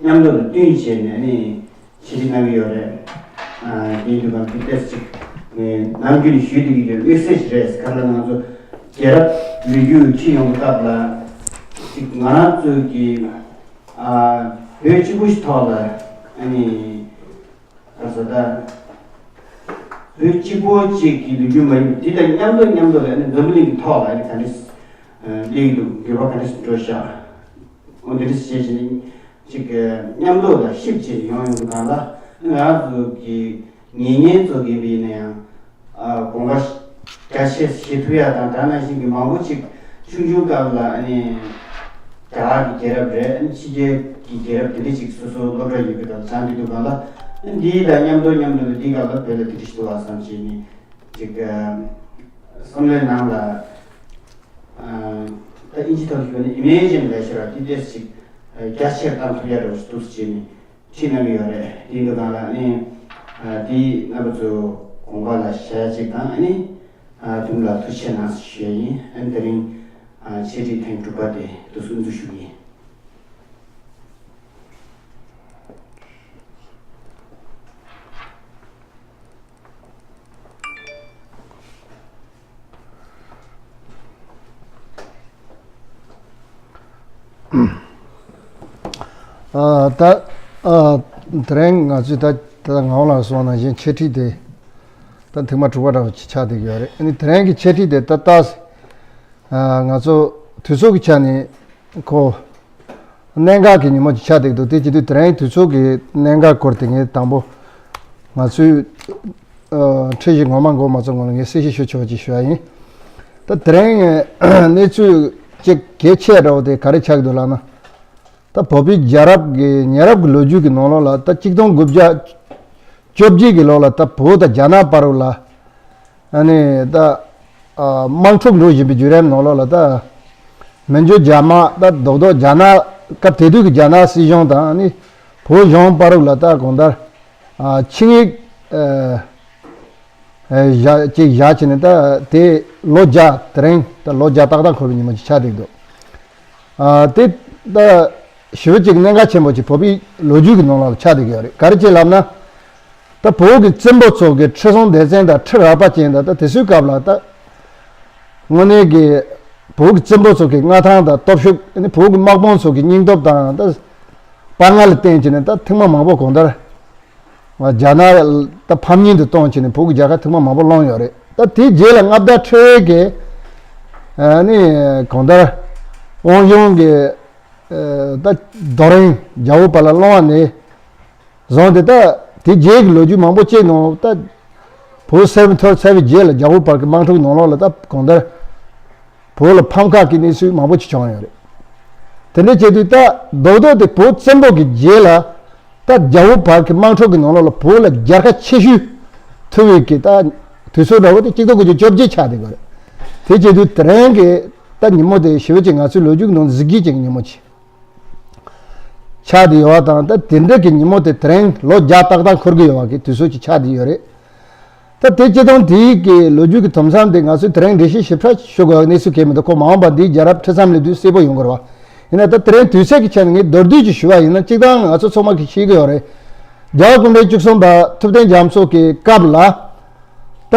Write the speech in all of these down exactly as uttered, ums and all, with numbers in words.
མཉམ་དུ་ལ་བསྟུན་བྱས་ནས་ནི་ཕྱི་དྲིལ་གནང་གི་ཡོད་རེད། ཨ་དེའི་དུས་སྐབས་དེ་ཏོག་ཙམ་ཅིག་ནམ་རྒྱུན་ཞུས་བསྡད་ཀྱི་ཡོད་དམིགས་བསལ་ཞིག་རེད། གང་ལྟར་ང་ཚོ་རྒྱལ་རབས་ལོ་རྒྱུས་ཁྲིད་ཡོང་སྐབས་ལ་ཅིག་ང་རང་ཚོའི་གི་ཨ་བོད་གཅིག་པུ་ཞིག་ཐོག་ལ་ཨ་ནི། ད་བཟོ་ལྟ། བོད་གཅིག་པོ་གཅིག་གི་ལོ་རྒྱུས་མ་ཡིན་པ་དེ་དང་མཉམ་དུ་མཉམ་དུ་ལ་ནི་འཛམ་བུ་གླིང་གི་ཐོག་ལ་ནི་ག་འདྲ་སླེབས་ཀྱི་འདུག་འགྱུར་བ་ག་འདྲ་འགྲོ་ཤག་འོ་འདི་འདྲ་བྱས་བྱས་ནས་གཅིག་མཉམ་དུ་ལ་ཤིབ་བྱས་ཡོང་ཡོང་གི་གང་ལ་ང་རང་ཚོ་གི་ངེད་གཉིས་ཚོ་གི་ཡིན་ན་ཡང་དགོངས་པ་རྒྱ་ཆེ་བཞེས་ཐུབ་ཡ་དང་དེ་ནང་བཞིན་གྱི་མང་པོ་ཅིག་ཆུང་ཆུང་སྐབས་ལ་ཨ་ནི་རྒྱ་གར་གྱི་རྒྱལ་རབས་རེད། ཨ་ནི་ཕྱི་རྒྱལ་གྱི་རྒྱལ་རབས་དེ་འདྲ་ཅིག་སོ་སོ་སློབ་གྲྭ་ཡོད་པའི་སྐབས་སྦྱངས་བསྡད་འདུག་གང་ལ་ཨ་ནི་འདིའི་དང་མཉམ་དུ་མཉམ་དུ་ལ་འདིའི་སྐབས་ལ་བོད་ལ་དེ་འདྲ་ཞིག་འདུག་བ་བསམ་བྱས་ནས་ཅིག་བསམ་བློའི་ནང་ལ་ད་ཨིན་ཇི་ཐོག་ཞུས་པ་ནི་ཨི་མེ་ཇིན་ལབ་ཤེས་ར་དེ་ཏོག་ཙམ་ཅིག་རྒྱ་ཆེར་བཏང་ཐུབ་ཡ་འདྲ་བོ་ཞིག་འདུག་ཟེར་བྱས་ནས། ཁྲིད་གནང་གི་ཡོད་རེད། དེ་འདྲ་གང་ལ་ཨ་ནི་ཨ་དེ་རྣམ་པ་ཚོ་དགོངས་པ་ལ་བཞག་ཅིག་དང་ཨ་ནི་ཨ་དུམ་ལ་ཐུགས་རྗེ་གནང་ཞུ་ཡ་ཡིན། ཨ་ནི་དེ་རིང་ཨ་འཆད་ཁྲིད་ཐེངས་དྲུག་པ་དེ་དུས་སུ་འཛུལ་ཞུ་གི་ཡིན། ཨ་ད་ཨ་དེ་རིང་ང་ཚོས་ད་ད་ངག་དབང་ལགས་གསུངས་ནང་བཞིན་འཆད་ཁྲིད་དེ་ད་ཐེངས་མ་དྲུག་པ་འདྲ་བོ་ཅིག་ཆགས་བསྡད་ཀྱི་ཡོད་རེད། ཨ་ནི་དེ་རིང་གི་འཆད་ཁྲིད་དེ་ད་ལྟ་ཨ་ང་ཚོ་དུས་ཚོད་ཀྱི་ཆ་ནས་ཁོ་གནད་འགག་གི་ཉིན་མོ་ཅིག་ཆགས་བསྡད་འདུག་དེ་བྱེད་དུས་དེ་རིང་དུས་ཚོད་ཀྱི་གནད་འགག་སྐོར་དེ་ངས་དང་པོ་ང་ཚོས་ཨ་འཁྲིད་གཞི་ངོ་མ་འགོ་མ་ཚུགས་སྔོན་ལ་ངས་གསལ་བཤད་ཞུ་ཆོག་ཅིག་ཞུ་ཡ་ཡིན། ད་དེ་རིང་གནས་ཚུལ་གཅིག་གལ་ཆེ་འདྲ་བོ་དེ་ག་རེ་ཆགས་ཀྱི་འདུག་ལབ་ན། ད་བོད་པའི་རྒྱལ་རབས་ཀྱི་ཉེ་རབས་ཀྱི་ལོ་རྒྱུས་ཀྱི་ནང་ལོགས་ལ་ད་གཅིག་སྟོང་དགུ་བརྒྱ་བཅོ་བརྒྱད་ཀྱི་ལོ་ལ་ད་བོད་དང་རྒྱ་ནག་བར་ལ་ཨ་ནི་ད་ཨ་དམག་འཁྲུག་འགྲོ་བཞིན་པའི་བརྒྱུད་རིམ་ནང་ལོགས་ལ་ད་མན་ཇུ་རྒྱ་དམག་ད་རྡོག་རྡོག་རྒྱ་ནག་སྐབས་དེ་དུས་ཀྱི་རྒྱ་ནག་སྲིད་གཞུང་དང་ཨ་ནི་བོད་གཞུང་བར་ལ་ད་གང་ལྟར་ཨ་ཆིངས་ཡིག་ཨ་བཞག་ཅིག་བཞག་བྱས་ནས་ད་དེ་ལོ་བརྒྱ་དེ་རིང་ད་ལོ་བརྒྱ་ཏག་ཏག་འཁོར་བའི་ཉིན་མོ་ཅིག་ཆགས་བསྡད་འདུག་ཨ་དེ་ད་ཞེ་པོ་ཅིག་གནད་འགག་ཆེན་པོ་ཅིག་བོད་པའི་ལོ་རྒྱུས་ཀྱི་ནང་ལ་ཆགས་བསྡད་ཀྱི་ཡོད་རེད། ག་རེ་བྱས་ལབ་ན། ད་བོད་ཀྱི་བཙན་པོ་ཚོ་གི་ཁྲི་སྲོང་ལྡེ་བཙན་དང་ཁྲི་རལ་པ་ཅན་དང་ད་དེ་ཚོའི་སྐབས་ལ་ད་དངོས་གནས་ཀྱི་བོད་ཀྱི་བཙན་པོ་ཚོ་གི་མངའ་ཐང་དང་སྟོབས་ཤུགས་ནི་བོད་ཀྱི་དམག་དཔུང་ཚོ་གི་སྙིང་སྟོབས་དང་ད་དཔའ་ངར་ལ་བརྟེན་བྱས་ནས་ད་ཐེངས་མ་མང་པོ་གང་ལྟར། རྒྱ་ནག་ད་ཕམ་ཉེས་དུ་གཏོང་བྱས་ནས་བོད་ཀྱི་རྒྱལ་ཁབ་ཐེངས་མ་མང་པོ་བླངས་ཡོད་རེད། ད་དེའི་རྗེས་ལ་མངའ་བདག་ཁྲི་སྲོང་གིས་ཨ་ནི་གང་ལྟར་དབང་གཞུང་གི་ཨ་ད་རྡོ་རིང་རྒྱལ་པོ་བར་ལ་བླངས་པ་ནས་བཟུང་སྟེ་ད་དེ་རྗེས་ཀྱི་ལོ་རྒྱུས་མང་པོ་བྱས་ནང་ད་བོད་སེལ་བ་ཐོར་ཚར་བའི་རྗེས་ལ་རྒྱལ་པོ་བར་གྱི་དམག་འཁྲུག་ནང་ལོགས་ལ་ད་གང་ལྟར། བོད་ལ་ཕམ་ཁ་གི་གནས་ཚུལ་མང་པོ་ཅིག་བྱུང་ཡོད་རེད། དེ་འདྲ་བྱས་དུས་ད་རྡོག་རྡོག་དེ་བོད་བཙན་པོ་གི་རྗེས་ལ་ད་རྒྱལ་པོ་བར་གྱི་དམག་འཁྲུག་གི་ནང་ལོགས་ལ་བོད་ལ་རྒྱལ་ཁ་ཆེ་ཤོས་ཐོབ་པའི་གི་ད་དུས་ཚོད་འདྲ་བོ་དེ་གཅིག་སྟོང་དགུ་བརྒྱ་བཅོ་བརྒྱད་ཆགས་བསྡད་ཡོད་རེད། དེ་བྱས་དུས་དེ་རིང་གི་ད་ཉིན་མོ་དེ་ཞེ་པོ་ཅིག་ང་ཚོའི་ལོ་རྒྱུས་ཀྱི་ནང་གཟི་བརྗིད་ཅན་གྱི་ཉིན་མོ་ཅིག་ཆགས་བསྡད་ཡོད་པ་དང་ད་དེ་འདྲ་གི་ཉིན་མོ་དེ་དེ་རིང་ལོ་བརྒྱ་ཏག་ཏག་འཁོར་གྱི་ཡོད་པ་གི་དུས་ཚོད་ཅིག་ཆགས་བསྡད་ཡོད་རེད། ད་དེ་སྤྱིར་བཏང་དེའི་གི་ལོ་རྒྱུས་ཀྱི་དུམ་མཚམས་དེ་ང་ཚོས་དེ་རིང་འགྲེལ་བཤད་ཞིབ་ཕྲ་ཞུ་དགོས་གནས་ཚུལ་གང་ཡང་མི་འདུག་ཁོ་མ་འོངས་པ་འདིའི་རྒྱལ་རབས་ཁྲི་མཚམས་སླེབས་དུས་གསལ་པོ་ཡོང་དགོས་རེད་བ། ཡིན་ན་ད་དེ་རིང་དུས་ཚོད་ཀྱི་ཆ་ནས་ངས་མདོར་བསྡུས་ཀྱིས་ཞུ་བ་ཡིན་ན་སྤྱིར་བཏང་ང་ཚོ་ཚང་མ་གིས་ཤེས་ཀྱི་ཡོད་རེད། རྒྱལ་བ་སྐུ་ཕྲེང་བཅུ་གསུམ་པ་ཐུབ་བསྟན་རྒྱ་མཚོ་གི་སྐབས་ལ་ད་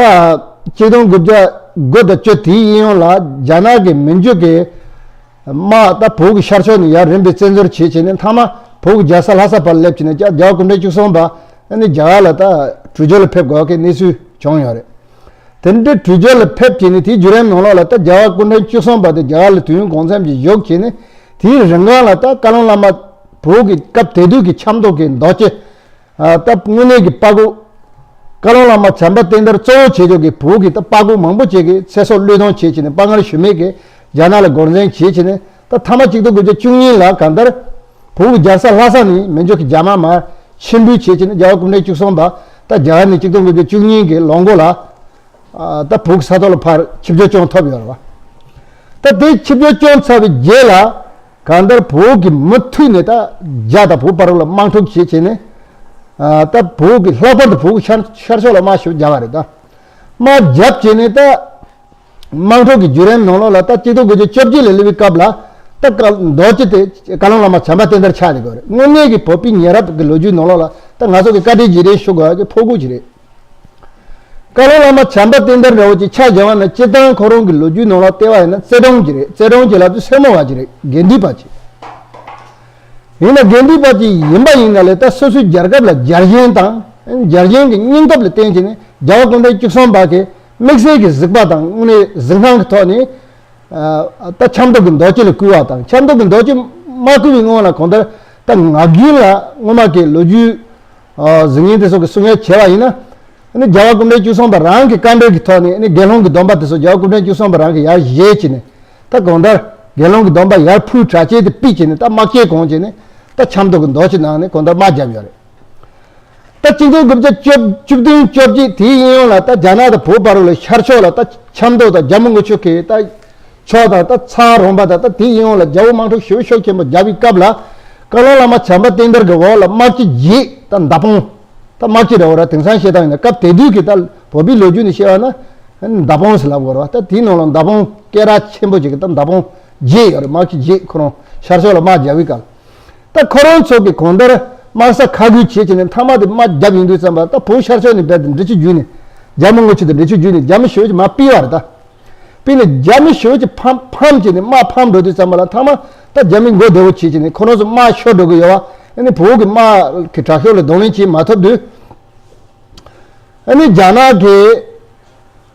གཅིག་སྟོང་དགུ་བརྒྱ་དགུ་དང་བཅུ་དེའི་གཡས་གཡོན་ལ་རྒྱ་ནག་གི་མན་ཇུ་གི་དམག་ད་བོད་ཀྱི་ཤར་ཕྱོགས་ནས་ཡར་རིམ་པས་བཙན་འཛུལ་བྱས་བྱས་ནས་མཐའ་མ་བོད་ཀྱི་རྒྱལ་ས་ལྷ་ས་བར་སླེབས་བྱས་ནས་རྒྱལ་བ་སྐུ་ཕྲེང་བཅུ་གསུམ་པ་ཨ་ནི་རྒྱ་གར་ལ་ད་བྲོས་བྱོལ་ལ་ཕེབས་དགོས་ཀྱི་གནས་ཚུལ་བྱུང་ཡོད་རེད། དེ་འདྲའི་བྲོས་བྱོལ་ལ་ཕེབས་བྱས་ནས་དེའི་བརྒྱུད་རིམ་ནང་ལོགས་ལ་ད་རྒྱལ་བ་སྐུ་ཕྲེང་བཅུ་གསུམ་པ་དེ་རྒྱ་གར་ལ་དུས་ཡུན་གང་འཚམ་ཞིག་བཞུགས་བྱས་ནས་དེའི་རིང་གང་ལ་ད་བཀའ་བློན་བླ་མ་བོད་ཀྱི་སྐབས་དེ་དུས་ཀྱི་ཆབ་མདོ་གི་མདོ་སྤྱི། ཨ་ད་དངོས་གནས་ཀྱི་དཔའ་རྒོད། བཀའ་བློན་བླ་མ་བྱམས་པ་བསྟན་དར་གཙོ་བོ་བྱེད་ཕྱོགས་ཀྱི་བོད་ཀྱི་ད་དཔའ་རྒོད་མང་པོ་ཅིག་གིས་ཚེ་སྲོག་བློས་གཏོང་བྱེད་བྱས་ནས་དཔའ་ངར་ཞུམ་མེད་ཀྱིས་རྒྱ་ནག་ལ་འགོག་འཛིང་བྱེད་བྱས་ནས་ད་མཐའ་མ་གཅིག་སྟོང་དགུ་བརྒྱ་བཅུ་གཉིས་ལ་གང་ལྟར་བོད་ཀྱི་རྒྱལ་ས་ལྷ་ས་ནས་མན་ཇུ་གི་རྒྱ་དམག་མར་ཕྱིར་འབུད་བྱེད་བྱས་ནས་རྒྱལ་བ་སྐུ་ཕྲེང་བཅུ་གསུམ་པ་ད་རྒྱ་གར་ནས་གཅིག་སྟོང་དགུ་བརྒྱ་བཅུ་གཉིས་ཀྱི་ལོ་མགོ་ལ་ཨ་ད་བོད་ཀྱི་ས་ཐོག་ལ་ཕར་ཆིབས་བསྒྱུར་བསྐྱོན་ཐུབ་ཡོད་རེད་བ། ད་དེ་ཆིབས་བསྒྱུར་བསྐྱོན་ཚར་བའི་རྗེས་ལ། གང་ལྟར་བོད་ཀྱིས་མུ་མཐུད་ནས་ད་རྒྱ་དང་བོད་བར་ལ་དམག་འཁྲུག་བྱེད་བྱས་ནས། ཨ་ད་བོད་ཀྱི་ལྷག་པར་དུ་བོད་ཀྱི་ཤར་ཤར་ཕྱོགས་ལ་དམག་ཞེ་པོ་བརྒྱབ་པ་རེད་ད། དམག་བརྒྱབ་བྱས་ནས་ད་དམག་འཁྲུག་གི་བརྒྱུད་རིམ་ནང་ལོགས་ལ་ད་གཅིག་སྟོང་དགུ་བརྒྱ་བཅོ་བརྒྱད་ལ་སླེབས་པའི་སྐབས་ལ་ ད་བཀའ་མདོ་སྤྱི་དེ་བཀའ་བློན་བླ་མ་བྱམས་པ་བསྟན་དར་ཆགས་ཡོད་རེད། དངོས་གནས་ཀྱི་བོད་པའི་ཉེ་རབས་ཀྱི་ལོ་རྒྱུས་ནང་ལོགས་ལ་ད་ང་ཚོ་གི་བཀའ་དྲིན་རྗེས་དྲན་ཞུ་དགོས་ཡ་གི་ཕྲུ་གུ་ཅིག་རེད། བཀའ་བློན་བླ་མ་བྱམས་པ་བསྟན་དར་འདྲ་བོ་ཅིག་ཆ་བཞག་པ་ན། སྤྱིར་བཏང་ཁོ་རང་གི་ལོ་རྒྱུས་ནང་ལ་བལྟས་པ་ཡིན་ན་བརྩེ་དྲུང་ཅིག་རེད། བརྩེ་དྲུང་ཅིག་ལབ་དུས་སེར་མོ་བ་ཅིག་རེད། དགེ་འདུན་པ་ཅིག་ཡིན་ན། དགེ་འདུན་པ་ཅིག་ཡིན་པ་ཡིན་ན་ལས་ད་སོ་སོའི་རྒྱལ་ཁབ་ལ་རྒྱལ་ཞེན་དང་རྒྱལ་ཞེན་གྱི་སྙིང་སྟོབས་ལ་བརྟེན་བྱས་ནས་རྒྱལ་བ་སྐུ་ཕྲེང་བཅུ་གསུམ་པ་གི་དམིགས་བསལ་གྱི་གཟིགས་པ་དང་དངོས་གནས་གཟིགས་སྣང་གི་ཐོག་ནས། ཨ་ད་ཆབ་མདོ་གི་མདོ་སྤྱི་ལ་བསྐུལ་བ་དང་། ཆབ་མདོ་གི་མདོ་སྤྱི་མ་བསྐུལ་བའི་སྔོན་ལ་གང་ལྟར་ད་ང་རྒྱལ་ལ་སྔོན་མ་གི་ལོ་རྒྱུས་ཨ་གཟུགས་བརྙན་དེ་ཚོ་གི་གསུང་ཡ་བྱས་པ་ཡིན་ན། ཨ་ནི་རྒྱལ་བ་སྐུ་ཕྲེང་བཅུ་གསུམ་པ་རང་གི་བཀའ་འབྲེལ་གྱི་ཐོག་ནས་ཨ་ནི་དགེ་སློང་གི་སྡོམ་པ་དེ་ཚོ་རྒྱལ་བ་སྐུ་ཕྲེང་བཅུ་གསུམ་པ་རང་གིས་ཡར་བཞེས་བྱས་ནས། ད་གང་ལྟར་དགེ་སློང་གི་སྡོམ་པ་ཡར་ཕུལ་གྲ་ཆས་དེ་ཕུལ་བྱས་ནས། ད་དམག་ཆས་གང་བྱས་ནས་ད་ཆབ་མདོ་གི་མདོ་སྤྱི་ནང་ནས་གང་ལྟར་དམག་བརྒྱབ་ཡོད་རེད། ད་གཅིག་སྟོང་དགུ་བརྒྱ་བཅུ་བདུན་བཅོ་བརྒྱད་དེའི་གཡས་གཡོན་ལ་ད་རྒྱ་ནག་དང་བོད་བར་ལ་ཤར་ཕྱོགས་ལ་ད་ཆབ་མདོ་དང་རྒྱ་མི་དངུལ་ཆུ་ཁའི་ད་ཕྱོགས་དང་། ད་ཚ་རོང་པ་དང་། ད་དེའི་གཡས་གཡོན་ལ་རྒྱལ་པོ་དམག་འཁྲུག་ཞེ་པོ་ཤུགས་ཆེན་པོ་བརྒྱབ་པའི་སྐབས་ལ། བཀའ་བློན་བླ་མ་བྱམས་པ་བསྟན་དར་གྱི་འོག་ལ་དམག་སྤྱི་བརྒྱད། ད་མདའ་དཔོན། ད་དམག་སྤྱི་འདྲ་བོ་ར། དེང་སང་བཤད་སྟངས་ཡིན་ན། སྐབས་དེ་དུས་ཀྱི་ད་བོད་པའི་ལོ་རྒྱུས་ནས་བཤད་པ་ན་མདའ་དཔོན་ཟེར་ལབ་དགོས་རེད་བ། ད་དེའི་ནང་ལ་མདའ་དཔོན་སྐད་གྲགས་ཆེན་པོ་ཅིག་གི་ད་མདའ་དཔོན་བརྒྱད་ཡོད་རེད། དམག་སྤྱི་བརྒྱད། ཁོ་རང་ཤར་ཕྱོགས་ལ་དམག་རྒྱག་པའི་སྐབས། ད་ཁོ་རང་ཚོ་གིས་གང་ལྟར་དམག་ས་ཁ་རྒྱུག་བྱེད་བྱས་ནས། མཐའ་མ་དེ་དམག་བརྒྱབ་ཡོང་དུས་ཙམ་པ། ད་བོད་ཤར་ཕྱོགས་ནས་རྦད་དེ་འབྲི་ཆུ་བརྒྱུད་ནས། རྒྱ་མི་དངུལ་ཆུ་དང་འབྲི་ཆུ་བརྒྱུད་ནས་རྒྱ་མི་ཞེ་པོ་ཅིག་མར་ཕུད་པ་རེད། ད་ཕུད་ནས་རྒྱ་མི་ཞེ་པོ་ཅིག་ཕམ་ཕམ་བྱས་ནས་དམག་ཕམ་འགྲོ་དུས་ཙམ་པ་ལ། མཐའ་མ་ད་རྒྱ་མི་མགོ་བདེ་བོ་བྱེད་བྱས་ནས་ཁོ་རང་ཚོ་དམག་ཤོར་འགྲོ་གི་ཡོད་པ། ཨ་ནི་བོད་ཀྱི་དམག་གི་དྲག་ཤུགས་ལ་གདོང་ལེན་བྱེད་མ་ཐུབ་དུས། ཨ་ནི་རྒྱ་ནག་གི་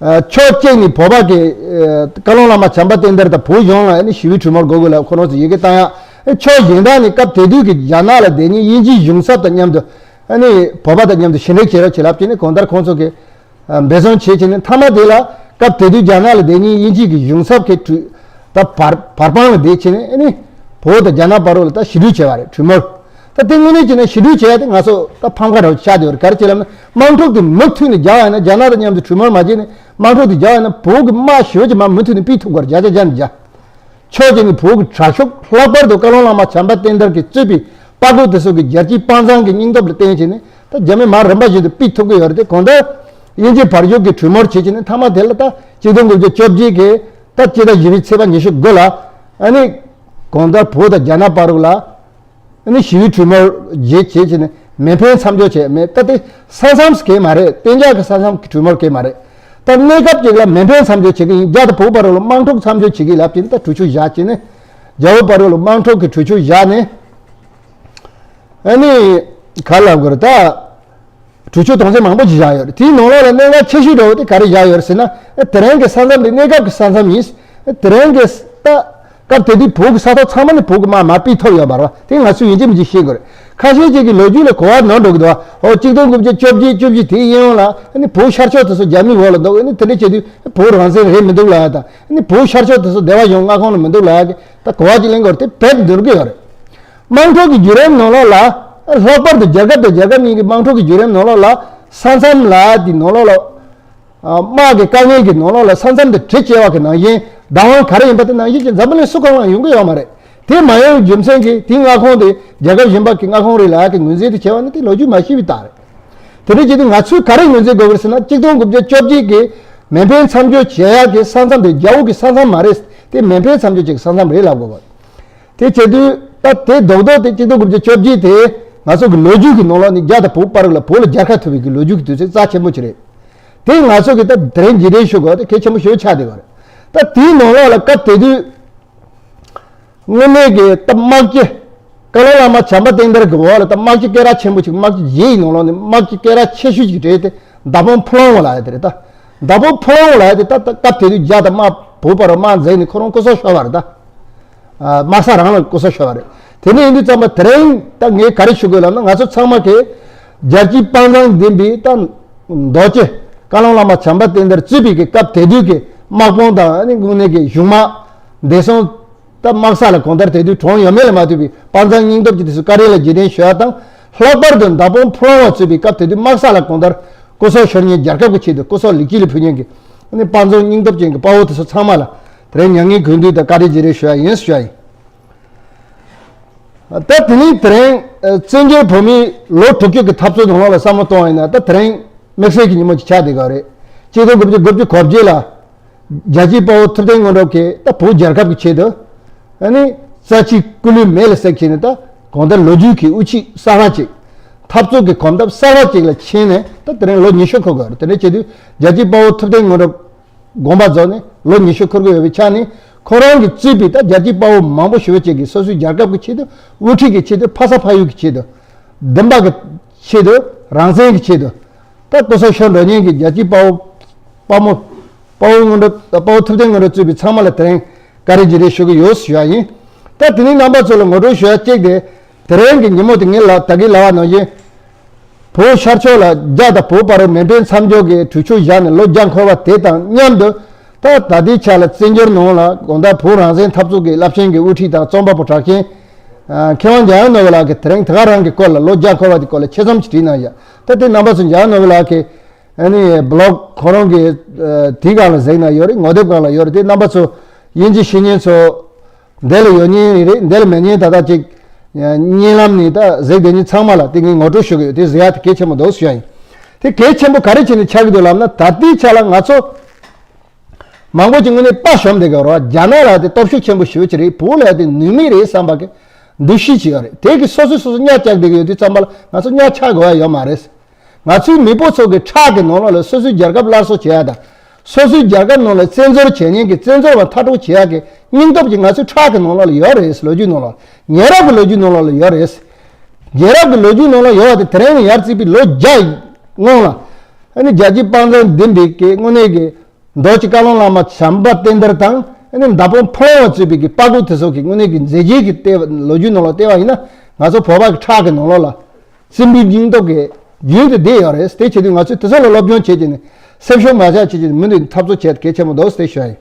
ཨ་ཕྱོགས་གཅིག་ནས་བོད་པ་གི་ཨ་བཀའ་བློན་བླ་མ་བྱམས་པ་བསྟན་དར་དང་བོད་གཞུང་ལ་ཨ་ནི་ཞི་བའི་གྲོས་མོལ་དགོས་དགོས་ལ་ཁོ་རང་ཚོ་ཡི་གེ་བཏང་ཡ། ཨ་ཕྱོགས་གཞན་དག་ནས་སྐབས་དེ་དུས་ཀྱི་རྒྱ་ནག་ལ་བསྡད་མཁན་དབྱིན་ཇིའི་གཞུང་ཚབ་དང་མཉམ་དུ། ཨ་ནི་བོད་པ་དང་མཉམ་དུ་ཞི་འགྲིག་བྱེད་རོགས་བྱེད་ལབ་བྱས་ནས་གང་ལྟར་ཁོང་ཚོ་གིས་ཨ་འབད་བརྩོན་བྱེད་བྱས་ནས། མཐའ་མ་དེ་ལ་སྐབས་དེ་དུས་རྒྱ་ནག་ལ་བསྡད་མཁན་དབྱིན་ཇི་གི་གཞུང་ཚབ་ཀྱི་གྲོས་ད་བར་བར་དཔང་ལ་བསྡད་བྱས་ནས། ཨ་ནི་བོད་དང་རྒྱ་ནག་བར་ལ་ད་ཞི་གྲོས་བྱས་པ་རེད། གྲོས་མོལ། ད་དེ་དངོས་གནས་བྱས་ན་ཞི་གྲོས་བྱས་ཏེ་ང་ཚོ་ད་ཕམ་ཁ་འདྲ་བོ་ཆགས་བསྡད་ཡོད་རེད། ག་རེ་བྱས་ལབ་ན། དམག་འཁྲུག་དེ་མུ་མཐུད་ནས་རྒྱག་པ་ཡིན་ན། རྒྱ་ནག་དང་མཉམ་དུ་གྲོས་མོལ་མ་བྱས་ནས་དམག་འཁྲུག་དེ་རྒྱག་པ་ཡིན་ན། བོད་ཀྱི་དམག་ཞེ་པོ་ཅིག་མར་མུ་མཐུད་ནས་སྤེལ་ཐུབ་དགོས་རེད། བརྒྱ་ཆ་བརྒྱ་ནས་བརྒྱ། ཕྱོགས་གཅིག་ནས་བོད་ཀྱི་དྲག་ཤུགས། ལྷག་པར་དུ་བཀའ་བློན་བླ་མ་བྱམས་པ་བསྟན་དར་གྱིས་གཙོས་པའི་དཔའ་རྒོད་དེ་ཚོ་གི་རྒྱལ་གཅེས་དཔའ་མཛངས་ཀྱི་སྙིང་སྟོབས་ལ་བརྟེན་བྱས་ནས་ད་རྒྱ་མི་མར་རིམ་པ་བཞིན་དུ་སྤེལ་ཐུབ་ཀྱི་ཡོད་རེད། དེ་གང་ལྟར་དབྱིན་ཇི་བར་བརྒྱུད་ཀྱི་གྲོས་མོལ་བྱེད་བྱས་ནས། མཐའ་མ་དེ་ལ་ད་གཅིག་སྟོང་དགུ་བརྒྱ་བཅོ་བརྒྱད་ཀྱི་ད་སྤྱི་ཟླ་བཞི་པའི་ཚེས་པ་ཉི་ཤུ་དགུ་ལ། ཨ་ནི་གང་ལྟར་བོད་དང་རྒྱ་ནག་བར་ལ་ཨ་ནི་ཞི་བའི་གྲོས་མོལ་བྱེད་བྱེད་བྱས་ནས་མེ་འཕེན་མཚམས་འཇོག་བྱས། མེ་ད་དེ་ས་མཚམས་སུ་གས་མ་རེད། གཏན་འཇགས་ཀྱི་ས་མཚམས་ཀྱི་གྲོས་མོལ་གས་མ་རེད། ད་གནས་སྐབས་ཅིག་ལ་མེ་འཕེན་མཚམས་འཇོག་བྱེད་ཀྱི་ཡིན། རྒྱ་དང་བོད་བར་ལ་དམག་འཁྲུག་མཚམས་འཇོག་བྱེད་ཀྱི་ལབ་བྱས་ནས་ད་གྲོས་ཆོད་བཞག་བྱས་ནས། རྒྱ་བོད་བར་ལ་དམག་འཁྲུག་གི་གྲོས་ཆོད་བཞག་ནས། ཨ་ནི་ག་ལབ་དགོས་རེད། ད་གྲོས་ཆོད་དོན་ཚན་མང་པོ་ཅིག་བཞག་ཡོད་རེད། དེའི་ནང་ལོགས་ལ་གནད་འགག་ཆེ་ཤོས་འདྲ་བོ་དེ་ག་རེ་བཞག་ཡོད་རེད་ཟེར་ན། ཨ་དེ་རིང་གི་ས་མཚམས་དེ་གནས་སྐབས་ཀྱི་ས་མཚམས་ཡིན། ཨ་དེ་རིང་གི་ད་སྐབས་དེ་དུས་བོད་ཀྱི་ས་ཐོག་ཚང་མ་ནས་བོད་ཀྱི་དམག་མར་སྤེལ་ཐུབ་ཡོད་མ་རེད་བ། དེ་ང་ཚོས་ཡིན་གཅིག་མིན་གཅིག་ཤེས་དགོས་རེད། ཁ་ཤས་ཅིག་གི་ལོ་རྒྱུས་ལ་གོ་བ་ནོར་འགྲོ་གི་འདུག་བ། ཨོ་གཅིག་སྟོང་དགུ་བརྒྱ་བཅོ་བརྒྱད་བཅོ་བཞི་དེའི་གཡས་གཡོན་ལ་ཨ་ནི་བོད་ཤར་ཕྱོགས་དེ་ཚོ་རྒྱ་མིའི་འོག་ལ་འདུག་ཨ་ནི་དེ་འདྲ་བྱེད་དུས་བོད་རང་བཙན་རེད་མི་འདུག་ལབ་ཡ་དང་། ཨ་ནི་བོད་ཤར་ཕྱོགས་དེ་ཚོ་སྡེ་པ་གཞུང་མངའ་ཁོངས་ལ་མི་འདུག་ལབ་ཡ་གི་ད་གོ་བ་ཅིག་ལེན་དགོས་རེད། དེ་རྦད་དེ་ནོར་གི་ཡོད་རེད། དམག་འཁྲུག་གི་བརྒྱུད་རིམ་ནང་ལོགས་ལ། ལྷག་པར་དུ་རྒྱལ་ཁབ་དང་རྒྱལ་ཁབ་གཉིས་ཀྱི་དམག་འཁྲུག་གི་བརྒྱུད་རིམ་ནང་ལོགས་ལ། ས་མཚམས་ལ་དེ་ནང་ལོགས་ལ། ཨ་དམག་གི་དཀའ་ངལ་གྱི་ནང་ལོགས་ལ་ས་མཚམས་དེ་དྲི་བཅལ་བ་གི་ནང་བཞིན་བདག་དབང་ག་རེ་ཡིན་པ་དེ་ནང་བཞིན་གྱི་འཛམ་བུ་གླིང་སུ་གང་ལ་ཡོང་གི་ཡོད་མ་རེད། དེ་མ་ཡོང་བའི་རྒྱུ་མཚན་གྱིས་དེའི་མངའ་ཁོངས་དེ་རྒྱལ་ཁབ་གཞན་པ་གི་མངའ་ཁོངས་རེད་ལབ་ཡ་གི་ངོས་འཛིན་དེ་བྱས་པ་ནི་དེ་ལོ་རྒྱུས་མ་ཤེས་པའི་རྟགས་རེད། དེ་འདྲ་བྱེད་དུས་ང་ཚོས་ག་རེ་ངོས་འཛིན་དགོས་ཀྱི་རེད་ཟེར་ན། གཅིག་སྟོང་དགུ་བརྒྱ་བཅོ་བརྒྱད་ཀྱི་མེ་འཕེན་མཚམས་འཇོག་བྱེད་ཡ་གི་ས་མཚམས་དེ་རྒྱ་བོད་ཀྱི་ས་མཚམས་མ་རེད། དེ་མེ་འཕེན་མཚམས་འཇོག་བྱེད་ཀྱི་ས་མཚམས་རེད་ལབ་དགོས་པ། དེ་བྱེད་དུས་ད་དེ་རྡོག་རྡོག་དེ་གཅིག་སྟོང་དགུ་བརྒྱ་བཅོ་བརྒྱད་དེ་ང་ཚོ་གི་ལོ་རྒྱུས་ཀྱི་ནང་ལོགས་ནས་རྒྱ་དང་བོད་བར་ལ་བོད་ལ་རྒྱལ་ཁ་ཐོབ་པའི་གི་ལོ་རྒྱུས་ཀྱི་དུས་ཚོད་རྩ་ཆེན་པོ་ཅིག་རེད། དེ་ང་ཚོ་གི་ད་དེ་རིང་རྗེས་དྲན་ཞུ་དགོས་དེ་གལ་ཆེན་པོ་ཞེ་པོ་ཆགས་བསྡད་པ་རེད། ད་དེའི་ནང་ལོགས་ལ་སྐབས་དེ་དུས་དངོས་གནས་ཀྱི་ད་དམག་སྤྱི་བཀའ་བློན་བླ་མ་བྱམས་པ་བསྟན་དར་གྱི་འོག་ལ་ད་དམག་སྤྱི་སྐད་གྲགས་ཆེན་པོ་ཅིག་དམག་སྤྱི་བརྒྱད་ཡི་ནང་ལོགས་ནས་དམག་སྤྱི་སྐད་གྲགས་ཆེ་ཤོས་ཅིག་རེད་དེ། མདའ་དཔོན་ཕུ་ལོང་བ་ལབ་ཡ་དེ་རེད། ད་མདའ་དཔོན་ཕུ་ལོང་བ་ལབ་ཡ་དེ་ད་ད་སྐབས་དེ་དུས་རྒྱ་དང་དམག་བོད་བར་དམག་འཛིང་ནས་ཁོ་རང་སྐུ་སྲོག་ཤོར་བ་རེད་ད། ཨ་དམག་ས་རང་ལ་སྐུ་སྲོག་ཤོར་བ་རེད། དེ་ནས་ཡིན་དུས་ཙམ་པ་དེ་རིང་ད་ངས་ག་རེ་ཞུ་དགོས་ལབ་ན། ང་ཚོ་ཚང་མ་གིས་རྒྱལ་གཅེས་དཔའ་མཛངས་ལྡན་པའི་ད་མདོ་སྤྱི་བཀའ་བློན་བླ་མ་བྱམས་པ་བསྟན་དར་གཙོས་པའི་གི་སྐབས་དེ་དུས་ཀྱི་དམག་དཔུང་དང་། ཨ་ནི་དངོས་གནས་ཀྱི་གཞུང་དམག་བདེ་སྲུང་། ད་དམག་ས་ལ་གང་ལྟར་དེ་དུས་གྲོངས་ཡོད་མེད་ལ་མ་ལྟོས་པའི་དཔའ་མཛངས་སྙིང་སྟོབས་ཀྱི་དེ་ཚོ་བཀའ་དྲིན་ལ་རྗེས་དྲན་ཞུ་ཡ་དང་། ལྷག་པར་དུ་མདའ་དཔོན་ཕུ་ལོང་བ་གཙོས་པའི་སྐབས་དེ་དུས་དམག་ས་ལ་གང་ལྟར་སྐུ་སྲོག་ཤོར་མཁན། རྒྱལ་ཁབ་ཀྱི་ཆེད་དུ་སྐུ་སྲོག་ལེགས་སྐྱེས་ལ་ཕུལ་མཁན་གྱི་ཨ་ནི་དཔའ་མཛངས་སྙིང་སྟོབས་ཅན་གྱི་དཔའ་བོ་དེ་ཚོ་ཚང་མ་ལ་དེ་རིང་མྱ་ངན་གུས་འདུད་དང་བཀའ་དྲིན་རྗེས་དྲན་ཞུ་ཡ་ཡིན་ཞུ་ཡ་ཡིན། ད་དེ་ནས་དེ་རིང་ཨ་བཙན་བྱོལ་བོད་མིའི་ལོ་དྲུག་ཅུ་གི་འཐབ་རྩོད་ནང་ལོགས་ལ་བསམ་བློ་གཏོང་བ་ཡིན་ན། ད་དེ་རིང་དམིགས་བསལ་གྱི་ཉིན་མོ་ཅིག་ཆགས་བསྡད་ཡོད་རེད། གཅིག་སྟོང་དགུ་བརྒྱ་དགུ་བཅུ་གོ་བརྒྱད་ལ་རྒྱལ་གཅེས་དཔའ་བོ་ཐུབ་བསྟན་དངོས་གྲུབ་ཀྱིས་ད་བོད་རྒྱལ་ཁབ་ཀྱི་ཆེད་དུ། ཨ་ནི་ ས་བྱི་སྐུ་ལུས་མེ་ལ་བསྲེགས་བྱས་ནས། ད་གང་ལྟར་ལོ་རྒྱུས་ཀྱི་དབུ་ཁྱུད་གསར་བ་ཅིག་འཐབ་རྩོད་ཀྱི་གོམ་སྟབས་གསར་བ་ཅིག་ལ་ཕྱིན་ནས། ད་དེ་རིང་ལོ་ཉི་ཤུ་འཁོར་དགོས་རེད། དེ་འདྲ་བྱེད་དུས་རྒྱལ་གཅེས་དཔའ་བོ་ཐུབ་བསྟན་སྔོན་འགྲོ་དགོངས་པ་རྫོགས་ནས་ལོ་ཉི་ཤུ་འཁོར་གྱི་ཡོད་པའི་ཆ་ནས། ཁོ་རང་གིས་གཙོས་པའི་ད་རྒྱལ་གཅེས་དཔའ་བོ་མང་པོ་ཞེ་པོ་ཅིག་གིས་སོ་སོའི་རྒྱལ་ཁབ་ཀྱི་ཆེད་དུ། དབུ་ཁྲིད་ཀྱི་ཆེད་དུ། ཕ་ས་ཕ་ཡུལ་གྱི་ཆེད་དུ། བདེན་པ་གི་ཆེད་དུ། རང་བཙན་གྱི་ཆེད་དུ། ད་སྐུ་སྲོག་ཤོར་འགྲོ་མཁན་གྱི་རྒྱལ་གཅེས་དཔའ་བོ་དཔའ་མོ། དཔའ་བོ་སྔོན་འགྲོ། དཔའ་བོ་ཐུབ་བསྟན་སྔོན་འགྲོ་གཙོས་པའི་ཚང་མ་ལ་དེ་རིང་བཀའ་དྲིན་རྗེས་དྲན་ཞུ་གི་ཡོད་ཞུ་ཡ་ཡིན། ད་དེ་ནས་རྣམ་པ་ཚོ་ལ་ངོ་སྤྲོད་ཞུ་ཡ་གཅིག་དེ། དེ་རིང་གི་ཉིན་མོ་དེ། ངས་ལ་ད་གིན་ལབ་པ་ནང་བཞིན། བོད་ཤར་ཕྱོགས་ལ་རྒྱ་དང་བོད་བར་མེ་འཕེན་མཚམས་འཇོག་གི་གྲོས་ཆོད་བཞག་ནས་ལོ་བརྒྱ་འཁོར་བ་དེ་དང་མཉམ་དུ། ད་ད་ལྟའི་ཆ་ལ་བཙན་བྱོལ་ནང་ལ་གང་ལྟར་བོད་རང་བཙན་འཐབ་རྩོད་ཀྱི་རླབས་ཆེན་གྱི་དབུ་ཁྲིད་དང་རྩོམ་པ་པོ་གྲགས་ཅན། ཨ། མཁས་དབང་འཇམ་དབྱངས་ནོར་བུ་ལགས་ཀྱིས་དེ་རིང་དེ་ག་རང་གི་སྐོར་ལ། ལོ་བརྒྱ་འཁོར་བ་དེའི་སྐོར་ལ་ཆེད་རྩོམ་ཅིག་བྲིས་གནང་ཡ། ད་དེ་རྣམ་པ་ཚོ་འཇམ་དབྱངས་ནོར་བུ་ལགས་ཀྱི་ཨ་ནི་བི་ལོག་ཁོ་རང་གི་ཨ་དེའི་སྒང་ལ་གཟིགས་ན་ཡོད་རེད། ངོ་དེབ་སྒང་ལ་ཡོད་རེད། དེ་རྣམ་པ་ཚོ་དབྱིན་ཇི་ཤེས་མཁན་ཚོ། འདི་ལ་ཡོད་མཁན་རེད། འདི་ལ་མེད་མཁན་ད་ལྟ་ཅིག་བརྙན་ལམ་ནས་ད་གཟིགས་བསྡད་མཁན་ཚང་མ་ལ་དེ་ངས་ངོ་སྤྲོད་ཞུ་གི་ཡོད། དེ་གཟིགས་ཡ་དེ་གལ་ཆེན་པོ་འདུག་ཞུ་ཡ་ཡིན། དེ་གལ་ཆེན་པོ་ག་རེ་བྱས་ནས་ཆགས་ཀྱི་འདུག་ལབ་ན། ད་ལྟའི་ཆ་ལ་ང་ཚོ་མང་པོ་ཅིག་དངོས་གནས་དཔའ་ཞུམ་བསྡད་ཀྱི་ཡོད་རེད་བ། རྒྱ་ནག་ལ་དེ་སྟོབས་ཤུགས་ཆེན་པོ་ཞེ་པོ་ཅིག་རེད། བོད་ལ་དེ་ནུས་མེད་རེད་བསམ་པ་གི་འདུ་ཤེས་ཅིག་ཡོད་རེད། དེ་གི་སོ་སོས་སོ་སོ་གཉའ་བཅག་བསྡད་ཀྱི་ཡོད་དུས་ཙམ་པ་ལ། ང་ཚོ་གཉའ་ཆག་དགོས་ཡ་ཡོད་མ་རེད། ང་ཚོའི་མེས་པོ་ཚོ་གི་ཁྲག་གི་ནང་ལོགས་ལ་སོ་སོའི་རྒྱལ་ཁབ་སླར་གསོ་བྱེད་ཡ་དང་། སོ་སོའི་རྒྱལ་ཁབ་ནང་ལ་བཙན་འཛུལ་བྱེད་མཁན་གྱི་བཙན་འཛུལ་བ་མཐར་སྐྲོད་བྱེད་ཡ་གི་སྙིང་སྟོབས་ཀྱི་ང་ཚོའི་ཁྲག་གི་ནང་ལོགས་ལ་ཡོད་རེད། ལོ་རྒྱུས་ནང་ལ། ཉེ་རབས་ཀྱི་ལོ་རྒྱུས་ནང་ལོགས་ལ་ཡོད་རེད། ཉེ་རབས་ཀྱི་ལོ་རྒྱུས་ནང་ལ་ཡོད་པ་དེ། དེ་རིང་ནས་ཡར་བརྩིས་པའི་ལོ་བརྒྱ་ཡི་སྔོན་ལ། ཨ་ནི་རྒྱལ་གཅེས་དཔའ་མཛངས་ལྡན་པའི་གི་དངོས་གནས་ཀྱི་རྡོ་རྗེ་བཀའ་བློན་བླ་མ་བྱམས་པ་བསྟན་དར་དང་། ཨ་ནི་མདའ་དཔོན་ཕ་བོང་བ་གཙོས་པའི་གི་དཔའ་རྒོད་དེ་ཚོ་གི་དངོས་གནས་ཀྱི་མཛད་རྗེས་ཀྱི་ལྟེ་བ། ལོ་རྒྱུས་ནང་ལ་བལྟས་པ་ཡིན་ན། ང་ཚོ་བོད་པ་གི་ཁྲག་གི་ནང་ལོགས་ལ། སྲིན་པོའི་སྙིང་སྟོབས་ཀྱི་རྒྱུན་དུ་བསྡད་ཡོད་རེད། དེ་བྱེད་དུས་ང་ཚོས་དེ་ཚོ་ལ་སློབ་སྦྱོང་བྱེད་ཀྱི་ནི། སེམས་ཤུགས་མ་ཆག་བྱེད་ཀྱི་ནི། མུ་མཐུད་འཐབ་རྩོད་བྱེད་གལ་ཆེན་པོ་འདུག་ཟེར་ཞུ་ཡ་ཡིན།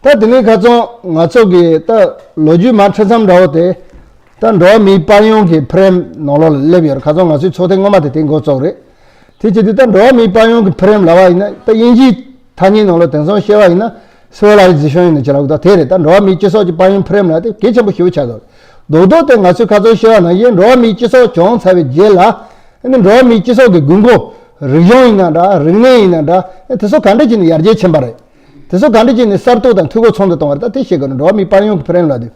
ད་དེ་ནས་ཁ་སང་ང་ཚོ་གི་ད་ལོ་རྒྱུས་མར་འཕྲི་མཚམས་འདྲ་བོ་དེ། ད་འགྲོ་བ་མིའི་དཔལ་ཡོན་གྱི་ཕི་རེམ་ནང་ལོགས་ལ་སླེབས་ཡོད་རེད། ཁ་སང་ང་ཚོའི་ཚོགས་ཐེངས་སྔོན་མ་དེ་དེ་འགོ་བཙུགས་རེད། དེ་བྱེད་དུས་ད་འགྲོ་བ་མིའི་དཔལ་ཡོན་གྱི་ཕི་རེམ་ལབ་པ་ཡིན་ན། ད་དབྱིན་ཇིའི་ཐ་སྙད་ནང་ལ་དེང་སང་བཤད་པ་ཡིན་ན། སི་ཝི་ལ་ཡི་ཛེ་ཤོན་ཡིན་ན་ཅི་ལབ་དགོས། ད་དེ་རེད། ད་འགྲོ་བ་མིའི་སྤྱི་ཚོགས་ཀྱི་དཔལ་ཡོན་ཕི་རེམ་ལབ་དེ་གལ་ཆེན་པོ་ཞེ་པོ་ཆགས་ཀྱི་ཡོད། རྡོག་རྡོག་དེ་ང་ཚོས་ཁ་སང་བཤད་པ་ནང་བཞིན། འགྲོ་བ་མིའི་སྤྱི་ཚོགས་བྱུང་ཚར་བའི་རྗེས་ལ། ཨ་ནི་འགྲོ་བ་མིའི་སྤྱི་ཚོགས་ཀྱི་དགོས་མཁོ། རིག་གཞུང་ཡིན་ན་འདྲ། རིག་གནས་ཡིན་ན་འདྲ། ཨ། དེ་ཚོ་ག་འདྲ་བྱས་ནས་ཡར་རྒྱས་ཕྱིན་པ་རེད། དེ་ཚོ་ག་འདྲ་བྱས་ནས་གསར་གཏོད་དང་འཐུས་སྒོ་ཚང་དུ་གཏོང་བ་རེད། ད་དེ་བཤད་དགོས་ན། འགྲོ་བ་མིའི་དཔལ་ཡོན་གྱི་ཕི་རེམ་ལབ་དུས།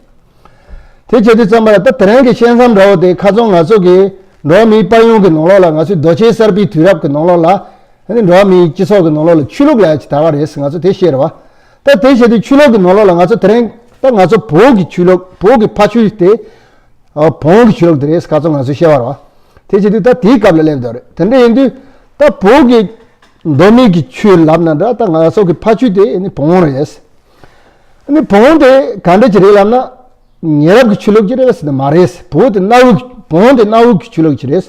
དེ་བྱེད་དུས་ཙམ་པ་ལ། ད་དེ་རིང་གི་བཤད་མཚམས་འདྲ་བོ་དེ། ཁ་སང་ང་ཚོ་གིས་འགྲོ་བ་མིའི་དཔལ་ཡོན་གྱི་ནང་ལོགས་ལ། ང་ཚོའི་རྡོ་ཆས་གསར་པའི་དུས་རབས་ཀྱི་ནང་ལོགས་ལ། ཨ་ནི་འགྲོ་བ་མིའི་སྤྱི་ཚོགས་ཀྱི་ནང་ལོགས་ལ་ཆོས་ལུགས་ལབ་ཡ་ཅིག་དར་བ་རེད་ཟེར་ང་ཚོ་དེ་བཤད་རེད་བ། ད་དེ་བཤད་དུས་ཆོས་ལུགས་ཀྱི་ནང་ལོགས་ལ་ང་ཚོ་དེ་རིང་ད་ང་ཚོ་བོད་ཀྱི་ཆོས་ལུགས། བོད་ཀྱི་ཕ་ཆོས་དེ། ཨ། བོན་གྱི་ཆོས་ལུགས་དེ་རེད་ཟེར་ཁ་སང་ང་ཚོས་བཤད་པ་རེད་བ། དེ་བྱེད་དུས་ད་དེའི་སྐབས་ལ་སླེབས་འདུག་རེད། དེ་འདྲ་ཡིན་དུས་ད་བོད་ཀྱི་མདོ་སྨད་ཀྱི་ཆོས་ལབ་ན་འདྲ། ད་ང་ཚོ་གི་ཕ་ཆོས་དེ་ཨ་ནི་བོན་རེད། ཨ་ནི་བོན་དེ་ག་འདྲ་ཅིག་རེད་ལབ་ན། ཉེ་རབས་ཀྱི་ཆོས་ལུགས་ཅིག་རེད་ཟེར་ན་མ་རེད། བོད་དེ་གནའ་བོའི། བོན་དེ་གནའ་བོའི་གི་ཆོས་ལུགས་ཅིག་རེད།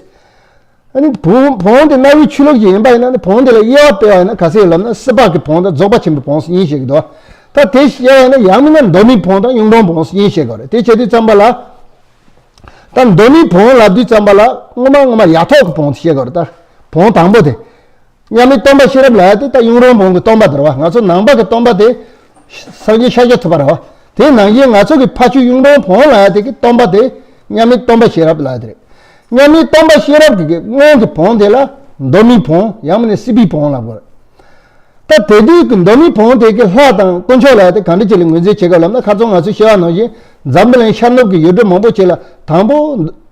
ཨ་ནི་བོན། བོན་དེ་གནའ་བོའི་ཆོས་ལུགས་ཅིག་ཡིན་པ་ཡིན་ན། ཨ་ནི་བོན་དེ་ལ་དབྱེ་བ་དཔེ་བ་ཡིན་ན་ག་ཚད་ཡོད་ལབ་ན། སྲིད་པ་གི་བོན་དང་རྫོགས་པ་ཆེན་པོའི་བོན་ཟེར་གཉིས་བཤད་ཀྱི་འདུག་ད་དེ་དབྱེ་བ་ཡིན་ན། ཡང་མིན་ན་མདོ་སྨད་བོན་དང་གཡུང་དྲུང་བོན་ཟེར་གཉིས་བཤད་དགོས་རེད། དེ་བྱེད་དུས་ཙམ་པ་ལ། ད་མདོ་སྨད་བོན་ལབ་དུས་ཙམ་པ་ལ། སྔོན་མ་སྔོན་མ་ཡ་ཐོག་གི་བོན་ཟེར་བཤད་དགོས་རེད། ད་བོན་དང་པོ་དེ། མཉམ་མེད་སྟོན་པ་ཤེས་རབ་ལབ་ཡ་དེ་ད་གཡུང་དྲུང་བོན་གྱི་སྟོན་པ་དེ་རེད་བ། ང་ཚོ་ནང་པ་གི་སྟོན་པ་དེ་སངས་རྒྱས་ཤཱཀྱ་ཐུབ་པ་རེད་བ། དེ་ནང་བཞིན་ང་ཚོ་གི་ཕ་ཆོས་གཡུང་དྲུང་བོན་ལབ་ཡ་དེ་གི་སྟོན་པ་དེ་མཉམ་མེད་སྟོན་པ་ཤེས་རབ་ལབ་ཡ་དེ་རེད། མཉམ་མེད་སྟོན་པ་ཤེས་རབ་ཀྱི་གི་སྔོན་གྱི་བོན་དེ་ལ་མདོ་སྨད་བོན། ཡང་མིན་ན་སྲིད་པའི་བོན་ལབ་དགོས་རེད། ད་དེ་དུས་ཀྱི་མདོ་སྨད་བོན་དེ་གི་ལྷ་དང་དཀོན་མཆོག་ལབ་ཡ་དེ་ག་འདྲ་ཅིག་ལ་ངོས་འཛིན་བྱེད་དགོས་ལབ་ན། ཁ་སང་ང་ཚོས་བཤད་པ་ནང་བཞིན། འཛམ་བུ་གླིང་ཤར་ནུབ་ཀྱི་ཡུལ་གྲུ་མང་པོ་ཅིག་ལ་དང་པོ་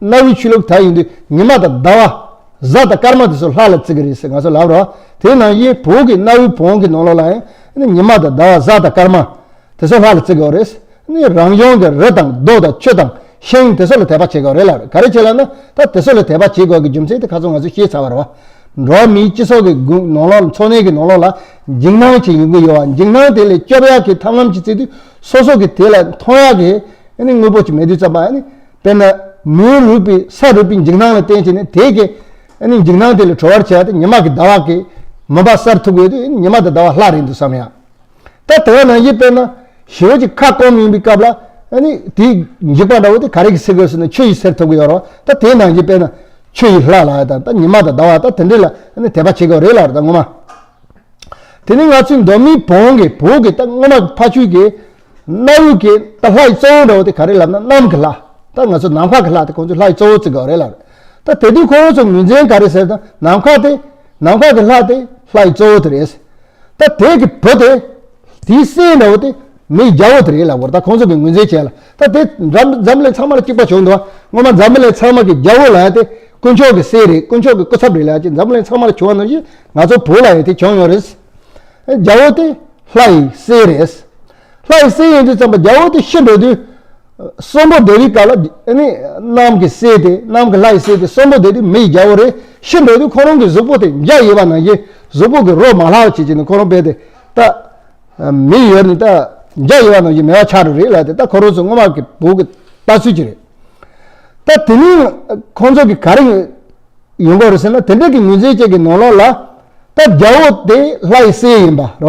གནའ་བོའི་ཆོས་ལུགས་དར་ཡོང་དུས། ཉི་མ་དང་ཟླ་བ། གཟའ་དང་སྐར་མ་དེ་ཚོ་ལྷ་ལ་བརྩི་གི་རེད་ཟེར་ང་ཚོ་ལབ་རོགས། དེ་ནང་བཞིན་བོད་ཀྱི་གནའ་བོའི་བོན་གྱི་ནང་ལོགས་ལ་ཡང་ཉི་མ་དང་ཟླ་བ། གཟའ་དང་སྐར་མ་དེ་ཚོ་ལྷ་ལ་བརྩི་དགོས་རེད། ནི་རང་བྱུང་གི་རི་དང་རྡོ་དང་ཆུ་དང་ཤིང་དེ་ཚོ་ལ་དད་པ་བྱེད་དགོས་རེད་ལབ་རེད། ག་རེ་བྱས་ལབ་ན། ད་དེ་ཚོ་ལ་དད་པ་བྱེད་དགོས་ཀྱི་རྒྱུ་མཚན་དེ་ཁ་སང་ང་ཚོས་ཤེས་ཚར་བ་རེད་བ། འགྲོ་བ་མིའི་སྤྱི་ཚོགས་ཀྱི་ནང་ལོགས་ལ། འཚོ་གནས་ཀྱི་ནང་ལོགས་ལ་འཇིགས་སྣང་ཅིག་ཡོང་གི་ཡོད་བ། འཇིགས་སྣང་དེ་ལས་སྐྱོབ་ཡག་གི་ཐབས་ལམ་ཅིག་བརྩིས་དུས། སོ་སོ་གི་དེ་ལ་མཐོང་ཡག་གི་ཨ་ནི་དངོས་པོ་ཅིག་མེད་དུས་ཙམ་པ། ཨ་ནི་དཔེར་ན་མེའི་རུས་པའི། ས་རུས་པའི་འཇིགས་སྣང་ལ་བརྟེན་བྱས་ནས། དེ་གི་ཨ་ནི་འཇིགས་སྣང་དེ་ལས་གྲོལ་བར་བྱེད་ཡག་དེ་ཉི་མ་གི་ཟླ་བ་གིས་མུན་པ་སེལ་ཐུབ་ཀྱི་ཡོད་དུས། ཨ་ནི་ཉི་མ་དང་ཟླ་བ་ལྷ་རེད་འདུག་བསམ་ཡག་ད་དེ་ག་ནང་བཞིན་དཔེར་ན་ཞེ་པོ་ཅིག་ཁ་སྐོམ་ཡིན་པའི་སྐབས་ལ། ཨ་ནི་དེའི་འཇིགས་པ་འདྲ་བོ་དེ་ག་རེ་གིས་སེལ་དགོས་ཟེར་ན། ཆུ་ཡིས་སེལ་ཐུབ་ཀྱི་ཡོད་རེད་བ། ད་དེ་ནང་བཞིན་དཔེར་ན་ཆུ་ཡི་ལྷ་ལབ་ཡ་དང་། ད་ཉི་མ་དང་ཟླ་བ། ད་དེ་འདྲ་ལ་ཨ་ནི་དད་པ་བྱེད་དགོས་རེད་ལབ་རེད། ད་ངོ་མ། དེ་ནི་ང་ཚོའི་མདོ་སྨད་བོན་གྱི། བོད་ཀྱི་ད་སྔོན་མ་ཕ་ཆོས་ཀྱི་གནའ་བོའི་གི་ད་ལྷ་ཡི་གཙོ་བོ་འདྲ་བོ་དེ་ག་རེ་ལབ་ན། གནམ་གྱི་ལྷ། ད་ང་ཚོ་ནམ་མཁའ་གི་ལྷ་དེ་ཁོང་ཚོས་ལྷ་ཡི་གཙོ་བོ་བརྩི་དགོས་རེད་ལབ་རེད། ད་དེ་དུས་ཁོང་ཚོ་ངོས་འཛིན་ག་རེ་ཟེར་ན། ནམ་མཁའ་དེ། ནམ་མཁའ་གི་ལྷ་དེ་ལྷ་ཡི་གཙོ་བོ་དེ་རེད། ད་དེ་གི་བུ་དེ། དེའི་སྲས་འདྲ་བོ་དེ། མི་ཡི་རྒྱལ་པོ་དེ་རེད་ལབ་དགོས་རེད། ད་ཁོང་ཚོ་གི་ངོས་འཛིན་བྱས་ལ། ད་དེ་འཛམ་འཛམ་གླིང་ཚང་མ་ལ་གཅིག་པ་བྱུང་འདུག་སྔོན་མ་འཛམ་གླིང་ཚང་མ་གི་རྒྱལ་པོ་ལབ་ཡ་དེ་དཀོན་མཆོག་གི་སྲས་རེད། དཀོན་མཆོག་གི་སྐུ་ཚབ་རེད་ལབ་ཡ་ཅིག་འཛམ་གླིང་ཚང་མ་ལ་བྱུང་བ་ནང་བཞིན་ང་ཚོ་བོད་ལ་ཡང་དེ་བྱུང་ཡོད་རེད། རྒྱལ་པོ་དེ་ལྷ་ཡི་སྲས་རེད། ལྷ་ཡི་སྲས་ཡིན་དུས་ཙམ་པ་རྒྱལ་པོ་དེ་ཤི་འགྲོ་དུས། གསོན་པོ་སྡེ་བའི་སྐབས་ལ་ཨ་ནི་གནམ་གྱི་སྲས་དེ་གནམ་གྱི་ལྷ་ཡི་སྲས་དེ་གསོན་པོ་སྡེ་དུས་མི་ཡི་རྒྱལ་པོ་རེད། ཤི་འགྲོ་དུས་ཁོ་རང་གི་གཟུགས་པོ་དེ་འཇའ་ཡལ་བ་ནང་བཞིན་གཟུགས་པོ་གི་རོ་མ་ལྷག་བྱེད་ཀྱི་ནི་ཁོ་རང་རྦད་དེ་ད་མི་ཡོད་ནི་ད་འཇའ་ཡལ་བ་ནང་བཞིན་མེད་པ་ཆགས་འགྲོ་རེད་ལབ་དེ་ད་ཁོ་རང་ཚོ་སྔོན་མ་གི་བོད་ཀྱི་ལྟ་ཚུལ་ཅིག་རེད། ད་དེ་ནི་ཁོང་ཚོ་གི་ག་རེ་ཡོང་གི་རེད་ཟེར་ན། དེ་འདྲ་གི་ངོས་འཛིན་བཅས་ཀྱི་ནང་ལོགས་ལ་ད་རྒྱལ་པོ་དེ་ལྷ་ཡི་སྲས་ཡིན་པ་རེད་བ།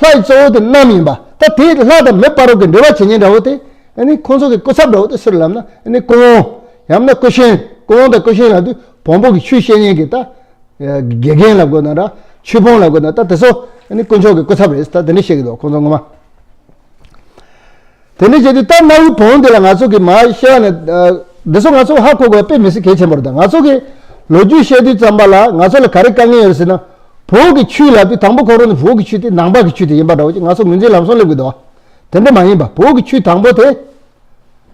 ལྷ་ཡི་གཙོ་བོ་དེ་གནམ་ཡིན་པ། ད་དེ་ལྷ་དང་མི་བར་གྱི་འབྲེལ་བ་བྱེད་མཁན་འདྲ་བོ་དེ་ཨ་ནི་ཁོང་ཚོ་གི་སྐུ་ཚབ་འདྲ་བོ་དེ་སུ་རེད་ལབ་ན་ཨ་ནི་ཀུན་དབང་ཡང་ན་ཀུན་ཤེས། ཀུན་དབང་དང་ཀུན་ཤེས་ལབ་དུས་བོན་པོ་གི་ཆོས་བཤད་མཁན་གྱི་ད་དགེ་རྒན་ལབ་དགོས་ན་འདྲ། ཆོས་དཔོན་ལབ་དགོས་ན་ད་དེ་ཚོ་ཨ་ནི་དཀོན་མཆོག་གི་སྐུ་ཚབ་རེད། ད་དེ་འདྲ་བཤད་ཀྱི་འདུག་ཁོང་ཚོ་ངོ་མ། དེ་འདྲ་བྱས་དུས་ད་གནའ་བོའི་བོན་འདི་ལ་ང་ཚོ་གི་མ་བཤད་ནས་འདི་ཚོ་ང་ཚོ་ཧ་གོ་དགོས་དཔེ་མི་སྲིད་གལ་ཆེན་པོ་རེད། ད་ང་ཚོ་གི་ལོ་རྒྱུས་བཤད་དུས་ཙམ་པ་ལ་ང་ཚོ་ལ་ག་རེ་དཀའ་ངལ་ཡོད་ཟེར་ན། བོད་ཀྱི་ཆོས་ལབ་དུས་དང་པོ་ཁོ་རང་ནི་བོད་ཀྱི་ཆོས་དེ་ནང་པ་གི་ཆོས་དེ་ཡིན་པ་འདྲ་བོ་ཅིག་ང་ཚོ་ངོས་འཛིན་ལམ་སང་སླེབས་དགོས་འདུག་དེ་འདྲ་མ་ཡིན་པ་བོད་ཀྱི་ཆོས་དང་པོ་དེ་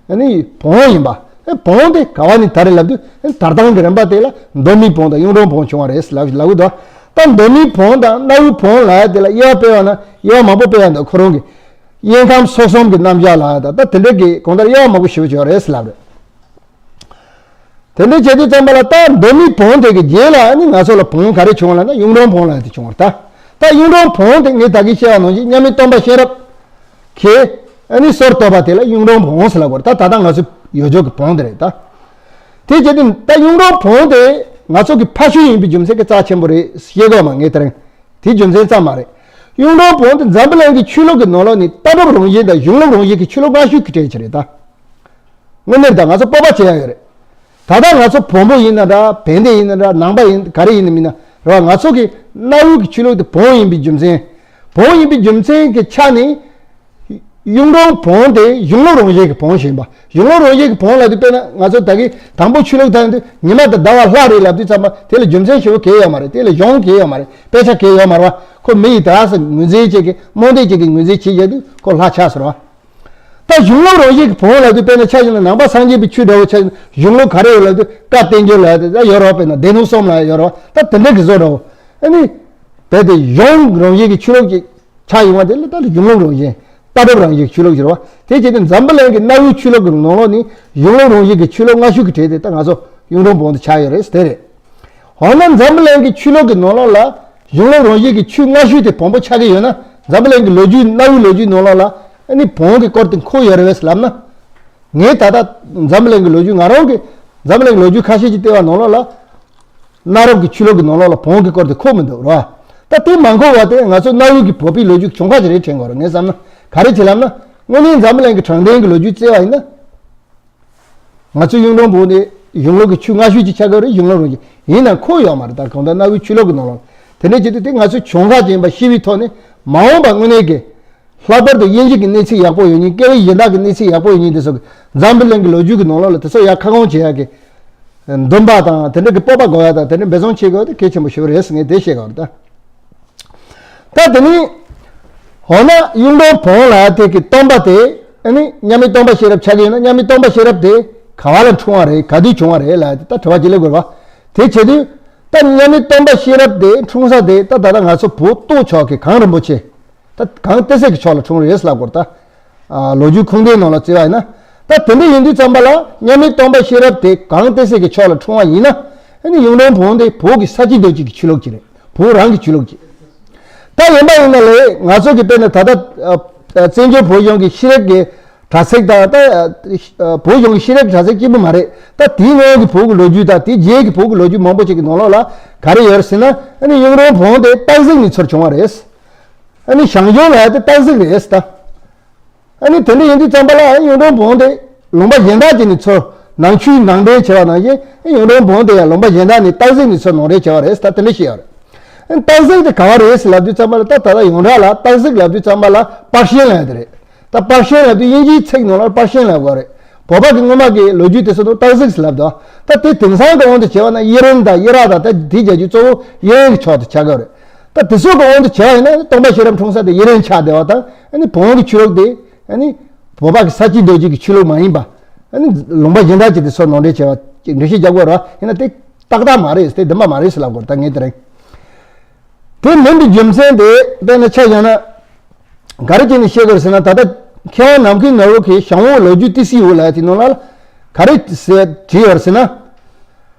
ཨ་ནི་བོན་ཡིན་པ། ཨེ་བོན་དེ་ག་བ་ནས་དར་རེད་ལབ་དུས་ཨེ་དར་སྟངས་ཀྱི་རིམ་པ་དེ་ལ་མདོ་སྨད་བོན་དང་གཡུང་དྲུང་བོན་བྱུང་བ་རེད་ལབ་ལབ་གི་འདུག་ད་མདོ་སྨད་བོན་དང་གནའ་བོའི་བོན་ལབ་ཡ་དེ་ལ་དབྱེ་བ་སྤེལ་བ་ན་དབྱེ་བ་མང་པོ་སྤེལ་ཡ་འདུག་ཁོ་རང་གི་དབྱེ་ཁམས་སོ་གསུམ་གྱི་རྣམ་གཞག་ལ་ད་ད་དེ་འདྲ་གི་གང་ལྟར་དབྱེ་བ་མང་པོ་ཞེ་པོ་ཅིག་ཡོད་རེད་ཟེར་ལབ་རེད། དེ་འདྲ་བྱས་དུས་ཙམ་པ་ལ་ད་མདོ་སྨད་བོན་དེ་གི་རྗེས་ལ་ཨ་ནི་ང་ཚོ་ལ་བོན་ག་རེ་བྱུང་བ་ལབ་ན་གཡུང་དྲུང་བོན་ལབ་དེ་བྱུང་བ་རེད་ད། ད་གཡུང་དྲུང་བོན་དེ་ངས་ད་གིན་བཤད་པ་ནང་བཞིན་མཉམ་མེད་སྟོན་པ་གཤེན་རབ་ཀྱིས་ཨ་ནི་སྲོལ་བཏོད་པ་དེ་ལ་གཡུང་དྲུང་བོན་ཟེར་ལབ་པ་རེད། ད་ད་ལྟ་ང་ཚོ་ཡོད་ཆོག་གི་བོན་དེ་རེད་ད། དེ་བྱས་དུས་ད་གཡུང་དྲུང་བོན་དེ་ང་ཚོ་གི་ཕ་ཤུལ་ཡིན་པའི་རྒྱུ་མཚན་གྱི་རྩ་ཆེན་པོ་རེད་བཤད་དགོས་མ་ངས་དེ་རིང་། དེའི་རྒྱུ་མཚན་ཙམ་མ་རེད། གཡུང་དྲུང་བོན་དེ་འཛམ་བུ་གླིང་གི་ཆོས་ལུགས་ཀྱི་ནང་ལོགས་ནས་ལྟ་གྲུབ་རང་བཞིན་དང་གཞུང་ལུགས་རང་བཞིན་གྱི་ཆོས་ལུགས་སྔ་ཤོས་ཀྱི་གྲས་ཅིག་རེད་ད། དངོས་གནས་ད་ང་ཚོ་སྤོབས་པ་བྱེད་ཡ་ཡོད་རེད། ད་ལྟ་ང་ཚོ་བོན་པོ་ཡིན་ན་འདྲ་བན་དེ་ཡིན་ན་འདྲ་ནང་པ་ཡིན་ག་རེ་ཡིན་ན་མིན་ན་རེད་བ། ང་ཚོ་གི་གནའ་བོའི་གི་ཆོས་ལུགས་དེ་བོན་ཡིན་པའི་རྒྱུ་མཚན། བོན་ཡིན་པའི་རྒྱུ་མཚན་གྱི་ཆ་ནས། གཡུང་དྲུང་བོན་དེ་གཞུང་ལུགས་རང་བཞིན་གྱི་བོན་ཞིག་ཡིན་པ། གཞུང་ལུགས་རང་བཞིན་གྱི་བོན་ལབ་དུས་དཔེར་ན་ང་ཚོ་ད་གི་དང་པོ་ཆོས་ལུགས་དང་དུས་ཉི་མ་དང་ཟླ་བ་ལྷ་རེད་ལབ་དུས་ཙམ་པ་དེ་ལ་རྒྱུ་མཚན་ཞེ་པོ་གལ་ཡོད་མ་རེད། དེ་ལ་གཞུང་གལ་ཡོད་མ་རེད། དཔེ་ཆ་གལ་ཡོད་མ་རེད་བ། ཁོ་མི་ཡི་ད་ས་ངོས་འཛིན་བྱེད་ཀྱི་རྨོངས་དད་བྱེད་ཀྱི་ངོས་འཛིན་བྱེད་ཡོད་དུས་ཁོ་ལྷ་ཆགས་ཟེར་བ། ད་གཞུང་ལུགས་རང་བཞིན་གྱི་བོན་ལབ་དུས་དཔེར་ན་ཆ་བཞག་ན་ནང་པ་སངས་རྒྱས་པའི་ཆོས་འདྲ་བོ་ཆ་བཞག་ན་གཞུང་ལུགས་ག་རེ་ཡོད་ལབ་དུས་བཀའ་བསྟན་འགྱུར་ལབ་དུས་ད་ཡོད་རེད་བ། དཔེར་ན་སྡེ་སྣོད་གསུམ་ལབ་ཡོད་རེད་བ། ད་དེ་འདྲ་གི་བཟོ་འདྲ་བོ། ཨ་ནི། རྦད་དེ་གཞུང་རང་བཞིན་གྱི་ཆོས་ལུགས་ཀྱི་ཆགས་ཡོང་བ་དེ་ལ་ད་ལྟ་གཞུང་ལུགས་རང་བཞིན། ལྟ་གྲུབ་རང་བཞིན་གྱི་ཆོས་ལུགས་ཟེར་བ། དེ་བྱས་ཏེ་འཛམ་བུ་གླིང་གི་གནའ་བོའི་ཆོས་ལུགས་ཀྱི་ནང་ལོགས་ནི་གཞུང་ལུགས་རང་བཞིན་གྱི་ཆོས་ལུགས་སྔ་ཤོས་ཀྱི་གྲས་དེ་ད་ང་ཚོ་གཡུང་དྲུང་བོན་དུ་ཆགས་ཡོད་རེད་དེ་རེད། འོ་ན་འཛམ་བུ་གླིང་གི་ཆོས་ལུགས་ཀྱི་ནང་ལོགས་ལ་གཞུང་ལུགས་རང་བཞིན་གྱི་ཆོས་སྔ་ཤོས་དེ་བོན་པོ་ཆགས་ཀྱི་ཡོད་ན་འཛམ་བུ་གླིང་གི་ལོ་རྒྱུས་གནའ་བོའི་ལོ་རྒྱུས་ནང་ལོགས་ལ་ཨ་ནི་བོན་གྱི་སྐོར་དེ་འཁོད་ཡོད་རེད་བས་ལབ་ན། ངས་ད་ལྟ་འཛམ་བུ་གླིང་གི་ལོ་རྒྱུས་ང་རང་གི་འཛམ་བུ་གླིང་གི་ལོ་རྒྱུས་ཁ་ཤས་ཀྱི་ལྟེ་བ་ནང་ལོགས་ལ། གནའ་རབས་ཀྱི་ཆོས་ལུགས་ཀྱི་ནང་ལོགས་ལ་བོན་གྱི་སྐོར་དེ་འཁོད་མི་འདུག་ར། ད་དེ་མ་འཁོད་པ་དེ་ང་ཚོ་གནའ་བོའི་གི་བོད་པའི་ལོ་རྒྱུས་བྱུང་ཁ་ཅིག་རེད་དྲན་དགོས་རེད། ངས་བསམ་ན་ག་རེ་བྱེད་ལབ་ན་དངོས་གནས་འཛམ་བུ་གླིང་གི་དྲང་བདེན་གྱི་ལོ་རྒྱུས་བརྩི་བ་ཡིན་ན། ང་ཚོ་གཡུང་དྲུང་བོན་དེ་གཞུང་ལུགས་ཀྱི་ཆོས་སྔ་ཤོས་ཅིག་ཆགས་ཀྱི་རེད། གཞུང་ལུགས་རང་བཞིན་ཡིན་ན་འཁོད་ཡོད་མ་རེད། ད་གང་ལྟར་གནའ་བོའི་ཆོས་ལུགས་ཀྱི་ནང་ལོགས་དེ་འདྲ་བྱེད་དུས་དེ་ང་ཚོ་བྱུང་ཁ་ཅིག་ཡིན་པ་ཤེས་པའི་ཐོག་ནས་མ་འོངས་པ་དངོས་གནས་ཀྱི། ལྷག་པར་དུ་དབྱིན་ཇི་གི་གནས་ཚུལ་ཡག་པོ་ཡོད་མཁན། སྐད་རིགས་གཞན་དག་གི་གནས་ཚུལ་ཡག་པོ་ཡོད་མཁན་དེ་ཚོ་གི་འཛམ་བུ་གླིང་གི་ལོ་རྒྱུས་ཀྱི་ནང་ལོགས་ལ་དེ་ཚོ་ཡར་ཁ་སྐོང་བྱེད་ཡག་གི་འདུན་པ་དང་དེ་འདྲ་གི་སྤོབས་པ་དགོས་ཡག་དང་དེ་འདྲ་འབད་བརྩོན་བྱེད་དགོས་དེ་གལ་ཆེན་པོ་ཞིག་རེད་ཟེར་ངས་དེ་བཤད་དགོས་རེད་ད། ད་དེ་ནི་འོ་ན་གཡུང་དྲུང་བོན་ལ་དེ་གི་སྟོན་པ་དེ་ཨ་ནི་མཉམ་མེད་སྟོན་པ་གཤེན་རབ་ཆགས་ཀྱི་ཡོད་ན་མཉམ་མེད་སྟོན་པ་གཤེན་རབ་དེ་ག་བ་ལ་འཁྲུངས་པ་རེད། ག་དུས་བྱུང་བ་རེད་ལབ་ཡ་དེ་ད་དྲི་བ་གཅིག་སླེབས་དགོས་རེད་བ། དེ་བྱེད་དུས་ད་མཉམ་མེད་སྟོན་པ་གཤེན་རབ་དེ་འཁྲུངས་ས་དེ་ད་ད་ལྟ་ང་ཚོ་བོད་སྟོད་ཕྱོགས་ཀྱི་གངས་རིན་པོ་ཆེ། ད་གངས་ཏི་སེ་གི་ཕྱོགས་ལ་འཁྲུངས་རེད་ལབ་དགོས་རེད་ད། ཨ་ལོ་རྒྱུས་ཁུངས་ལྡན་ནང་ལ་བརྩི་བ་ཡིན་ན། ད་དེ་འདྲ་ཡིན་དུས་ཙམ་པ་ལ་མཉམ་མེད་སྟོན་པ་གཤེན་རབ་དེ་གངས་ཏི་སེ་གི་ཕྱོགས་ལ་འཁྲུངས་པ་ཡིན་ན། ཨ་ནི་གཡུང་དྲུང་བོན་དེ་བོད་ཀྱི་ས་བྱི་རྡོ་རྗེ་གི་ཆོས་ལུགས་ཅིག་རེད། བོད་རང་གི་ཆོས་ལུགས་ཅིག་ད་ཡིན་པ་ཡིན་ན་ལས་ང་ཚོ་གི་དཔེར་ན་ད་ལྟ་ཨ་ཨ་བཙན་བྱོལ་བོད་གཞུང་གི་ཤེས་རིག་གི་དྲ་ཚིགས་དང་ད་ཨ་བོད་གཞུང་གི་ཤེས་རིག་དྲ་ཚིགས་གཅིག་པུ་མ་རེད། ད་དེའི་སྔོན་གྱི་བོད་ཀྱི་ལོ་རྒྱུས་དང་དེའི་རྗེས་ཀྱི་བོད་ཀྱི་ལོ་རྒྱུས་མང་པོ་ཅིག་གི་ནང་ལོགས་ལ་ག་རེ་ཡོད་རེད་ཟེར་ན། ཨ་ནི་གཡུང་དྲུང་བོན་དེ་སྟག་གཟིག་ནས་ཚུར་བྱུང་བ་རེད། ཨ་ནི་ཞང་ཞུང་ལབ་ཡ་དེ་སྟག་གཟིག་རེད་ད། ཨ་ནི་དེ་འདྲ་ཡིན་དུས་ཙམ་པ་ལ་ཨ་གཡུང་དྲུང་བོན་དེ་ལུང་པ་གཞན་དག་ཅིག་ནས་ཚུར་ནང་ཆོས་ནང་འདྲེན་བྱས་པ་ནང་བཞིན་ཨ་གཡུང་དྲུང་བོན་དེ་ཡང་ལུང་པ་གཞན་དག་ནས་སྟག་གཟིག་ནས་ཚུར་ནང་འདྲེན་བྱས་པ་རེད་ད། དེ་འདྲ་བཤད་ཡོད་རེད། ཨ་ནི་སྟག་གཟིག་དེ་ག་བ་རེད་ཟེར་ལབ་དུས་ཙམ་པ་ལ་ད་ད་ལྟ་ཡོངས་གྲགས་ལ་སྟག་གཟིག་ལབ་དུས་ཙམ་པ་ལ་པར་ཤན་ལབ་ཡ་དེ་རེད། ད་པར་ཤན་ལབ་དུས་དབྱིན་ཇིའི་ཚིག་ནང་ལ་པར་ཤན་ལབ་དགོས་རེད། བོད་པ་གི་སྔོན་མ་གི་ལོ་རྒྱུས་དེ་ཚོ་ནང་སྟག་གཟིག་ལབ་འདུག་ད་དེ་དེང་སང་གི་དབང་དུ་བྱས་པ་ན་དབྱི་རན་དང་དབྱི་རག་དང་ད་དེ་རྒྱལ་རྒྱུ་གཙོ་བོ་དབྱི་རན་གྱི་ཕྱོགས་དེ་ཆགས་ཀྱི་རེད། ད་དེ་ཚོ་གི་དབང་དུ་བྱས་པ་ཡིན་ན་སྟོན་པ་གཤེན་རབ་འཁྲུངས་ས་དེ་དབྱི་རན་ཆགས་བསྡད་པ་དང་ཨ་ནི་བོན་གྱི་ཆོས་ལུགས་དེ་ ཨ་ནི་བོད་པ་གི་ས་སྐྱིད་རྡོ་རྗེ་གི་ཆོས་ལུགས་མ་ཡིན་པ། ཨ་ནི་ལུང་པ་གཞན་དག་ཅིག་དེ་ཚོར་ནོར་འཁྲུལ་བྱས་པ་ཅིག་འགྲེལ་བཤད་རྒྱག་དགོས་རེད་བ། ཡིན་ན་དེ་ཏག་ཏག་མ་རེད། དེ་བདེན་པ་མ་རེད་ཟེར་ལབ་དགོས་རེད། ད་ངས་དེ་རིང་དེ་མིན་པའི་རྒྱུ་མཚན་དེ་དཔེར་ན་ཆ་བཞག་ན། ག་རེ་བྱས་ནས་བཤད་དགོས་རེད་ཟེར་ན། ད་ལྟ་མཁས་དབང་ནམ་མཁའི་ནོར་བུ་གིས་ཞང་ཝང་ལོ་རྒྱུས་ཏི་སི་འོ་ལབ་དེ་ནང་ལ་ག་རེ་ཟེར་བྲིས་ཡོད་རེད་ཟེར་ན།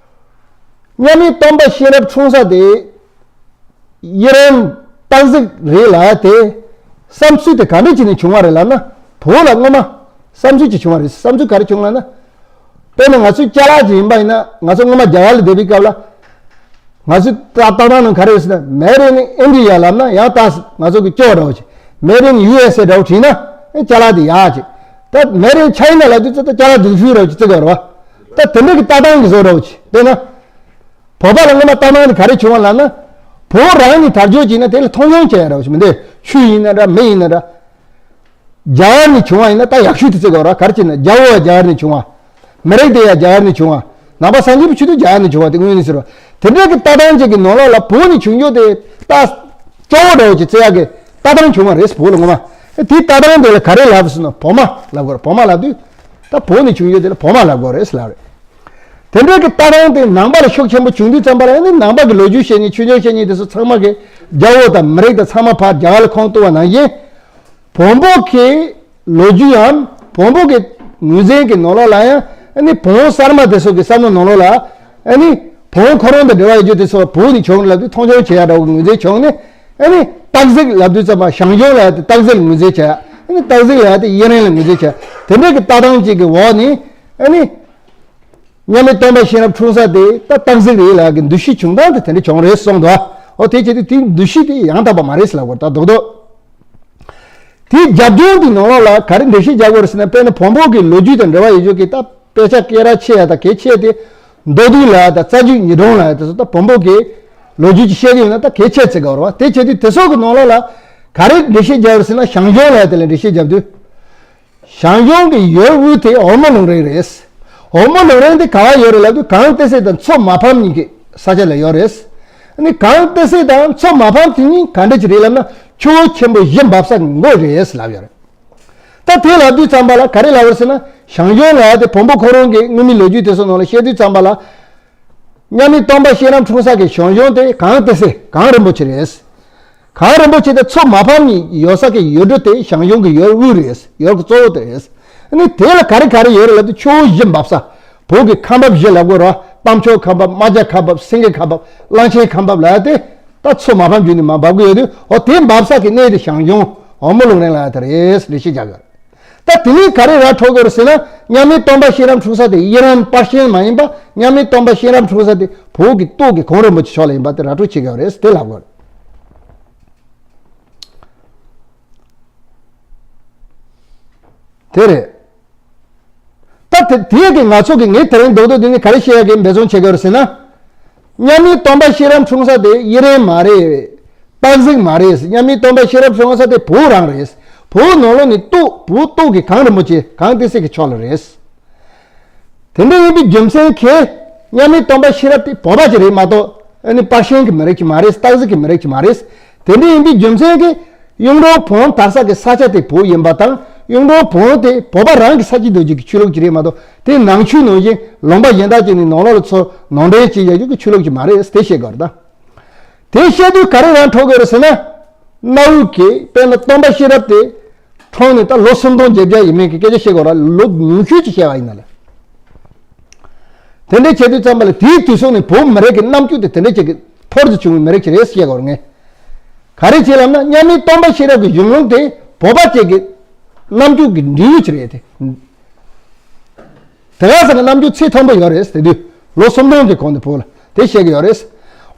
མཉམ་མེད་སྟོན་པ་ཤེས་རབ་འཁྲུངས་ས་དེ་ཡེ་རན་སྟག་གཟིག་རེད་ལབ་དེ། བསམ་ཚུལ་དེ་ག་འདྲ་བྱས་ནས་བྱུང་བ་རེད་ལབ་ན། བོད་ལ་སྔོན་མ་བསམ་ཚུལ་ཅིག་བྱུང་བ་རེད། བསམ་ཚུལ་ག་རེ་བྱུང་ལབ་ན། དཔེར་ན་ང་ཚོའི་ཅ་ལག་ཅིག་ཡིན་པ་ཡིན་ན། ང་ཚོ་སྔོན་མ་རྒྱ་གར་ལ་བསྡད་པའི་སྐབས་ལ། ང་ཚོའི་ལྟ་ལྟ་སྟངས་ནང་ག་རེ་ཡོད་ཟེར་ན། Made in India ལབ་ན་ཡང་ད་ང་ཚོ་གི་སྐྱོ་བ་འདྲ་བོ་ཅིག Made in ཡུ་ཨེས་ཨེ་འདྲ་བོ་བྲིས་ན་ཅ་ལག་དེ་ཡག་ཅིག་ད་Made in China ལབ་དུས་ཙམ་ད་ཅ་ལག་དེ་ཧྥུ་ར་བོ་ཅིག་བརྩི་དགོས་རེད་བ། ད་དེ་འདྲ་གི་ལྟ་སྟངས་ཀྱི་བཟོ་འདྲ་བོ་ཅིག་དཔེར་ན། བོད་པ་ལ་སྔོན་མ་ལྟ་སྟངས་དེ་ག་རེ་བྱུང་བ་ལབ་ན། བོད་རང་ནས་དར་ལྕོག་བྱས་ན་དེ་ལ་མཐོང་ཆུང་བྱེད་ཡ་འདྲ་བོ་ཅིག་མི་འདུག་ཆུ་ཡིན་ན་འདྲ། མེ་ཡིན་ན་འདྲ། རྒྱ་གར་ནས་བྱུང་བ་ཡིན་ན་ད་ཡག་ཤོས་དེ་བརྩི་དགོས་རེད། ག་རེ་བྱས་ན་རྒྱལ་པོ་ཡང་རྒྱ་གར་ནས་བྱུང་བ། མི་རིགས་དེ་ཡང་རྒྱ་གར་ནས་བྱུང་བ། ནང་པ་སངས་རྒྱས་པའི་ཆོས་དེ་རྒྱ་གར་ནས་བྱུང་བ་དེ་དངོས་གནས་ཟེར་བ། དེ་འདྲ་གི་ལྟ་སྟངས་ཅིག་གི་ནང་ལོགས་ལ་བོད་ནས་བྱུང་རྒྱུ་དེ་ད་སྐྱོ་བོ་འདྲ་བོ་ཅིག་བརྩི་ཡག་གི་ལྟ་སྟངས་བྱུང་བ་རེད། བོད་ལ་སྔོན་མ། དེའི་ལྟ་སྟངས་དེ་ལ་ག་རེ་ལབ་ཟེར་ན། བོགས་མ་ལབ་དགོས་རེད། བོགས་མ་ལབ་དུས་ད་བོད་ནས་བྱུང་རྒྱུ་དེ་ལ་བོགས་མ་ལབ་དགོས་རེད་ཟེར་ལབ་རེད། དེ་འདྲའི་གི་ལྟ་སྟངས་དེ་ནང་པ་ལ་ཤུགས་ཆེན་པོ་བྱུང་དུས་ཙམ་པ་ལ། ཨ་ནི་ནང་པ་གི་ལོ་རྒྱུས་བཤད་མཁན་ཆོས་འབྱུང་བཤད་མཁན་དེ་ཚོ་ཚང་མ་གི་རྒྱལ་པོ་དང་མི་རིགས་དང་ཚང་མ་ཕར་རྒྱ་གར་ལ་ཁོངས་གཏོགས་པ་ནང་བཞིན། བོན་པོ་གི་ལོ་རྒྱུས་ཡང་བོན་པོ་གི་ངོས་འཛིན་གྱི་ནང་ལོགས་ལ་ཡང་། ཨ་ནི་བོན་གསར་མ་དེ་ཚོ་གི་བསམ་བློ་ནང་ལོགས་ལ། ཨ་ནི་བོན་ཁོ་རང་དང་འབྲེལ་བ་ཡོད་རྒྱུ་དེ་ཚོ་བོད་ནས་བྱུང་ལབ་དུས་མཐོང་ཆུང་བྱེད་ཡ་འདྲ་བོ་ངོས་འཛིན་བྱུང་ནས། ཨ་ནི་སྟག་གཟིག་ལབ་དུས་ཙམ་པ་ཞང་ཞུང་ལབ་ཡ་དེ་སྟག་གཟིག་ལ་ངོས་འཛིན་བྱེད་ཡ། ཨ་ནི་སྟག་གཟིག་ལབ་ཡ་དེ་ཡེ་རན་ལ་ངོས་འཛིན་བྱེད་ཡ། དེ་འདྲའི་གི་ལྟ་སྟངས་ཅིག་གི་འོག་ནས། ཨ་ནི། མཉམ་མེད་སྟོན་པ་ཤེས་རབ་འཁྲུངས་ས་དེ་ད་སྟག་གཟིག་རེད་ལབ་ཀྱི་འདུ་ཤེས་བྱུང་སྟངས་དེ་དེ་འདྲ་བྱུང་རེད་གསུངས་འདུག་འོ་དེ་བྱེད་དུས་དེའི་འདུ་ཤེས་དེ་ཡང་དག་པ་མ་རེད་ཟེར་ལབ་དགོས་ད་རྡོག་རྡོག་དེའི་རྒྱབ་ལྗོངས་དེའི་ནང་ལོགས་ལ་ག་རེ་འགྲེལ་བཤད་རྒྱག་དགོས་རེད་ཟེར་ན། དཔེར་ན་བོན་པོ་གི་ལོ་རྒྱུས་དང་འབྲེལ་བ་ཡོད་རྒྱུ་གི་ད་དཔེ་ཆ་སྐད་གྲགས་ཆེ་ཡ་དང་གལ་ཆེ་དེ། མདོ་སྡེ་ལབ་ཡ་དང་རྩ་རྒྱུད་ཉིས་སྒྲུང་ལབ་ཡ་དེ་ཚོ་ད་བོན་པོ་གི་ལོ་རྒྱུས་ཀྱི་བཤད་ཀྱི་ཡོད་ན་ད་གལ་ཆེ་བརྩི་དགོས་རེད་བ། དེ་བྱེད་དུས་དེ་ཚོ་གི་ནང་ལོགས་ལ་ག་རེ་འགྲེལ་བཤད་རྒྱག་དགོས་རེད་ཟེར་ན། ཞང་ཞུང་ལབ་ཡ་དེ་ལ་འགྲེལ་བཤད་རྒྱབ་དུས། ཞང་ཞུང་གི་ཡུལ་དབུས་དེ་འོལ་མོ་ལུང་རིང་རེད། འོལ་མོ་ལུང་རིང་དེ་ག་བ་ཡོད་རེད་ལབ་དུས། གངས་ཏི་སེ་དང་མཚོ་མ་ཕམ་གཉིས་ཀྱི་ས་ཆ་ལ་ཡོད་རེད། ཨ་ནི་གངས་ཏི་སེ་དང་མཚོ་མ་ཕམ་དེ་གཉིས་ག་འདྲ་ཅིག་རེད་ལབ་ན། ཆུ་བོ་ཆེན་པོ་བཞི་འབབ་ས་གི་མགོ་རེད་ལབ་ཡོད་རེད། ད་དེ་ལབ་དུས་ཙམ་པ་ལ་ག་རེ་ལབ་པ་རེད་ཟེར་ན། ཞང་ཞུང་ལབ་ཡ་དེ་བོན་པོ་ཁོ་རང་གི་དངོས་མིང་ལོ་རྒྱུས་དེ་ཚོ་ནང་ལ་བཤད་དུས་ཙམ་པ་ལ། མཉམ་མེད་སྟོན་པ་ཤེས་རབ་འཁྲུངས་ས་གི་ཞང་ཞུང་དེ་གངས་ཏི་སེ་གངས་རིན་པོ་ཆེ་རེད། གངས་རིན་པོ་ཆེ་དང་མཚོ་མ་ཕམ་གཉིས་ཡོད་ས་གི་ཡུལ་གྲུ་དེ་ཞང་ཞུང་གི་ཡུལ་དབུས་རེད། ཡུལ་གྱི་གཙོ་བོ་དེ་རེད། ཨ་ནི་དེ་ལ་ག་རེ་ག་རེ་ཡོད་རེད་ལབ་དུས། ཆུ་བོ་བཞི་འབབ་ས། བོད་ཀྱི་ཁ་འབབ་བཞི་ལབ་དགོས་རེད་བ། རྟ་མཆོག་ཁ་འབབ། རྨ་བྱ་ཁ་འབབ། སེང་གེ་ཁ་འབབ། གླང་ཆེན་ཁ་འབབ་ལབ་ཡ་དེ་ད་མཚོ་མ་ཕམ་བརྒྱུད་ནས་མར་འབབ་ཀྱི་ཡོད་དུས། འོ་དེ་འབབ་ས་གི་གནས་དེ་ཞང་ཞུང་འོལ་མོ་ལུང་རིང་ལབ་ཡ་དེ་རེད་ཟེར་འགྲེལ་བཤད་རྒྱག་གི་ཡོད་རེད། ད་དེ་ནས་ག་རེ་ར་འཕྲོད་དགོས་རེད་ཟེར་ན། མཉམ་མེད་སྟོན་པ་ཤེས་རབ་འཁྲུངས་ས་དེ་ཡེ་རན་པར་ཤན་མ་ཡིན་པ། མཉམ་མེད་སྟོན་པ་ཤེས་རབ་འཁྲུངས་ས་དེ་བོད་ཀྱི་སྟོད་ཀྱི་གངས་རིན་པོ་ཆེ་ཕྱོགས་ལ་ཡིན་པ་དེ་ར་འཕྲོད་བྱེད་ཀྱི་ཡོད་རེད་ཟེར་དེ་ལབ་དགོས་རེད། དེ་རེད། ད་དེ་དེ་གི་ང་ཚོ་གི་ངས་དེ་རིང་རྡོག་རྡོག་འདི་ནས་ག་རེ་བཤད་ཡ་གི་འབད་བརྩོན་བྱེད་ཀྱི་ཡོད་རེད་ཟེར་ན། མཉམ་མེད་སྟོན་པ་ཤེས་རབ་འཁྲུངས་ས་དེ་ཡེ་རན་མ་རེད། སྟག་གཟིག་མ་རེད། མཉམ་མེད་སྟོན་པ་ཤེས་རབ་འཁྲུངས་ས་དེ་བོད་རང་རེད། བོད་ནང་ལོགས་ནས་སྟོད། བོད་སྟོད་ཀྱི་གངས་རིན་པོ་ཆེ་གངས་ཏི་སེ་གི་ཕྱོགས་ལ་རེད། དེ་འདྲ་ཡིན་པའི་རྒྱུ་མཚན་གྱིས་མཉམ་མེད་སྟོན་པ་ཤེས་རབ་དེ་བོད་པ་ཅིག་རེད་མ་གཏོགས། ཨ་ནི་པར་ཤན་གྱི་མི་རིགས་ཅིག་མ་རེད། སྟག་གཟིག་གི་མི་རིགས་ཅིག་མ་རེད། དེ་འདྲ་ཡིན་པའི་རྒྱུ་མཚན་གྱིས་གཡུང་དྲུང་བོན་དར་ས་གི་ས་ཆ་དེ་བོད་ཡིན་པ་དང་། གཡུང་དྲུང་བོན་དེ་བོད་པ་རང་གི་ས་སྐྱིད་རྡོ་རྗེ་གི་ཆོས་ལུགས་ཅིག་རེད་མ་གཏོགས། དེ་ནང་ཆོས་ནང་བཞིན་ལུང་པ་གཞན་དག་ཅིག་ནས་ནང་ལོགས་ལ་ཚུར་ནང་འདྲེན་བྱས་ཡོད་རྒྱུ་གི་ཆོས་ལུགས་ཅིག་མ་རེད། དེ་ཤེས་དགོས་རེད་ད། དེ་བཤད་དུས་ག་རེ་རང་འཕྲོད་དགོས་རེད་ཟེར་ན། གནའ་བོའི་གི་དཔེར་ན་སྟོན་པ་ཤེས་རབ་དེ་འཁྲུངས་ནས་ད་ལོ་སུམ་སྟོང་བརྒྱད་བརྒྱ་ཡས་མས་ཀྱི་སྐད་ཆ་བཤད་དགོས་རེད། ལོ་ཉུང་ཤོས་ཅིག་བཤད་པ་ཡིན་ན་ལ། དེ་འདྲའི་བྱེད་དུས་ཙམ་པ་ལ་དེའི་དུས་སུ་ནི་བོད་མི་རིགས་ཀྱི་རྣམ་འགྱུར་དེ་དེ་འདྲ་ཅིག་གི་ཕོར་དུ་བྱུང་བའི་མི་རིགས་ཅིག་རེད་བཤད་དགོས་རེད་ངས། ག་རེ་བྱས་ལབ་ན། མཉམ་མེད་སྟོན་པ་ཤེས་རབ་ཀྱི་གཞུང་ལུགས་དེ་བོད་པ་ཅིག་གི་རྣམ་འགྱུར་གྱི་འབྲེལ་ཡོད་ཅིག་རེད་དེ། དེ་ག་ས་གི་རྣམ་འགྱུར་ཚད་མཐོན་པོ་ཡོད་རེད་ཟེར་དུས། ལོ་སུམ་སྟོང་གི་གོང་དུ་བོད་ལ་དེ་བཤད་ཀྱི་ཡོད་རེད།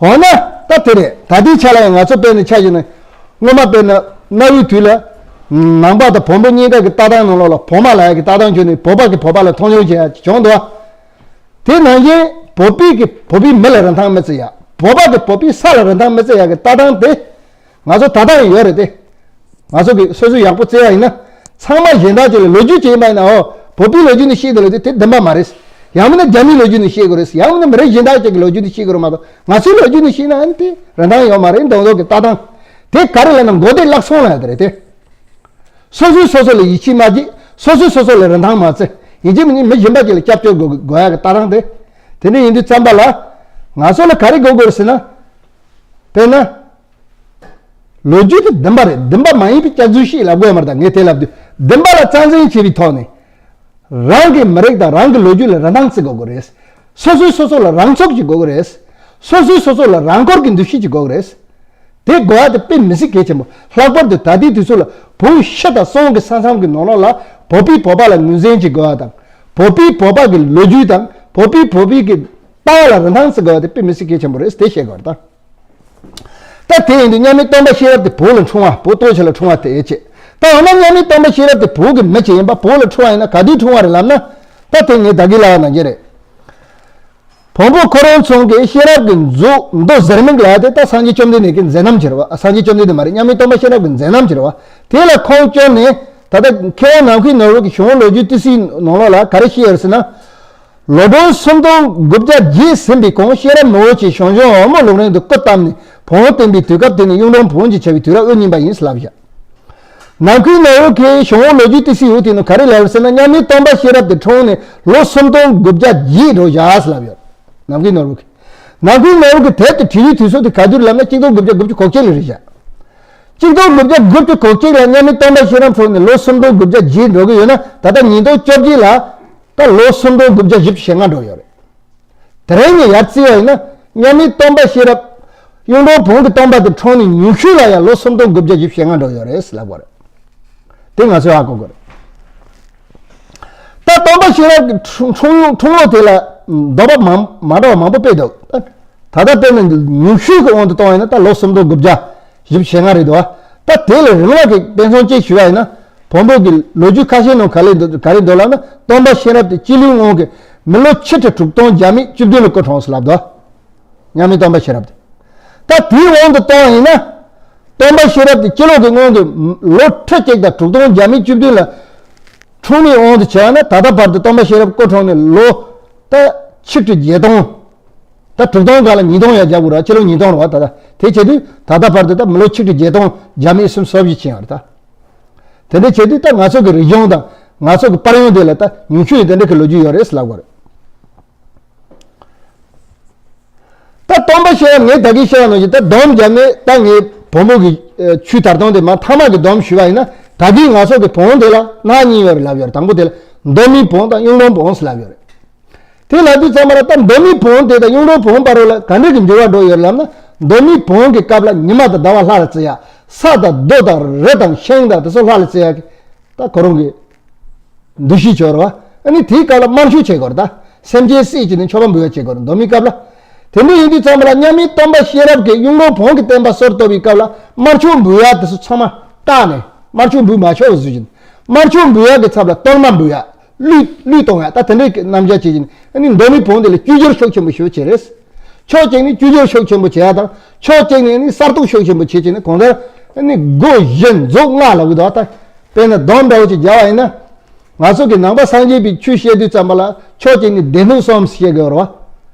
འོ་ན་ད་དེ་རེད། ད་ལྟའི་ཆ་ལ་ཡང་ང་ཚོ་དཔེར་ན་ཆ་བཞག་ན། སྔོན་མ་དཔེར་ན་གནའ་བོའི་དུས་ལ་ནང་པ་དང་བོན་པོ་གཉིས་ཀ་གི་ལྟ་སྟངས་ནང་ལོགས་ལ་བོགས་མ་ལབ་ཡ་གི་ལྟ་སྟངས་བྱུང་ནས། བོད་པ་གིས་བོད་པ་ལ་མཐོང་ཆུང་བྱེད་ཡ་བྱུང་འདུག་དེ་ནང་བཞིན་བོད་པས་གིས་བོད་པའི་མི་ལ་རིན་ཐང་མི་བརྩི་ཡ། བོད་པ་གིས་བོད་པའི་ས་ལ་རིན་ཐང་མི་བརྩི་ཡ་གི་ལྟ་སྟངས་དེ་ང་ཚོ་ད་ལྟ་ཡང་ཡོད་རེད་དེ། ང་ཚོ་གིས་སོ་སོས་ཡག་པོ་བརྩི་བ་ཡིན་ན། ཚང་མ་གཞན་དག་ཅིག་ལ་ལོ་རྒྱུས་ཅིག་ཡིན་པ་ཡིན་ན། འོ་བོད་པའི་ལོ་རྒྱུས་ནས་བཤད་འདུག་ལབ་དུས་དེ་བདེན་པ་མ་རེད། ཡང་མིན་ན་རྒྱ་མིའི་ལོ་རྒྱུས་ནས་བཤད་དགོས་རེད། ཡང་མིན་ན་མི་རིགས་གཞན་དག་ཅིག་གི་ལོ་རྒྱུས་ནས་བཤད་དགོས་རེད་མ་གཏོགས། ང་ཚོའི་ལོ་རྒྱུས་ནས་བཤད་ན་ཨ་ནི་དེ་རིན་ཐང་ཡོད་མ་རེད། མདོག་མདོག་གི་ལྟ་སྟངས་དེ་ག་རེ་ལབ་ན་མགོ་བདེ་བརླག་སོང་ལབ་ཡ་དེ་རེད་དེ། སོ་སོས་སོ་སོ་ལ་ཡིད་ཆེས་མ་བྱེད། སོ་སོས་སོ་སོ་ལ་རིན་ཐང་མ་བརྩི། ཡིན་གཅིག་མིན་གཉིས་མི་གཞན་པ་ཅིག་ལ་སྐྱབས་བཅོལ་དགོས་དགོས་ཡག་གི་ལྟ་སྟངས་དེ། དེ་འདྲ་ཡིན་དུས་ཙམ་པ་ལ། ང་ཚོ་ལ་ག་རེ་དགོས་དགོས་རེད་ཟེར་ན། དཔེར་ན། ལོ་རྒྱུས་དེ་བདེན་པ་རེད། བདེན་པ་མ་ཡིན་པའི་སྐྱག་རྫུན་ཞིག་ལབ་དགོས་ཡ་མ་རེད། ད་ངས་དེ་ལབ་དུས་བདེན་པ་ལ་རྩ་འཛིན་བྱེད་པའི་ཐོག་ནས། རང་གི་མི་རིགས་དང་རང་གི་ལོ་རྒྱུས་ལ་རིན་ཐང་བརྩི་དགོས་ཀྱི་རེད། སོ་སོས་སོ་སོ་ལ་རང་ཚུགས་ཀྱི་དགོས་ཀྱི་རེད། སོ་སོས་སོ་སོ་ལ་རང་འཁོར་གྱི་འདུ་ཤེས་ཀྱི་དགོས་ཀྱི་རེད། དེ་དགོས་ཡ་དེ་དཔེ་མི་སྲིད་གལ་ཆེན་པོ། ལྷག་པར་དུ་ད་ལྟའི་དུས་ཚོད་ལ་བོད་ཤི་དང་གསོན་གྱི་ས་མཚམས་ཀྱི་ནང་ལོགས་ལ་བོད་པས་བོད་པ་ལ་ངོས་འཛིན་བྱེད་དགོས་ཡ་དང་། བོད་པས་བོད་པ་གི་ལོ་རྒྱུས་དང་བོད་པས་བོད་པའི་གི་ལྟ་བ་ལ་རིན་ཐང་བརྩི་དགོས་ཡ་དེ་དཔེ་མི་སྲིད་གལ་ཆེན་པོ་རེད། དེ་བཤད་དགོས་རེད་ད། ད་དེ་ཡིན་དུས་མཉམ་མེད་སྟོན་པ་ཤེས་རབ་དེ་བོད་ལ་འཁྲུངས་པ། བོད་ལྟོ་ཆེ་ལ་འཁྲུངས་པ་དེ་ཨེ་ཆེ། ད་འོ་ན་མཉམ་མེད་སྟོན་པ་ཤེས་རབ་དེ་བོད་ཀྱི་མི་ཅིག་ཡིན་པ། བོད་ལ་འཁྲུངས་པ་ཡིན་ན་ག་དུས་འཁྲུངས་པ་རེད་ལབ་ན། ད་དེ་ངས་ད་གིན་ལབ་པ་ནང་བཞིན་རེད། བོན་པོ་ཁོ་རང་ཚོ་གིས་ཤེས་རབ་ཀྱི་མཛོད་མདོ་ཟེར་མིང་ལ་དེ་ད་སངས་རྒྱས་བཅོམ་ལྡན་འདས་ཀྱི་མཛད་རྣམ་ཅིག་རེད་བ། སངས་རྒྱས་བཅོམ་ལྡན་འདས་མ་རེད། མཉམ་མེད་སྟོན་པ་ཤེས་རབ་ཀྱི་མཛད་རྣམ་ཅིག་རེད་བ། དེ་ལ་ཁུངས་བསྐྱོན་ནས་ད་ལྟ་མཁས་དབང་ནམ་མཁའི་ནོར་བུ་གི་གཞུང་ལོ་རྒྱུས་ཏི་སེའི་ནང་ལོགས་ལ་ག་རེ་བཤད་ཡོད་ཟེར་ན། ལོ་ལོན་སུམ་སྟོང་དགུ་བརྒྱ་བརྒྱད་ཟིན་པའི་གོང་ཤེས་རབ་མི་བོ་ཆེ་ཞང་ཞུང་འོལ་མོ་ལུང་རིང་དུ་སྐུ་བལྟམས་ནས་བོན་བསྟན་པའི་དུས་སྐབས་དེ་ནི་གཡུང་དྲུང་བོན་གྱི་བྱ་བའི་དུས་རབས་དབུ་བརྙེས་པ་ཡིན་ལབ་བཞག། ནམ་མཁའི་ནོར་བུ་གིས་གཞུང་ལོ་རྒྱུས་ཏི་སེའི་འོག་དེ་ནི་ག་རེ་ལབ་ཟེར་ན། མཉམ་མེད་སྟོན་པ་ཤེས་རབ་དེ་འཁྲུངས་ནས་ལོ་སུམ་སྟོང་དགུ་བརྒྱ་བརྒྱད་འགྲོ་བཞག་ལབ་ཡོད། ནམ་མཁའི་ནོར་བུ་གིས། ནམ་མཁའི་ནོར་བུ་གིས་དེབ་དེ་བྲིས་པའི་དུས་ཚོད་དེ་ག་དུས་ལབ་ན། གཅིག་སྟོང་དགུ་བརྒྱ་དགུ་བཅུ་གོ་གཅིག་ལ་རེད་བཞག། གཅིག་སྟོང་དགུ་བརྒྱ་དགུ་བཅུ་གོ་གཅིག་ལ་མཉམ་མེད་སྟོན་པ་ཤེས་རབ་འཁྲུངས་ནས་ལོ་སུམ་སྟོང་དགུ་བརྒྱ་བརྒྱད་འགྲོ་གི་ཡོད་ན། ད་ལྟ་ཉིས་སྟོང་བཅོ་བརྒྱད་ལ་ད་ལོ་སུམ་སྟོང་དགུ་བརྒྱ་བཞི་བཅུ་ཞེ་ལྔ་འགྲོ་ཡོད་རེད། དེ་རིང་ནས་ཡར་བརྩིས་པ་ཡིན་ན། མཉམ་མེད་སྟོན་པ་ཤེས་རབ་གཡུང་དྲུང་བོན་གྱི་སྟོན་པ་དེ་འཁྲུངས་ནས་ཉུང་ཤོས་ལ་ཡང་ལོ་སུམ་སྟོང་དགུ་བརྒྱ་བཞི་བཅུ་ཞེ་ལྔ་འགྲོ་ཡོད་རེད་ལབ་པ་རེད། དེ་ང་ཚོས་ཧ་གོ་དགོས་རེད། ད་སྟོན་པ་ཤེས་རབ་ཀྱི་འཁྲུངས་འཁྲུངས་འཁྲུངས་ལོ་དེ་ལ་འདོད་པ་མང་མ་འདྲ་བ་མང་པོ་དཔེ་འདུག། ད་ལྟ་དཔེར་ན་ཉུང་ཤོས་ཀྱི་དབང་དུ་བཏང་བ་ཡིན་ན་ད་ལོ་སུམ་སྟོང་དགུ་བརྒྱ་བཞི་བཅུ་ཞེ་ལྔ་རེད་འདུག། ད་དེ་ལས་རིང་བ་གི་དཔེ་མཚོན་གཅིག་ཞུ་བ་ཡིན་ན། བོན་པོ་གི་ལོ་རྒྱུས་ཁ་ཤས་ནང་ག་ལེ་འདུག་ག་རེ་འདུག་ལབ་ན། སྟོན་པ་ཤེས་རབ་དེ་སྤྱི་ལོའི་སྔོན་གྱི་མི་ལོ་ཆིག་ཁྲི་དྲུག་སྟོང་བརྒྱ་མེད་བཅུ་བདུན་ལ་སྐུ་འཁྲུངས་སོ་ལབ་འདུག། མཉམ་མེད་སྟོན་པ་ཤེས་རབ་དེ། ད་དེའི་དབང་དུ་བཏང་བ་ཡིན་ན། སྟོན་པ་ཤེས་རབ་དེ་སྤྱི་ལོ་གི་སྔོན་དུ་ལོ་ཁྲི་གཅིག་དང་དྲུག་སྟོང་བརྒྱ་མེད་བཅུ་བདུན་ལ་འཁྲུངས་མིའི་དབང་དུ་བྱས་ན། ད་ལྟ་བར་དུ་སྟོན་པ་ཤེས་རབ་སྐུ་འཁྲུངས་ནས་ལོ་ད་ཆིག་ཁྲི་བརྒྱད་སྟོང་། ད་དྲུག་སྟོང་སྒང་ལ་ཉིས་སྟོང་ཡར་རྒྱག་དགོས་རེད། སྤྱི་ལོ་ཉིས་སྟོང་རེད་བ། ད་ལྟ་དེ་བྱེད་དུས་ད་ལྟ་བར་དུ་ད་མི་ལོ་ཆིག་ཁྲི་བརྒྱད་སྟོང་བརྒྱ་མེད་སུམ་ཅུ་སོ་བཞི་ཕྱིན་ཡོད་རེད་ད། དེ་འདྲ་བྱེད་དུས་ད་ང་ཚོ་གི་རིག་གཞུང་དང་ང་ཚོ་གི་པར་ཡོང་དེ་ལ་ད་ཉུང་ཤོས་དེ་འདྲ་གི་ལོ་རྒྱུས་ཡོད་རེད་ལབ་དགོས་རེད། ད་སྟོན་པ་ཤེས་རབ་ངས་ད་གིན་བཤད་པ་ནང་བཞིན། ད་སྡོམ་རྒྱབ་ནས་ད་ངས་བོན་པོ་གི་ཨ་ཆོས་དར་སྟངས་དེ་མ་མཐའ་མ་གི་སྡོམ་ཞུ་བ་ཡིན་ན། ད་གིན་ང་ཚོ་གི་བོན་དེ་ལ་ནང་གཉིས་ཡོད་རེད་ལབ་ཡོད་རེད། དང་པོ་དེ་ལ་མདོ་སྨད་བོན་དང་གཡུང་དྲུང་བོན་ཟེར་ལབ་ཡོད་རེད། དེ་ལབ་དུས་ཙམ་པ་ལ་ད་མདོ་སྨད་བོན་དེ་དང་གཡུང་དྲུང་བོན་བར་ལ་ག་འདྲ་གི་འགྱུར་བ་འགྲོ་ཡོད་རེད་ལབ་ན། མདོ་སྨད་བོན་གྱི་སྐབས་ལ་ཉི་མ་དང་ཟླ་བ་ལྷ་ལ་བརྩི་ཡ། ས་དང་རྡོ་དང་རི་དང་ཤིང་དང་དེ་ཚོ་ལྷ་ལ་བརྩི་ཡ་གི་ད་ཁོ་རང་གི་འདུ་ཤེས་ཆོག་རེད་བ། ཨ་ནི་དེའི་སྐབས་ལ་དམར་མཆོད་བྱེད་དགོས་རེད་ད། སེམས་ཅན་བསད་བྱས་ནས་མཆོད་པ་འབུལ་བ་བྱེད་དགོས་རེད། མདོ་སྨད་སྐབས་ལ། དེ་འདྲ་ཡིན་དུས་ཙམ་པ་ལ་མཉམ་མེད་སྟོན་པ་ཤེས་རབ་ཀྱིས་གཡུང་དྲུང་བོན་གྱི་བསྟན་པ་སྲོལ་གཏོད་པའི་སྐབས་ལ་དམར་མཆོད་འབུལ་ཡ་དེ་ཚོ་ཚང་མ་བཀག་ནས། དམར་མཆོད་འབུལ་མ་ཆོག་པ་བཟོས་ཀྱིན། དམར་མཆོད་འབུལ་ཡ་གི་ཚབ་ལ་གཏོར་མ་འབུལ་ཡ། གླུད་གླུད་གཏོང་ཡ། ད་དེ་འདྲའི་རྣམ་གཞག་བྱེད་ཀྱིན། ཨ་ནི་མདོ་སྨད་བོན་དེ་ལ་བཅོས་བསྒྱུར་ཤུགས་ཆེན་པོ་ཞེ་པོ་བྱས་རེད། ཕྱོགས་གཅིག་ནས་བཅོས་བསྒྱུར་ཤུགས་ཆེན་པོ་བྱེད་ཡ་དང་། ཕྱོགས་གཅིག་ནས་ནི་གསར་གཏོད་ཤུགས་ཆེན་པོ་བྱེད་ཀྱིན། གང་ལྟར་ཨ་ནི་སྒོ་བཞི་མཛོད་ལྔ་ལབ་གི་འདུག། ད་དཔེར་ན་སྡོམ་འདྲ་བོ་ཅིག་རྒྱག་པ་ཡིན་ན། ང་ཚོ་གི་ནང་པ་སངས་རྒྱས་པའི་ཆོས་བཤད་དུས་ཙམ་པ་ལ་ཕྱོགས་གཅིག་ནས་སྡེ་སྣོད་གསུམ་བཤད་དགོས་རེད་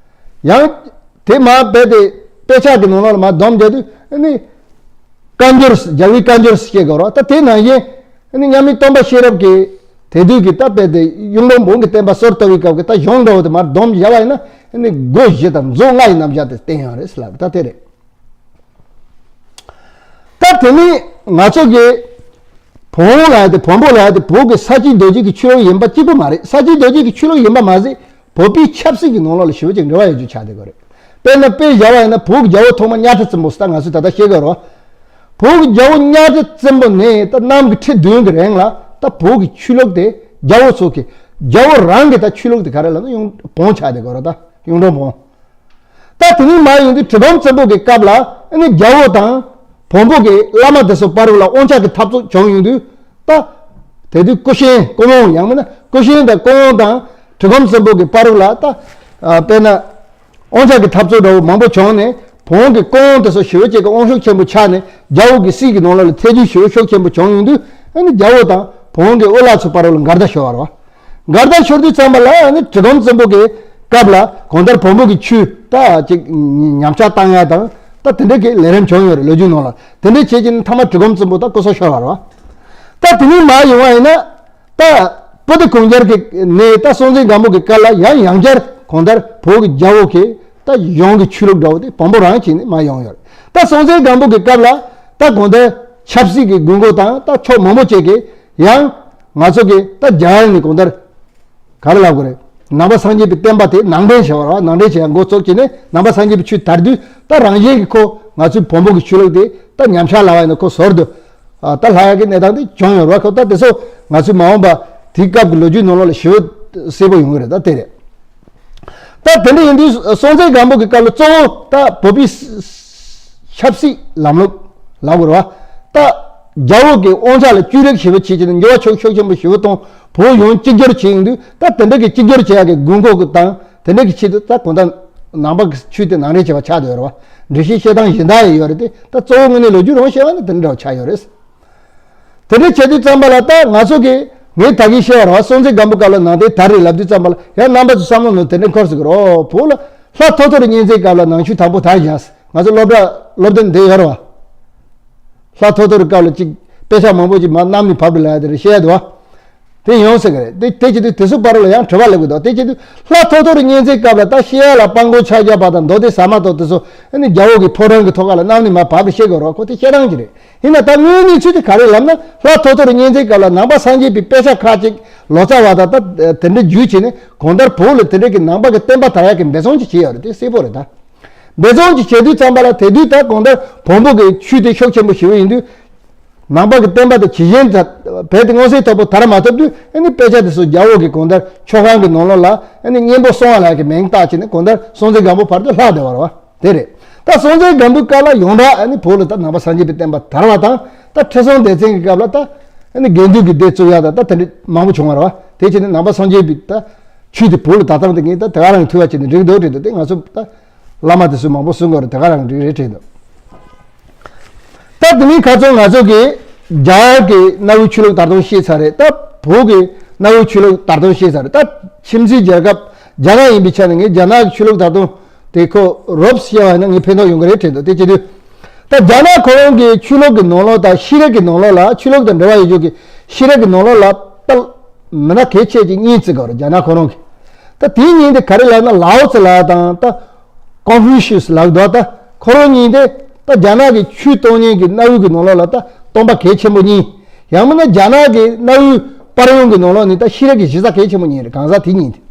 བ། ཡང་དེ་མ་རྦད་དེ་དཔེ་ཆ་གི་ནང་ལོགས་ལ་མར་སྡོམ་རྒྱག་དུས་ཨ་ནི་བཀའ་འགྱུར། རྒྱལ་བའི་བཀའ་འགྱུར་བཤད་དགོས་རེད་བ། ད་དེ་ནང་བཞིན། ཨ་ནི་མཉམ་མེད་སྟོན་པ་ཤེས་རབ་ཀྱིས་དེ་དུས་ཀྱི་ད་རྦད་དེ་གཡུང་དྲུང་བོན་གྱི་བསྟན་པ་སྲོལ་གཏོད་པའི་སྐབས་ཀྱི་ད་གཞུང་འདྲ་བོ་དེ་མར་སྡོམ་བཞག་པ་ཡིན་ན། ཨ་ནི་སྒོ་བཞི་དང་མཛོད་ལྔ་ཡི་རྣམ་གཞག་དེ་བསྟན་ཡོད་རེད་ལབ། ད་དེ་རེད། ད་དེ་ནི་ང་ཚོ་གི་བོན་ལབ་ཡ་དེ། བོན་པོ་ལབ་ཡ་དེ་བོད་ཀྱི་ས་སྐྱེས་རྡོ་སྐྱེས་ཀྱི་ཆོས་ལུགས་ཡིན་པ་གཅིག་པུ་མ་རེད། ས་སྐྱེས་རྡོ་སྐྱེས་ཀྱི་ཆོས་ལུགས་ཡིན་པ་མ་ཟད། བོད་པའི་ཆབ་སྲིད་ཀྱི་ནང་ལོགས་ལ་ཞེ་པོ་ཅིག་འབྲེལ་བ་ཡོད་རྒྱུ་ཆགས་བསྡད་ཡོད་རེད། དཔེར་ན་དཔེ་བཞག་པ་ཡིན་ན། བོད་ཀྱི་རྒྱལ་པོ་ཐོག་མ་གཉའ་ཁྲི་བཙན་པོ་ཟེར། ད་ང་ཚོས་ད་ལྟ་བཤད་ཀྱི་ཡོད་རེད་བ། བོད་ཀྱི་རྒྱལ་པོ་གཉའ་ཁྲི་བཙན་པོ་ནས་ད་གནམ་གྱི་ཁྲི་བདུན་གྱི་རིང་ལ་ད་བོད་ཀྱི་ཆོས་ལུགས་དེ་རྒྱལ་པོ་ཚོ་གི། རྒྱལ་པོ་རང་གི་ད་ཆོས་ལུགས་དེ་ག་རེ་ལབ་ན་གཡུང་བོན་ཆགས་བསྡད་ཡོད་རེད། ད་གཡུང་དྲུང་བོན། ད་དེ་ནས་མར་ཡོང་དུས་གྲི་གུམ་བཙན་པོ་གི་སྐབས་ལ་ཨ་ནི་རྒྱལ་པོ་དང་བོན་པོ་གི་བླ་མ་དེ་ཚོ་བར་ལ་དབང་ཆ་གི་འཐབ་རྩོད་བྱུང་ཡོང་དུས། ད་དེ་དུས་སྐུ་ཞབས་སྐུ་དབང་། ཡང་མིན་ན་སྐུ་ཞབས་དང་སྐུ་དབང་དང་གྲི་གུམ་བཙན་པོ་གི་བར་ལ་ད་ཨ་དཔེར་ན་དབང་ཆ་གི་འཐབ་རྩོད་འདྲ་བོ་མང་པོ་བྱུང་ནས། བོན་གྱི་སྐུ་དབང་དེ་ཚོ་ཞེ་པོ་ཅིག་གི་དབང་ཤུགས་ཆེན་པོ་ཆགས་ནས། རྒྱལ་པོ་གི་སྲིད་ཀྱི་ནང་ལོགས་ལ་ཐེ་བྱུས་ཞེ་པོ་ཤུགས་ཆེན་པོ་བྱུང་ཡོང་དུས། ཨ་ནི་རྒྱལ་པོ་དང་བོན་གྱི་དབུ་བླ་ཚོ་བར་ལ་འགལ་ཟླ་ཤོར་བ་རེད་བ། འགལ་ཟླ་ཤོར་དུས་ཙམ་པ་ལ་ཨ་ནི་གྲི་གུམ་བཙན་པོ་གི་སྐབས་ལ་གང་ལྟར་བོན་པོ་གི་ཆོས་ད་ཅིག་ཉམས་ཆག་བཏང་ཡ་དང་། ད་དེ་འདྲ་གི་ལས་རིམ་བྱུང་ཡོད་རེད། ལོ་རྒྱུས་ནང་ལ། དེ་འདྲ་བྱས་ཀྱི་ནི་མཐའ་མ་གྲི་གུམ་བཙན་པོ་ད་སྐུ་སྲོག་ཤོར་བ་རེད་བ། ད་དེ་ནས་མར་ཡོང་བ་ཡིན་ན། ད་བོད་དེ་གོང་རྒྱལ་གྱི་ནས་ད་སྲོང་བཙན་སྒམ་པོ་གི་སྐབས་ལ་ཡང་ཡང་བསྐྱར་གང་ལྟར་བོད་ཀྱི་རྒྱལ་པོ་གི་ད་གཞུང་གི་ཆོས་ལུགས་འདྲ་བོ་དེ་བོན་པོ་རང་བྱས་ནས་མར་ཡོང་ཡོད་རེད། ད་སྲོང་བཙན་སྒམ་པོ་གི་སྐབས་ལ་ད་གང་ལྟར་ཆབ་སྲིད་ཀྱི་དགོས་མཁོ་དང་ད་ཕྱོགས་མང་པོ་བཅས་ཀྱི་ཡང་ང་ཚོ་གི་ད་རྒྱ་གར་ནས་གང་ལྟར་ག་རེ་ལབ་དགོས་རེད། ནང་པ་སངས་རྒྱས་པའི་བསྟན་པ་དེ་ནང་འདྲེན་བྱས་པ་རེད་བ། ནང་འདྲེན་བྱས་ཡ་འགོ་བཙུགས་བྱས་ནས་ནང་པ་སངས་རྒྱས་པའི་ཆོས་དར་དུས་ད་རང་བཞིན་གྱི་ཁོ་ང་ཚོའི་བོན་པོ་གི་ཆོས་ལུགས་དེ་ད་ཉམས་ཆག་ལ་བ་ཡིན་ན་ཁོ་ཟོར་དུ་ད་ལྷག་ཡ་གི་གནས་སྟངས་དེ་བྱུང་ཡོད་རེད་བ། ཁོ་ད་དེ་ཚོ་ང་ཚོའི་མ་འོངས་པ་དེའི་སྐབས་ཀྱི་ལོ་རྒྱུས་ནང་ལོགས་ལ་ཞིབ་པོ་གསལ་པོ་ཡོང་གི་རེད། ད་དེ་རེད། ད་དེ་འདྲ་ཡིན་དུས་སྲོང་བཙན་སྒམ་པོ་གི་སྐབས་ལ་གཙོ་བོ་ད་བོད་པའི་ཆབ་སྲིད་ལམ་ལུགས་ལབ་དགོས་རེད་བ། ད་རྒྱལ་པོ་གི་དབང་ཆ་ལ་བཅོས་རིག་ཞིབ་པོ་བྱེད་ཀྱི་འགྱུར་བ་ཤུགས་ཤུགས་ཆེན་པོ་ཞིབ་པོ་གཏོང་། བོད་ཡོངས་གཅིག་གྱུར་བྱེད་ཡོང་དུས་ད་དེ་འདྲ་གི་གཅིག་གྱུར་བྱེད་ཡག་གི་དགོས་མཁོ་གི་དང་དེ་འདྲ་གི་ཆེད་དུ་ད་གང་ལྟར་ནང་པ་གི་ཆོས་དེ་ནང་འདྲེན་བྱས་པ་ཆགས་བསྡད་ཡོད་རེད་བ། འགྲེལ་བཤད་བཤད་སྟངས་གཞན་དག་ཡང་ཡོད་རེད་དེ། ད་གཙོ་བོ་དངོས་གནས་ལོ་རྒྱུས་རང་བཤད་པ་ན་དེ་འདྲ་ཆགས་ཡོད་རེད། དེ་འདྲ་བྱེད་དུས་ཙམ་པ་ལ་ད་ང་ཚོ་གིས་ངས་ད་གིན་བཤད་པ་རེད་བ། སྲོང་བཙན་སྒམ་པོ་སྐབས་ལ་ནང་བསྟན་དར་རེད་ལབ་དུས་ཙམ་པ་ལ་ཡང་རྣམ་པ་ཚོ་བསམ་བློ་ནང་དེ་འདྲ་འཁོར་སྲིད་ཀྱི་རེད། བོད་ལ་ལྷ་ཐོ་ཐོ་རི་གཉན་བཙན་སྐབས་ལ་ནང་ཆོས་དང་པོ་དར་བཞག་ང་ཚོ་སློབ་གྲྭ་སློབ་དེབ་འདི་ཡོད་རེད་བ། ལྷ་ཐོ་ཐོ་རི་སྐབས་ལ་ཅིག་དཔེ་ཆ་མང་པོ་ཅིག་མར་གནམ་ནས་བབས་རེད་ལབ་ཡ་དེ་རེད་བཤད་ཡ་འདུག་བ། དེ་ཡོང་སྲིད་ཀྱི་རེད། དེ་དེ་བྱེད་དུས་དེ་ཚོ་བར་ལ་ཡང་དྲི་བ་སླེབས་ཀྱི་འདུག་དེ་བྱེད་དུས་ལྷ་ཐོ་ཐོ་རི་གཉན་བཙན་སྐབས་ལ་ད་བཤད་ཡ་ལ་སྤང་གོང་ཆག་རྒྱ་བ་དང་མདོ་སྡེ་ཟ་མ་ཏོག་དེ་ཚོ་ཨ་ནི་རྒྱལ་པོ་གི་ཕོ་བྲང་གི་ཐོག་ཁ་ལ་གནམ་ནས་མར་བབས་རེད་བཤད་དགོས་རེད་བ། ཁོ་དེ་བཤད་སྟངས་ཅིག་རེད། ཡིན་ན་ད་དངོས་གནས་ཚུལ་དེ་ག་རེ་ལབ་ན་ལྷ་ཐོ་ཐོ་རི་གཉན་བཙན་སྐབས་ལ་ནང་པ་སངས་རྒྱས་པའི་དཔེ་ཆ་ཁག་ཅིག་ལོ་ཙཱ་བ་དང་ད་དེ་འདྲ་བརྒྱུད་བྱས་ནས་གང་ལྟར་བོད་ལ་དེ་འདྲ་གི་ནང་པ་གི་བསྟན་པ་དར་ཡག་གི་འབད་བརྩོན་ཅིག་བྱས་ཡོད་རེད། དེ་གསལ་པོ་རེད་ད། འབད་བརྩོན་ཅིག་བྱེད་དུས་ཙམ་པ་ལ་དེ་དུས་ད་གང་ལྟར་བོན་པོ་གི་ཆོས་དེ་ཤུགས་ཆེན་པོ་ཞེ་པོ་ཡིན་དུས། ནང་པ་གི་བསྟན་པ་དེ་ཇེ་ཞན་དུ་རྦད་དེ་མངོན་གསལ་དོད་པོ་དར་མ་ཐུབ་དུས་ཨ་ནི་དཔེ་ཆ་དེ་ཚོ་རྒྱལ་པོ་གི་གང་ལྟར་མཆོད་ཁང་གི་ནང་ལོགས་ལ་ཨ་ནི་གཉན་པོ་སྲོང་བ་ལགས་ཀྱི་མིང་བཏགས་བྱས་ནས་གང་ལྟར་སྲོང་བཙན་སྒམ་པོ་བར་དུ་ལྷག་བསྡད་པ་རེད་བ། དེ་རེད། ད་སྲོང་བཙན་སྒམ་པོའི་སྐབས་ལ་ཡོངས་གྲགས་ཨ་ནི་བོད་ལ་ད་ནང་པ་སངས་རྒྱས་པའི་བསྟན་པ་དར་བ་དང་ད་ཁྲི་སྲོང་ལྡེ་བཙན་གྱི་སྐབས་ལ་ད་ཨ་ནི་དགེ་འདུན་གྱི་སྡེ་བཙུགས་ཡ་ད་ད་དེ་འདྲ་མང་པོ་བྱུང་བ་རེད་བ། དེ་བྱས་ནས་ནང་པ་སངས་རྒྱས་པའི་ད་ཆོས་དེ་བོད་ལ་དར་སྟངས་དེ་ངས་ད་དེ་ག་རང་ཐུབ་པ་བྱས་ནས་འགྲིག་འདུག་བྲིས་འདུག་དེ་ང་ཚོ་ད་བླ་མ་དེ་ཚོས་མང་པོ་གསུང་གི་ཡོད་རེད། དེ་ག་རང་འགྲིག་རེད་བྲིས་འདུག་ད་དེ་མིན་ཁ་སང་ང་ཚོ་གིས་རྒྱ་གར་གྱི་གནའ་བོའི་ཆོས་ལུགས་དར་སྟངས་ཤེས་ཚར་རེད། ད་བོད་ཀྱི་གནའ་བོའི་ཆོས་ལུགས་དར་སྟངས་ཤེས་ཚར་རེད། ད་ཁྱིམ་མཚེས་རྒྱལ་ཁབ་རྒྱ་ནག་ཡིན་པའི་ཆ་ནས་ངས་རྒྱ་ནག་གི་ཆོས་ལུགས་དར་སྟངས་དེ་ཁོ་རོབ་ཤེས་པ་ཡིན་ན་ངས་ཕན་ཐོགས་ཡོང་གི་རེད་དྲན་འདུག་དེ་བྱེད་དུས་ད་རྒྱ་ནག་ཁོ་རང་གི་ཆོས་ལུགས་ཀྱི་ནང་ལོགས་དང་ཤེས་རིག་གི་ནང་ལོགས་ལ་ཆོས་ལུགས་དང་འབྲེལ་བ་ཡོད་རྒྱུ་གི་ཤེས་རིག་གི་ནང་ལོགས་ལ་ད་མི་སྣ་གལ་ཆེ་ཅིག་གཉིས་བརྩི་དགོས་རེད་རྒྱ་ནག་ཁོ་རང་གི། ད་དེའི་གཉིས་དེ་ག་རེ་ལབ་ན་ལའོ་ཙི་ལབ་དང་ད་ཀོང་ཧྥུ་ཤུས་ལབ་འདུག་ད་ཁོ་རང་གཉིས་དེ་ད་རྒྱ་ནག་གི་ཆོས་གཏོང་མཁན་གྱི་གནའ་བོའི་གི་ནང་ལོགས་ལ་ད་སྟོན་པ་གལ་ཆེན་པོ་གཉིས། ཡང་མིན་ན་རྒྱ་ནག་གི་གནའ་བོའི་པར་ཡོང་གི་ནང་ལོགས་ནས་ད་ཤེས་རིག་གི་གཞི་རྩ་གལ་ཆེན་པོ་གཉིས་རེད། གང་ཟག་དེ་གཉིས་དེ།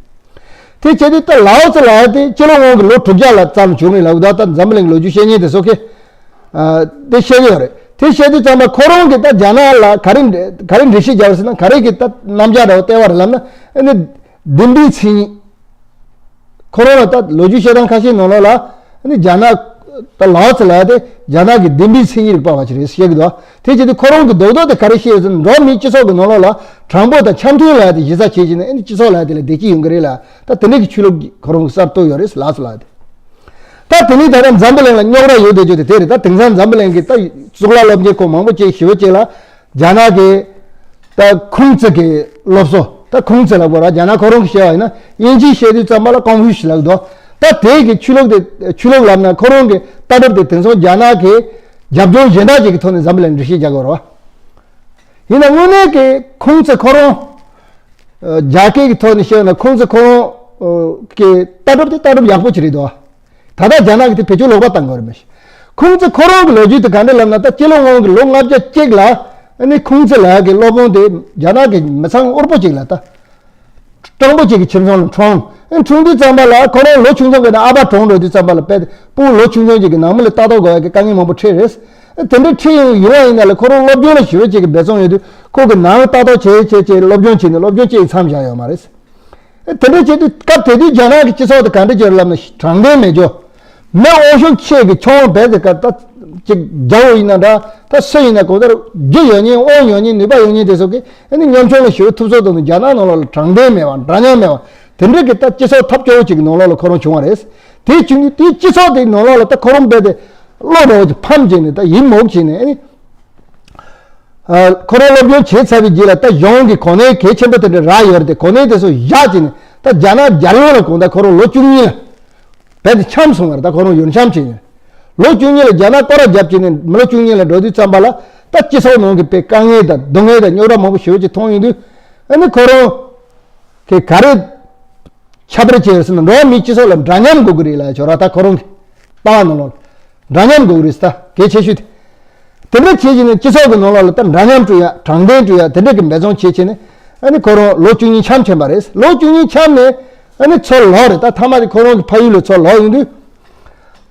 དེ་བྱས་དུས་ད་ལའོ་ཙི་ལབ་ཡ་དེ་སྤྱི་ལོ་སྔོན་གྱི་ལོ་དྲུག་བརྒྱ་ལ་ཙམ་བྱུང་ངེས་ལབ་འདུག་ད་འཛམ་བུ་གླིང་གི་ལོ་རྒྱུས་བཤད་མཁན་དེ་ཚོ་གིས་ཨ་དེ་བཤད་ཀྱི་ཡོད་རེད། དེ་བཤད་དུས་ཙམ་པ་ཁོ་རང་གིས་ད་རྒྱ་ནག་ལ་ག་རེ་ག་རེ་འགྲེལ་བཤད་རྒྱག་རེད་ཟེར་ན་ག་རེ་གི་ད་རྣམ་གཞག་འདྲ་བོ་བལྟས་པ་རེད་ལབ་ན་ཨ་ནི་བདེན་པའི་མཚན་ཉིད། ཁོ་རང་ལ་ད་ལོ་རྒྱུས་བཤད་སྟངས་ཁ་ཤས་ནང་ལོགས་ལ་ཨ་ནི་རྒྱ་ནག་ད་ལའོ་ཙི་ལབ་ཡ་དེ་རྒྱ་ནག་གི་བདེན་པའི་མཚན་ཉིད་རིག་པ་བ་ཅིག་རེད་བཤད་ཀྱི་འདུག་དེ་བྱེད་དུས་ཁོ་རང་གི་རྡོག་རྡོག་དེ་ག་རེ་བཤད་ཡོད་ཟེར་ན་འགྲོ་བ་མིའི་སྤྱི་ཚོགས་ཀྱི་ནང་ལོགས་ལ་དྲང་པོ་དང་འཆམ་མཐུན་ལབ་ཡ་དེ་གཞི་རྩ་བྱེད་ཀྱི་ནས་ཨ་ནི་སྤྱི་ཚོགས་ལབ་ཡ་དེ་ལ་བདེ་སྐྱིད་ཡོང་གི་རེད་ལ་ད་དེ་འདྲ་གི་ཆོས་ལུགས་ཀྱི་ཁོ་རང་གི་གསར་གཏོད་ཡོད་རེད་ལའོ་ཙི་ལབ་ཡ་དེ། ད་དེ་ནས་ད་ལྟ་འཛམ་བུ་གླིང་ལ་རྙོག་དྲ་ཡོད་བསྡད་རྒྱུ་དེ་དེ་རེད། ད་དེང་སང་འཛམ་བུ་གླིང་གི་ད་གཙུག་ལག་སློབ་གཉེར་ཁོ་མང་པོ་ཅིག་ཞེ་པོ་ཅིག་ལ་རྒྱ་ནག་གི་ད་ཁུང་ཙི་གི་སློབ་གསོ། ད་ཁུང་ཙི་ལབ་དགོས་ར་རྒྱ་ནག་ཁོ་རང་གི་བཤད་པ་ཡིན་ན་དབྱིན་ཇིས་བཤད་དུས་ཙམ་པ་ལ་ཀོང་ཧྥུ་ཤི་ལབ་འདུག་ད་དེ་གི་ཆོས་ལུགས་དེ་ཆོས་ལུགས་ལབ་ན་ཁོ་རང་གི་ལྟ་གྲུབ་དེ་དེང་སང་རྒྱ་ནག་གི་རྒྱབ་ལྗོངས་གཞན་དག་ཅིག་གི་ཐོག་ནས་འཛམ་བུ་གླིང་འགྲེལ་བཤད་རྒྱག་དགོས་ར་བ། ཡིན་ན་དངོས་གནས་ཀྱི་ཁུང་ཙི་ཁོ་རང་རྒྱ་སྐད་ཀྱི་ཐོག་ནས་བཤད་ན་ཁུང་ཙི་ཁོ་རང་གི་ལྟ་གྲུབ་དེ་ལྟ་གྲུབ་ཡག་པོ་ཅིག་རེད་འདུག་ད་ལྟ་རྒྱ་ནག་གི་དེ་བེད་སྤྱོད་ལོག་པ་བཏང་དགོས་རེད་མི་ཤེས། ཁུང་ཙི་ཁོ་རང་གི་ལོ་རྒྱུས་དེ་ག་འདྲ་ལབ་ན་ད་སྤྱི་ལོ་སྔོན་གྱི་ལོ་ལྔ་བརྒྱ་གཅིག་ལ་ཨ་ནི་ཁུང་ཙི་ལབ་ཡག་གི་སློབ་དཔོན་དེ་རྒྱ་ནག་གི་མི་ཚང་དབུལ་པོ་ཅིག་ལ་ད་སྤྲང་པོ་ཅིག་གི་ཁྱིམ་ཚང་ལ་འཁྲུངས། ཨ་ནི་འཁྲུངས་དུས་ཙམ་པ་ལ་ཁོ་རང་ལོ་ཆུང་ཆུང་གི་ནས་ཨ་ཕ་གྲོངས་འགྲོ་དུས་ཙམ་པ་ལ་དཔེ་སྤུ་གུ་ལོ་ཆུང་ཆུང་ཅིག་གི་ནང་མི་ལ་ལྟ་རྟོག་དགོས་ཡག་གི་དཀའ་ངལ་མང་པོ་འཕྲད་རེད། ཨ་དེ་འདྲ་འཕྲད་ཡོང་ཡོང་བ་ཡིན་ན་ལ་ཁོ་རང་སློབ་སྦྱོང་ལ་ཞེ་པོ་ཅིག་གི་འབད་བརྩོན་ཡོད་དུས་ཁོ་གི་ནང་ལྟ་རྟོག་བྱེད་བྱེད་བྱེད་སློབ་སྦྱོང་བྱས་ནས་སློབ་སྦྱོང་བྱེད་མཚམས་བཞག་ཡོད་མ་རེད། དེ་འདྲ་བྱེད་དུས་སྐབས་དེ་དུས་རྒྱ་ནག་གི་སྤྱི་ཚོགས་དེ་ག་འདྲ་བྱས་ལབ་ན་དྲང་བདེན་མེད་རྒྱུ། མི་དབང་ཤུགས་ཆེ་གི་ཆུང་བས་དེ་ག་ད་ཅིག་རྒྱལ་པོ་ཡིན་ན་འདྲ་ད་སུ་ཡིན་ན་གང་ལྟར་རྒྱུ་ཡོད་མཁན་དབང་ཡོད་མཁན་ནུས་པ་ཡོད་མཁན་དེ་ཚོ་གིས་ཨ་ནི་ཉམ་ཆུང་ལ་ཞེ་པོ་ཐུབ་ཚོད་དང་རྒྱ་ནག་ནང་ལོགས་ལ་དྲང་བདེན་མེད་པ་འདྲ་མཉམ་མེད་པ་དེ་འདྲ་གི་ད་སྤྱི་ཚོགས་ཐབས་སྐྱོ་བོ་ཅིག་གི་ནང་ལོགས་ལ་ཁོ་རང་བྱུང་བ་རེད། དེ་བྱུང་དུས་དེའི་སྤྱི་ཚོགས་དེའི་ནང་ལོགས་ལ་ད་ཁོ་རང་རྦད་དེ་བློ་འདྲ་བོ་ཅིག་ཕམ་བྱས་ནས་ད་ཡིད་མུག་བྱས་ནས་ཨ་ནི། ཁོ་རང་སློབ་སྦྱོང་བྱས་ཚར་བའི་རྗེས་ལ་ད་གཞུང་གི་གོ་གནས་གལ་ཆེན་པོ་དེ་འདྲ་རག་ཡོད་རེད་དེ་གོ་གནས་དེ་ཚོ་བཞག་བྱས་ནས་ད་རྒྱ་ནག་རྒྱལ་ཡོངས་ལ་གང་ལྟར་ཁོ་རང་ལོ་བཅུ་གཉིས་ལ་རྦད་དེ་འཁྱམས་སོང་བ་རེད། ད་ཁོ་རང་ཡུལ་འཁྱམས་བྱས་ནས་ལོ་བཅུ་གཉིས་ལ་རྒྱ་ནག་སྐོར་ར་བརྒྱབ་བྱས་ནས་མི་ལོ་བཅུ་གཉིས་ལ་འགྲོ་དུས་ཙམ་པ་ལ་ད་ ཨ་སྤྱི་ཚོགས་ནང་གི་དཔེ་དཀའ་ངལ་དང་སྡུག་བསྔལ་དང་རྙོག་དྲ་མང་པོ་ཞེ་པོ་ཅིག་མཐོང་ཡོང་དུས། ཨ་ནི་ཁོ་རང་གིས་ག་རེ་ཁྱབ་སྤེལ་བྱས་ཡོད་ཟེར་ན། འགྲོ་བ་མིའི་སྤྱི་ཚོགས་ལ་འདྲ་མཉམ་དགོས་ཀྱི་རེད་ལབ་ཡོད་རེད། ད་ཁོ་རང་གི་ལྟ་བ་ནང་ལོགས་འདྲ་མཉམ་དགོས་ཀྱི་རེད་ཟེར། ད་གལ་ཆེ་ཤོས་དེ། དེ་འདྲ་བྱས་བྱས་ནས་སྤྱི་ཚོགས་ཀྱི་ནང་ལོགས་ལ་ད་འདྲ་མཉམ་སྤྲོད་ཡ། དྲང་བདེན་སྤྲོད་ཡ། དེ་འདྲ་གི་འབད་བརྩོན་བྱས་བྱས་ནས། ཨ་ནི་ཁོ་རང་ལོ་བཅུ་གཉིས་འཁྱམས་ཕྱིན་པ་རེད། ལོ་བཅུ་གཉིས་འཁྱམས་ནས་ཨ་ནི་ཚུར་ལོག་རེད། ད་མཐའ་མ་དེ་ཁོ་རང་གི་ཕ་ཡུལ་ལ་ཚུར་ལོག་ཡོང་དུས།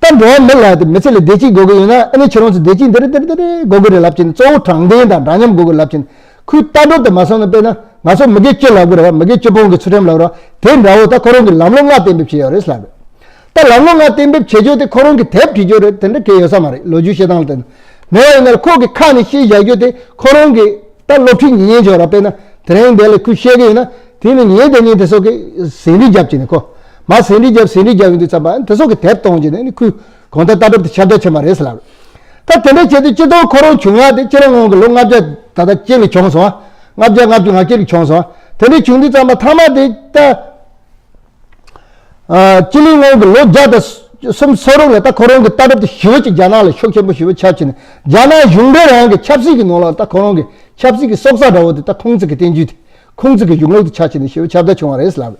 ད་འགྲོ་བ་མི་ལ་དེ་མི་ཚེ་ལ་བདེ་སྐྱིད་དགོས་ཀྱི་ཡོད་ན། ཨ་ནི་ཁྱེད་རང་ཚོ་བདེ་སྐྱིད་འདི་རེད་འདི་རེད་འདི་རེད་དགོས་ཀྱི་རེད་ལབ་བྱས་ནས། གཙོ་བོ་དྲང་བདེན་དང་འདྲ་མཉམ་དགོས་ཀྱི་ལབ་བྱས་ནས། ཁོའི་ལྟ་གྲུབ་དེ་མ་སོང་ན། དཔེར་ན་ང་ཚོ་མི་དགེ་བཅུ་ལབ་དགོས་རེད་བ། མི་དགེ་བཅུ་སྤོང་གི་ཚུལ་ཁྲིམས་ལབ་རེད་བ། དེ་འདྲ་བོ་ད་ཁོ་རང་གིས་ལམ་ལྷོང་ལྔ་གཏན་འབེབས་བྱས་ཡོད་རེད་ལབ་རེད། ད་ལམ་ལྷོང་ལྔ་གཏན་འབེབས་བྱེད་རྒྱུ་དེ་ཁོ་རང་གིས་དེབ་བྲིས་རྒྱུ་རེད། དེ་འདྲ་གང་ཡང་ཡོད་ས་མ་རེད། ལོ་རྒྱུས་བཤད་སྟངས་ལ་བལྟས་ན། མེད་པ་ཡིན་ན་ཁོ་གིས་ཁ་ནས་བཤད་བཞག་རྒྱུ་དེ་ཁོ་རང་གིས་ད་སློབ་ཁྲིད་ཉན་ཉན་བྱས་ར། དཔེར་ན་དེ་རིང་འདི་ལ་ཁོས་བཤད་ཀྱི་ཡོད་ན། དེ་ནི་ཉན་དང་ཉན་དེ་ཚོ་གིས་ཟིན་བྲིས་བརྒྱབ་བྱས་ནས། ཁོ་མར་ཟིན་བྲིས་བརྒྱབ། ཟིན་བྲིས་བརྒྱབ་ཡོང་དུས་ཙམ་པ་དེ་ཚོ་གིས་དེབ་གཏོང་བྱས་ནས། ཨ་ནི་ཁོས་གང་ལྟར་ལྟ་གྲུབ་དེ་ཁྱབ་བརྡལ་ཕྱིན་པ་རེད་ཟེར་ལབ། ད་དེ་འདྲ་བྱས་དུས་སྤྱི་ཚོགས་ཁོ་རང་བྱུང་ཡ་དེ་སྤྱི་ལོའི་སྔོན་གྱི་ལོ་ལྔ་བརྒྱ་ད་ལྟ་གཅིག་ལ་བྱུང་སོང་ང་། ལྔ་བརྒྱ་ལྔ་བཅུ་ང་གཅིག་ལ་བྱུང་སོང་ང་། དེ་འདྲ་བྱུང་དུས་ཙམ་པ་མཐའ་མ་དེ་ད། ཨ། སྤྱི་ལོའི་སྔོན་གྱི་ལོ་བརྒྱ་དང་སུམ་ཅུ་སོ་དྲུག་ལ་ད་ཁོ་རང་གི་ལྟ་གྲུབ་དེ་ཞེ་པོ་ཅིག་རྒྱ་ནག་ལ་ཤུགས་ཆེན་པོ་ཞེ་པོ་ཆགས་བྱས་ནས། རྒྱ་ནག་གཞུང་འབྲེལ་རང་གི་ཆབ་སྲིད་ཀྱི་ནང་ལ་ད་ཁོ་རང་གི་ཆབ་སྲིད་ཀྱི་སྲོག་རྩ་འདྲ་བོ་དེ། ད་ཁུང་ཙི་གི་བསྟན་བཅོས་དེ། ཁུང་ཙི་གི་གཞུང་ལུགས་དེ་ཆགས་བྱས་ནས་ཞེ་པོ་ཁྱབ་བརྡལ་བྱུང་བ་རེད་ལབ།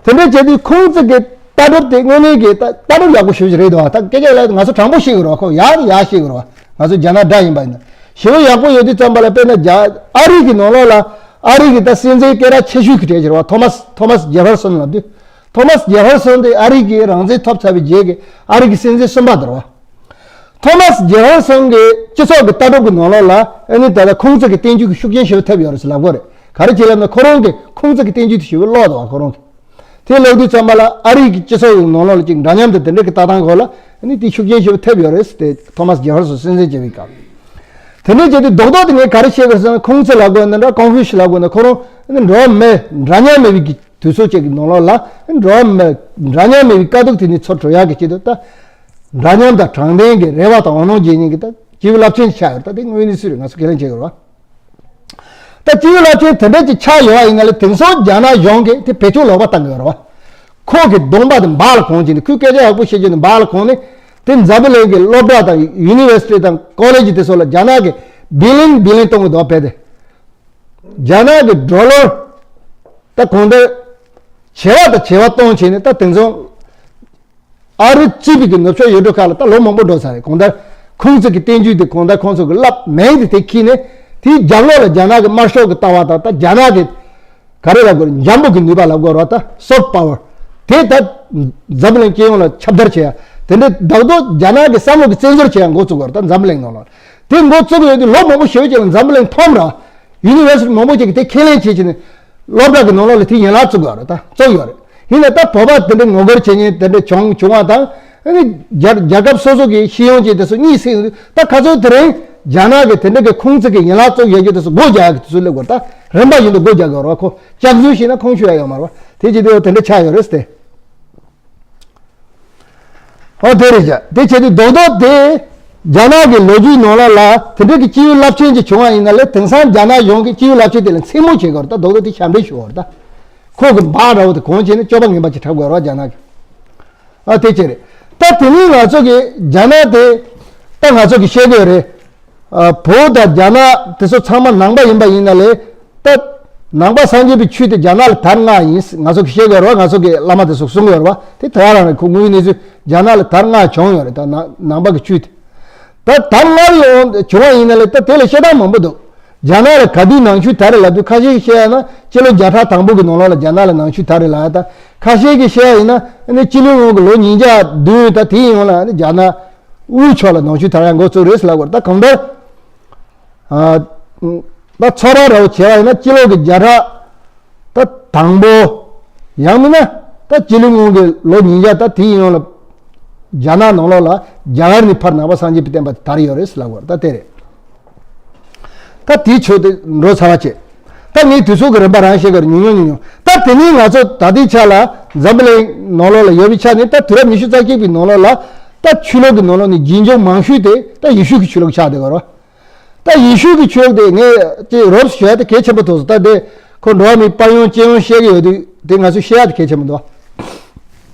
དེ་འདྲ་བྱས་དུས་ཁུང་ཙི་གི་ལྟ་གྲུབ་དེ་དངོས་གནས་ཀྱི་ད་ལྟ་གྲུབ་ཡག་པོ་ཞེ་པོ་ཅིག་རེད་འདུག་བ། ད་སྐད་ཆ་ལ་ང་ཚོ་དྲང་པོ་བཤད་དགོས་རེད་བ། ཁོ་ཡག་ཡག་བཤད་དགོས་རེད་བ། ང་ཚོ་རྒྱ་ནག་དགྲ་ཡིན་པ་ཡིན་ན། ཞེ་པོ་ཡག་པོ་ཡོད་དུས་ཙམ་པ་ལ། དཔེར་ན་རྒྱ། ཨ་རི་གི་ནང་ལོགས་ལ། ཨ་རི་གི་ད་སྲིད་འཛིན་སྐད་གྲགས་ཆེ་ཤོས་ཀྱི་གྲས་ཅིག་རེད་བ། ཐོ་མཱས། ཐོ་མཱས་ཇེ་ཧྥར་སོན་ལབ་དུས། ཐོ་མཱས་ཇེ་ཧྥར་སོན་དེ་ཨ་རི་གི་རང་བཙན་ཐོབ་ཚར་བའི་རྗེས་ཀྱི་ཨ་རི་གི་སྲིད་འཛིན་གསུམ་པ་དེ་རེད་བ། ཐོ་མཱས་ཇེ་ཧྥར་སོན་གྱི་སྤྱི་ཚོགས་ཀྱི་ལྟ་གྲུབ་ཀྱི་ནང་ལོགས་ལ། ཨ་ནི་ད་ལྟ་ཁུང་ཙི་གི་བསྟན་བཅོས་ཀྱི་ཤུགས་རྐྱེན་ཞེ་པོ་ཐེབས་ཡོད་རེད་ཟེར་ལབ་དགོས་རེད། ག་རེ་བྱས་ལབ་ན། ཁོ་རང་གིས་ཁུང་ཙི་གི་བསྟན་བཅོས་དེ་ཞེ་པོ་ཀློག་འདུག་བ། ཁོ་རང་གིས། དེ་ཀློག་དུས་ཙམ་པ་ལ་ཨ་རིའི་གི་སྤྱི་ཚོགས་ཀྱི་ནང་ལོགས་ལ་ཅིག་འདྲ་མཉམ་དང་དེ་འདྲ་གི་ལྟ་སྟངས་སྐོར་ལ་ཨ་ནི་དེ་ཤུགས་རྐྱེན་ཞེ་པོ་ཐེབས་ཡོད་རེད་ཟེར་ཏེ། ཐོ་མཱས་ཇེ་ཧྥར་སོན་སྲིད་འཛིན་བྱས་པའི་སྐབས། དེ་འདྲ་བྱས་ཏེ་རྡོག་རྡོག་དེ་ངས་ག་རེ་བཤད་དགོས་ཟེར་ན། ཁུང་ཙི་ལབ་དགོས་ན་འདྲ། ཀོང་ཧྥུ་ཤི་ལབ་དགོས་ན། ཁོ་རང་ཨ་ནི་འགྲོ་བ་མི་འདྲ་མཉམ་མེད་པའི་གི་དུས་ཚོད་ཅིག་གི་ནང་ལོགས་ལ། འགྲོ་བ་མི་འདྲ་མཉམ་མེད་པའི་དཀའ་སྡུག་དེ་ནས་ཚུར་གྲོལ་ཡག་གི་ཆེད་དུ། ད་འདྲ་མཉམ་དང་དྲང་བདེན་གྱི་རེ་བ་དང་འོད་སྣང་བརྗེ་མཁན་གྱི་ད་སྤྱི་བོའི་རླབས་ཆེན་ཆགས་ཡོད་རེད། ད་དེ་དངོས་གནས་སུ་རེད། ང་ཚོ་ཁས་ལེན་བྱེད་དགོས་རེད་བ། ད་སྤྱི་བོའི་རླབས་ཆེན་དེ་འདྲ་ཅིག་ཆགས་ཡོད་པ་ཡིན་ན་ལས། དེང་སང་རྒྱ་ནག་གཞུང་གིས་དེ་བེད་སྤྱོད་ལོག་པ་བཏང་གི་ཡོད་རེད་བ། ཁོ་གི་གདོང་པ་དེ་འབག་ལ་གོན་བྱས་ནས། ཁོས་སྐད་ཆ་ཡག་པོ་བཤད་རྒྱུ་དེ་འབག་ལ་གོན་ནས། དེ་འཛམ་བུ་གླིང་གི་སློབ་གྲྭ་དང་ཡུ་ནི་ཝར་སི་ཊི་དང་ཀོ་ལེ་ཇི་དེ་ཚོ་ལ་རྒྱ་ནག་གིས་བི་ལིན་བི་ལིན་གཏོང་གི་འདུག་བ། བལ་ཏེ། རྒྱ་ནག་གི་ཌོ་ལར་ད་གང་ལྟར་བྱེ་བ་དང་བྱེ་བ་གཏོང་བྱས་ནས། ད་དེང་སང་ཨ་རི་གཙོས་པའི་གི་ནུབ་ཕྱོགས་ཡུལ་གྲུ་ཁག་ལ་ད་ལོ་མང་པོ་འགྲོ་ཚར་རེད། གང་ལྟར་ཁུང་ཙི་གི་བསྟན་བཅོས་དེ་གང་ལྟར་ཁོང་ཚོ་གི་བསླབ་མིང་དེ་དེ་ཁྱེར་ནས། དེའི་རྒྱབ་ལོགས་ལ་རྒྱ་ནག་གི་དམར་ཤོག་གི་ལྟ་བ་དང་། ད་རྒྱ་ནག་གི་ག་རེ་ལབ་དགོས་རེད། འཇམ་པོ་གི་ནུས་པ་ལབ་དགོས་རེད་བ། ད་སོཕ་པ་ཝར་དེ་ད་འཛམ་བུ་གླིང་སྤྱི་ཡོངས་ལ་ཁྱབ་བརྡལ་བྱེད་ཡ། དེ་འདྲ་རྡོག་རྡོག་རྒྱ་ནག་གི་བསམ་བློ་གི་བཙན་འཛུལ་བྱེད་ཡ་འགོ་བཙུགས་དགོས་རེད། ད་འཛམ་བུ་གླིང་ནང་ལ་དེ་འགོ་བཙུགས་ཡོད་དུས། ལོ་མང་པོ་ཞེ་པོ་ཅིག་ལ་འཛམ་བུ་གླིང་ཐོམ་ར། ཡུ་ནི་ཝར་སི་ཊི་མང་པོ་ཅིག་གིས་དེ་ཁས་ལེན་བྱེད་བྱས་ནས། སློབ་གྲྭ་གི་ནང་ལོགས་ལ་དེའི་ཡན་ལག་བཙུགས་ཡོད་རེད། ད་བཙུགས་ཡོད་རེད། ཡིན་ན་ད་བོད་པ་དེ་འདྲའི་ངོ་རྒོལ་བྱེད་མཁན་དེ་འདྲ་བྱུང་བྱུང་བ་དང་། ཨ་ནི་རྒྱལ་རྒྱལ་ཁབ་སོ་སོ་གི་སྤྱི་ཡོངས་ཀྱི་དེ་ཚོ་གཉིད་སད་ཡོང་དུས། ད་ག་ཚོད་དེ་རིང་རྒྱ་ནག་གི་དེ་འདྲ་གི་ཁུང་ཙི་གི་ཡན་ལག་བཙུགས་ཡོད་རྒྱུ་དེ་ཚོ་སྒོ་རྒྱག་ཡག་གི་དུས་ཚོད་སླེབས་དགོས་རེད། ད་རིམ་པ་བཞིན་དུ་སྒོ་རྒྱག་དགོས་རེད་བ། ཁོ་ལྕགས་འཛུལ་ཞིག་ན་ཁོང་ཆུད་ཡག་ཡོད་མ་རེད་བ། དེ་བྱེད་དུས་དེ་འདྲ་ཆགས་ཡོད་རེད་ཟེར་ཏེ། ཨོ་དེ་རེད་བྱ། དེ་བྱས་དུས་རྡོག་རྡོག་དེ་རྒྱ་ནག་གི་ལོ་རྒྱུས་ནང་ལོགས་ལ་དེ་འདྲ་གི་སྤྱི་བོའི་རླབས་ཆེན་ཅིག་བྱུང་བ་ཡིན་ན་ལས། དེང་སང་རྒྱ་ནག་གཞུང་གིས་སྤྱི་བོའི་རླབས་ཆེན་དེ་ལ་མཚན་སྨོད་བྱེད་དགོས་རེད། ད་རྡོག་རྡོག་དེ་ཞབས་འདྲེན་ཞུ་དགོས་རེད། ད་ཁོ་གི་འབག་འདྲ་བོ་དེ་གོན་བྱས་ནས་སྐྱོབ་པ་ངན་པ་ཅིག་འཁྲབ་དགོས་རེད་བ། རྒྱ་ནག་གིས། ཨ་དེ་བྱས་རེད། ད་དེ་ནས་ང་ཚོ་གི་རྒྱ་ནག་དེ། ད་ང་ཚོ་གི་བཤད་དགོས་རེད། ཨ། བོད་དང་རྒྱ་ནག་དེ་ཚོ་ཚང་མ་ནང་པ་ཡིན་པ་ཡིན་ན་ལས། ད་ནང་པ་སངས་རྒྱས་པའི་ཆོས་དེ་རྒྱ་ནག་ལ་དར་མངའ་ཡིན། ང་ཚོ་གིས་བཤད་དགོས་རེད་བ། ང་ཚོ་གི་བླ་མ་དེ་ཚོས་གསུང་གི་ཡོད་རེད་བ། དེ་ད་ག་རང་རེད། ཁོ་དངོས་ཡོད་གནས་ཚུལ་རྒྱ་ནག་ལ་དར་མངའ་བྱུང་ཡོད་རེད། ད་ནང་ནང་པ་གི་ཆོས་དེ། ད་དར་མངའ་ཡོང་བྱུང་བ་ཡིན་ན་ལས། ད་དེ་ལ་བཤད་སྟངས་མང་པོ་འདུག་རྒྱ་ནག་ལ་ག་དུས་ནང་ཆོས་དར་རེད་ལབ་དུས། ཁ་ཤས་ཀྱིས་བཤད་ཡ་ན་སྤྱི་ལོ་བརྒྱ་ཕྲག་དང་པོ་གི་ནང་ལོགས་ལ་རྒྱ་ནག་ལ་ནང་ཆོས་དར་རེད་ལབ་ཡ་དང་། ཁ་ཤས་ཀྱིས་བཤད་ཡ་ཡིན་ན་ཨ་ནི་སྤྱི་ལོའི་སྔོན་གྱི་ལོ་ཉིས་བརྒྱ་བདུན་ད་དེའི་སྔོན་ལ་ཨ་ནི་རྒྱ་ནག་དབུས་ཕྱོགས་ལ་ནང་ཆོས་དར་ཡ་འགོ་བཙུགས་རེད་ཟེར་ལབ་དགོས་རེད། ད་གང་ལྟར། ཨ། ད་ཚོད་དཔག་འདྲ་བོ་བྱས་པ་ཡིན་ན་སྤྱི་ལོ་གི་བརྒྱ་ཕྲག་ད་དང་པོ། ཡང་མིན་ན་ད་སྤྱི་ལོའི་སྔོན་གྱི་ལོ་ཉིས་བརྒྱ་ད་དེའི་སྔོན་ལ་རྒྱ་ནག་ནང་ལོགས་ལ་རྒྱ་གར་ནས་ཕར་ནང་པ་སངས་རྒྱས་པའི་བསྟན་པ་དེ་དར་ཡོད་རེད་ཟེར་ལབ་དགོས་རེད། ད་དེ་རེད། ད་དེའི་ཆོས་དེ་འགྲོ་ཚར་བ་བྱས། ད་ངས་དུས་ཚོད་ཀྱི་རིམ་པ་རང་བཤད་གི་རེད། ཉུང་ཉུང་ཉུང་ཉུང་། ད་དེ་ནས་ང་ཚོ་ད་ལྟའི་ཆ་ལ་འཛམ་བུ་གླིང་ནང་ལོགས་ལ་ཡོད་པའི་ཆ་ནས། ད་དུས་རབས་ཉི་ཤུ་རྩ་གཅིག་པའི་ནང་ལོགས་ལ། ད་ཆོས་ལུགས་ཀྱི་ནང་ལོགས་ནས་རྒྱུན་འཁྱོངས་མང་ཤོས་དེ་ད་ཡེ་ཤུ་གི་ཆོས་ལུགས་ཆགས་བསྡད་ཡོད་རེད། ད་ཡེ་ཤུ་གི་ཆོས་ལུགས་དེ་ངས་ཅིག་རོབ་ཞུ་ཡ་དེ་གལ་ཆེན་པོ་ཐོགས་སོང་། ད་དེ་ཁོ་འགྲོ་བ་མིའི་དཔལ་ཡོན་སྤྱི་ཡོངས་བཤད་ཀྱི་ཡོད་དུས། དེ་ང་ཚོས་བཤད་ཡ་དེ་གལ་ཆེན་པོ་འདུག་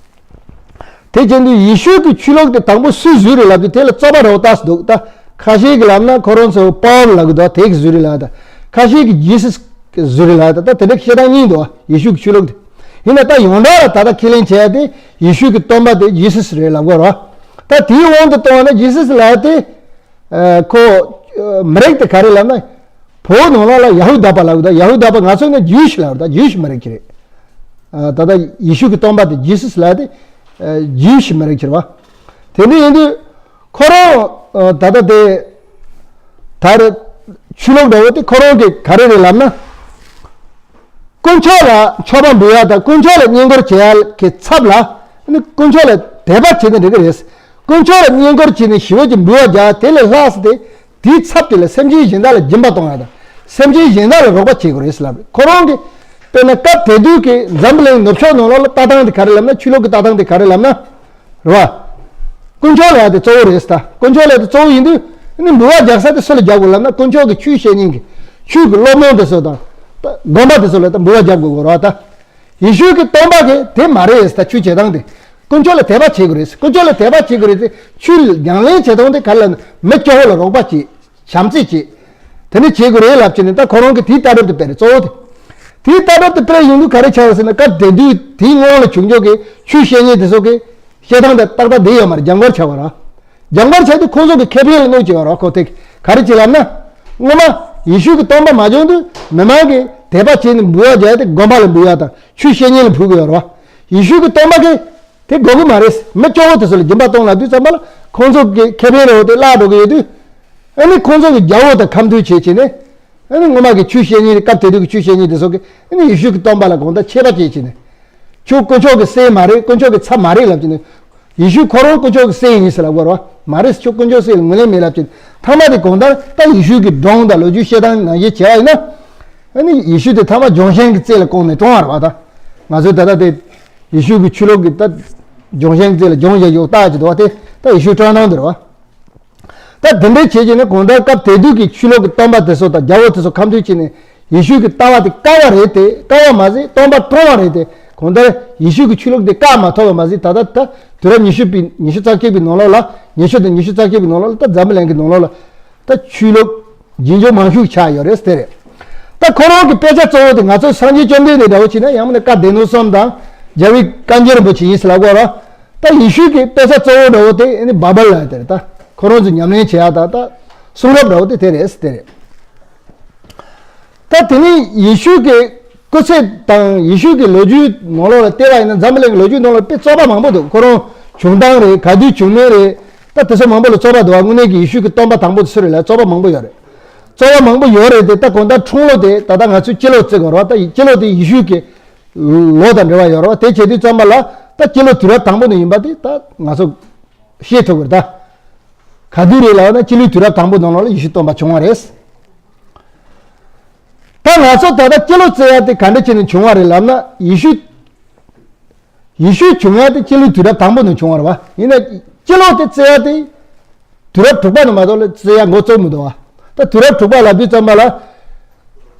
དེ་བྱས་དུས་ཡེ་ཤུ་གི་ཆོས་ལུགས་དེ་དང་པོ་སུས་བཟོས་རེད་ལབ་དུས། དེ་ལ་རྩོད་པ་འདྲ་བོ་ཏོག་ཙམ་འདུག་ད་ ཁ་ཤས་ཀྱིས་ལབ་ན་ཁོ་རང་ཚོ་པཱོལ་ལབ་གི་འདུག་དེ་གི་བཟོ་རིགས་ལབ་ད། ཁ་ཤས་ཀྱིས་ཇི་སུས་བཟོ་རིགས་ལབ་ད། ད་དེ་འདྲ་བཤད་སྟངས་གཉིས་འདུག་ཡེ་ཤུ་གི་ཆོས་ལུགས་དེ། ཡིན་ན་ད་ཡོངས་གྲགས་ལ་ད་ལྟ་ཁས་ལེན་བྱས་ཏེ་ཡེ་ཤུ་གི་སྟོན་པ་དེ་ཇི་སུས་རེད་ལབ་དགོས་རེད་བ། ད་དེའི་དབང་དུ་བཏང་བ་ན་ཇི་སུས་ལབ་དེ། ཨ། ཁོ་ཨ་མི་རིགས་དེ་ག་རེ་ལབ་ན། བོད་ནང་ལོགས་ལ་ཡ་ཧུ་དཱ་པ་ལབ་གི་འདུག་ཡ་ཧུ་དཱ་པ་ང་ཚོ་ནི་ཇིའུ་ཤི་ལབ་རེད། ད་ཇིའུ་ཤི་མི་རིགས་ཀྱི་རེད། ཨ། ད་ལྟ་ཡེ་ཤུ་གི་སྟོན་པ་དེ་ཇི་སུས་ལབ་དེ། ཨ། ཇིའུ་ཤི་མི་རིགས་ཀྱི་རེད་བ། དེ་འདྲ་ཡིན་དུས་ཁོ་རང་ཨ་ད་ལྟ་དེ་ད་རེད། ཆོས་ལུགས་འདྲ་བོ་དེ་ཁོ་རང་གི་ག་རེ་རེད་ལབ་ན། དཀོན་མཆོག་ལ་མཆོད་པ་འབུལ་ཡ་དང་དཀོན་མཆོག་ལ་བསྙེན་བཀུར་བྱེད་ཡ་གི་ཚབ་ལ། ནི་དཀོན་མཆོག་ལ་དད་པ་བྱེད་ན་འགྲིག་གི་རེད། དཀོན་མཆོག་ལ་བསྙེན་བཀུར་བྱས་ནས་ཞི་བ་གི་འབུལ་བ་རྒྱག་དེ་ལས་ལྷག་ཙམ་དེ། དེའི་ཚབ་དེ་ལ་སེམས་ཅན་གཞན་དག་ལ་སྦྱིན་པ་གཏོང་ཡ་དང་། སེམས་ཅན་གཞན་དག་ལ་རོགས་པ་བྱེད་དགོས་རེད་ལབ་རེད། ཁོ་རང་གིས་དཔེར་ན་སྐབས་དེ་དུས་ཀྱི་འཛམ་བུ་གླིང་ནུབ་ཕྱོགས་ནང་ལོགས་ལ་ལྟ་སྟངས་དེ་ག་རེ་ལབ་ན། ཆོས་ལུགས་ཀྱི་ལྟ་སྟངས་དེ་ག་རེ་ལབ་ན། རེད་བ། དཀོན་མཆོག་ལ་ཡ་དེ་གཙོ་བོ་རེད་ད། དཀོན་མཆོག་ལ་ཡ་དེ་གཙོ་བོ་ཡིན་དུས། ནི་འབུལ་བ་རྒྱག་ས་དེ་སུ་ལ་རྒྱག་དགོས་ལབ་ན། དཀོན་མཆོག་གི་ཆོས་བཤད་མཁན་གྱི་ཆོས་ཀྱི་སློབ་དཔོན་དེ་ཚོ་དང་། ད་དགོན་པ་དེ་ཚོ་ལ་ད་འབུལ་བ་རྒྱག་དགོས་དགོས་རེད་བ་ད། ཡེ་ཤུ་གི་སྟོན་པ་གིས་དེ་མ་རེད་ད། ཆོས་བྱེད་སྟངས་དེ། དཀོན་མཆོག་ལ་དད་པ་བྱེད་དགོས་རེད། དཀོན་མཆོག་ལ་དད་པ་བྱེད་དགོས་རེད་དེ། ཆོས་ཉམས་ལེན་བྱེད་སྟངས་དེ་ག་རེ་ལབ་ན། མི་སྐྱོ་བོ་ལ་རོགས་པ་བྱེད། བྱམས་བརྩེ་བྱེད། དེ་ནི་བྱེད་དགོས་རེད་ལབ་བྱས་ནས། ད་ཁོ་རང་གིས་དེའི་ལྟ་གྲུབ་དེ་སྤེལ་རེད། གཙོ་བོ་དེ། དེའི་ལྟ་གྲུབ་དེ་སྤེལ་ཡོང་དུས་ག་རེ་ཆགས་ཟེར་ན། སྐབས་དེ་དུས་དེའི་སྔོན་ལ་བྱུང་ཆོག་གི་ཆོས་བཤད་མཁན་དེ་ཚོ་གི་བཤད་སྟངས་དེ་ཏག་ཏག་བསྡད་ཡོད་མ་རེད། རྒྱང་བཀར་ཆགས་པ་རེད། རྒྱང་བཀར་ཆགས་དུས་ཁོང་ཚོ་གི་ཁེ་ཕན་ལ་གནོད་བྱས་པ་རེད། ཁོ་དེ་ག་རེ་བྱས་ལབ་ན། སྔོན་མ་ཡེ་ཤུ་གི་སྟོན་པ་མ་བྱུང་དུས་མི་མང་གིས་དད་པ་བྱས་ནས་འབུལ་བ་རྒྱག་དེ་དགོན་པ་ལ་འབུལ་ཡ་དང་ཆོས་བཤད་མཁན་ལ་ཕུལ་གི་ཡོད་རེད་བ། ཡེ་ཤུ་གི་སྟོན་པ་གིས་དེ་དགོས་ཀྱི་མ་རེད། མི་སྐྱོ་བོ་དེ་ཚོ་ལ་སྦྱིན་པ་གཏོང་ལབ་དུས་ཙམ་པ་ལ་ཁོང་ཚོ་གི་ཁེ་ཕན་རེད་བ། དེ་བརླག་འགྲོ་གི་ཡོད་དུས། ཨ་ནི་ཁོང་ཚོ་གི་རྒྱལ་པོ་དང་ཁ་མཐུན་བྱེད་བྱས་ནས། ཨ་ནི་སྔོན་མ་གི་ཆོས་བཤད་མཁན་རེད། སྐབས་དེ་དུས་ཀྱི་ཆོས་བཤད་མཁན་དེ་ཚོ་གིས་ཨ་ནི་ཡེ་ཤུ་གི་སྟོན་པ་ལ་དགོངས་དག་ཆད་པ་བྱེད་བྱས་ནས། ཁྱོད་དཀོན་མཆོག་གི་སྲས་མ་རེད། དཀོན་མཆོག་གི་ཚབ་མ་རེད་ལབ་བྱས་ནས། ཡེ་ཤུ་ཁོ་རང་དཀོན་མཆོག་གི་སྲས་ཡིན་ཟེར་ལབ་དགོས་རེད་བ། མ་རེད། ཁྱོད་དཀོན་མཆོག་སྲས་ལ་ངོས་ལེན་མེད་ལབ་བྱས་ནས། མཐའ་མ་དེ་གང་ལྟར་ད་ཡེ་ཤུ་གི་སྒྲུང་དང་ལོ་རྒྱུས་བཤད་སྟངས་ནང་བཞིན་བྱས་པ་ཡིན་ན། ཨ་ནི་ཡེ་ཤུ་དེ་མཐའ་མ་ལྗོན་ཤིང་གི་རྩེ་ལ་བཀོག་ནས་བཀྲོངས་པ་རེད་བ་ད། ང་ཚོས་ད་ལྟ་དེ་ཡེ་ཤུ་གི་ཆོས་ལུགས་ཀྱི་ད་ལྗོན་ཤིང་གི་རྩེ་ལ་ལྗོན་བཞག་ཡོད་རྟགས་ཅིག་འདུག་བ། དེ་ད་ཡེ་ཤུ་བཀྲོངས་སྟངས་དེ་རེད་བ། ད་དེ་འདྲའི་བྱས་བྱས་ནས་གང་ལྟར་སྐབས་དེ་དུས་ཀྱི་ཆོས་ལུགས་ཀྱི་སྟོན་པ་དེ་ཚོ་དང་རྒྱལ་པོ་དེ་ཚོ་ཁ་མཐུན་བྱས་ནས་ཡེ་ཤུ་གི་ལྟ་བ་དེ་བཀག་པ་རེད་དེ། བཀག་པ་མ་ཟད་སྟོན་པ་བཀྲོངས་པ་རེད་དེ། གང་ལྟར་ཡེ་ཤུ་གི་ཆོས་ལུགས་དེ་བཀག་མ་ཐུབ་པ་མ་ཟད། ད་ལྟ་ད་དུས་རབས་ཉི་ཤུ་པའི་ཉི་ཤུ་རྩ་གཅིག་པའི་ནང་ལོགས་ལ། ཉི་ཤུ་དང་ཉི་ཤུ་རྩ་གཅིག་པའི་ནང་ལོགས་ལ། ད་འཛམ་བུ་གླིང་གི་ནང་ལོགས་ལ་ད་ཆོས་ལུགས་རྗེས་འཇུག་མང་ཤོས་ཆགས་ཡོད་རེད་དེ་རེད། ད་ཁོ་རང་གི་དཔེ་ཆ་གཙོ་བོ་དེ་ང་ཚོ་སངས་རྒྱས་བཅོམ་ལྡན་འདས་འདྲ་བོ་བྱས་ན། ཡང་མིན་ན་བཀའ་སྡེ་སྣོད་གསུམ་དང་རྒྱལ་བའི་བཀའ་འགྱུར་རིན་པོ་ཆེ་ཡིན་ཟེར་ལབ་དགོས་རེད། ད་ཡེ་ཤུ་གི་དཔེ་ཆ་གཙོ་བོ་འདྲ་བོ་དེ་ཨ་ནི་བྷ་བལ་ལབ་དེ་རེད། ད་ཁོ་རང་ཚོས་ཉམས་ལེན་བྱེད་ཡ་ད་ད་གསུང་རབ་འདྲ་བོ་དེ་དེ་རེད་དེ་རེད། ད་དེ་ནས་ཡེ་ཤུ་གི་སྐུ་ཚེ་དང་ཡེ་ཤུ་གི་ལོ་རྒྱུས་ནང་ལོགས་ལ་བལྟས་པ་ཡིན་ན། འཛམ་བུ་གླིང་གི་ལོ་རྒྱུས་ནང་ལ་དཔེ་རྩོད་པ་མང་པོ་འདུག་ཁོ་རང་བྱུང་སྟངས་རེད། ག་དུས་བྱུང་མིན་རེད། ད་དེ་ཚོ་མང་པོ་ལ་རྩོད་པ་འདུག་བ། དངོས་གནས་ཀྱི་ཡེ་ཤུ་གི་སྟོན་པ་དང་པོ་དེ་སུ་རེད་ལབ་རྩོད་པ་མང་པོ་ཡོད་རེད། རྩོད་པ་མང་པོ་ཡོད་རེད་དེ། ད་གང་ལྟར་འཁྲུངས་ལོ་དེ་ད་ལྟ་ང་ཚོས་སྤྱི་ལོ་བརྩི་དགོས་རེད་བ། ད་སྤྱི་ལོ་དེ་ཡེ་ཤུ་གི་ལོ་དང་འབྲེལ་བ་ཡོད་རེད་བ། དེ་བྱེད་དུས་ཙམ་པ་ལ་ད་སྤྱི་ལོ་དུས་རབས་དང་པོ་ནས་ཡིན་པ་དེ་ད་ང་ཚོ་ཤེས་ཐུབ་ཀྱི་རེད། ད་ག་དུས་རེད་ལབ་ན་སྤྱི་ལོའི་དུས་རབས་དང་པོ་ནང་ལོགས་ལ་ཡེ་ཤུ་སྟོན་པ་བྱུང་བ་རེད། ད་ང་ཚོ་ད་ལྟ་སྤྱི་ལོ་བརྩི་ཡ་དེ་ག་འདྲ་བྱས་ནས་བྱུང་བ་རེད་ལབ་ན། ཡེ་ཤུ་ཡེ་ཤུ་བྱུང་ཡ་དེ་སྤྱི་ལོའི་དུས་རབས་དང་པོ་ནས་བྱུང་བ་རེད་བ། ཡིན་ན་སྤྱི་ལོ་དེ་བརྩི་ཡ་དེ་དུས་རབས་དྲུག་པ་ནས་མ་གཏོགས་ལ་བརྩི་ཡ་འགོ་བཙུགས་མི་འདུག་བ། ད་དུས་རབས་དྲུག་པ་ལབ་དུས་ཙམ་པ་ལ་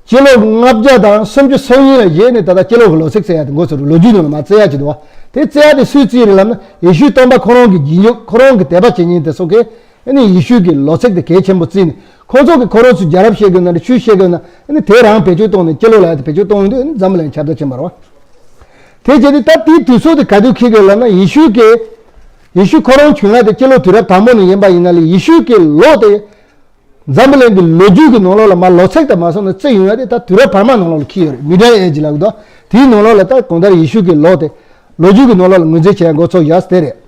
སྤྱི་ལོ་ལྔ་བརྒྱ་དང་སུམ་ཅུ་སོ་གཉིས་ལ་བཞེས་ནས་ད་ལྟ་སྤྱི་ལོ་གི་ལོ་ཚིགས་བརྩི་ཡ་དེ་འགོ་ཚུགས་རེད། ལོ་རྒྱུས་ནང་ལ་མར་བརྩི་ཡ་ཅིག་འདུག་བ། དེ་བརྩི་ཡ་དེ་སུས་བརྩིས་རེད་ལབ་ན། ཡེ་ཤུའི་སྟོན་པ་ཁོ་རང་གི་རྗེས་འཇུག་ཁོ་རང་གི་དད་པ་བྱེད་མཁན་དེ་ཚོ་གིས་ཨ་ནི་ཡེ་ཤུ་གི་ལོ་ཚིགས་དེ་གལ་ཆེན་པོ་བརྩིས་ནས། ཁོང་ཚོ་གིས་ཁོ་རང་ཚོས་རྒྱལ་རབས་བཤད་དགོས་ན་རེད། ཆོས་བཤད་དགོས་ན། ཨ་ནི་དེ་རང་བེད་སྤྱོད་གཏོང་ནས་སྤྱི་ལོ་ལབ་ཡ་དེ་བེད་སྤྱོད་གཏོང་ཡོང་དུས། ཨ་ནི་འཛམ་བུ་གླིང་ཁྱབ་བརྡལ་ཕྱིན་པ་རེད་བ། དེ་བྱས་དུས་ད་དེའི་དུས་ཚོད་དེ་ག་དུས་འཁེལ་དགོས་ལབ་ན། ཡེ་ཤུ་གི་ཡེ་ཤུ་ཁོ་རང་བྱུང་ཡ་དེ་སྤྱི་ལོ་དུས་རབས་དང་པོ་ནས་ཡིན་པ་ཡིན་ན་ལས། ཡེ་ཤུ་གི་ལོ་དེ་འཛམ་བུ་གླིང་གི་ལོ་རྒྱུས་ཀྱི་ནང་ལོགས་ལ་མར་ལོ་ཚིགས་དང་མ་སོང་ནས་བརྩི་ཡོང་ཡ་དེ་ད་དུས་རབས་བར་མ་ནང་ལོགས་ལ་འཁེལ་ཡོད་རེད། མི་ཌལ་ཨེ་ཇི་ལབ་གི་འདུག་དེའི་ནང་ལོགས་ལ་ད་གང་ལྟར་ཡེ་ཤུ་གི་ལོ་དེ་ལོ་རྒྱུས་ཀྱི་ནང་ལོགས་ལ་ངོས་འཛིན་བྱེད་ཡ་འགོ་ཚུགས་ཡ་དེ་རེད།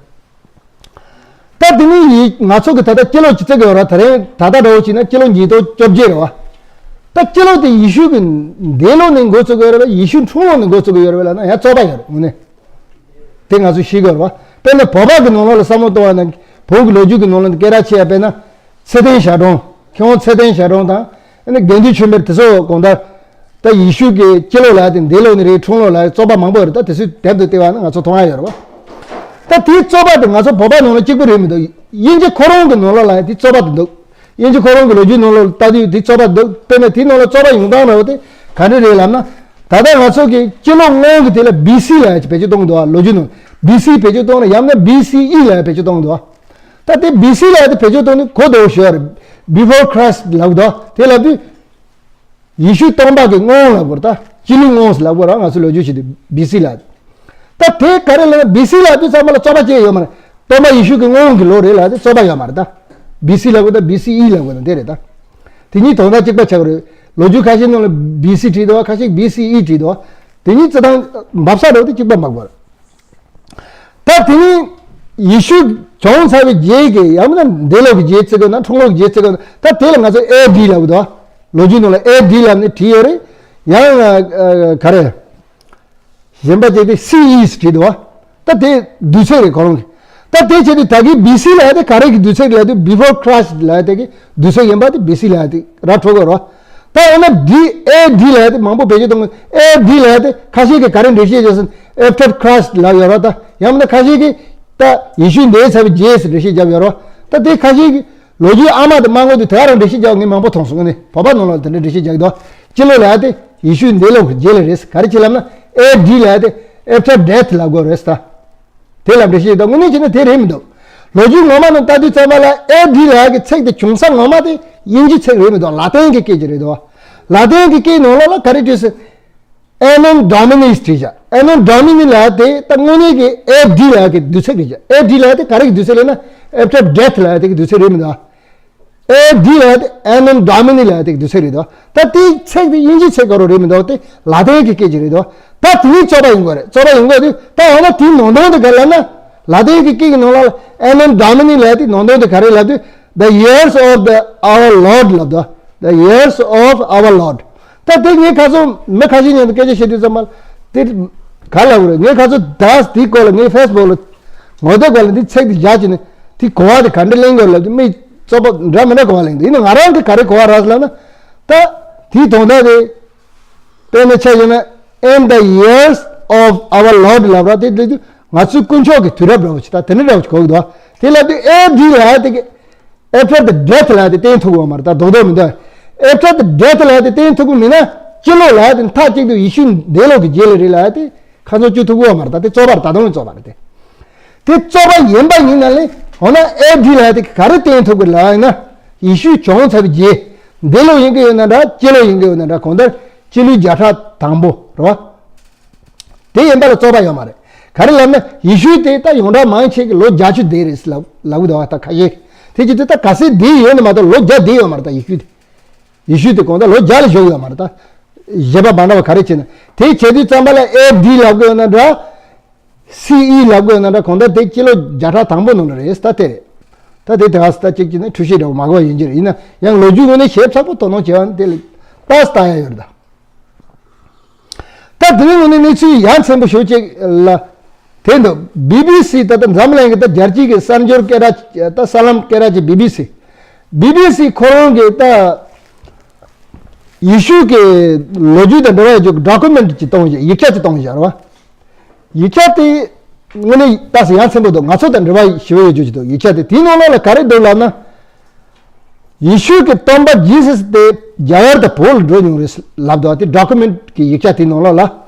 ད་དེ་ནས་ཡི་ང་ཚོ་གི་ད་ལྟ་སྤྱི་ལོ་ཅིག་བརྩི་གི་ཡོད་ར། དེ་རིང་ད་ལྟ་འདྲ་བོ་བྱས་ན་སྤྱི་ལོ་ཉིས་སྟོང་བཅོ་བརྒྱད་རེད་བ། ད་སྤྱི་ལོ་དེ་ཡེ་ཤུ་གི་འདས་ལོ་ནས་འགོ་བཙུགས་གི་ཡོད་རེད་བ། ཡེ་ཤུ་འཁྲུངས་ལོ་ནས་འགོ་བཙུགས་གི་ཡོད་རེད་བ་ལབ་ན་ཡང་རྩོད་པ་ཡོད་རེད། དངོས་གནས་དེ་ང་ཚོས་ཤེས་དགོས་རེད་བ། དཔེར་ན་བོད་པ་གི་ནང་ལོགས་ལ་བསམ་བློ་གཏོང་བ་ན། བོད་ཀྱི་ལོ་རྒྱུས་ཀྱི་ནང་ལོགས་ནས་སྐད་གྲགས་ཆེ་ཡ་དཔེར་ན་ཚེ་བརྟན་ཞལ་གྲངས། མཁས་དབང་ཚེ་བརྟན་ཞལ་གྲངས་དང་། ཨ་ནི་དགེ་འདུན་ཆོས་འཕེལ་དེ་ཚོ་གང་ལྟར། ད་ཡེ་ཤུ་གི་སྤྱི་ལོ་ལབ་ཡ་དེ་འདས་ལོ་ནས་རེད། འཁྲུངས་ལོ་ལབ་ཡ་རྩོད་པ་མང་པོ་ཡོད་རེད། ད་དེ་ཚོའི་དེབ་དུ་བལྟས་པ་ན་ང་ཚོ་མཐོང་ཡ་ཡོད་རེད་བ། ད་དེའི་རྩོད་པ་དེ་ང་ཚོ་བོད་པ་ནང་ལ་གཅིག་པུ་རེད་མི་འདུག་དབྱིན་ཇི་ཁོ་རང་གི་ནང་ལོགས་ལ་ཡང་དེའི་རྩོད་པ་དེ་འདུག་དབྱིན་ཇི་ཁོ་རང་གི་ལོ་རྒྱུས་ནང་ལོགས་ལ་ལྟ་དུས་དེའི་རྩོད་པ་འདུག་དཔེར་ན་དེའི་ནང་ལ་རྩོད་པ་ཡོང་སྟངས་འདྲ་བོ་དེ་ག་འདྲ་རེད་ལབ་ན། ད་ལྟ་ང་ཚོ་གི་སྤྱི་ལོ་སྔོན་གྱི་དེ་ལ་བི་སི་ལབ་ཡ་ཅིག་བེད་སྤྱོད་གཏོང་གི་འདུག་བ། ལོ་རྒྱུས་ནང་བི་སི་བེད་སྤྱོད་གཏོང་ན། ཡང་ན་བི་སི་ཨི་ལབ་ཡ་བེད་སྤྱོད་གཏོང་གི་འདུག་བ། ད་དེ་བི་སི་ལབ་དེ་བེད་སྤྱོད་གཏོང་དུས་གོ་ལྡོག་ཞུ་བ་རེད། Before Christ ལབ་དུས་དེ་ལབ་དུས། ཡེ་ཤུ་སྟོན་པ་གི་སྔོན་ལབ་དགོས་རེད་ད། སྤྱི་ལོའི་སྔོན་ལབ་དགོས་རེད། ང་ཚོ་ལོ་རྒྱུས་བྱེད་དུས་བི་སི་ལབ། ད་དེ་ག་རེ་ལབ་ན་བི་སི་ལབ་དུས་ཚང་མ་ལ་རྩོད་པ་བྱེད་ཡོད་མ་རེད། སྟོན་པ་ཡེ་ཤུ་གི་སྔོན་གྱི་ལོ་རེད་ལབ་དེ་རྩོད་པ་ཡོད་མ་རེད་ད། བི་སི་ལབ་དགོས་ད་བི་སི་ཨི་ལབ་དགོས་ན་དེ་རེད་ད། དེ་གཉིས་དོན་དག་གཅིག་པ་ཆགས་ཀྱི་རེད། ལོ་རྒྱུས་ཁ་ཤས་ནང་ལ་བི་སི་བྲིས་འདུག་ཁ་ཤས་བི་སི་ཨི་བྲིས་འདུག་དེ་གཉིས་རྩི་སྟངས་འབབ་ས་རེད་དེ་གཅིག་པ་མ་དགོས་རེད། ད་དེ་ནས་ཡེ་ཤུ་བྱོན་ཚར་བའི་རྗེས་ཀྱི་ཡང་ན་འདས་ལོ་གི་རྗེས་བརྩི་དགོས་ན་འཁྲུངས་ལོ་གི་རྗེས་བརྩི་དགོས་ན་ད་དེ་ལ་ང་ཚོ་ཨེ་ཌི་ལབ་དགོས་དོ། ལོ་རྒྱུས་ནང་ལ་ཨེ་ཌི་ལབ་ནས་བྲིས་ཡོད་རེད། ཡང་ཨ་ག་རེ། གཞན་པ་ཅིག་དེ་སི་ཨི་བྲིས་འདུག་ད་དེ་དུས་ཚོད་རེད་ཁོ་རང་གི། ད་དེ་བྱས་དུས་ད་གི་བི་སི་ལབ་ཡ་དེ་ག་རེ་གི་དུས་ཚོད་ལབ་དུས་Before Christ ལབ་ཡ་དེ་གི་དུས་ཚོད་ཡིན་པ་དེ་བི་སི་ལབ་ཡ་དེ་ར་འཕྲོད་དགོས་རོ། ད་འོ་ན་ཌི་ཨེ་ཌི་ལབ་ཡ་དེ་མང་པོ་བེད་སྤྱོད་གཏོང་གི། ཨེ་ཌི་ལབ་ཡ་དེ་ཁ་ཤས་ཀྱིས་ག་རེ་འགྲེལ་བཤད་བརྒྱབ་སོང་། After Christ ལབ་ཡོད་ར། ད་ཡང་མིན་ན་ཁ་ཤས་ཀྱིས་ད་ཡེ་ཤུ་འདས་ཚར་བའི་རྗེས་སུ་འགྲེལ་བཤད་བརྒྱབ་ཡོད་ར། ད་དེ་ཁ་ཤས་ཀྱིས་ལོ་རྒྱུས་ཨ་མ་དང་མ་དངོས་དེ་དེ་ག་རང་འགྲེལ་བཤད་རྒྱག་ངས་མང་པོ་མཐོང་སོང་ནི། བོད་པ་ནང་ལ་དེ་འདྲ་འགྲེལ་བཤད་རྒྱག་གི་འདུག་སྤྱི་ལོ་ལབ་ཡ་དེ་ཡེ་ཤུ་འདས་ལོ་གི་རྗེས་ལ་རེད། ག་རེ་བྱེད་ལབ་ན་ཨེ་ཌི་ལབ་ཡ་དེ་After Death ལབ་དགོས་རེད་ད། དེ་ལ་འགྲེལ་བཤད་དང་དངོས་གནས་བྱས་ན་དེ་རེད་མི་འདུག་ལོ་རྒྱུས་ངོ་མ་ནང་ལྟ་དུས་ཙམ་པ་ལ་ཨེ་ཌི་ལབ་ཡ་གི་ཚིག་དེ་བྱུང་ས་ངོ་མ་དེ་དབྱིན་ཇིའི་ཚིག་རེད་མི་འདུག་ལ་ཏིན་གྱི་སྐད་ཀྱི་རེད་འདུག་ལ་ཏིན་གྱི་སྐད་ནང་ལོགས་ལ་ག་རེ་བྲིས་སོང་། Anno Domini བྲིས་བཞག Anno Domini ལབ་ཡ་དེ་ད་དངོས་གནས་ཀྱི་ཨེ་ཌི་ལབ་ཡ་གི་དུས་ཚིག་རེད་བཞག་ཨེ་ཌི་ལབ་ཡ་དེ་ག་རེ་གི་དུས་ཚིག་རེད་ན་After Death ལབ་ཡ་དེ་གི་དུས་ཚིག་རེད་མི་འདུག་ཨེ་ཌི་ལབ་ཡ་དེ་Anno Domini ལབ་ཡ་དེ་གི་དུས་ཚིག་རེད་འདུག་ད་དེའི་ཚིག་དེ་དབྱིན་ཇིའི་ཚིག་ག་རུ་རེད་མི་འདུག་དེ་ལ་ཏིན་གྱི་སྐད་ཀྱི་རེད་འདུག་ད་དེ་ནི་རྩོད་པ་ཡིན་དགོས་རེད། རྩོད་པ་ཡིན་དགོས་དུས་ད་འོ་ན་དེའི་ནང་དོན་དེ་ག་རེ་ལབ་ན། ལ་ཏིན་གྱི་སྐད་ཀྱི་ནང་ལ་Anno Domini ལབ་ཡ་དེ་ནང་དོན་དེ་ག་རེ་ལབ་དུས། The years of the our Lord ལབ་དུས། The years of our Lord ད་དེ་ངས་ཁ་སང་མི་ཁ་ཤས་མཉམ་དུ་སྐད་ཆ་བཤད་དུས་ཙམ་པ་དེ་ག་ལབ་རེད། ངས་ཁ་སང་ད་དེའི་སྐོར་ལ་ངའི་ཕེ་སི་བུག་ལ་ངོ་དེབ་སྐོར་ལ་འདི་ཚིག་དེ་བཞག་བྱས་ནས་དེ་གོ་བ་དེ་ག་འདྲ་ལེན་དགོས་ལབ་དུས་མི་རྩོད་པ་འདྲ་མི་འདྲ་གོ་བ་ལེན་འདུག་ཡིན་ན་ང་རང་གི་ག་རེ་གོ་བ་རག་ལབ་ན་ད་དེའི་དོན་དག་དེ་དཔེར་ན་ཆ་བཞག་ན། In the years of our Lord ལབ་ར་དེ་དེ་དུས་ང་ཚོའི་དཀོན་མཆོག་གི་དུས་རབས་འདྲ་བོ་ཞིག་ད་དེ་འདྲ་འདྲ་བོ་ཞིག་གོ་གི་འདུག་དེ་ལབ་དུས་ཨེ་ཌི་ལབ་ཡ་དེ་གི་After the Death ལབ་ཡ་དེ་བསྟན་ཐུབ་ཀྱི་ཡོད་མ་རེད། ད་རྡོག་རྡོག་མི་འདུག After the Death ལབ་ཡ་དེ་བསྟན་ཐུབ་ཀྱི་མིན་ན་སྤྱི་ལོ་ལབ་ཡ་དེ་མཐའ་གཅིག་ཏུ་ཡེ་ཤུ་འདས་ལོ་གི་རྗེས་ལ་རེད་ལབ་ཡ་དེ་ཁ་སང་བཅུག་ཐུབ་ཀྱི་ཡོད་མ་རེད། ད་དེ་རྩོད་པ་རེད། ད་དུང་རྩོད་པ་རེད་དེ། དེ་རྩོད་པ་ཡིན་པ་ཡིན་ན་ལས་འོ་ན་ཨེ་ཌི་ལབ་ཡ་དེ་ག་རེ་བསྟན་ཐུབ་ཀྱི་ལབ་ཡིན་ན་ཡེ་ཤུ་བྱོན་ཚར་བའི་རྗེས་འདས་ལོ་ཡིན་གྱི་ཡོད་ན་འདྲ་སྤྱི་ལོ་ཡིན་གྱི་ཡོད་ན་འདྲ་གང་ལྟར་སྤྱི་ལོའི་བརྒྱ་ཕྲག་དང་པོ་རེད་བ། དེ་ཡིན་པ་ལ་རྩོད་པ་ཡོད་མ་རེད། ག་རེ་ལབ་ན་ཡེ་ཤུ་དེ་ད་ཡོངས་གྲགས་མང་ཆེ་གི་ལོ་བརྒྱད་ཅུ་འདས་རེད་ལབ་ལབ་གི་འདུག་བ། ད་ཁ་ཤས་དེ་ཅི་དེ་ད་ག་ཚོད་འདས་ཡོད་ན་མ་གཏོགས་ལོ་བརྒྱ་འདས་ཡོད་མ་རེད། ད་ཡེ་ཤུ་དེ་ཡེ་ཤུ་དེ་གང་ལྟར་ལོ་བརྒྱ་ལ་བཞུགས་ཡོད་མ་རེད། ད་གཞན་པ་མ་འདྲ་བ་ག་རེ་བྱས་ན་དེ་བྱས་དུས་ཙམ་པ་ལ་ཨེ་ཌི་ལབ་གི་ཡོད་ན་འདྲ། སི་ཨི་ལབ་དགོས་ན་འདྲ་གང་ལྟར་དེ་སྤྱི་ལོ་བརྒྱ་ཕྲག་དང་པོ་ནང་ལ་རེད། ད་དེ་རེད། ད་དེ་དེ་ག་ས་ད་གཅིག་གཅིག་ནས་འཁྲུལ་བཤད་འདྲ་བོ་མ་གོ་ཡིན་གྱི་རེད། ཡིན་ན་ཡང་ལོ་རྒྱུས་ངོས་ནས་ཞིབ་ཚགས་པོ་དོ་སྣང་བྱས་པ་ནི་དེ་ལ་ཏག་ཏག་ཡ་ཡོད་རེད་ད། ད་དེ་རིང་ངོས་ནས་གནས་ཚུལ་ཡ་མཚན་པོ་ཞེ་པོ་ཅིག་ལ་དེ་འདུག་བི་བི་སི་ད་ལྟ་འཛམ་གླིང་གི་ད་རྒྱལ་སྤྱི་གི་གསར་འགྱུར་སྐད་གྲགས་ད་གསར་ལམ་སྐད་གྲགས་ཅིག་བི་བི་སི། བི་བི་སི་ཁོ་རང་གི་ད་ཡེ་ཤུ་གི་ལོ་རྒྱུས་དང་འབྲེལ་བ་ཡོད་རྒྱུ་ཌོ་ཀུ་མེན་ཊི་ཅིག་གཏོང་བཞག་ཡིག་ཆ་ཅིག་གཏོང་བཞག་རེད་བ། ཡིག་ཆ་དེ་དངོས་གནས་ཏག་ས་ཡ་མཚན་པོ་འདུག་ང་ཚོ་དང་འབྲེལ་བ་ཞེ་པོ་ཡོད་རྒྱུ་ཅིག་འདུག་ཡིག་ཆ་དེ་དེའི་ནང་ལོགས་ལ་ག་རེ་འདུག་ལབ་ན། ཡེ་ཤུ་གི་སྟོན་པ་ཇི་སཱ་དེ་རྒྱ་གར་དང་བོད་ལ་འགྲོ་མྱོང་རེད་ལབ་འདུག་དེ་ཌོ་ཀུ་མེན་ཊི་གི་ཡིག་ཆ་དེའི་ནང་ལོགས་ལ་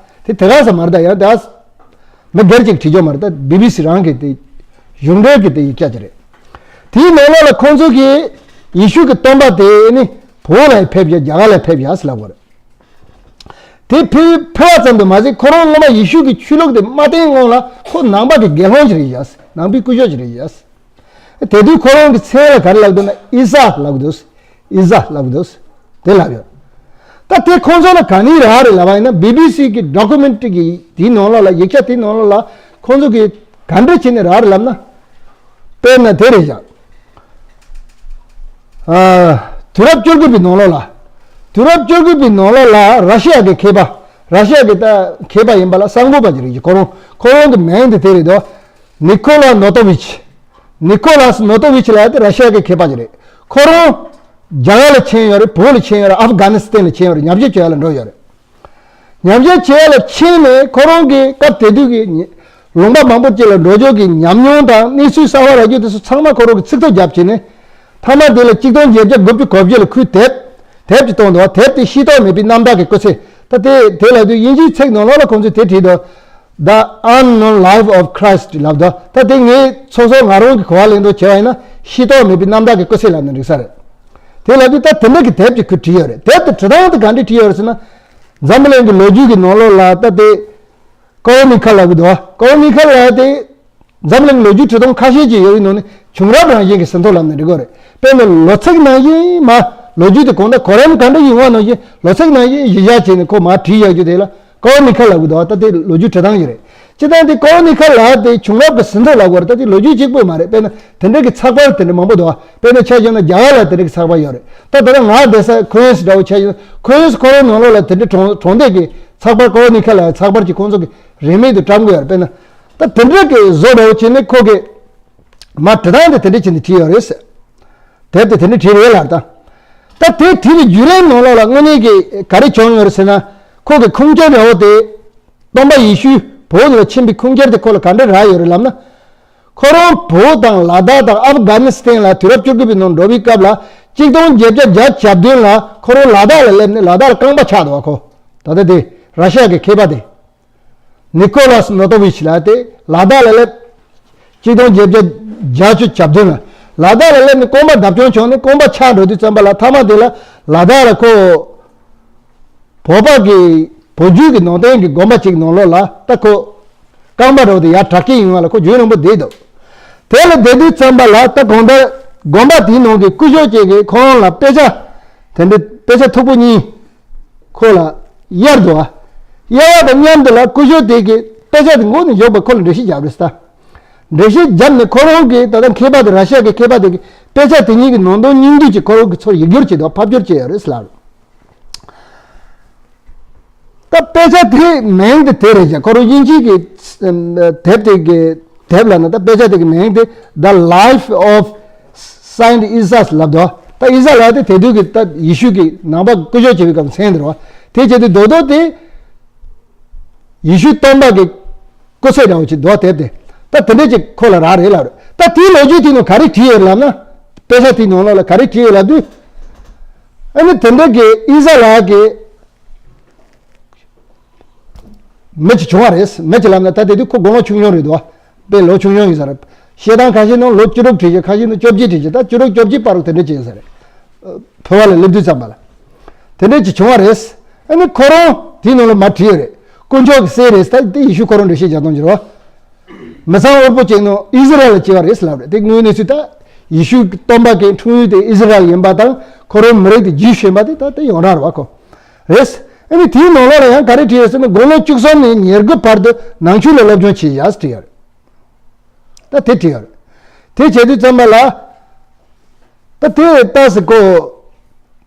དེ་དེ་ག་ས་མ་རེད། ད་ཡང་དེ་མི་སྒེར་གཅིག་བྲིས་རྒྱུ་མ་རེད། ད་བི་བི་སི་རང་གི་དེ་གཞུང་འབྲེལ་གྱི་དེ་ཡིག་ཆ་ཅིག་རེད། དེའི་ནང་ལོགས་ལ་ཁོང་ཚོ་གིས་ཡེ་ཤུ་གི་སྟོན་པ་དེ་ནི་བོད་ལ་ཕེབས་ཤག་རྒྱ་གར་ལ་ཕེབས་ཤག་ལབ་པ་རེད། དེ་ཕེབས་ཕེབས་པ་ཙམ་དུ་མ་ཟད་ཁོ་རང་སྔོན་མ་ཡེ་ཤུ་གི་ཆོས་ལུགས་དེ་མ་བསྟེན་སྔོན་ལ་ཁོ་ནང་པ་གི་དགེ་སློང་ཅིག་རེད་ཤག་ནང་པའི་སྐུ་ཞབས་ཅིག་རེད་ཤག་དེ་དུས་ཁོ་རང་གི་མཚན་ལ་ག་རེ་ལབ་འདུག་ན་ཨི་ཟ་ལབ་འདུག་ཨི་ཟ་ལབ་འདུག་དེ་ལབ་ཡོད། ད་དེ་ཁོང་ཚོ་ལ་ག་ནས་རག་རེད་ལབ་པ་ཡིན་ན་བི་བི་སི་གི་ཌོ་ཀུ་མེན་ཊི་གི་དེའི་ནང་ལོགས་ལ་ཡིག་ཆ་དེའི་ནང་ལོགས་ལ་ཁོང་ཚོ་གིས་ག་འདྲ་བྱས་ནས་རག་རེད་ལབ་ན། དཔེར་ན་དེ་རེད་ཤག་ཨ། དུས་རབས་བཅུ་དགུ་པའི་ནང་ལོགས་ལ། དུས་རབས་བཅུ་དགུ་པའི་ནང་ལོགས་ལ་ར་ཤི་ཡ་གི་མཁས་པ། ར་ཤི་ཡ་གི་ད་མཁས་པ་ཡིན་པ་ལ་གསར་འགོད་པ་ཅིག་རེད་ཤག་ཁོ་རང་ཁོ་རང་གི་མིང་དེ་དེ་རེད་དོ། ནི་ཁོ་ལ་ནོ་ཏོ་ཝིཆ། ནི་ཁོ་ལ་སི་ནོ་ཏོ་ཝིཆ་ལབ་ཡ་དེ་ར་ཤི་ཡ་གི་མཁས་པ་ཅིག་རེད། ཁོ་རང་རྒྱ་གར་ལ་ཕྱིན་ཡོད་རེད། བོད་ལ་ཕྱིན་ཡོད་རེད། ཨབ་གྷ་ནི་སི་ཐན་ལ་ཕྱིན་ཡོད་རེད། ཉམས་ཞིབ་བྱེད་ཡ་ལ་འགྲོ་ཡོད་རེད། ཉམས་ཞིབ་བྱེད་ཡ་ལ་ཕྱིན་ནས་ཁོ་རང་གི་སྐབས་དེ་དུས་ཀྱི་ཉི་ལུང་པ་མང་པོ་ཅིག་ལ་འགྲོ་རྒྱུ་གི་ཉམས་མྱོང་དང་གནས་ཚུལ་གསར་བ་རག་རྒྱུ་དེ་ཚོ་ཚང་མ་ཁོ་རང་གིས་ཚིག་ཐོ་བརྒྱབ་བྱས་ནས། མཐའ་མ་དེ་ལ་གཅིག་སྟོང་བརྒྱད་བརྒྱ་དགུ་བཅུ་གོ་བརྒྱད་ལ་ཁོས་དེབ་དེབ་ཅིག་བཏོན་འདུག་དེབ་དེ་ཤེས་རྟོགས་མེད་པའི་རྣམ་དག་གི་སྐུ་ཚེ། ད་དེ་དེ་ལབ་དུས་དབྱིན་ཇིའི་ཚིག་ནང་ལོགས་ལ་ཁོང་ཚོས་དེ་བྲིས་འདུག The Unknown Life of Christ ལབ་དོ། ད་དེ་ངས་སོ་སོ་ང་རང་གི་གོ་བ་ལེན་འདོད་བྱས་པ་ཡིན་ན་ཤེས་རྟོགས་མེད་པའི་རྣམ་དག་གི་སྐུ་ཚེ་ལབ་ན་འགྲིག་ས་རེད། དེ་ལབ་དུས་ད་དེ་འདྲ་གི་དེབ་ཅིག་ཁོས་བྲིས་ཡོད་རེད། དེབ་དེ་བྲི་སྟངས་དེ་ག་འདྲས་བྲིས་ཡོད་རེད་ཟེར་ན། འཛམ་བུ་གླིང་གི་ལོ་རྒྱུས་ཀྱི་ནང་ལོགས་ལ་ད་དེ་ཀོ་པར་ནི་ཁ་ལབ་གི་འདུག་ཀོ་པར་ནི་ཁ་ལབ་དེ་འཛམ་གླིང་ལོ་རྒྱུས་བྲི་སྟངས་ཁ་ཤས་ཅིག་ཡོད་པའི་ནང་ནས་བྱུང་རབས་རང་བཞིན་གྱི་ཟིན་ཐོ་ལབ་ན་འགྲིག་གི་རེད། དཔེར་ན་ལོ་ཚིགས་ནང་བཞིན་མ་ལོ་རྒྱུས་དེ་གང་ལྟར་གོ་རིམ་ག་འདྲ་ཡིན་པ་ནང་བཞིན་ལོ་ཚིགས་ནང་བཞིན་གཞི་བཞག་བྱས་ནས་ཁོ་མར་བྲིས་ཡག་རྒྱུ་དེ་ལ་ཀོ་པར་ནི་ཁ་ལབ་གི་འདུག་ད་དེ་ལོ་རྒྱུས་བྲི་སྟངས་ཡོད་རེད། སྤྱིར་བཏང་དེ་ཀོ་པར་ནི་ཁ་ལབ་དེ་བྱུང་རབས་ཀྱི་ཟིན་ཐོ་ལབ་དགོས་རེད། ད་དེ་ལོ་རྒྱུས་གཅིག་པོ་མ་རེད། དཔེར་ན་དེ་འདྲ་གི་ཚགས་པར་དེ་འདྲ་མང་པོ་འདུག་དཔེར་ན་ཆ་བཞག་ན་རྒྱ་གར་ལ་དེ་འདྲ་གི་ཚགས་པར་ཡོད་རེད། ད་ད་ལྟ་ང་བསྡད་ས་ཁོ་ཡན་སི་འདྲ་བོ་ཆ་བཞག་ན་ཁོ་ཡན་སི་ཁོ་རང་ནང་ལོགས་ལ་དེ་འདྲ་གྲོང་གྲོང་སྡེ་གི་ཚགས་པར་ཀོ་པར་ནི་ཁ་ལབ་ཚགས་པར་གྱི་ཁོང་ཚོ་གི་རིན་མེད་དུ་བཀྲམ་གི་ཡོད་རེད། དཔེར་ན་ད་དེ་འདྲ་གི་བཟོ་འདྲ་བོ་བྱས་ནས་ཁོ་གི་མ་བྲི་སྟངས་དེ་དེ་འདྲ་བྱས་ནས་བྲིས་ཡོད་རེད་ཟེར། དེབ་དེ་དེ་འདྲ་བྲིས་རེད་ལབ་ད། ད་དེ་བྲིས་པའི་བརྒྱུད་རིམ་ནང་ལོགས་ལ་དངོས་གནས་ཀྱི་ག་རེ་བྱུང་ཡོད་རེད་ཟེར་ན། ཁོ་གི་ཁུངས་སྐྱེལ་འདྲ་བོ་དེ། སྟོན་པ་ཡེ་ཤུ་བོད་ལ་ཕྱིན་པའི་ཁུངས་སྐྱེལ་དེ་ཁོ་ལ་ག་འདྲ་རག་ཡོད་རེད་ལབ་ན། ཁོ་རང་བོད་དང་ལ་དྭགས་དང་ཨབ་གྷ་ནི་སི་ཐན་ལ་དུས་རབས་བཅུ་དགུ་པའི་ནང་འགྲོ་བའི་སྐབས་ལ་གཅིག་སྟོང་བརྒྱད་བརྒྱ་བརྒྱད་ཅུ་གྱ་བདུན་ལ་ཁོ་རང་ལ་དྭགས་ལ་སླེབས་ནས་ལ་དྭགས་ལ་རྐང་པ་ཆག་འདུག་བ་ཁོ། ད་ལྟ་དེ་ར་ཤ་གི་མཁས་པ་དེ། ནི་ཀོ་ལཱས་ནོ་ཏོ་ཝི་ཆི་ལབ་དེ་ལ་དྭགས་ལ་སླེབས། གཅིག་སྟོང་བརྒྱད་བརྒྱ་བརྒྱད་ཅུ་གྱ་བདུན་ལ་ལ་དྭགས་ལ་སླེབས་ནས་རྐང་པ་བརྡབ་སྐྱོན་བྱུང་ནས་རྐང་པ་ཆག་འགྲོ་དུས་ཙམ་པ་ལ་མཐའ་མ་དེ་ལ་ལ་དྭགས་ལ་ཁོ་བོད་པ་གི་བོད་བརྒྱུད་ཀྱི་ནང་བསྟན་གྱི་དགོན་པ་གཅིག་ནང་ལོགས་ལ་ད་ཁོ་རྐང་པ་འགྲོ་དེ་ཡར་དྲག་སྐྱེད་ཡོང་བ་ལ་ཁོ་རྒྱུན་རིང་པོ་བསྡད་འདུག་དེ་ལ་བསྡད་དུས་ཙམ་པ་ལ་ད་གང་ལྟར་དགོན་པ་དེའི་ནང་གི་སྐུ་ཞབས་ཅིག་གིས་ཁོ་རང་ལ་དཔེ་ཆ་དེ་འདྲ་དཔེ་ཆ་མཐུག་པོ་གཉིས། ཁོ་ལ་གཡར་འདུག་ཨ། གཡར་བ་དང་མཉམ་དུ་ལ་སྐུ་ཞབས་དེ་གིས་དཔེ་ཆ་དེ་མགོ་ནས་འཇོག་པར་ཁོ་ལ་འགྲེལ་བཤད་བརྒྱབ་རེད་ཟེར། འགྲེལ་བཤད་བརྒྱབ་ནས་ཁོ་རང་གིས་ད་ལྟ་མཁས་པ་དེ་ར་ཤ་གི་མཁས་པ་དེ་གིས་དཔེ་ཆ་དེ་གཉིས་ཀྱི་ནང་དོན་སྙིང་བསྡུས་ཀྱི་ཁོ་རང་གིས་ཚུར་ཡིག་སྒྱུར་བྱས་འདུག་ཕབ་སྒྱུར་བྱས་ཡོད་རེད་ཟེར་ལབ། ད་དཔེ་ཆ་དེའི་མིང་དེ་དེ་རེད་ཀྱང་ཁོ་རང་དབྱིན་ཇི་གི་དེབ་དེ་གི་དེབ་ལ་ན་ད་དཔེ་ཆ་དེ་གི་མིང་དེ་The Life of Saint Isaac ལབ་འདུག་ད་ཨི་ཟ་ལབ་དེ་དེ་དུས་ཀྱི་ད་ཡེ་ཤུ་གི་ནང་པ་སྐུ་ཞབས་བྱེད་པའི་སྐབས་མཚན་དེ་རེད་བ། དེ་བྱས་དུས་རྡོག་རྡོག་དེ་ཡེ་ཤུ་སྟོན་པ་གི་སྐུ་ཚེ་འདྲ་བོ་ཅིག་འདུག་དེབ་དེ། ད་དེ་འདྲ་ཅིག་ཁོ་ལ་རག་རེད་ལབ་རེད། ད་དེའི་ལོ་རྒྱུས་དེ་ནང་ག་རེ་བྲིས་ཡོད་ལབ་ན། དཔེ་ཆ་དེའི་ནང་ལོགས་ལ་ག་རེ་བྲིས་ཡོད་ལབ་དུས། ཨ་ནི་དེ་འདྲ་གི་ཨི་ཟ་ལ་གི་མི་གཅིག་བྱུང་བ་རེད། མི་གཅིག་ལབ་ན་ད་དེ་དུས་ཁོ་དགུང་ལོ་ཆུང་ཆུང་རེད་འདུག་དཔེ་ལོ་ཆུང་ཆུང་ཡིན་ས་རེད། བཤད་སྟངས་ཁ་ཤས་ནང་ལོ་བཅུ་དྲུག་བྲིས་ཀྱི་ཁ་ཤས་ནང་བཅོ་བརྒྱད་བྲིས་ཀྱི་ད་བཅུ་དྲུག་བཅོ་བརྒྱད་བར་དུ་དེ་འདྲ་བྱས་ཡོད་ས་རེད། བོད་པ་ལ་སླེབས་དུས་ཙམ་པ་ལ། དེ་འདྲ་གཅིག་བྱུང་བ་རེད། ཨ་ནི་ཁོ་རང་དེའི་ནང་ལ་མར་བྲིས་ཡོད་རེད། དཀོན་མཆོག་གི་སྲས་རེད་ད་དེ་ཡེ་ཤུ་ཁོ་རང་འགྲེལ་བཤད་རྒྱག་སྟངས་ཀྱི་རེད་བ། མི་ཚང་དབུལ་པོ་ཅིག་ནང་ཨི་ཟི་རལ་ལ་སྐྱེས་པ་རེད་ལབ་རེད། དེ་དངོས་གནས་ཚུལ་ད་ཡེ་ཤུ་སྟོན་པ་གི་འཁྲུངས་ཡུལ་དེ་ཨི་ཟི་རལ་ཡིན་པ་དང་ཁོ་རང་མི་རིགས་དེ་ཇུས་ཡིན་པ་དེ་ད་དེ་ཡོངས་གྲགས་རེད་བ་ཁོ། རེད། ཨ་ནི་དེའི་ནང་ལོགས་ལ་ཡང་ག་རེ་བྲིས་ཡོད་ཟེར་ན་དགུང་ལོ་བཅུ་གསུམ་ནས་ཉེར་དགུ་བར་དུ་ནང་ཆོས་ལ་སློབ་སྦྱོང་བྱས་ཡ་ཟེར་བྲིས་ཡོད་རེད། ད་དེ་བྲིས་ཡོད་རེད། དེ་བྱས་དུས་ཙམ་པ་ལ། ད་དེ་ལྟ་ཟེར་གོ།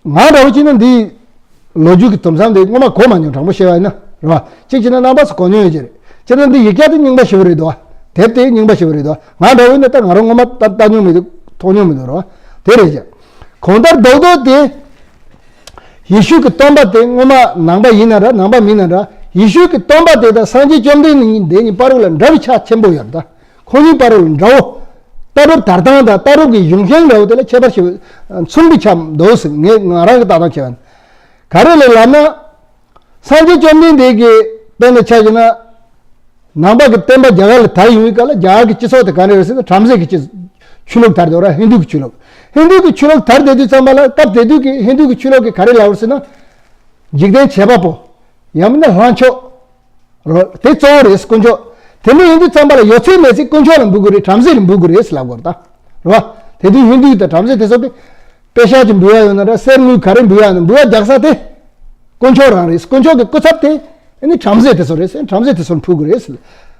ང་འདྲ་བོ་བྱས་ན་འདིའི་ལོ་རྒྱུས་ཀྱི་དུམ་མཚམས་དེ་སྔོན་མ་གོ་མ་མྱོང་དྲང་པོ་བཤད་པ་ཡིན་ན་རེད་བ། གཅིག་བྱས་ན་རྣམ་པ་ཚོ་གོ་མྱོང་ཡོད་ཀྱི་རེད། བྱས་ན་འདི་ཡིག་ཆ་དེ་རྙིང་པ་ཞེ་པོ་རེད་འདུག་བ། དེབ་དེ་རྙིང་པ་ཞེ་པོ་རེད་འདུག་བ། ང་འདྲ་བོ་ཡིན་ན་ད་ང་རང་སྔོན་མ་ལྟ་ལྟ་མྱོང་མི་འདུག་མཐོང་མྱོང་མི་འདུག་རེད་བ། དེ་རེད་ཀྱང་། གང་ལྟར་རྡོག་རྡོག་དེ། ཡེ་ཤུ་གི་སྟོན་པ་དེ་སྔོན་མ་ནང་པ་ཡིན་ན་འདྲ་ནང་པ་མིན་ན་འདྲ་ཡེ་ཤུ་གི་སྟོན་པ་དེ་དང་སངས་རྒྱས་བཅོམ་ལྡན་འདས་གཉིས་བར་ལ་འདྲ་བའི་ཆ་ཆེན་པོ་ཡོད་རེད་ད། ཁོང་གཉིས་བར་ལ་འདྲ་བོ། ལྟ་གྲུབ་དར་སྟངས་དང་ལྟ་གྲུབ་ཀྱི་གཞུང་ཤིང་འདྲ་བོ་དེ་ལ་ཁྱད་པར་ཞེ་པོ་མཚུངས་པའི་ཆ་འདུག་ཟེར་ངས་ང་རང་གི་ལྟ་སྟངས་བྱས་པ་ཡིན། ག་རེ་ལས་ལབ་ན། སངས་རྒྱས་བཅོམ་ལྡན་འདས་ཀྱི་དཔེར་ན་ཆ་བཞག་ན། ནང་པ་གི་བསྟན་པ་རྒྱ་གར་ལ་དར་ཡོང་བའི་སྐབས་ལ་རྒྱ་གར་གྱི་སྤྱི་ཚོགས་དེ་ག་རེ་རེད་ཟེར་ན་བྲམ་ཟེ་གི་སྤྱི་ཆོས་ལུགས་དར་འདུག་ར་ཧིན་དུ་གི་ཆོས་ལུགས། ཧིན་དུ་གི་ཆོས་ལུགས་དར་བསྡད་དུས་ཙམ་པ་ལ་སྐབས་དེ་དུས་ཀྱི་ཧིན་དུ་གི་ཆོས་ལུགས་ཀྱི་ག་རེ་ལབ་རེད་ཟེར་ན། འཇིག་རྟེན་བྱེད་པ་པོ། ཡང་མིན་ན་ལྷ་མཆོག་རོ། དེ་གཙོ་བོ་རེད་དཀོན་མཆོག་དེ་འདྲ་ཡིན་དུས་ཙམ་པ་ལ་ཡོད་ཚད་མེད་ཚད་དཀོན་མཆོག་ལ་འབུལ་དགོས་རེད་བྲམ་ཟེ་ལ་འབུལ་དགོས་རེད་ཟེར་ལབ་དགོས་རེད་ད། རེད་བ། དེ་དུས་ཧིན་དུ་དང་བྲམ་ཟེ་དེ་ཚོ་གི་དཔེ་ཤག་ཅིག་འབུལ་ཡ་ཡོད་ན་འདྲ་གསེར་དངུལ་ག་རེ་འབུལ་ཡ་ཡོད་ན་འབུལ་བ་རྒྱག་ས་དེ། དཀོན་མཆོག་རང་རེད། དཀོན་མཆོག་གི་སྐུ་ཚབ་དེ། ཨ་ནི་བྲམ་ཟེ་དེ་ཚོ་རེད་ཟེར་བྲམ་ཟེ་དེ་ཚོར་ཕུལ་དགོས་རེད་ཟེར།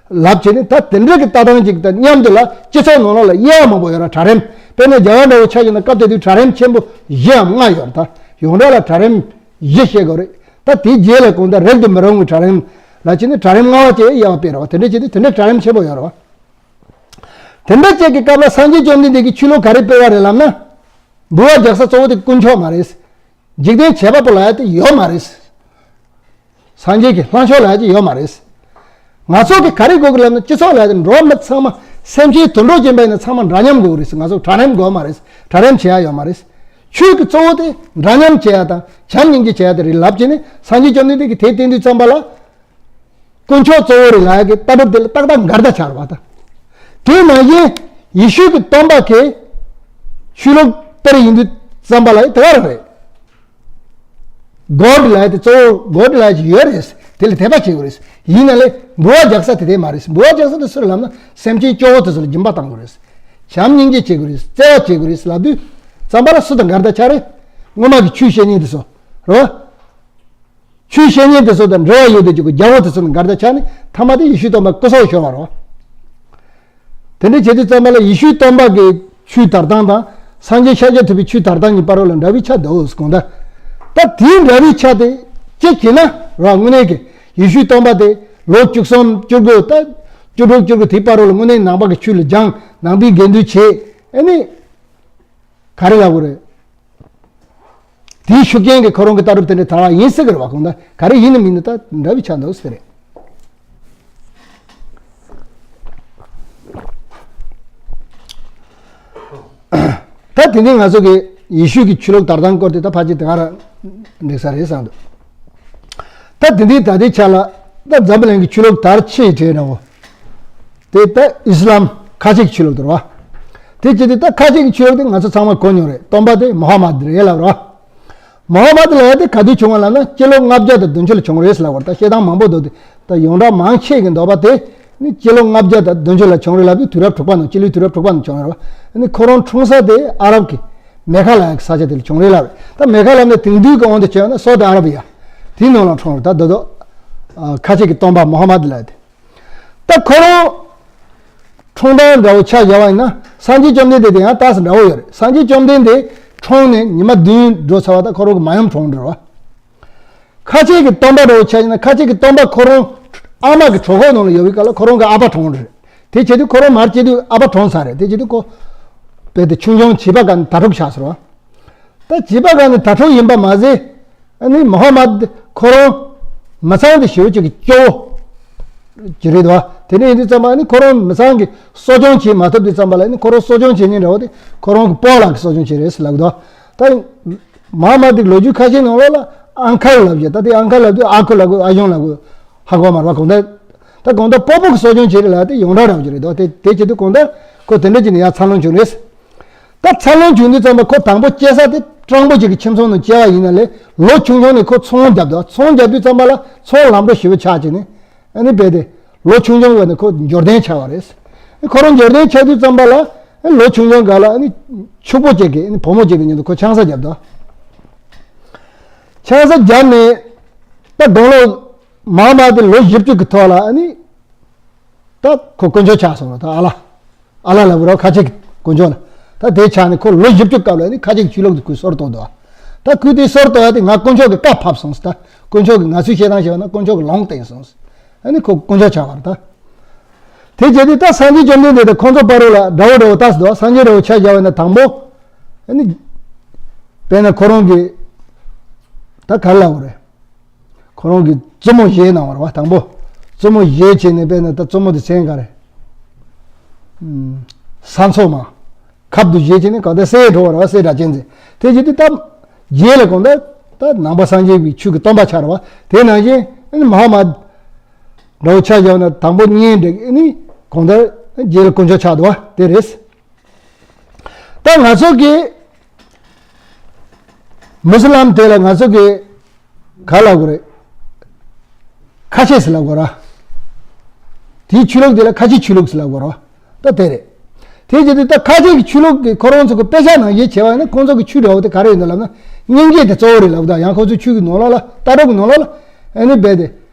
ལབ་བྱས་ནས་ད་དེ་འདྲ་གི་ལྟ་སྟངས་ཅིག་དང་མཉམ་དུ་ལ་སྤྱི་ཚོགས་ནང་ལོགས་ལ་དབྱེ་བ་མང་པོ་ཡོད་ར་གྲལ་རིམ། དཔེར་ན་རྒྱ་གར་འདྲ་བོ་ཆ་བཞག་ན་སྐབས་དེ་དུས་གྲལ་རིམ་ཆེན་པོ་བཞི་འམ་ལྔ་ཡོད་ར་ད། ཡོངས་གྲགས་ལ་གྲལ་རིམ་བཞི་བཤད་དགོས་རེད། ད་དེའི་རྗེས་ལ་གང་ལྟར་རིགས་དང་མི་རུང་བའི་གྲལ་རིམ་ལ་བྱས་ནས་གྲལ་རིམ་ལྔ་པ་བཅས་དབྱེ་བ་སྤེལ་ར་བ་དེ་འདྲ་བྱས་དུས་དེ་འདྲ་གྲལ་རིམ་ཆེན་པོ་ཡོད་ར་བ། དེ་འདྲ་བཅས་ཀྱི་སྐབས་ལ་སངས་རྒྱས་བཅོམ་ལྡན་འདས་ཀྱིས་ཆོས་ལུགས་ག་རེ་སྤེལ་བ་རེད་ལབ་ན། འབུལ་བ་རྒྱག་ས་གཙོ་བོ་དེ་དཀོན་མཆོག་མ་རེད། འཇིག་རྟེན་བྱེད་པ་པོ་ལབ་ཡ་དེ་ཡོད་མ་རེད། སངས་རྒྱས་ཀྱི་ལྷ་མཆོག་ལབ་ཡ་དེ་ཡོད་མ་རེད། ང་ཚོ་གི་ག་རེ་དགོས་ཀྱི་ལབ་ན་སྤྱི་ཚོགས་ལབ་ཡ་དེ་འགྲོ་བ་མི་ཚང་མ་སེམས་ཅན་དུད་འགྲོ་ཅན་པ་ཡིན་ན་ཚང་མ་འདྲ་མཉམ་དགོས་ཀྱི་རེད་ཟེར། ང་ཚོ་གྲལ་རིམ་དགོས་མ་རེད། གྲལ་རིམ་བྱེད་ཡ་ཡོད་མ་རེད། ཆོས་ཀྱི་གཙོ་བོ་དེ་འདྲ་མཉམ་བྱེད་ཡ་དང་བྱམས་སྙིང་རྗེ་བྱེད་ཡ་དེ་རེད་ལབ་བྱས་ནས་སངས་རྒྱས་བཅོམ་ལྡན་འདས་ཀྱིས་དེ་བསྟན་དུས་ཙམ་པ་ལ། དཀོན་མཆོག་གཙོ་བོ་རེད་ལབ་ཡག་གི་ལྟ་གྲུབ་དེ་ལ་ཏག་ཏག་འགལ་ཟླ་ཆགས་རེད་བ་ད། དེ་ནང་བཞིན་ཡེ་ཤུ་གི་སྟོན་པ་གི་ཆོས་ལུགས་དཔེར་ཡིན་དུས་ཙམ་པ་ལ་དེ་ག་རང་རེད། གོཌ་ལབ་ཡག་དེ་གཙོ་བོ་གོཌ་ལབ་ཡག་ཅིག་ཡོད་རེད། དེ་ལ་དད་པ་བྱེད་དགོས་རེད། ཡིན་ན་ལས་འབུལ་བ་རྒྱག་ས་དེ་དེ་མ་རེད། འབུལ་བ་རྒྱག་ས་དེ་སུ་ལབ་ན་སེམས་ཅན་སྐྱོ་བོ་དེ་ཚོ་ལ་སྦྱིན་པ་གཏང་དགོས་རེད། བྱམས་སྙིང་རྗེ་བྱེད་དགོས་རེད། བརྩེ་བ་བྱེད་དགོས་རེད་ལབ་དུས་ཙམ་པ་ལ་སུ་དང་འགལ་ཟླ་ཆགས་རེད། སྔོན་མ་གི་ཆོས་བཤད་མཁན་དེ་ཚོ་རེད་བ། ཆོས་བཤད་མཁན་དེ་ཚོ་དང་འབྲེལ་བ་ཡོད་དུས་ཀྱི་རྒྱལ་པོ་དེ་ཚོ་དང་འགལ་ཟླ་ཆགས་ནས་མཐའ་མ་དེ་ཡེ་ཤུའི་སྟོན་པ་སྐུ་སྲོག་ཤོར་བ་རེད། དེ་འདྲ་བྱེད་དུས་ཙམ་པ་ལ་ཡེ་ཤུའི་སྟོན་པ་གི་ཆོས་དར་སྟངས་དང་སངས་རྒྱས་ཤཱཀྱ་ཐུབ་པའི་ཆོས་དར་སྟངས་གཉིས་བར་ལ་འདྲ་བའི་ཆ་འདུག་གོང་ལྟར། ད་དེའི་འདྲ་བའི་ཆ་དེ་ཅི་བྱས་ན་ར་དངོས་གནས་ཀྱི་ཡེ་ཤུའི་སྟོན་པ་དེ་ལོ་བཅུ་གསུམ་བཅུ་དགུ་ད་བཅུ་དྲུག་བཅུ་དགུ་དེའི་བར་ལ་དངོས་གནས་ནང་པ་གི་ཆོས་ལ་སྦྱངས། ནང་པའི་དགེ་འདུན་བྱས། ཨ་ནི་ག་རེ་ལབ་དགོས་རེད། དེའི་ཤུགས་རྐྱེན་གྱིས་ཁོ་རང་གི་ལྟ་གྲུབ་དེ་འདྲ་དར་བ་ཡིན་སྲིད་ཀྱི་རེད་བ། གང་ལྟར་ག་རེ་ཡིན་ནམ་མིན་ནམ་ད་འདྲ་བའི་ཆ་འདུག་ཟེར་རེད། ད་དེ་ནས་ང་ཚོ་གི་ཡེ་ཤུ་གི་ཆོས་ལུགས་དར་སྟངས་སྐོར་དེ་ད་ཕལ་ཆེར་དེ་ག་རང་འགྲིག་ས་རེད་བསམ་འདུག་ད་དེ་འདྲའི་ད་ལྟའི་ཆ་ལ་ད་འཛམ་བུ་གླིང་གི་ཆོས་ལུགས་དར་ཆེ་གྲས་འདྲ་བོ། དེ་ལྟ་ཨི་སི་ལམ་ཁ་ཆེ་གི་ཆོས་ལུགས་དེ་རེད་བ། དེ་བྱས་ཏེ་ད་ཁ་ཆེ་གི་ཆོས་ལུགས་དེ་ང་ཚོ་ཚང་མ་གོ་མྱོང་རེད། སྟོན་པ་དེ་མོ་ཧ་མད་རེད་ལབ་རེད་བ། མོ་ཧ་མད་ལབ་ཡག་དེ་ག་དུས་བྱུང་བ་ལབ་ན་སྤྱི་ལོ་ལྔ་བརྒྱ་དང་བདུན་ཅུ་ལ་བྱུང་རེད་ལབ་པ་རེད། ད་བཤད་སྟངས་མང་པོ་འདུག་དེ། ད་ཡོངས་གྲགས་མང་ཆེ་གི་འདོད་པ་དེ་ནི་སྤྱི་ལོ་ལྔ་བརྒྱ་དང་བདུན་ཅུ་ལ་བྱུང་རེད་ལབ་དུས་དུས་རབས་དྲུག་པ་ནང་སྤྱི་ལོའི་དུས་རབས་དྲུག་པ་ནང་བྱུང་རེད་བ། ནི་ཁོ་རང་འཁྲུངས་ས་དེ་ཨ་རབ་ཀྱི་མེ་ཁ་ལབ་ཡག་གི་ས་ཆ་དེ་ལ་བྱུང་རེད་ལབ་རེད། ད་མེ་ཁ་ལབ་ནས་དེང་དུས་ཀྱི་དབང་དུ་བྱས་ན་སོ་དི་ཨ་རབ་ཡ་དེའི་ནང་ལ་འཁྲུངས་རེད། ད་དོ་དོ་ཁ་ཆེ་གི་སྟོན་པ་མོ་ཧ་མད་ལབ་དེ། ད་ཁོ་རང་འཁྲུངས་སྟངས་འདྲ་བོ་ཆ་བཞག་པ་ཡིན་ན་སངས་རྒྱས་བཅོམ་ལྡན་འདས་དེ་ཡང་ཏོག་ཙམ་འདྲ་བོ་ཡོད་རེད། སངས་རྒྱས་བཅོམ་ལྡན་འདས་འཁྲུངས་ནས་ཉི་མ་བདུན་འགྲོ་ཚར་བ་ད་ཁོ་རང་གི་མ་ཡུམ་གྲོངས་འགྲོ་བ། ཁ་ཆེ་གི་སྟོན་པ་འདྲ་བོ་ཆ་བཞག་ན་ཁ་ཆེ་གི་སྟོན་པ་ཁོ་རང་ཨ་མ་གི་གྲོད་ཁོག་ནང་ལ་ཡོད་པའི་སྐབས་ལ་ཁོ་རང་གི་ཨ་ཕ་གྲོངས་རེད། དེ་བྱེད་དུས་ཁོ་རང་མར་སྐྱེས་དུས་ཨ་ཕ་གྲོངས་ཚར་རེད། དེ་བྱེད་དུས་ཁོ་རྦད་དེ་ཆུང་ཆུང་བྱིས་པ་སྒང་ནས་དྭ་ཕྲུག་ཆགས་ཟེར་བ། ད་བྱིས་པ་སྒང་ནས་དྭ་ཕྲུག་ཡིན་པ་མ་ཟད། ཨ་ནི་མོ་ཧ་མད་ཁོ་རང་མི་ཚང་དེ་ཞེ་པོ་ཅིག་གི་སྐྱོ་བོ་ཅིག་རེད་དོ། དེ་འདྲ་ཡིན་དུས་ཙམ་པ་ཨ་ནི་ཁོ་རང་མི་ཚང་གི་གསོ་སྐྱོང་བྱེད་མ་ཐུབ་དུས་ཙམ་པ་ལ་ཨ་ནི་ཁོ་རང་གསོ་སྐྱོང་བྱེད་མཁན་འདྲ་བོ་དེ་ཁོ་རང་གི་སྤོ་ལགས་ཀྱིས་གསོ་སྐྱོང་བྱེད་རེད་ཟེར་ལབ་གི་འདུག་ད་མོ་ཧ་མད་དེ་ལོ་རྒྱུས་ཁ་ཤས་ནང་ལོགས་ལ་ཨང་ཁལ་ལབ་བྱས། ད་དེ་ཨང་ཁལ་ལབ་དུས་ཨ་ཁུ་ལབ་དགོས་ཨ་ཞང་ལབ་དགོས་ཧ་གོ་མ་རེད་བ། གང་ལྟར་ད་གང་ལྟར་སྤོ་བོ་གིས་གསོ་སྐྱོང་བྱེད་རེད་ལབ་དེ་ཡོངས་གྲགས་འདྲ་བོ་ཅིག་རེད་དོ། དེ་དེ་བྱེད་དུས་གང་ལྟར་ཁོ་དེ་འདྲ་བྱས་ནས་ཡར་འཚར་ལོངས་བྱུང་རེད། ད་འཚར་ལོངས་བྱུང་དུས་ཙམ་པ་ཁོ་དང་པོ་སྐྱེས་ས་དེ་སྤྲང་པོ་ཅིག་གི་ཁྱིམ་ཚང་ནང་སྐྱེས་པ་ཡིན་ན་ལས་ལོ་ཆུང་ཆུང་ནས་ཁོ་ཚོང་རྒྱབ་དོ། ཚོང་རྒྱབ་དུས་ཙམ་པ་ལ་ཚོང་ལམ་འགྲོ་ཞེ་པོ་ཆགས་བྱས་ནས་ཨ་ནི་རྦད་དེ་ལོ་ཆུང་ཆུང་བས་ནས་ཁོ་འབྱོར་ལྡན་ཆགས་པ་རེད། ཁོ་རང་འབྱོར་ལྡན་ཆགས་དུས་ཙམ་པ་ལ་ལོ་ཆུང་ཆུང་སྒང་ལ་ཨ་ནི་ཕྱུག་པོ་ཅིག་གིས་ཨ་ནི་བུ་མོ་ཅིག་གི་མཉམ་དུ་ཁོ་ཆང་ས་རྒྱབ་དོ། ཆང་ས་རྒྱབ་ནས་ད་དགུང་ལོ་མར་མར་དེ་ལོ་བཞི་བཅུ་གི་ཐོག་ལ་ཨ་ནི། ད་ཁོ་དཀོན་མཆོག་ཆགས་སོང་ལ། ད་ཨ་ལ། ཨ་ལ་ལབ་རོགས་ཁ་ཆེ་གི་དཀོན་མཆོག་ལ། ད་དེ་ཆགས་ནས་ཁོ་ལོ་བཞི་བཅུ་སྐབས་ལ་ནི་ཁ་ཆེ་གི་ཆོས་ལུགས་དེ་ཁོས་སྲོལ་གཏོད་འདུག་ད་ཁོས་དེ་སྲོལ་གཏོད་ཡ་དེ་ང་དཀོན་མཆོག་གི་བཀའ་ཕབ་སོང་ཟེར། ད་དཀོན་མཆོག་གི་ང་ཚོས་བཤད་སྟངས་བྱས་པ་ན་དཀོན་མཆོག་གི་ལུང་བསྟན་སོང་ཟེར། ཨ་ནི་ཁོ་དཀོན་མཆོག་ཆགས་པ་རེད་ད། དེ་བྱས་དུས་ད་སངས་རྒྱས་བཅོམ་ལྡན་འདས་དང་ཁོང་ཚོ་བར་རོ་ལ་དགྲ་བོ་འདྲ་བོ་ལྟ་ཟེར་འདུག་སངས་རྒྱས་འདྲ་བོ་ཆ་བཞག་པ་ཡིན་ན་དང་པོ། ཨ་ནི། དཔེར་ན་ཁོ་རང་གི། ད་ག་རེ་ལབ་དགོས་རེད། ཁོ་རང་གི་བཙུན་མོ་བཞེས་གནང་བ་རེད་བ། དང་པོ་བཙུན་མོ་བཞེས་བྱས་ནས་དཔེར་ན་ད་བཙུན་མོ་དེ་མཚན་ག་རེ། ཨུམ། ས་མཚོ་མ། ཁབ་ཏུ་བཞེས་བྱས་ནས་གང་ལྟར་སྲས་འགྲོ་བ་རེད་བ། སྲས་སྒྲ་གཅན་འཛིན། དེ་བྱེད་དུས་ད་རྗེས་ལ་གང་ལྟར་ད་ནང་པ་སངས་རྒྱས་པའི་ཆོས་ཀྱི་སྟོན་པ་ཆགས་རེད་བ། དེ་ནང་བཞིན་ཨ་ནི་མ་ཧཱ་མ་འདྲ་བོ་ཆ་བཞག་ན་དང་པོ་གཉེན་སྒྲིག་ཨ་ནི་གང་ལྟར་རྗེས་ལ་དཀོན་མཆོག་ཆགས་འདུག་བ་དེ་རེད། ད་ང་ཚོ་གི་མུ་སི་ལམ་དེ་ལ་ང་ཚོ་གི་ག་ལབ་དགོས་རེད། ཁ་ཆེ་ཟེར་ལབ་དགོས་ར། དེའི་ཆོས་ལུགས་དེ་ལ་ཁ་ཆེ་ཆོས་ལུགས་ཟེར་ལབ་དགོས་ར། ད་དེ་རེད། དེ་བྱེད་དུས་ད་ཁ་ཆེ་གི་ཆོས་ལུགས་ཀྱི་ཁོ་རང་ཚོ་གི་དཔེ་ཆ་ནང་བཞིན་བྱས་པ་ཡིན་ན་ཁོང་ཚོ་གི་ཆོས་འདྲ་བོ་དེ་ག་རེ་ཡིན་ནམ་ལབ་ན་སྙིང་རྗེ་དེ་གཙོ་བོ་རེད་ལབ། ད་ཡང་ཁོང་ཚོའི་ཆོས་ཀྱི་ནང་ལོགས་ལ་ལྟ་གྲུབ་ཀྱི་ནང་ལོགས་ལ་ཨ་ནི་རྦད་དེ་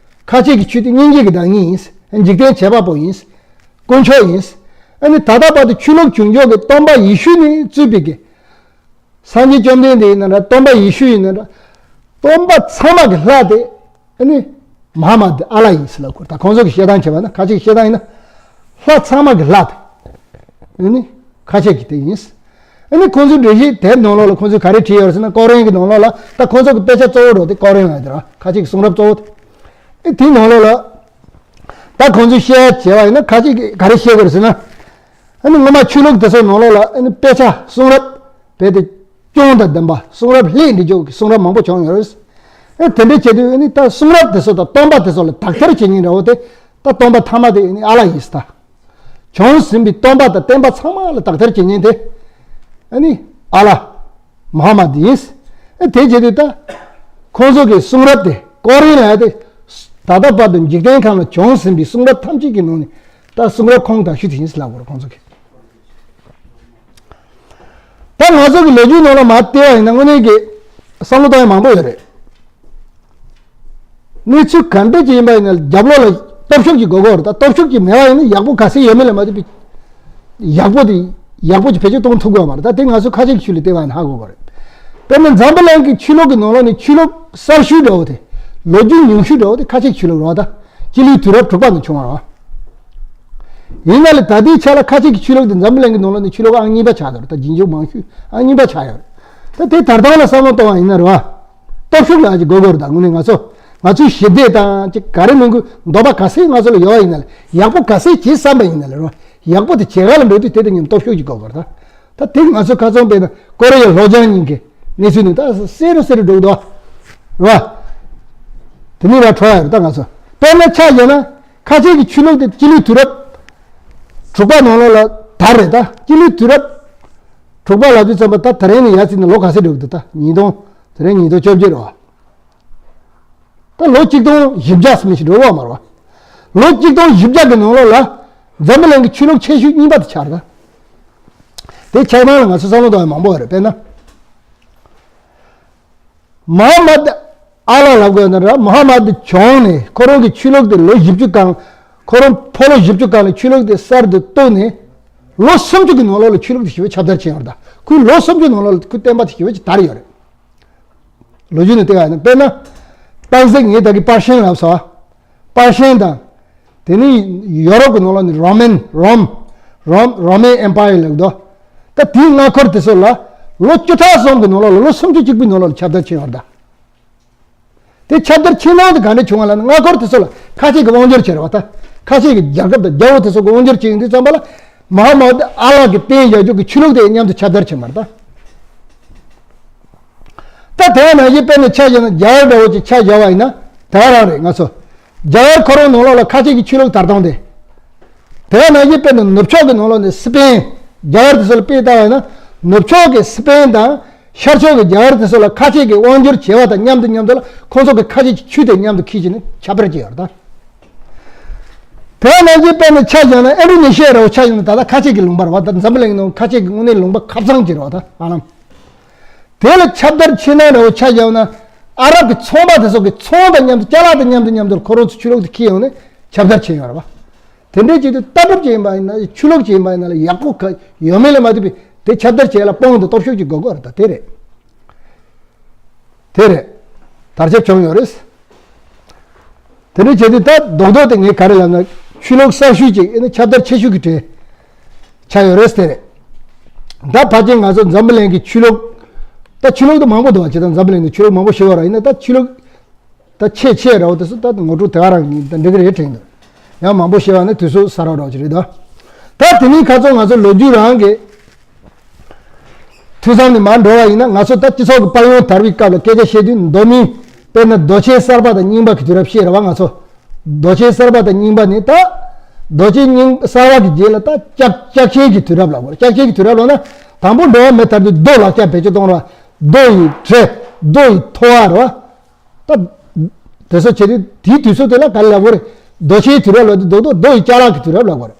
ཁ་ཆེ་གི་ཆོས་དེ་སྙིང་རྗེ་གི་བདག་ཉིད་ཡིན། འཇིག་རྟེན་བྱེད་པ་པོ་ཡིན། དཀོན་མཆོག་ཡིན། ཨ་ནི་ད་ལྟ་བར་དུ་ཆོས་ལུགས་བྱུང་ཕྱོགས་ཀྱི་སྟོན་པ་ཡེ་ཤུ་ནས་བཙུགས་པའི་གི་སངས་རྒྱས་བཅོམ་ལྡན་འདས་ཡིན་ན་འདྲ། སྟོན་པ་ཡེ་ཤུ་ཡིན་ན་འདྲ། སྟོན་པ་ཚང་མ་གི་ལྷ་དེ་ཨ་ནི་མ་ཧཱ་མ་དེ་ཨ་ལ་ཡིན་ཟེར་ལབ་དགོས། ད་ཁོང་ཚོ་གི་བཤད་སྟངས་བྱས་པ་ན་ཁ་ཆེ་གི་བཤད་སྟངས་ཡིན་ན་ལྷ་ཚང་མ་གི་ལྷ་དེ་ཨ་ནི་ཁ་ཆེ་གི་དེ་ཡིན། ཨ་ནི་ཁོང་ཚོའི་འགྲེལ་བཤད་དེབ་ནང་ལོགས་ལ་ཁོང་ཚོས་ག་རེ་བྲིས་ཡོད་རེད་ཟེར་ན་ཀོ་རན་གི་ནང་ལོགས་ལ་ད་ཁོང་ཚོ་གི་དཔེ་ཆ་གཙོ་བོ་འགྲོ་དེ་ཀོ་རན་ལ་ཡོད་ར། ཁ་ཆེ་གི་གསུང་རབ་གཙོ་བོ་དེ། ཨ་དེའི་ནང་ལོགས་ལ་ད་ཁོང་ཚོས་བཤད་བྱས་པ་ཡིན་ན་ཁ་ཆེ་གི་ག་རེ་བཤད་དགོས་རེད་ཟེར་ན། ཨ་ནི་སྔོན་མ་ཆོས་ལུགས་དེ་ཚོའི་ནང་ལོགས་ལ་ཨ་ནི་དཔེ་ཆ་གསུང་རབ་རྦད་དེ་སྐྱོན་དང་ལྡན་པ་གསུང་རབ་ལྷད་འདི་འཇོག་གི་གསུང་རབ་མང་པོ་བྱུང་ཡོད་རེད། ཨེ་དེ་འདྲ་བྱེད་དུས་ཨ་ནི་ད་གསུང་རབ་དེ་ཚོ་དང་སྟོན་པ་དེ་ཚོ་ལ་དག་ཐེར་བྱེད་མཁན་འདྲ་བོ་དེ། ད་སྟོན་པ་ཐ་མ་དེ་ཨ་ནི་ཨ་ལ་ཡིན་ད། བྱོན་ཟིན་པའི་སྟོན་པ་དང་བསྟན་པ་ཚང་མ་ལ་དག་ཐེར་བྱེད་མཁན་དེ་ཨ་ནི་ཨ་ལ་མུ་ཧམ་མད་ཡིན། ཨེ་དེ་བྱེད་དུས་ད་ཁོང་ཚོ་གི་གསུང་རབ་དེ་ཀོ་རན་ལབ་ཡ་དེ། ད་ལྟ་བར་དུ་འཇིག་རྟེན་ཁམས་ལ་བྱོན་ཟིན་པའི་གསུང་རབ་ཐམས་ཅད་ཀྱི་ནང་ནས་ད་གསུང་རབ་ཁོང་དང་ཤོས་དེ་ཡིན་ཟེར་ལབ་དགོས་རེད་ཁོང་ཚོ་གིས། ད་ང་ཚོ་གི་ལོ་རྒྱུས་ནང་ལ་མར་བལྟས་པ་ཡིན་ན་དངོས་གནས་ཀྱི་བསམ་བློ་གཏོང་ཡ་མང་པོ་ཡོད་རེད། གནས་ཚུལ་ག་འདྲ་ཅིག་ཡིན་པ་ཡིན་ན་རྒྱབ་ལོགས་ལ་སྟོབས་ཤུགས་ཀྱི་དགོས་མཁོ་རེད། ད་སྟོབས་ཤུགས་ཀྱི་མེད་པ་ཡིན་ན་ཡག་པོ་ག་ཚད་ཡོད་མེད་ལ་མ་ལྟོས་པའི་ཡག་པོ་དེ་ཡག་པོ་ཅིག་བེད་སྤྱོད་གཏོང་ཐུབ་དགོས་པ་མ་རེད། ད་དེ་ང་ཚོ་ཁ་ཆེ་གི་ཆོས་ལུགས་བལྟས་པ་ཡིན་ན་ཧ་གོ་དགོས་རེད། དཔེར་ན་འཛམ་བུ་གླིང་གི་ཆོས་ལུགས་ཀྱི་ནང་ལོགས་ནས་ཆོས་ལུགས་གསར་ཤོས་འདྲ་བོ་དེ་ལོ་རྒྱུས་ཉུང་ཤོས་འདྲ་བོ་དེ་ཁ་ཆེ་གི་ཆོས་ལུགས་རེད་བ། ད་སྤྱི་ལོའི་དུས་རབས་དྲུག་པ་ནས་བྱུང་བ་རེད་བ། ཡིན་ན་ལས་ད་ལྟའི་ཆ་ལ་ཁ་ཆེ་གི་ཆོས་ལུགས་དེ་འཛམ་བུ་གླིང་གི་ནང་ལོགས་ནས་ཆོས་ལུགས་ཨང་གཉིས་པ་ཆགས་ཡོད་རེད། ད་རྗེས་འཇུག་མང་ཤོས་ཨང་གཉིས་པ་ཆགས་ཡོད་རེད། ད་དེ་ད་ལྟ་ལ་བསམ་བློ་གཏོང་བ་ཡིན་ན་རེད་བ། སྟོབས་ཤུགས་ལ་ཅིག་དགོས་དགོས་རེད། ད་དངོས་གནས་ང་ཚོ་ང་ཚོའི་ཞི་བདེ་དང་ཅིག་ག་རེ་མིན་གི་འདོད་པ་ག་ཚད་ང་ཚོ་ལ་ཡོད་པ་ཡིན་ན་ལས་ཡག་པོ་ག་ཚད་བྱེད་བསམ་པ་ཡིན་ན་ལས་རེད་བ། ཡག་པོ་དེ་བྱེད་ག་ལ་འགྲོ་དུས་དེ་དང་མཉམ་སྟོབས་ཤུགས་ཅིག་དགོས་དགོས་རེད། ད་ད་དེ་ང་ཚོ་ཁ་ཚོན་དཔེར་ན་ཀོ་རི་ཡ་ལྷོ་བྱང་གཉིས་ཀྱི་གནས་ཚུལ་ནི་ད་གསལ་རུ་གསལ་རུ་འགྲོ་གི་འདུག་རེད་བ། དེ་ནི་ར་འཕྲོ་ཡ་རེད། ད་ང་ཚོ་དཔེར་ན་ཆ་བཞག་ན་ཁ་ཆེ་གི་ཆོས་ལུགས་དེ་སྤྱི་ལོའི་དུས་རབས་དྲུག་པ་ནང་ལོགས་ལ་དར་རེད། ད་སྤྱི་ལོའི་དུས་རབས་དྲུག་པ་ལབ་དུས་ཙམ་པ་ད་དེ་རིང་ནས་ཡར་བརྩིས་ནས་ལོ་ག་ཚོད་འགྲོ་གི་འདུག་ད་ཉིས་སྟོང་དེ་རིང་ཉིས་སྟོང་བཅོ་བརྒྱད་རེད་བ། ད་ལོ་གཅིག་སྟོང་བཞི་བརྒྱ་ཟིན་ཞིག་འགྲོ་བ་མ་རེད་བ། ལོ་གཅིག་སྟོང་བཞི་བརྒྱ་གི་ནང་ལོགས་ལ་འཛམ་བུ་གླིང་གི་ཆོས་ལུགས་ཆེ་ཤོས་གཉིས་པ་དེ་ཆགས་རེད། དེ་ཆགས་སྟངས་ལ་ང་ཚོ་བསམ་བློ་གཏོང་ཡ་མང་པོ་ཡོད་རེད། དཔེར་ན། མུ་ཧམ་མད་ཨ་ལ་ལབ་དགོས་ན་ར་མུ་ཧམ་མད་བྱུང་ནས་ཁོ་རང་གི་ཆོས་ལུགས་དེ་ལོ་བཞི་བཅུ་གང་། ཁོ་རང་ཕོ་ལོ་བཞི་བཅུ་གང་ནས་ཆོས་ལུགས་དེ་གསར་དུ་བཏོད་ནས་ལོ་སུམ་ཅུ་གི་ནང་ལོགས་ལ་ཆོས་ལུགས་དེ་ཞེ་པོ་ཁྱབ་གདལ་ཕྱིན་ཡོད་རེད། ད་ཁོའི་ལོ་སུམ་ཅུ་ནང་ལོགས་ལ་ཁོའི་བསྟན་པ་དེ་ཞེ་པོ་ཅིག་དར་ཡོད་རེད། ལོ་རྒྱུས་ནས་བལྟས་པ་ཡིན་ན་དཔེར་ན། སྟག་གཟིག་ངས་ད་གི་པར་ཤན་ལབ་སོང་། པར་ཤན་དང་། དེ་ནི་ཡོ་རོབ་ཀྱི་ནང་ལོགས་ནས་རོ་མན་རོམ། རོམ་རོ་མན་ཨེམ་པ་ཡར་ལབ་དོ། ད་དེའི་མངའ་འཁོར་དེ་ཚོ་ལ་ལོ་བཅུ་ཕྲག་གསུམ་གྱི་ནང་ལོགས་ལ་ལོ་སུམ་ཅུ་གཅིག་པའི་ནང་ལོགས་ལ་ཁྱབ་གདལ་ཕྱིན་ཡོད་རེད་ད། དེ་ཁྱབ་གདལ་ཕྱིན་སྟངས་དེ་ག་འདྲ་བྱུང་བ་ལབ་ན་མངའ་འཁོར་དེ་ཚོ་ལ་ཁ་ཆེ་གི་དབང་སྒྱུར་བྱས་རེད་བ། ད་ཁ་ཆེ་གི་རྒྱལ་ཁབ་དང་རྒྱལ་པོ་དེ་ཚོ་གི་དབང་སྒྱུར་བྱས་ཡོང་དུས་ཙམ་པ་ལ་མ་ཧ་མ་ཧོ་དེ་ཨ་ལ་གི་བསྟན་བཞག་རྒྱུ་གི་ཆོས་ལུགས་དེ་མཉམ་དུ་ཁྱབ་གདལ་ཕྱིན་པ་རེད་ད། ད་དེ་ཡང་ནང་བཞིན་དཔེར་ན་ཆ་བཞག་ན་རྒྱ་གར་འདྲ་བོ་ཅིག་ཆ་བཞག་པ་ཡིན་ན་དེ་ག་རང་རེད། ང་ཚོ་རྒྱ་གར་ཁོ་རང་ནང་ལོགས་ལ་ཁ་ཆེ་གི་ཆོས་ལུགས་དར་སྟངས་དེ། དེ་ཡང་ནང་བཞིན་དཔེར་ན་ནུབ་ཕྱོགས་ཀྱི་ནང་ལོགས་ནས་སི་པན་རྒྱ་གར་དེ་ཚོ་ལ་དཔེ་བལྟས་པ་ཡིན་ན་ནུབ་ཕྱོགས་ཀྱི་སི་པན་དང་། ཤར་ཕྱོགས་ཀྱི་རྒྱ་གར་དེ་ཚོ་ལ་ཁ་ཆེ་གི་དབང་སྒྱུར་བྱས་པ་དང་མཉམ་དུ་མཉམ་དུ་ལ་ཁོང་ཚོ་གི་ཁ་ཆེ་གི་ཆོས་དེ་མཉམ་དུ་འཁྱེར་བྱས་ནས་ཁྱབ་སྤེལ་བྱས་ཡོད་རེད་ད། དེ་ནང་བཞིན་དཔེར་ན་ཆ་བཞག་ན་ཨིན་ཌོ་ནེ་ཤི་ཡ་འདྲ་བོ་ཆ་བཞག་ན་ད་ལྟ་ཁ་ཆེ་གི་ལུང་པ་རེད་བ། ད་འཛམ་བུ་གླིང་ནང་ཁ་ཆེ་གི་དངོས་གནས་ལུང་པ་ཁ་ཚང་ཅིག་རེད་བ། ད་ཧ་ལམ་དེ་ལ་ཁྱབ་གདལ་ཕྱིན་སྟངས་འདྲ་བོ་ཆ་བཞག་ན་ཨ་རབ་ཀྱི་ཚོང་པ་དེ་ཚོ་གི་ཚོང་དང་མཉམ་དུ་ཅ་ལག་དང་མཉམ་དུ་མཉམ་དུ་ཁོ་རང་ཚོ་ཆོས་ལུགས་དེ་འཁྱེར་ཡོང་ནས་ཁྱབ་གདལ་བྱས་ཡོད་རེད་བ། དེ་འདྲའི་ཆེད་དུ་ལྟ་གྲུབ་ཅིག་ཡིན་པ་ཡིན་ན་ཆོས་ལུགས་ཅིག་ཡིན་པ་ཡིན་ན་ལ་ཡག་པོ་ག་ཡོད་མེད་ལ་མ་ལྟོས་པའི་དེ་ཁྱབ་གདལ་བྱེད་ཡ་ལ་དཔུང་དང་སྟོབས་ཤུགས་ཀྱི་དགོས་མཁོ་རེད། ད་དེ་རེད། དེ་རེད། དར་ཁྱབ་བྱུང་ཡོད་རེད། དེ་འདྲའི་ཆེད་དུ་ད་རྡོག་རྡོག་དེ་ངས་ག་རེ་ལབ་ན་ཆོས་ལུགས་གསར་ཤོས་ཅིག་ཨེ་ནི་ཁྱབ་གདལ་ཆེ་ཤོས་ཀྱི་གྲས་ཆགས་ཡོད་རེད། དེ་རེད། ད་ཕལ་ཆེར་ང་ཚོ་འཛམ་བུ་གླིང་གི་ཆོས་ལུགས་ད་ཆོས་ལུགས་དེ་མང་པོ་འདུག་བ། བྱས་ཙང་འཛམ་བུ་གླིང་དུ་ཆོས་ལུགས་མང་པོ་ཞིག་ཡོད་རེད། ཡིན་ན་ད་ཆོས་ལུགས་ད་ཆེ་ཆེ་ར་བ་དེ་ཚོ་ད་ངོ་སྤྲོད་དེ་ག་རང་གི་ད་འགྲིག་གི་རེད་དྲན་འདུག་ཡང་མང་པོ་བཤད་པ་ནི་དུས་ཚོད་ཟ་ར་འདྲ་བ་ཅིག་རེད་ད། ད་དེ་ནི་ཁ་ཚོ་ང་ཚོ་ལོ་རྒྱུས་རང་གི་ཐོས་བསམ་ནས་མར་འགྲོ་བ་ཡིན་ན་ང་ཚོ་ད་སྤྱི་ཚོགས་ཀྱི་དཔལ་ཡོན་དར་བའི་སྐབས་ལ་སྐད་ཆ་བཤད་དུས་མདོ་མིན་དཔེར་ན་མདོ་ཆེན་གསར་པ་དང་རྙིང་པ་གི་དུས་རབས་བཤད་ར་བ། ང་ཚོ་མདོ་ཆེན་གསར་པ་དང་རྙིང་པ་ནི་ད་མདོ་ཆེན་རྙིང་གསར་པ་གི་རྗེས་ལ་ད་ལྕགས་ལྕགས་ཆེན་གྱི་དུས་རབས་ལབ་དགོས་རེད། ལྕགས་ཆེན་གྱི་དུས་རབས་ལབ་ན་དང་པོ་འགྲོ་བ་མི་དར་དུས་རྡོ་ལག་ཆ་བེད་སྤྱོད་གཏོང་ར་བ། རྡོ་ཡི་གྲི་རྡོ་ཡི་ཐོ་བ་ར་བ། ད། དེ་ཚོ་བྱེད་དུས་དེའི་དུས་ཚོད་དེ་ལ་ག་རེ་ལབ་དགོས་རེད། རྡོ་ཆེའི་དུས་རབས་ལབ་དུས་རྡོ་རྡོ་རྡོ་ཡི་ལྕགས་ལག་གི་དུས་རབས་ལབ་དགོས་རེད།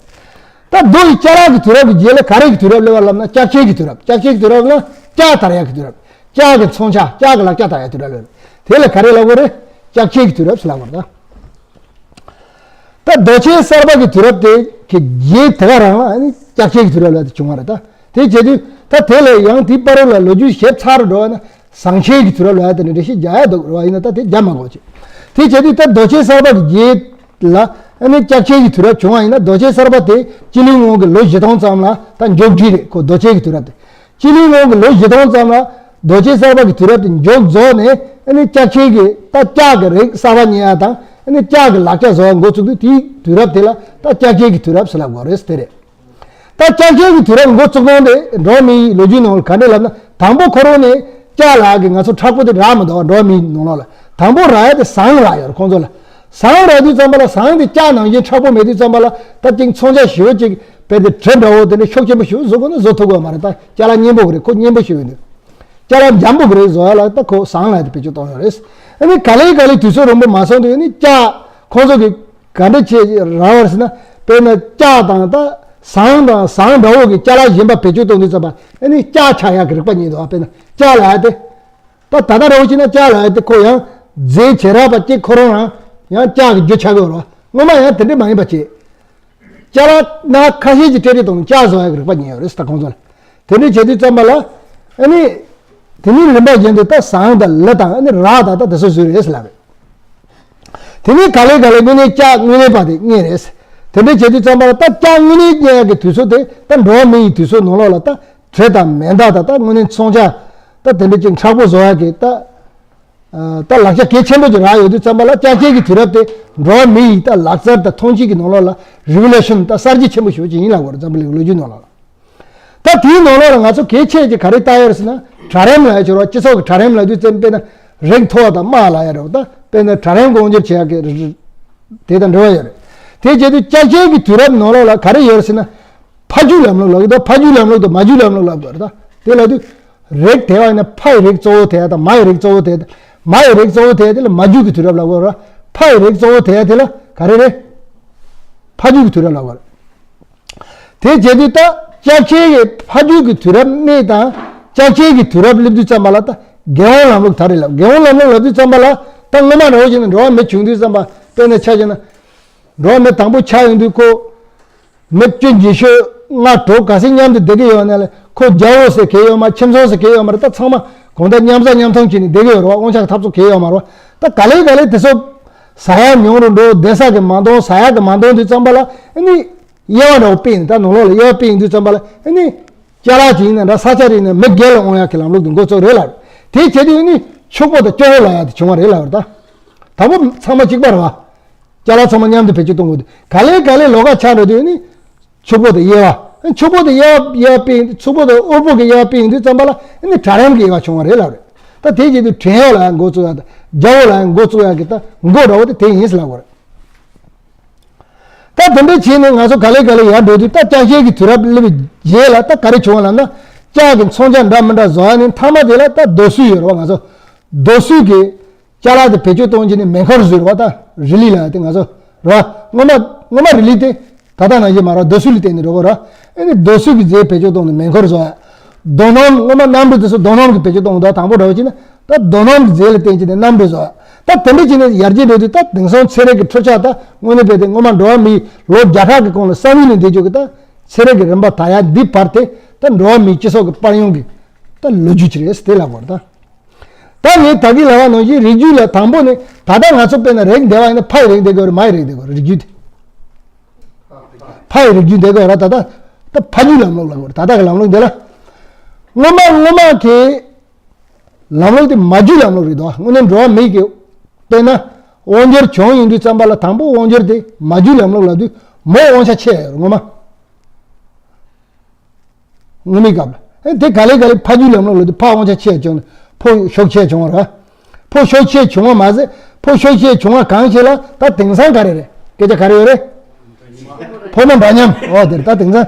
ད་རྡོ་ཡི་ལྕགས་ལག་གི་དུས་རབས་ཀྱི་རྗེས་ལ་ག་རེ་གི་དུས་རབས་སླེབས་པ་ལབ་ན་ལྕགས་ཆེན་གྱི་དུས་རབས། ལྕགས་ཆེན་གྱི་དུས་རབས་ལ་ལྕགས་དར་ཡག་གི་དུས་རབས། ལྕགས་ཀྱི་མཚོན་ཆ་ལྕགས་ཀྱི་ལག་ཆ་དར་ཡག་དུས་རབས་ལབ་རེད། དེ་ལ་ག་རེ་ལབ་དགོས་རེད། ལྕགས་ཆེན་གྱི་དུས་རབས་ཟེར་ལབ་དགོས་རེད་ད། ད་རྡོ་ཆེན་གསར་པ་གི་དུས་རབས་དེ་གི་རྗེས་དེ་ག་རང་ལ་ཨ་ནི་ལྕགས་ཆེན་གྱི་དུས་རབས་ལབ་དེ་བྱུང་བ་རེད་ད། དེ་བྱེད་དུས་ད་དེ་ལས་ཡང་དེའི་བར་ལ་ལོ་རྒྱུས་ཞིབ་ཚགས་རུ་འགྲོ་བ་ན་ཟངས་ཆེན་གྱི་དུས་རབས་ལབ་ཡ་དེ་འདྲ་འགྲེལ་བཤད་རྒྱག་ཡ་འདུག་རེད་བ། ཡིན་ན་ད་དེ་རྒྱག་མ་དགོས་བྱེད། དེ་བྱེད་དུས་ད་རྡོ་ཆེན་གསར་པ་གི་རྗེས་ལ་ཨ་ནི་ལྕགས་ཆེན་གྱི་དུས་རབས་བྱུང་བ་ཡིན་ན་རྡོ་ཆེན་གསར་པ་དེ་སྤྱི་ལོའི་སྔོན་གྱི་ལོ་བཞི་སྟོང་ཙམ་ལ་ད་མཇུག་སྒྲིལ་རེད། ཁོ་རྡོ་ཆེན་གྱི་དུས་རབས་དེ་སྤྱི་ལོའི་སྔོན་གྱི་ལོ་བཞི་སྟོང་ཙམ་ལ་རྡོ་ཆེན་གསར་པ་གི་དུས་རབས་དེ་མཇུག་རྫོགས་ནས་ཨ་ནི་ལྕགས་ཆེན་གྱི་ད་ལྕགས་ཀྱི་རིགས་གསར་པ་རྙེད་ཡ་དང་ཨ་ནི་ལྕགས་ཀྱི་ལག་ཆ་བཟོ་བ་འགོ་ཚུགས་དུས་དེའི་དུས་རབས་དེ་ལ་ད་ལྕགས་ཆེན་གྱི་དུས་རབས་ཟེར་ལབ་དགོས་རེད་དེ་རེད། ད་ལྕགས་ཆེན་གྱི་དུས་རབས་འགོ་བཙུགས་སྟངས་དེ་འགྲོ་བ་མིའི་ལོ་རྒྱུས་ནང་ལ་ག་འདྲ་ལབ་ན་དང་པོ་ཁོ་རང་ནས་ལྕགས་ལག་གི་ང་ཚོ་མཁྲེགས་པོ་དེ་རག་མི་འདུག་འགྲོ་བ་མིའི་ནང་ལོགས་ལ། དང་པོ་རག་ཡ་དེ་ཟངས་རག་ཡོད་རེད་ཁོང་ཚོ་ལ། ཟངས་རག་དུས་ཙམ་པ་ལ་ཟངས་དེ་ལྕགས་ནང་བཞིན་མཁྲེགས་པོ་མེད་དུས་ཙམ་པ་ལ་ད་ཅིག་མཚོན་ཆ་ཞེ་པོ་ཅིག་དཔེ་དེ་གྲི་འདྲ་བོ་དེ་འདྲ་ཤུགས་ཆེན་པོ་ཞིག་བཟོ་དགོས་ན་བཟོ་ཐུབ་ཀྱི་ཡོད་མ་རེད། ད་ཅ་ལག་མཉེན་པོ་གི་རེད། ཁོ་མཉེན་པོ་ཞིག་ཡོད་འདུག་ཅ་ལག་འཇམ་པོ་གི་རེད། བཟོ་ཡ་ལ་ད་ཁོ་ཟངས་ལ་དེ་བེད་སྤྱོད་གཏོང་ཡོད་རེད། ཨ་ནི་ག་ལེ་ག་ལེ་དུས་ཚོད་རིང་པོ་མ་སོང་དུས་ཨ་ནི་ལྕགས་ཁོང་ཚོ་གི་ག་འདྲ་བྱས་རག་པ་རེད་ཟེར་ན། དཔེར་ན་ལྕགས་དང་ད་ཟངས་དང་ཟངས་འདྲ་བོ་གི་ཅ་ལག་གཞན་པ་བེད་སྤྱོད་གཏོང་དུས་ཙམ་པ་ཨ་ནི་ལྕགས་ཆགས་ཡག་གི་རིག་པ་རྙེད་འདུག་དཔེར་ན་ལྕགས་ལ་ཡ་དེ། ད་ད་ལྟ་རེ་བ་བྱས་ན་ལྕགས་ལ་ཡ་དེ་ཁོ་ཡང་རྫས་བྱེ་བྲག་པ་གཅིག་ཁོ་རང་རང་ཡང་ལྕགས་ཀྱི་རྒྱུ་ཆགས་ཀྱི་ཡོད་རེད་བ། སྔོན་མ་ཡང་དེ་འདྲ་མ་ཡིན་པ་བྱས། ཅ་ལག་སྣ་ཁ་ཤས་ཀྱི་སྤྲེལ་རིགས་དང་ལྕགས་བཟོ་ཡག་གི་རིག་པ་རྙེད་ཡོད་རེད་ད་ཁོང་ཚོ་ལ། དེ་འདྲ་བྱེད་དུས་ཙམ་པ་ལ་ཨ་ནི། དེ་ནི་རིམ་པ་བཞིན་དུ་ད་ཟངས་དང་ལི་དང་ཨ་ནི་རག་དང་ད་དེ་ཚོ་བཟོས་རེད་ཟེར་ལབ་རེད། དེ་ནི་ག་ལེ་ག་ལེ་དངོས་གནས་ལྕགས་དངོས་གནས་པ་དེ་རྙེད་རེད། དེ་འདྲ་བྱེད་དུས་ཙམ་པ་ལ་ད་ལྕགས་དངོས་གནས་རྙེད་ཡག་གི་དུས་ཚོད་དེ་ད་འགྲོ་བ་མི་ཡི་དུས་ཚོད་ནང་ལོགས་ལ་ད་གྲི་དང་མེ་མདའ་དང་ད་དངོས་གནས་མཚོན་ཆ་ད་དེ་འདྲ་ཅིག་མཁྲེགས་པོ་བཟོ་ཡག་གི་ད། ད་ལག་ཆ་གལ་ཆེན་པོ་ཅིག་རག་ཡོད་དུས་ཙམ་པ་ལ་ལྕགས་ཆས་ཀྱི་དུས་རབས་དེ་འགྲོ་བ་མི་ཡི་ད་ལག་རྩལ་དང་ཐོན་སྐྱེད་ཀྱི་ནང་ལོགས་ལ་རི་ཝོ་ལུ་ཤན་ད་གསར་བརྗེ་ཆེན་པོ་ཞེ་པོ་ཅིག་ཡིན་ལབ་དགོས་རེད་འཛམ་བུ་གླིང་གི་ལོ་རྒྱུས་ནང་ལོགས་ལ། ད་དེའི་ནང་ལོགས་ལ་ང་ཚོ་གལ་ཆེ་ཅིག་ག་རེ་ལྟ་ཡ་རེད་ཟེར་ན་གྲལ་རིམ་ལབ་ཡ་ཅིག་རེད་བ། སྤྱི་ཚོགས་ཀྱི་གྲལ་རིམ་ལབ་དུས་ཙམ་དཔེར་ན་རིགས་མཐོ་བ་དང་དམའ་བ་ལབ་ཡ་རེད་བ། ད་དཔེར་ན་གྲལ་རིམ་དབང་སྒྱུར་བྱེད་ཡ་གི་རི་དེ་དང་འབྲེལ་བ་ཡོད་རེད། དེ་བྱེད་དུས་ལྕགས་ཆས་ཀྱི་དུས་རབས་ནང་ལོགས་ལ་ག་རེ་ཡོད་རེད་ཟེར་ན། ཕ་རྒྱུད་ལམ་ལུགས་ལབ་ཀྱི་འདུག་ཕ་རྒྱུད་ལམ་ལུགས་དང་མ་རྒྱུད་ལམ་ལུགས་ལབ་དགོས་རེད་ད། དེ་ལབ་དུས་རིགས་དེ་བ་ཡིན་ན་ཕ་ཡི་རིགས་གཙོ་བོ་དེ་དང་མ་ཡི་རིགས་གཙོ་བོ་དེ་དང་། མ་ཡི་རིགས་གཙོ་བོ་དེ་དེ་ལ་མ་རྒྱུད་ཀྱི་དུས་རབས་ལབ་དགོས་རེད། ཕ་ཡི་རིགས་གཙོ་བོ་དེ་དེ་ལ་ག་རེ་རེད། ཕ་རྒྱུད་ཀྱི་དུས་རབས་ལབ་དགོས་རེད། དེ་བྱེད་དུས་ད་ལྕགས་ཆས་ཀྱི་ཕ་རྒྱུད་ཀྱི་དུས་རབས་སྨྲས་དང་ལྕགས་ཆས་ཀྱི་དུས་རབས་སླེབས་དུས་ཙམ་པ་ལ་ད་རྒྱལ་དབང་ལམ་ལུགས་ད་རེད་ལབ། རྒྱལ་དབང་ལམ་ལུགས་ལབ་དུས་ཙམ་པ་ལ་ད་སྔོན་མ་འདྲ་བོ་བྱས་ན་འགྲོ་བ་མི་བྱུང་དུས་ཙམ་པ་དཔེར་ན་ཆ་བཞག་ན། འགྲོ་བ་མི་དང་པོ་ཆགས་ཡོང་དུས་ཁོ། མི་བཅུ་ཉི་ཤུ་ལྔ་དྲུག་ག་ཚོད་མཉམ་དུ་བསྡད་ཀྱི་ཡོད་ན་ལས་ཁོ་རྒྱལ་པོ་ཟེར་གྱི་ཡོད་མ། ཁྱིམ་ཚང་ཟེར་གྱི་ཡོད་མ་རེད། ད་ཚང་མ་གང་ལྟར་མཉམ་ཟ་མཉམ་འཐུང་བྱས་ནས་བསྡད་ཀྱི་ཡོད་རེད་བ། དབང་ཆ་འཐབ་རྩོད་གྱི་ཡོད་མ་རེད་བ། ད་ག་ལེ་ག་ལེ་དེ་ཚོ་ཟ་ཡ་ཉུང་རུ་འགྲོ། བསྡད་ས་གི་མ་འདང་། ཟ་ཡ་གི་མ་འདང་དུས་ཙམ་པ་ལ་ཨ་ནི་དབྱེ་བ་འདྲ་བོ་སྤེལ་ནས། ད་ནང་ལོགས་ལ་དབྱེ་བ་སྤེལ་ཡོང་དུས་ཙམ་པ་ལ་ཨ་ནི་ཅ་ལག་ཅིག་ཡིན་ན་འདྲ། ས་ཆ་རེ་ཡིན་ན་མི་སྒེར་ལ་དབང་ཡག་གི་ལམ་ལུགས་དེ་འགོ་བཙུགས་རེད་ལབ་རེད། དེ་བྱེད་དུས་ཨ་ནི་ཕྱུག་པོ་དང་སྐྱོ་བོ་ལབ་ཡ་དེ་བྱུང་བ་རེད་ལབ་རེད་ད། དང་པོ་ཚང་མ་གཅིག་པ་རེད་བ། ཅ་ལག་ཚང་མ་མཉམ་དུ་བེད་སྤྱོད་གཏོང་དགོས་དུས་ག་ལེ་ག་ལེ་ལོགས་ཀ་ཆགས་འགྲོ་དུས་ནི་ཕྱུག་པོ་དང་དབྱེ་བ། ཕྱུག་པོ་དང་དབྱེ་བ་དབྱེ་བ་སྤེལ། ཕྱུག་པོ་དང་དབུལ་པོ་གི་དབྱེ་བ་སྤེལ་ཡོང་དུས་ཙམ་པ་ལ་ནི་གྲལ་རིམ་གྱི་དབྱེ་བ་བྱུང་བ་རེད་ལབ་རེད། ད་དེ་བྱེད་དུས་བྲན་གཡོག་ལ་ཡང་འགོ་བཙུགས་ཡ་དང་རྒྱལ་པོ་ལ་ཡང་འགོ་བཙུགས་ཡ་གི་ད་འགོ་འདྲ་བོ་དེ་དེ་ཡིན་ཟེར་ལབ་དགོས་རེད། ད་དེ་འདྲ་བྱས་ནས་ང་ཚོ་ག་ལེ་ག་ལེ་ཡར་འགྲོ་དུས་ད་ལྕགས་ཆས་ཀྱི་དུས་རབས་སླེབས་པའི་རྗེས་ལ་ད་ག་རེ་བྱུང་བ་ལབ་ན། ལྕགས་ཀྱི་མཚོན་ཆ་འདྲ་མི་འདྲ་བཟོ་ཡ་ནི་མཐའ་མ་དེ་ལ་ད་རྡོ་སོལ་ཡོད་རེད་བ། ང་ཚོ་རྡོ་སོལ་གྱི་ཅ་ལག་དེ་བེད་སྤྱོད་གཏོང་བྱས་ནས་མེ་འཁོར་བཟོས་རེད་བ། ད་རི་ལི་ལ་དེ་ང་ཚོ་རེད་བ། སྔོན་མ་སྔོན་མ་རི་ལི་དེ་ད་ལྟ་ནང་བཞིན་མ་རེད། རྡོ་སོལ་ལ་བརྟེན་ནས་འགྲོ་གི་རེད། ཨ་ནི་རྡོ་སོལ་གྱི་རྫས་བེད་སྤྱོད་གཏོང་ནས་མེ་འཁོར་བཟོ་ཡ། རྡོ་སྣུམ། སྔོན་མ་གནམ་གྲུ་དེ་ཚོ་རྡོ་སྣུམ་གྱི་བེད་སྤྱོད་གཏོང་གི་འདུག་དང་པོ་འདྲ་བོ་བྱས་ན་ད་རྡོ་སྣུམ་གྱི་རྫས་ལ་བརྟེན་བྱས་ནས་གནམ་གྲུ་བཟོ་ཡ། ད་དེ་འདྲ་བྱས་ནས་ཡར་རྒྱས་འགྲོ་དུས་ད་དེང་སང་ཚན་རིག་གི་འཕྲུལ་ཆས་ད་དངོས་གནས་དཔེ་དེ་སྔོན་མ་འགྲོ་བ་མིའི་ལོ་བརྒྱ་ཕྲག་གི་གོང་ལ་བསམ་ཡུལ་ནས་འདས་རྒྱུ་གི་ད་ཚན་རིག་གི་རིམ་པ་དར་ཡ་འདི་བར་དེ་ད་འགྲོ་བ་མིའི་སྤྱི་ཚོགས་ཀྱི་དཔལ་ཡོན་གྱི་ད་ལོ་རྒྱུས་ཅིག་རེད་ཟེར་དེ་ལབ་དགོས་རེད་ད། ད་ངས་ད་གིན་ལབ་པ་ནང་བཞིན་རིགས་རྒྱུད་ལ་དང་པོ་ནི་ད་ལྟ་ང་ཚོ་དཔེར་ན་རིགས་འདེད་པ་ཡིན་ན་ཕ་ཡི་རིགས་འདེད་དགོས་རེད། མ་ཡི་རིགས་འདེད་དགོས་རེད། རིགས་རྒྱུད་དེ། ཕ་ཡི་རིགས་རྒྱུད་འདེད་དགོས་རེད། ད་ལྟ་ད་ཕ་རྒྱུད་ལམ་ལུགས་ལབ་དགོས་རེད། ད་ལྟ་གི་ལམ་ལུགས་འདི་ལ། སྔོན་མ་སྔོན་མ་གི་ལམ་ལུགས་དེ་མ་རྒྱུད་ལམ་ལུགས་རེད་དོ། དངོས་གནས་འགྲོ་བ་མི་གི་དཔེར་ན་དབང་སྒྱུར་བྱུང་ཡོང་དུས་ཙམ་པ་ལ་དང་པོ་དབང་སྒྱུར་དེ་མ་རྒྱུད་ལམ་ལུགས་ལབ་དུས་མོ་དབང་ཆ་ཆེ་ཡོད་རེད་སྔོན་མ། སྔོན་མའི་སྐབས་ལ། ཨེ་དེ་ག་ལེ་ག་ལེ་ཕ་རྒྱུད་ལམ་ལུགས་ལ་དེ་ཕ་དབང་ཆ་ཆེ་བྱུང་ནས་ཕོ་ཤུགས་ཆེ་བྱུང་བ་རེད། ཕོ་ཤུགས་ཆེ་བྱུང་བ་མ་ཟད་ཕོ་ཤུགས་ཆེ་བྱུང་བ་གང་ཞིག་ལ་ད་དེང་སང་ག་རེ་རེད། སྐད་ཆ་ག་རེ་ཡོད་རེད། ཕོ་མོ་འདྲ་མཉམ། འོ་དེ་རེད། ད་དེང་སང་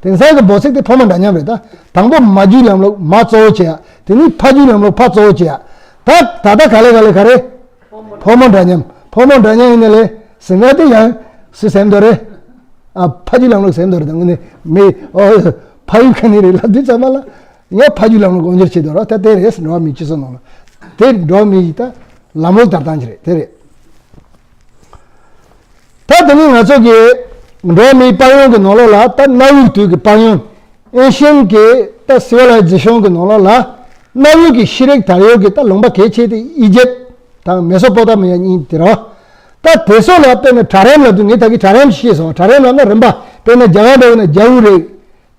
དེང་སང་གི་འབོད་ཚིག་དེ་ཕོ་མོ་འདྲ་མཉམ་རེད། ད་དང་པོ་མ་རྒྱུད་ལམ་ལུགས་མ་གཙོ་བོ་བྱེད་ཡ། དེ་ནས་ཕ་རྒྱུད་ལམ་ལུགས་ཕ་གཙོ་བོ་བྱེད་ཡ། ད་ད་ལྟ་ག་ལེ་ག་ལེ་ག་རེ། ཕོ་མོ་འདྲ་མཉམ། ཕོ་མོ་འདྲ་མཉམ་ཡིན་ན་ལས་ཟིན་ན་དེ་ཡང་སུ་ཟེར་འདོད་རེད། ཨ་ཕ་རྒྱུད་ལམ་ལུགས་ཟེར་འདོད་རེད། ད་དངོས་གནས་མི་ཨོ་ཕ་ཡུལ་ག་ནས་རེད་ལབ་དུས་ཙམ་པ་ལ་ཡང་ཕ་རྒྱུད་ལམ་ལུགས་དབང་སྒྱུར་བྱེད་འདོད་རེད། ད་དེ་རེད། འགྲོ་བ་མིའི་སྤྱི་ཚོགས་ནང་ལ་དེ་འགྲོ་བ་མི་ཡི་ད་ལམ་ལུགས་དར་སྟངས་ཅིག་རེད། དེ་རེད། ད་དེ་ནས་ང་ཚོ་གི་འགྲོ་བ་མིའི་དཔལ་ཡོན་གྱི་ནང་ལོགས་ལ་ད་གནའ་བོའི་དུས་ཀྱི་དཔལ་ཡོན། ཨེན་ཤན་གྱི་ད་སི་ཝི་ལའི་ཛེ་ཤན་གྱི་ནང་ལོགས་ལ་གནའ་བོའི་གི་ཤེས་རིག་དར་ཡོད་ཀྱི་ད་ལུང་པ་གལ་ཆེ་དེ་ཨི་ཇེབ་དང་མེ་སོ་པོ་ཏ་མི་ཡ་གཉིས་དེ་རེད། ད་དེ་ཚོ་ལ་དཔེར་ན་གྲལ་རིམ་ལབ་དུས་ངས་ད་གི་གྲལ་རིམ་ཤེས་སོང་། གྲལ་རིམ་ལབ་ན་རིམ་པ། དཔེར་ན་རྒྱ་གར་འདྲ་བོ་ན་རྒྱལ་པོའི་རིགས།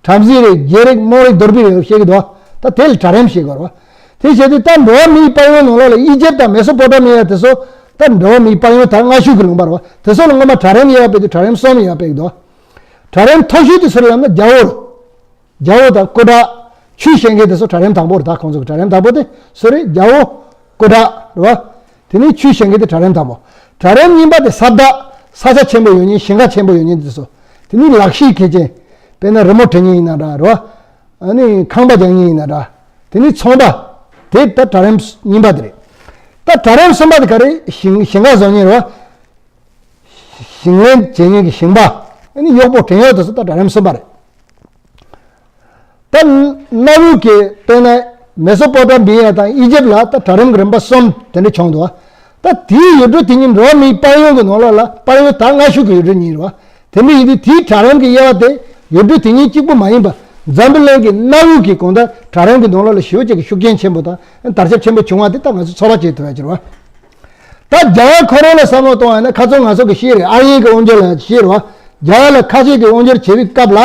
བྲམ་ཟེའི་རིགས། རྒྱལ་རིགས། དམངས་རིགས། གདུལ་བྱའི་རིགས་བཤད་ཀྱི་འདུག་ད་དེ་ལ་གྲལ་རིམ་ཤེས་དགོས་རེད་བ། དེ་བྱས་དུས་ད་འགྲོ་བ་མིའི་དཔལ་ཡོན་ནང་ལོགས་ལ་ཨི་ཇེབ་དང་མེ་སོ་པོ་ཏ་མི་ཡ་དེ་ཚོ་ད་འགྲོ་བ་མིའི་དཔལ་ཡོན་ད་སྔ་ཤོས་ཀྱི་ལུང་པ་རེད་བ། དེ་ཚོ་ལ་སྔོན་མ་གྲལ་རིམ་དབྱེ་བ་སྤེལ་དུས་གྲལ་རིམ་གསུམ་དབྱེ་བ་སྤེལ་གྱི་འདུག་གྲལ་རིམ་མཐོ་ཤོས་དེ་སུ་རེད་ལབ་ན་རྒྱལ་པོ་རེད། རྒྱལ་པོ་དང་སྐུ་དྲག་ཆོས་བཤད་མཁན་དེ་ཚོ་གྲལ་རིམ་དང་པོ་རེད། ད་ཁོང་ཚོ་གི་གྲལ་རིམ་དང་པོ་དེ་སུ་རེད། རྒྱལ་པོ། སྐུ་དྲག་རེད་བ། དེ་ནས་ཆུ་བཞེངས་མཁན་དེ་གྲལ་རིམ་དང་པོ། གྲལ་རིམ་གཉིས་པ་དེ་ས་བདག། ས་ཆ་ཆེན་པོ་ཡོད་མཁན། ཞིང་ཁ་ཆེན་པོ་ཡོད་མཁན་དེ་ཚོ། དེ་ནས་ལག་ཤེས་མཁས་ཅན། དཔེར་ན་རི་མོ་འབྲི་མཁན་ཡིན་ན་འདྲ་རེད་བ། ཨ་ནི་ཁང་པ་རྒྱག་མཁན་ཡིན་ན་འདྲ། དེ་ནས་ཚོང་པ། དེ་ད་གྲལ་རིམ་གཉིས་པ་དེ་རེད། ད་གྲལ་རིམ་གསུམ་པ་དེ་ག་རེ། ཞིང་ཞིང་ཁ་བཟོ་མཁན་རེད་བ། ཞིང་ལས་བྱེད་མཁན་གྱི་ཞིང་པ། ཨ་ནི་གཡོག་པོ་བྲན་གཡོག་དེ་ཚོ་ད་གྲལ་རིམ་གསུམ་པ་རེད། ད་གནའ་བོའི་གི་དཔེར་ན་མེ་སོ་པོ་ཏ་མི་ཡ་དང་ཨི་ཇིབ་ལ་ད་གྲལ་རིམ་གྱི་རིམ་པ་གསུམ་དེ་འདྲ་བྱུང་འདུག་བ། ད་དེའི་ཡུལ་གྲུ་དེ་ཉིད་འགྲོ་བ་མིའི་དཔལ་ཡོན་གྱི་ནང་ལོགས་ལ། དཔལ་ཡོན་ད་སྔ་ཤོས་ཀྱི་ཡུལ་གྲུ་ཉིད་རེད་བ། དེ་འདྲ་ཡིན་དུས་དེའི་གྲལ་རིམ་གྱི་དབྱེ་བ་དེ་ཡུལ་གྲུ་དེ་ཉིད་གཅིག་པུ་མ་ཡིན་པ། འཛམ་བུ་གླིང་གི་གནའ་བོའི་གི་གང་ལྟར་གྲལ་རིམ་གྱི་ནང་ལོགས་ལ་ཞེ་པོ་ཅིག་གི་ཤུགས་རྐྱེན་ཆེན་པོ་དང་དར་ཁྱབ་ཆེན་པོ་བྱུང་བ་དེ་ད་ང་ཚོས་ཚོད་དཔག་བྱེད་ཐུབ་ཡ་ཅིག་རེད་བ། ད་རྒྱ་གར་ཁོ་རང་ལ་བསམ་བློ་གཏོང་བ་ན། ཁ་སང་ང་ཚོ་གི་ཤེས་རེད། ཨར་ཡན་གྱི་དབང་སྒྱུར་ལ་ཤེས་རེད་བ། རྒྱ་གར་ལ་ཁ་ཆེ་གི་དབང་སྒྱུར་བྱེད་པའི་སྐབས་ལ།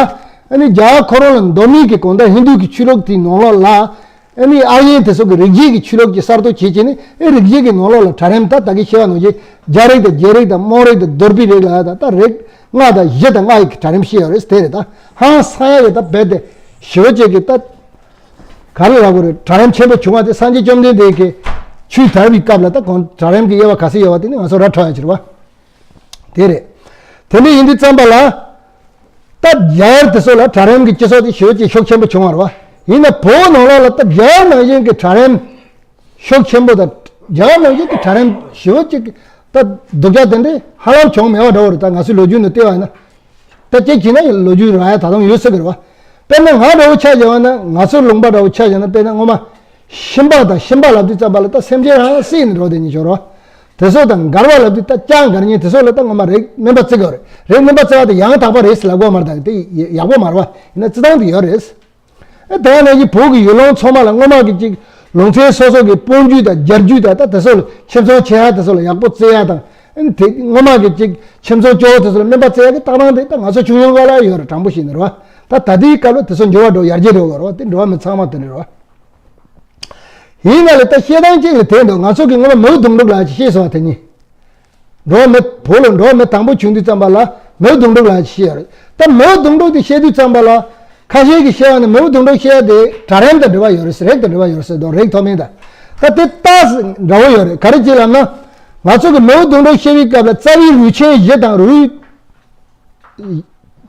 ཨ་ནི་རྒྱ་གར་ཁོ་རང་ལ་མདོ་སྨད་ཀྱི་གང་ལྟར་ཧིན་རྡུ་གི་ཆོས་ལུགས་དེའི་ནང་ལོགས་ལ། ཨ་ནི་ཨར་ཡན་དེ་ཚོ་གི་རིག་བྱེད་ཀྱི་ཆོས་ལུགས་ཀྱི་གསར་གཏོད་བྱེད་བྱས་ནས། ཨེ་རིག་བྱེད་ཀྱི་ནང་ལོགས་ལ་གྲལ་རིམ། ད་ད་གིན་བཤད་པ་ནང་བཞིན་རྒྱ་རིགས་དང་རྒྱའི་རིགས་དང་མོན་རིགས་དང་དོར་པའི་རིགས་ལ་ད་ད་རིགས་ལྔ་དང་བཞི་དང་ལྔ་ཡི་གྲལ་རིམ་བཤད་ཡོད་རེད། དེ་རེད། ད་ཧང་སང་ཡ་གི་ད་རྦད་དེ་ཞེ་པོ་ཅིག་གི་ད་ག་རེ་ལབ་དགོས་རེད། གྲལ་རིམ་ཆེན་པོ་བྱུང་བ་དེ་སངས་རྒྱས་བཅོམ་ལྡན་འདས་ཀྱི་ཆོས་དར་བའི་སྐབས་ལ། ད་གང་གྲལ་རིམ་གྱི་དབྱེ་བ་ག་ཚོད་ཡོད་པ་དེ་ནི་ང་ཚོ་ར་འཕྲོད་ཡ་ཅིག་རེད་བ། དེ་རེད། དེ་འདྲ་ཡིན་དུས་ཙམ་པ་ལ། ད་རྒྱ་གར་དེ་ཚོ་ལ་གྲལ་རིམ་གྱི་སྤྱི་ཚོགས་དེ་ཞེ་པོ་ཅིག་ཤུགས་ཆེན་པོ་བྱུང་བ་རེད་བ། ཡིན་ན་བོད་ནང་ལོགས་ལ་ད་རྒྱ་གར་ནང་བཞིན་གྱི་གྲལ་རིམ་ཤུགས་ཆེན་པོ་དང་། རྒྱ་གར་ནང་བཞིན་གྱི་གྲལ་རིམ་ཞེ་པོ་ཅིག་ད་སྡུག་ཅག་དེ་འདྲ་ཧ་ལམ་བྱུང་མེད་པ་འདྲ་བོ་རེད། ད་ང་ཚོའི་ལོ་རྒྱུས་ནང་བལྟས་པ་ཡིན་ན། ད་གཅིག་བྱས་ན་ལོ་རྒྱུས་རག་ཡ་ད་དུང་ཡོད་ས་གི་རེད་བ། དཔེར་ན་ང་འདྲ་བོ་ཆ་བཞག་པ་ན། ང་ཚོའི་ལུང་པ་འདྲ་བོ་ཆ་བཞག་ན། དཔེར་ན་སྔོན་མ་ཤིང་པ་དང་། ཤིང་པ་ལབ་དུས་ཙམ་པ་ལ་ད་སེམས་ཅན་རང་བསད་ནས་འགྲོ་བསྡད་མཁན་ཅིག་ཡོད་རེད་བ། དེ་ཚོ་དང་མགར་བ་ལབ་དུས་ད་ལྕགས་མགར་མཁན་དེ་ཚོ་ལ་ད་སྔོན་མ་རིགས་སྨན་པ་བརྩི་གི་ཡོད་རེད། རིགས་སྨན་པ་བརྩི་བ་དེ་ཡང་དག་པ་རེད་ཟེར་ལབ་དགོས་མ་རེད། ད་དེ་ཡག་པོ་མ་རེད་བ། ཡིན་ན་བརྩི་སྟངས་དེ་ཡོད་རེད། ཨེ་ད་ནང་བཞིན་བོད་ཀྱི་ཡུལ་ལུང་ཚང་མ་ལ་སྔོན་མ་གི་ཅིག་ལུང་ཚན་སོ་སོ་གི་དཔོན་རྒྱུད་དང་རྒྱལ་རྒྱུད་དང་། ད་དེ་ཚོ་ལ་ཁྱིམ་ཚང་ཆེ་ཡ་དེ་ཚོ་ལ་ཡག་པོ་བརྩི་ཡ་དང་། ཨེ་དེ་སྔོན་མ་གི་ཅིག་ཁྱིམ་ཚང་སྐྱོ་བོ་དེ་ཚོ་ལ་སྨན་པ་བརྩི་ཡ་གི་ལྟ་སྟངས་དེ་ད་ང་ཚོ་ཆུང་ཆུང་སྐབས་ལ་ཡོད་རེད། དྲང་པོ་བཤད་ན་རེད་བ། ད་ད་ལྟའི་སྐབས་ལ་དེ་ཚོ་འགྱུར་བ་འགྲོ། ཡར་རྒྱས་འགྲོ་དགོས་རེད་བ། དེ་འགྲོ་བ་མི་ཚང་མ་དེ་འདྲ་རེད་བ། ཡིན་ན་ལས་ད་བཤད་སྟངས་གཅིག་ལ་དེ་འདུག་ང་ཚོ་གི་སྔོན་མ་མིའུ་གདུང་དྲུག་ལབ་ཅིག་བཤད་སོང་བ། དེ་གཉིས། འགྲོ་བ་མི། བོད་ལ་འགྲོ་བ་མི་དང་པོ་བྱུང་དུས་ཙམ་པ་ལ་མིའུ་གདུང་དྲུག་ལབ་ཅིག་བཤད་ཡོད་རེད། ད་མིའུ་གདུང་དྲུག་དེ་བཤད་དུས་ཙམ་པ་ལ་ཁ་ཤས་ཀྱིས་བཤད་པ་ནི་མིའུ་གདུང་དྲུག་བཤད་ཡ་དེ་གྲལ་རིམ་དང་འབྲེལ་བ་ཡོད་རེད་ཟེར། རིགས་དང་འབྲེལ་བ་ཡོད་རེད་ཟེར་འདུག་རིགས་མཐོ་དམན་དང་། ད་དེ་ལྟ་འདྲ་བོ་ཡོད་རེད། ག་རེ་བྱས་ལབ་ན། ང་ཚོ་གི་མིའུ་གདུང་དྲུག་བཤད་པའི་སྐབས་ལ་རྩ་བའི་རུས་ཆེན་བཞི་དང་རུས།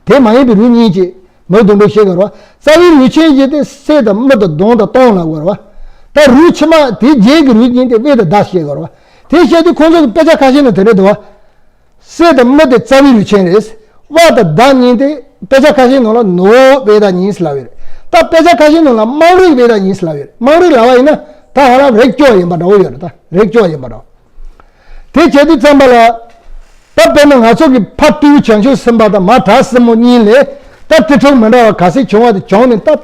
དེ་མ་ཡིན་པའི་རུས་གཉིས་ཀྱི་མིའུ་གདུང་དྲུག་བཤད་དགོས་རེད་བ། རྩ་བའི་རུས་ཆེན་བཞི་དེ་སྲས་དང་མི་དང་གདོང་དང་སྟོང་ལབ་དགོས་རེད་བ། ད་རུས་ཕྱི་མ་དེ་རྗེས་ཀྱི་རུས་གཉིས་དེ་དབལ་དང་ཟླ་བཤད་དགོས་རེད་བ། དེ་བཤད་དུས་ཁོང་ཚོ་གི་དཔེ་ཆ་ཁ་ཤས་ནང་དེ་འདྲ་འདུག་བ། སྲས་དང་མི་དེ་རྩ་བའི་རུས་ཆེན་རེད། དབལ་དང་ཟླ་གཉིས་དེ་དཔེ་ཆ་ཁ་ཤས་ནང་ལ་ནོར་བུའི་དབལ་ཟླ་གཉིས་ལབ་ཡོད་རེད། ད་དཔེ་ཆ་ཁ་ཤས་ནང་ལ་དམངས་རིགས་དབལ་ཟླ་གཉིས་ལབ་ཡོད་རེད། དམངས་རིགས་ལབ་པ་ཡིན་ན་ད་ཧ་ལམ་རིགས་སྐྱོ་བ་ཡིན་པ་འདྲ་བོ་ཡོད་རེད། ད་རིགས་སྐྱོ་བ་ཡིན་པ་འདྲ་བོ། དེ་བྱེད་དུས་ཙམ་པ་ལ། ད་དཔེར་ན་ང་ཚོ་གི་ཕ་སྤྲེའུ་བྱང་ཆུབ་སེམས་དཔའ་དང་མ་བྲག་སྲིན་མོ་གཉིས་ལས་ད་ཏི་ཕྲུག་མི་འདྲ་བ་ག་ཚད་བྱུང་བ་དེ་བྱུང་ནས། ད་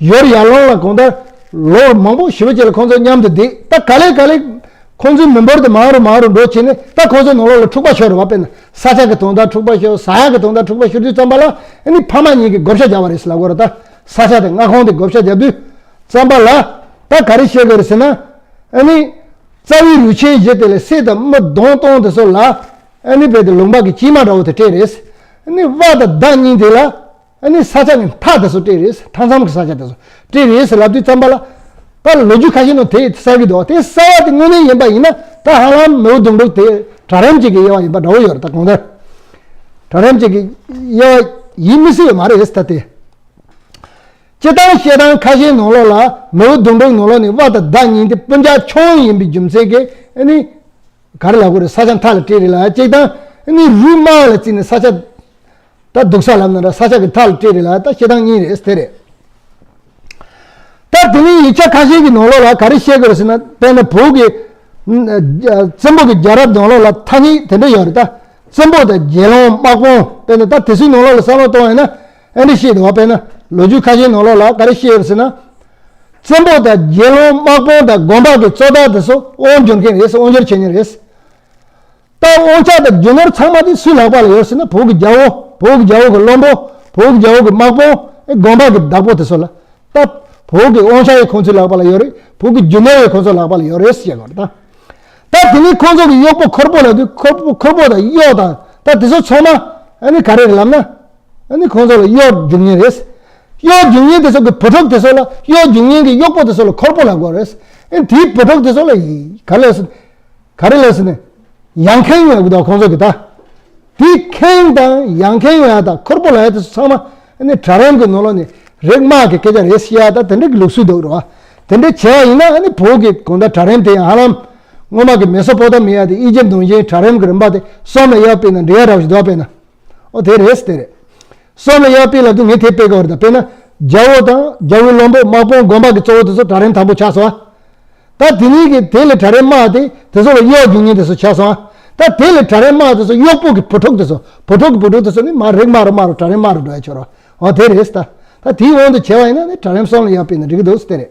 ཡུལ་ཡར་ཀླུང་ལ་གང་ལྟར་ལོ་མང་པོ་ཞེ་པོ་ཅིག་ལ་ཁོང་ཚོ་མཉམ་དུ་བསྡད། ད་ག་ལེ་ག་ལེ་ཁོང་ཚོའི་མི་འབོར་དེ་མང་རུ་མང་རུ་འགྲོ་བྱས་ནས། ད་ཁོང་ཚོའི་ནང་ལོགས་ལ་འཁྲུག་པ་ཤོར་བ། དཔེར་ན་ས་ཆ་གི་དོན་དག་འཁྲུག་པ་ཤོར། ཟ་ཡག་གི་དོན་དག་འཁྲུག་པ་ཤོར་དུས་ཙམ་པ་ལ། ཨ་ནི་ཕ་མ་གཉིས་ཀྱིས་བགོ་བཤའ་བརྒྱབ་པ་རེད་ཟེར་ལབ་དགོས་རེད། ད་ས་ཆ་དེ་མངའ་ཁོངས་དེ་བགོ་བཤའ་བརྒྱབ་དུས་ཙམ་པ་ལ། ད་ག་རེ་བཤད་དགོས་རེད་ཟེར་ན། ཨ་ནི་རྩ་བའི་རུས་ཆེན་བཞི་དེ་ལ་སྲས་དང་མི་གདོང་སྟོང་དེ་ཚོ་ལ། ཨ་ནི་རྦད་དེ་ལུང་པ་གི་དཀྱིལ་མ་འདྲ་བོ་དེ་སྤྲད་རེད། ཨ་ནི་དབལ་དང་ཟླ་གཉིས་དེ་ལ། ཨ་ནི་ས་ཆ་གི་མཐའ་དེ་ཚོ་སྤྲད་རེད། མཐའ་མཚམས་ཀྱི་ས་ཆ་དེ་ཚོ་སྤྲད་རེད་ཟེར་ལབ་དུས་ཙམ་པ་ལ། ད་ལོ་རྒྱུས་ཁ་ཤས་ནང་དེ་གསལ་གི་འདུག་དེ་གསལ་བ་དེ་དངོས་གནས་ཡིན་པ་ཡིན་ན། ད་ཧ་ལམ་མིའུ་གདུང་དྲུག་དེ་གྲལ་རིམ་གཅིག་གི་དབྱེ་བ་ཡིན་པ་འདྲ་བོ་ཡོད་རེད། ད་གང་ལྟར་གྲལ་རིམ་གཅིག་གི་དབྱེ་བ་ཡིན་མི་སྲིད་ཡོད་མ་རེད་ད་དེ། སྤྱིར་བཏང་བཤད་སྟངས་ཁ་ཤས་ནང་ལོགས་ལ་མིའུ་གདུང་དྲུག་ནང་ལོགས་ནས་དབལ་དང་ཟླ་གཉིས་དེ་སྤུན་ཀྱག་ཆུང་ཡིན་པའི་རྒྱུ་མཚན་གྱིས། ཨ་ནི་ག་རེ་ལབ་དགོས་རེད། ས་ཆ་མཐའ་ལ་སྤྲད་རེད་ལ། གཅིག་དང་། ཨ་ནི་རུས་དམའ་བ་ལ་བརྩིས་ནས་ས་ཆ། ད་སྡུག་ས་ལབ་ན་འདྲ། ས་ཆ་གི་མཐའ་ལ་སྤྲད་རེད་ལ། ད་བཤད་སྟངས་གཉིས་རེད། དེ་རེད། ད་དེ་ནས་ཡིག་ཆ་ཁ་ཤས་ཀྱི་ནང་ལོགས་ལ་ག་རེ་བཤད་དགོས་རེད་ཟེར་ན། དཔེར་ན་བོད་ཀྱི་བཙན་པོ་གི་རྒྱལ་རབས་ནང་ལོགས་ལ་ཐ་སྙད་དེ་འདྲ་ཡོད་རེད། ད་བཙན་པོ་དང་རྒྱལ་བློན་དམག་དཔོན། དཔེར་ན་ད་དེ་ཚོའི་ནང་ལོགས་ལ་བསམ་བློ་གཏོང་བ་ཡིན་ན། ཨ་འདྲ་བཤད་འདུག་བ། དཔེར་ན་ལོ་རྒྱུས་ཁ་ཤས་ནང་ལོགས་ལ་ག་རེ་བཤད་ཡོད་ཟེར་ན། བཙན་པོ་དང་རྒྱལ་བློན་དམག་དཔོན་དང་དགོན་པ་གི་གཙོ་བདག་དེ་ཚོ་དབང་སྒྱུར་མཁན་རེད་ཟེར། དབང་སྒྱུར་བྱེད་མཁན་རེད། ད་དབང་ཆ་དང་རྒྱུ་ནོར་ཚང་མ་དེ་སུའི་ལག་པ་ལ་ཡོད་ཟེར་ན། བོད་ཀྱི་རྒྱལ་པོ། བོད་ཀྱི་རྒྱལ་པོ་གི་བློན་པོ། བོད་ཀྱི་རྒྱལ་པོ་གི་དམག་དཔོན། ཨེ་དགོན་པ་གི་བདག་པོ་དེ་ཚོ་ལ། ད་བོད་ཀྱི་དབང་ཆ་ཡང་ཁོང་ཚོའི་ལག་པ་ལ་ཡོད་རེད། བོད་ཀྱི་རྒྱུ་ནོར་ཡང་ཁོང་ཚོའི་ལག་པ་ལ་ཡོད་རེད་ཟེར་ཡོད་རེད། ད་ད་དེ་ནས་ཁོང་ཚོ་གི་གཡོག་པོ་འཁོར་པོ་ལབ་དུས། འཁོར་པོ། འཁོར་པོ་དང་གཡོག་དང་ད་དེ་ཚོ་ཚང་མ་ཨ་ནི་ག་རེ་རེད་ལབ་ན། ཨ་ནི་ཁོང་ཚོ་ལ་གཡོག་རྒྱུག་མཁན་རེད། གཡོག་རྒྱུག་མཁན་དེ་ཚོ་གི་བུ་ཕྲུག་དེ་ཚོ་ལ། གཡོག་རྒྱུག་མཁན་གྱི་གཡོག་པོ་དེ་ཚོ་ལ་འཁོར་པོ་ལབ་དགོས་རེད། ཨ་ནི་དེའི་བུ་ཕྲུག་དེ་ཚོ་ལ་ག་རེ་ཟེར། ག་རེ་ལབ་ཟེར་ན། ཡང་ཁེངས་ཡོང་གི་འདུག་ཁོང་ཚོ་གི་ད། དེ་ཁེངས་དང་ཡང་ཁེངས་ཡོང་ཡ་དང་ཁུར་པོ་ལ་ཡ་དེ་ཚོ་ཚང་མ་ཨ་ནི་གྲལ་རིམ་གི་ནང་ལོགས་ནས་རིགས་དམའ་གི་སྐད་ཆ་རེད་ཤི་ཡ་ད་དེ་འདྲ་གི་ལུགས་སྲོལ་འདུག་རེད་བ། དེ་འདྲ་བྱས་པ་ཡིན་ན་ཨ་ནི་བོད་ཀྱི་གང་ལྟར་གྲལ་རིམ་དེ་ཡང་ཧ་ལམ་སྔོན་མ་གི་མེ་སོ་པོ་ཏ་མི་ཡ་དེ་ཨི་ཇེབ་ནང་བཞིན་གྲལ་རིམ་གི་རིམ་པ་དེ་གསུམ་ལ་དབྱེ་བ་དཔེར་ན་འགྲིག་ཡ་འདྲ་བ་ཞིག་འདུག་དཔེར་ན། ཨོ་དེ་རེད་དེ་རེད། གསུམ་ལ་དབྱེ་བ་དཔེ་ལབ་དུས་ངས་དེ་དཔེ་དགོས་རེད་ད། དཔེར་ན་རྒྱལ་པོ་དང་རྒྱལ་པོའི་བློན་པོ་དམག་དཔོན་དགོན་པ་གི་གཙོ་བོ་དེ་ཚོ་གྲལ་རིམ་དང་པོ་ཆགས་སོང་ཨ། ད་དེ་གཉིས་ཀྱི་དེ་ལས་གྲལ་རིམ་དམའ་དེ་དེ་ཚོ་ལ་གཡོག་རྒྱུག་མཁན་དེ་ཚོ་ཆགས་སོང་ཨ། ད་དེ་ལས་གྲལ་རིམ་དམའ་དེ་ཚོ་གཡོག་པོ་གི་བུ་ཕྲུག་དེ་ཚོ་བུ་ཕྲུག་གི་བུ་ཕྲུག་དེ་ཚོ་ནི་མར་རིགས་དམའ་རུ་དམའ་རུ་གྲལ་རིམ་དམའ་རུ་འགྲོ་ཡ་ཆོག་རོགས། འོ་དེ་རེད་ད། ད་དེའི་དབང་དུ་བྱས་པ་ཡིན་ན་ནི་གྲལ་རིམ་གསུམ་ལ་དབྱེ་བ་དཔེར་ན་འགྲིག་གི་འདུག་ཟེར་དེ་རེད།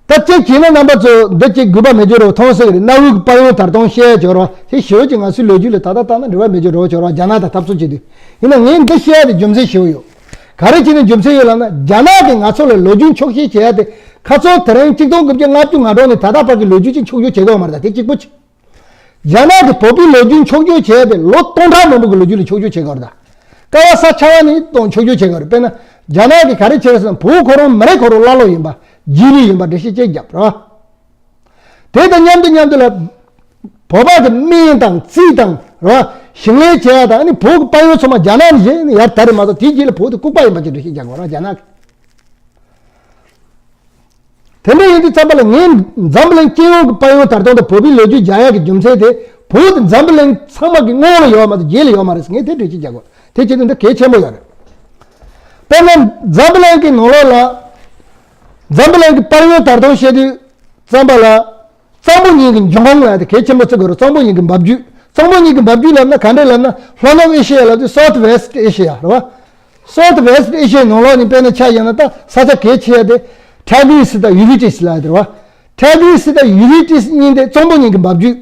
ད་གཅིག་བྱས་ན་རྣམ་པ་ཚོ་འདི་གཅིག་དགོས་པ་མེད་རྒྱུ་རེད་མཐོང་སྲིད་རེད། གནའ་བོའི་དཔལ་ཡོན་དར་སྟངས་བཤད་ཡ་འབྱོར་བ་དེ་ཞེ་པོ་ཅིག་ང་ཚོའི་ལོ་རྒྱུས་ལ་ད་ལྟ་བལྟས་ན་འབྲེལ་བ་མེད་རྒྱུ་རེད་འབྱོར་བ་རྒྱ་ནག་དང་འཐབ་རྩོད་བྱེད་དུས། ཡིན་ན་ངས་འདི་བཤད་ཡ་དེ་རྒྱུ་མཚན་ཞེ་པོ་ཡོད། ག་རེ་བྱས་ནས་རྒྱུ་མཚན་ཡོད་ལབ་ན་རྒྱ་ནག་གིས་ང་ཚོ་ལ་ལོ་རྒྱུས་འཁྱོག་བཤད་བྱེད་ཡ་དེ་ཁ་སང་དེ་རིང་གཅིག་སྟོང་དགུ་བརྒྱ་ལྔ་བཅུ་ང་གྲངས་ནས་ད་ལྟ་བར་གྱི་ལོ་རྒྱུས་ཅིག་འཁྱོག་བཤད་བྱེད་དགོས་མ་རེད་ད་དེ་གཅིག་པོ་ཅིག་རྒྱ་ནག་གིས་བོད་པའི་ལོ་རྒྱུས་འཁྱོག་བརྗོད་བྱས་ཏེ་ལོ་སྟོང་ཕྲག་མང་པོ་གི་ལོ་རྒྱུས་ལ་འཁྱོག་བརྗོད་བྱེད་དགོས་རེད་ད། ཀ་བ་ས་ཆ་བ་ནས་སྟོང་འཁྱོག་བརྗོད་བྱེད་དགོས་རེད། དཔེར་ན་རྒྱ་ནག་གིས་ག་རེ་བྱས་རེད་ཟེར་ན་བོད་ཁོ་རང་མི་རིགས་ཁོ་རང་ཀླ་ཀློ་ཡིན་པ་རྗེས་ལུས་ཡིན་པ་འགྲེལ་བཤད་ཅིག་བརྒྱབ་རེད་བ། དེ་དང་མཉམ་དུ་མཉམ་དུ་ལ་བོད་པ་གི་སྨན་དང་རྩིས་དང་རེད་བ་ཞིང་ལས་བྱེད་ཡ་དང་ཨ་ནི་བོད་ཀྱི་དཔལ་ཡོན་ཚང་མ་རྒྱ་ནག་ནས་བཞེས་ནས་ཡར་དར་རེད་མ་གཏོགས་དེའི་རྗེས་ལ་བོད་དེ་ལྐུགས་པ་ཡིན་པ་ཅིག་འགྲེལ་བཤད་རྒྱག་དགོས་རེད་རྒྱ་ནག་གིས། དེ་འདྲ་ཡིན་དུས་ཙམ་པ་ལ་ངས་འཛམ་བུ་གླིང་སྤྱི་ཡོངས་ཀྱི་དཔལ་ཡོན་དར་སྟངས་དང་བོད་པའི་ལོ་རྒྱུས་རྒྱག་ཡག་གི་རྒྱུ་མཚན་དེ་བོད་དེ་འཛམ་བུ་གླིང་ཚང་མ་གི་སྔོན་ལ་ཡོད་མ་གཏོགས་རྗེས་ལ་ཡོད་མ་རེད་ཟེར་ངས་དེ་འགྲེལ་བཤད་རྒྱག་དགོས་དེ་བྱེད་དུས་འདི་གལ་ཆེན་པོ་ཡོད་རེད། དཔེར་ན་འཛམ་བུ་གླིང་གི་ནང་ལོགས་ལ་འཛམ་བུ་གླིང་གི་དཔལ་ཡོན་དར་སྟངས་བཤད་དུས་ཙམ་པ་ལ་གཙང་པོ་གཉིས་ཀྱི་འབྱུང་ཁུངས་ལ་དེ་གལ་ཆེན་པོ་བརྩི་དགོས་རེད། གཙང་པོ་གཉིས་ཀྱི་འབབ་རྒྱུད། གཙང་པོ་གཉིས་ཀྱི་འབབ་རྒྱུད་ལབ་ན་ག་འདྲ་ལབ་ན་ལྷོ་ནུབ་ཨེ་ཤི་ཡ་ལབ་དུས་South West Asia རེད་བ། South West Asia ནང་ལོགས་ནས་དཔེར་ན་ཆ་བཞག་ན་ད་ས་ཆ་གལ་ཆེ་ཡ་དེ་Tigris དང་Euphrates ལབ་ཡ་དེ་རེད་བ། Tigris དང་Euphrates གཉིས་དེ་གཙང་པོ་གཉིས་ཀྱི་འབབ་རྒྱུད།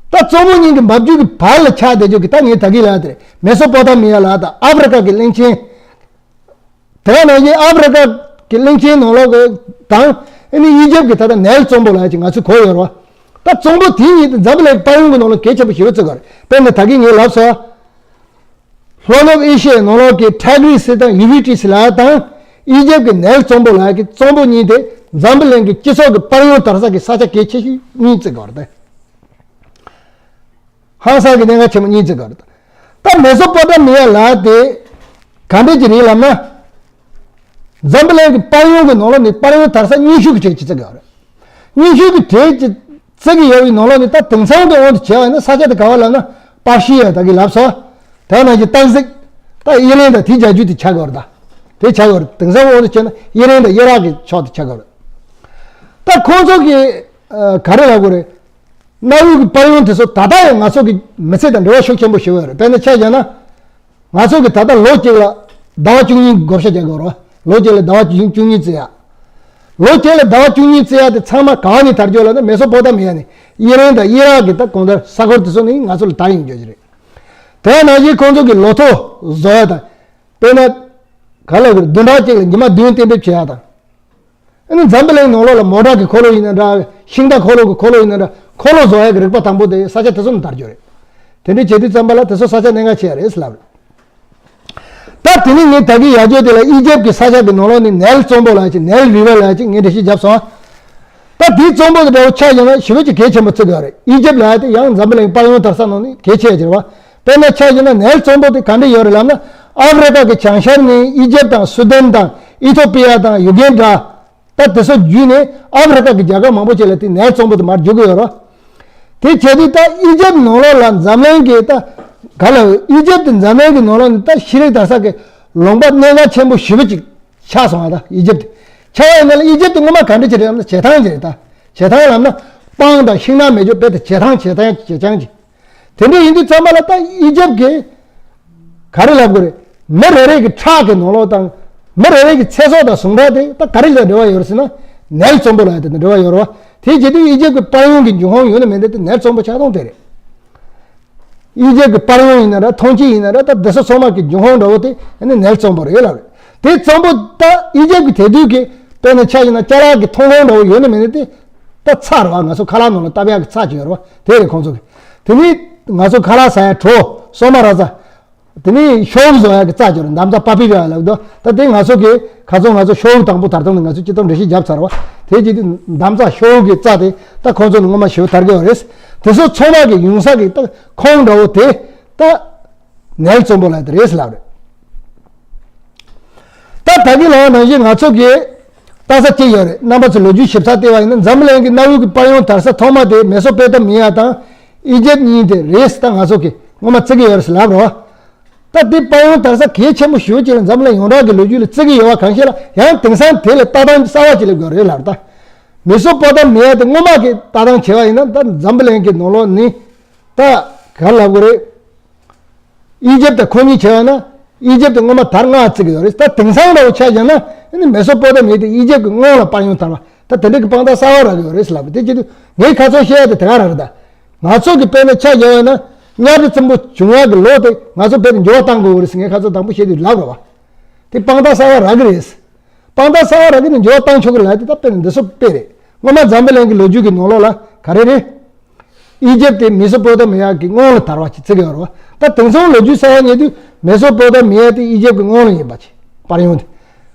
ད་གཙང་པོ་གཉིས་ཀྱི་འབབ་རྒྱུད་ཀྱི་བར་ལ་ཆགས་བསྡད་རྒྱུ་གི་ད་ངས་ད་གིན་ལབ་ཡ་དེ་རེད། མེ་སོ་པོ་ཏ་མི་ཡ་ལབ་ཡ་དང་ཨ་ཕི་རི་ཀ་གི་གླིང་ཆེན། དེ་ག་ནང་བཞིན་ཨ་ཕི་རི་ཀ་གི་གླིང་ཆེན་ནང་ལོགས་ཀྱི་དང་ཨ་ནི་ཨི་ཇེབ་ཀྱི་ད་ལྟ་ནེལ་གཙང་པོ་ལབ་ཡ་ཅིག་ང་ཚོས་གོ་ཡོད་རེད་བ། ད་གཙང་པོ་དེ་གཉིས་དེ་འཛམ་བུ་གླིང་དཔལ་ཡོན་གྱི་ནང་ལ་གལ་ཆེན་པོ་ཞེ་པོ་བརྩི་དགོས་རེད། དཔེར་ན་ད་གིན་ངས་ལབ་སོང་། ལྷོ་ནུབ་ཨེ་ཤི་ཡའི་ནང་ལོགས་ཀྱི་Tigris དང་Euphrates ལབ་ཡ་དང་ཨི་ཇེབ་ཀྱི་ནེལ་གཙང་པོ་ལབ་ཡ་གི་གཙང་པོ་གཉིས་དེ་འཛམ་བུ་གླིང་གི་སྤྱི་ཚོགས་ཀྱི་དཔལ་ཡོན་དར་ས་གི་ས་ཆ་གལ་ཆེ་ཤོས་གཉིས་བརྩི་དགོས་རེད་དེ། ཧང་སང་གི་གནད་འགག་ཆེན་པོ་གཉིས་བརྩི་དགོས་རེད། ད་མེ་སོ་པོ་ཏ་མི་ཡ་ལབ་དེ་ག་འདྲ་ཅིག་རེད་ལབ་ན། འཛམ་བུ་གླིང་གི་དཔལ་ཡོན་གྱི་ནང་ལོགས་ནས་དཔལ་ཡོན་དར་ས་རྙིང་ཤོས་ཀྱི་གྲས་ཅིག་བརྩི་དགོས་རེད། རྙིང་ཤོས་ཀྱི་གྲས་ཅིག་བརྩི་གི་ཡོད་པའི་ནང་ལོགས་ནས་ད་དེང་སང་དུ་དབང་དུ་བྱས་པ་ཡིན་ན་ས་ཆ་དེ་ག་བ་ལབ་ན་པར་ཤི་ཡ་ད་གི་ལབ་སོང་། དེ་ནང་གི་སྟག་གཟིག་ད་དབྱི་རན་དང་དེའི་རྒྱལ་རྒྱུད་དེ་ཆགས་དགོས་རེད་ད། དེ་ཆགས་དགོས་རེད། དེང་སང་དབང་དུ་བྱས་ན་དབྱི་རན་དང་དབྱི་རག་གི་ཕྱོགས་དེ་ཆགས་དགོས་རེད། ད་ཁོང་ཚོ་གི་ཨ་ག་རེ་ལབ་དགོས་རེད། གནའ་བོའི་གི་དཔལ་ཡོན་དེ་ཚོ་ད་ལྟ་ཡང་ང་ཚོ་གི་མི་ཚེ་དང་འབྲེལ་བ་ཤུགས་ཆེན་པོ་ཞིག་ཡོད་རེད། དཔེར་ན་ཆ་བཞག་ན། ང་ཚོ་གི་ད་ལྟ་ལོ་གཅིག་ལ་ཟླ་བ་བཅུ་གཉིས་བགོ་བཤའ་རྒྱག་དགོས་རེད་བ། ལོ་གཅིག་ལ་ཟླ་བ་བཅུ་གཉིས་བརྩི་ཡ། ལོ་གཅིག་ལ་ཟླ་བ་བཅུ་གཉིས་བརྩི་ཡ་དེ་ཚང་མ་ག་བ་ནས་དར་རྒྱུ་ལབ་ན་མེ་སོ་པོ་ཏ་མི་ཡ་ནས་དབྱི་རན་དང་དབྱི་རག་གི་ད་གང་ལྟར་ས་ཁུལ་དེ་ཚོ་ནས་ང་ཚོ་ལ་དར་ཡོང་རྒྱུ་ཞིག་རེད། དེ་ནང་བཞིན་ཁོང་ཚོ་གི་ལོ་ཐོ་བཟོ་ཡ་དང་། དཔེར་ན། ག་ལ་གི་བདུན་ཕྲག་གཅིག་ལ་ཉི་མ་བདུན་གཏན་འབེབས་བྱེད་ཡ་དང་། ཨ་ནི་འཛམ་བུ་གླིང་ནང་ལོགས་ལ་མོ་ཊ་གི་འཁོར་ལོ་ཡིན་ན་འདྲ། ཤིང་རྟ་འཁོར་ལོ་གི་འཁོར་ལོ་ཡིན་ན་འདྲ། འཁོར་ལོ་བཟོ་ཡ་གི་རིག་པ་དང་པོ་དེ་ས་ཆ་དེ་ཚོ་ནས་དར་རྒྱུ་རེད། དེ་འདྲའི་བྱེད་དུས་ཙམ་པ་ལ་དེ་ཚོ་ས་ཆ་གནད་འགག་ཆེ་ཡ་རེད་ཟེར་ལབ་རེད། ད་དེ་ནས་ངས་ད་གིན་ཡར་བརྗོད་དེ་ལ་ཨི་ཇེབ་ཀྱི་ས་ཆ་གི་ནང་ལོགས་ནས་ནེལ་གཙང་པོ་ལབ་ཅིག་ནེལ་རི་ཝར་ལབ་ཅིག་ངས་འགྲེལ་བཤད་བརྒྱབ་སོང་། ད་དེའི་གཙང་པོ་དེ་འདྲ་བོ་ཆ་བཞག་ན་ཞེ་པོ་ཅིག་གལ་ཆེན་པོ་བརྩི་དགོས་རེད། ཨི་ཇེབ་ལབ་ཡ་དེ་ཡང་འཛམ་བུ་གླིང་དཔལ་ཡོན་དར་ས་ནང་ནས་གལ་ཆེ་ཡ་ཅིག་རེད་བ། དཔེར་ན་ཆ་བཞག་ན་ནེལ་གཙང་པོ་དེ་ག་འདྲ་ཡོད་རེད་ལབ་ན། ཨ་ཧྥེ་རི་ཀ་གི་བྱང་ཤར་ནས་ཨི་ཇེབ་དང་སུ་དན་དང་ཨི་ཐོ་པི་ཡ་དང་ཡུ་གན་ཌ། ད་དེ་ཚོ་བརྒྱུད་ནས་ཨ་ཧྥེ་རི་ཀ་གི་རྒྱལ་ཁབ་མང་པོ་ཅིག་ལ་དེ་ནེལ་གཙང་པོ་དེ་མར་རྒྱུག་གི་ཡོད་རེད། དེ་བྱས་དུས་ད་ཨི་ཇེབ་ནང་ལོགས་ལ་འཛམ་གླིང་གི་ད་ག་ལ་ཨི་ཇེབ་དེ་འཛམ་གླིང་གི་ནང་ལོགས་ནས་ད་ཤེས་རིག་དར་ས་གི་ལུང་པ་གནད་འགག་ཆེན་པོ་ཞེ་པོ་ཅིག་ཆགས་སོང་བ། ད་ཨི་ཇེབ་དེ་ཆགས་པ་ཡིན་ན་ལ་ཨི་ཇེབ་དེ་སྔོན་མ་ག་འདྲ་ཅིག་རེད་ལབ་ན་བྱེ་ཐང་ཅིག་རེད། ད་བྱེ་ཐང་ལབ་ན་སྤང་དང་ཤིང་ནགས་མེད་རྒྱུ་དཔེ་དེ་བྱེ་ཐང་བྱེ་ཐང་བྱེ་ཐང་ཅིག་དེ་འདྲ་ཡིན་དུས་ཙམ་པ་ལ་ད་ཨི་ཇེབ་ཀྱི་ག་རེ་ལབ་དགོས་རེད། མི་རེ་རེ་གི་ཁྲག་གི་ནང་ལོགས་དང་མི་རེ་རེ་གི་ཚེ་སྲོག་དང་ཟུངས་ཁྲག་དེ་ད་ག་རེ་ལ་འབྲེལ་བ་ཡོད་རེད་ཟེར་ན་ནེལ་གཙང་པོ་ལ་ཡ་དེ་དང་འབྲེལ་བ་ཡོད་རེད་བ། དེ་བྱེད་དུས་ཨི་ཇེབ་ཀྱི་དཔལ་ཡོན་གྱི་འབྱུང་ཁུངས་ཡོད་ན་མེད་ན་དེ་ནེལ་གཙང་པོ་ཆགས་སྟངས་དེ་རེད། ཨི་ཇེབ་ཀྱི་དཔལ་ཡོན་ཡིན་ན་འདྲ་ཐང་ཆེན་ཡིན་ན་འདྲ་ད་འདི་ཚོ་ཚང་མ་གི་འབྱུང་ཁུངས་འདྲ་བོ་དེ་ཨ་ནི་ནེལ་གཙང་པོ་རེད་ལབ་རེད། དེ་གཙང་པོ་ད་ཨི་ཇེབ་ཀྱི་དེ་དུས་ཀྱི་དཔེར་ན་ཆ་བཞག་ན་ཅ་ལག་གི་མཐོང་སྒང་འདྲ་བོ་ཡོད་ན་མེད་ན་དེ་ད་ཚྭ་རེད་བ། ང་ཚོ་ཁ་ལག་ནང་ལ་བཏབ་ཡག་གི་ཚྭ་ཅིག་ཡོད་རེད་བ། དེ་རེད་ཁོང་ཚོ་གི། དེ་ནས་ང་ཚོ་ཁ་ལག་ཟ་ཡ་གྲོ་སོ་མ་ར་ཟ། དེ་ནས་ཤོག་བུ་བཟོ་ཡག་གི་རྩ་སྦྱོར་འདམ་རྩྭ་པ་པི་ར་ལབ་དོ། ད་དེ་ང་ཚོ་གི་ཁ་ཚོ་ང་ཚོ་ཤོག་བུ་དང་པོ་དར་སྟངས་ནི་ང་ཚོ་སྤྱི་ཚོགས་འགྲེལ་བཤད་བརྒྱབ་ཚར་བ། དེ་རྗེས་དུ་འདམ་རྩྭ་ཤོག་བུ་གི་རྩ་དེ་ད་ཁོང་ཚོ་ནི་ངོ་མ་ཞེ་པོ་དར་གི་ཡོད་རེད། དེ་ཚོ་ཚང་མ་གི་ཡོང་ས་གི་ད་ཁོང་འདྲ་བོ་དེ་ད་ནེལ་གཙང་པོ་ལ་དེ་རེད་ལབ་རེད། ད་ད་གི་ལ་ནང་བཞིན་ང་ཚོ་གི་ལྟ་ས་གཅིག་ཡོད་རེད། རྣམ་པ་ཚོ་ལོ་རྒྱུས་ཞིབ་ཚགས་བལྟས་པ་ཡིན་ན་འཛམ་བུ་གླིང་གི་གནའ་བོའི་གི་དཔལ་ཡོན་དར་ས་ཐོག་མ་དེ་མེ་སོ་པོ་ཏ་མི་ཡ་དང་ཨི་ཇེབ་གཉིས་དེ་རེད་ད་ང་ཚོ་གི་ངོ་མ་བརྩི་གི་ཡོད་རེད་ལབ་རོ། ད་དེ་དཔལ་ཡོན་དར་ས་གལ་ཆེན་པོ་ཞེ་པོ་ཅིག་ལ་འཛམ་གླིང་ཡོངས་གྲགས་ཀྱི་ལོ་རྒྱུས་ལ་བརྩི་གི་ཡོད་པ་གང་ཤེས་ལ་ཡང་དེང་སང་དེ་ལ་ལྟ་སྟངས་གསར་བ་ཅིག་སླེབས་དགོས་རེད་ལབ་ད། མེ་སོ་པོ་ཏ་མི་ཡ་དེ་སྔོན་མ་གི་ལྟ་སྟངས་བྱས་པ་ཡིན་ན་ད་འཛམ་བུ་གླིང་གི་ནང་ལོགས་ནི་ད་ག་ལབ་དགོས་རེད། ཨི་ཇེབ་དང་ཁོ་གཉིས་བྱས་པ་ན་ཨི་ཇེབ་དེ་སྔོན་མ་དར་སྔ་བརྩི་གི་ཡོད་རེད། ད་དེང་སང་འདྲ་བོ་ཆ་བཞག་ན་ཨ་ནི་མེ་སོ་པོ་ཏ་མི་ཡ་དེ་ཨི་ཇེབ་ཀྱི་སྔོན་ལ་དཔལ་ཡོན་དར་བ་ད་དེ་འདྲ་གི་དཔང་རྟགས་གསར་བ་རག་གི་ཡོད་རེད་ལབ་པ་དེ་བྱེད་དུས་ངའི་ཁ་ཚོན་བཤད་ཡ་དེ་དེ་ག་རང་རེད་ད། ང་ཚོ་གི་དཔེར་ན་ཆ་བཞག་ཡོད་ན་གཉའ་ཁྲི་བཙན་པོ་བྱུང་བ་གི་ལོ་དེ་ང་ཚོ་དཔེར་ན་འགྱུར་བ་གཏང་དགོས་རེད་ཟེར་ངས་ཁ་ཚོན་དང་པོ་བཤད་དུས་ལབ་རོགས་པ། དེ་དཔང་རྟགས་གསར་བ་རག་གི་རེད། དཔང་རྟགས་གསར་བ་རག་གི་ནི་འགྱུར་བ་གཏང་ཆོག་གི་ལབ་དེ་ད་དཔེར་ན་འདི་ཚོ་དཔེ་རེད། སྔོན་མ་འཛམ་བུ་གླིང་གི་ལོ་རྒྱུས་ཀྱི་ནང་ལོགས་ལ་ག་རེ་རེད། ཨི་ཇེབ་དེ་མེ་སོ་པོ་ཏ་མི་ཡ་གི་སྔོན་ལ་དར་བ་ཅིག་བརྩི་གི་ཡོད་རེད་བ། ད་དེང་སང་ལོ་རྒྱུས་གསར་བ་རྙེད་དུས་མེ་སོ་པོ་ཏ་མི་ཡ་དེ་ཨི་ཇེབ་ཀྱི་སྔོན་ལ་ཡིན་པ་ཅིག་དཔལ་ཡོན་དེ།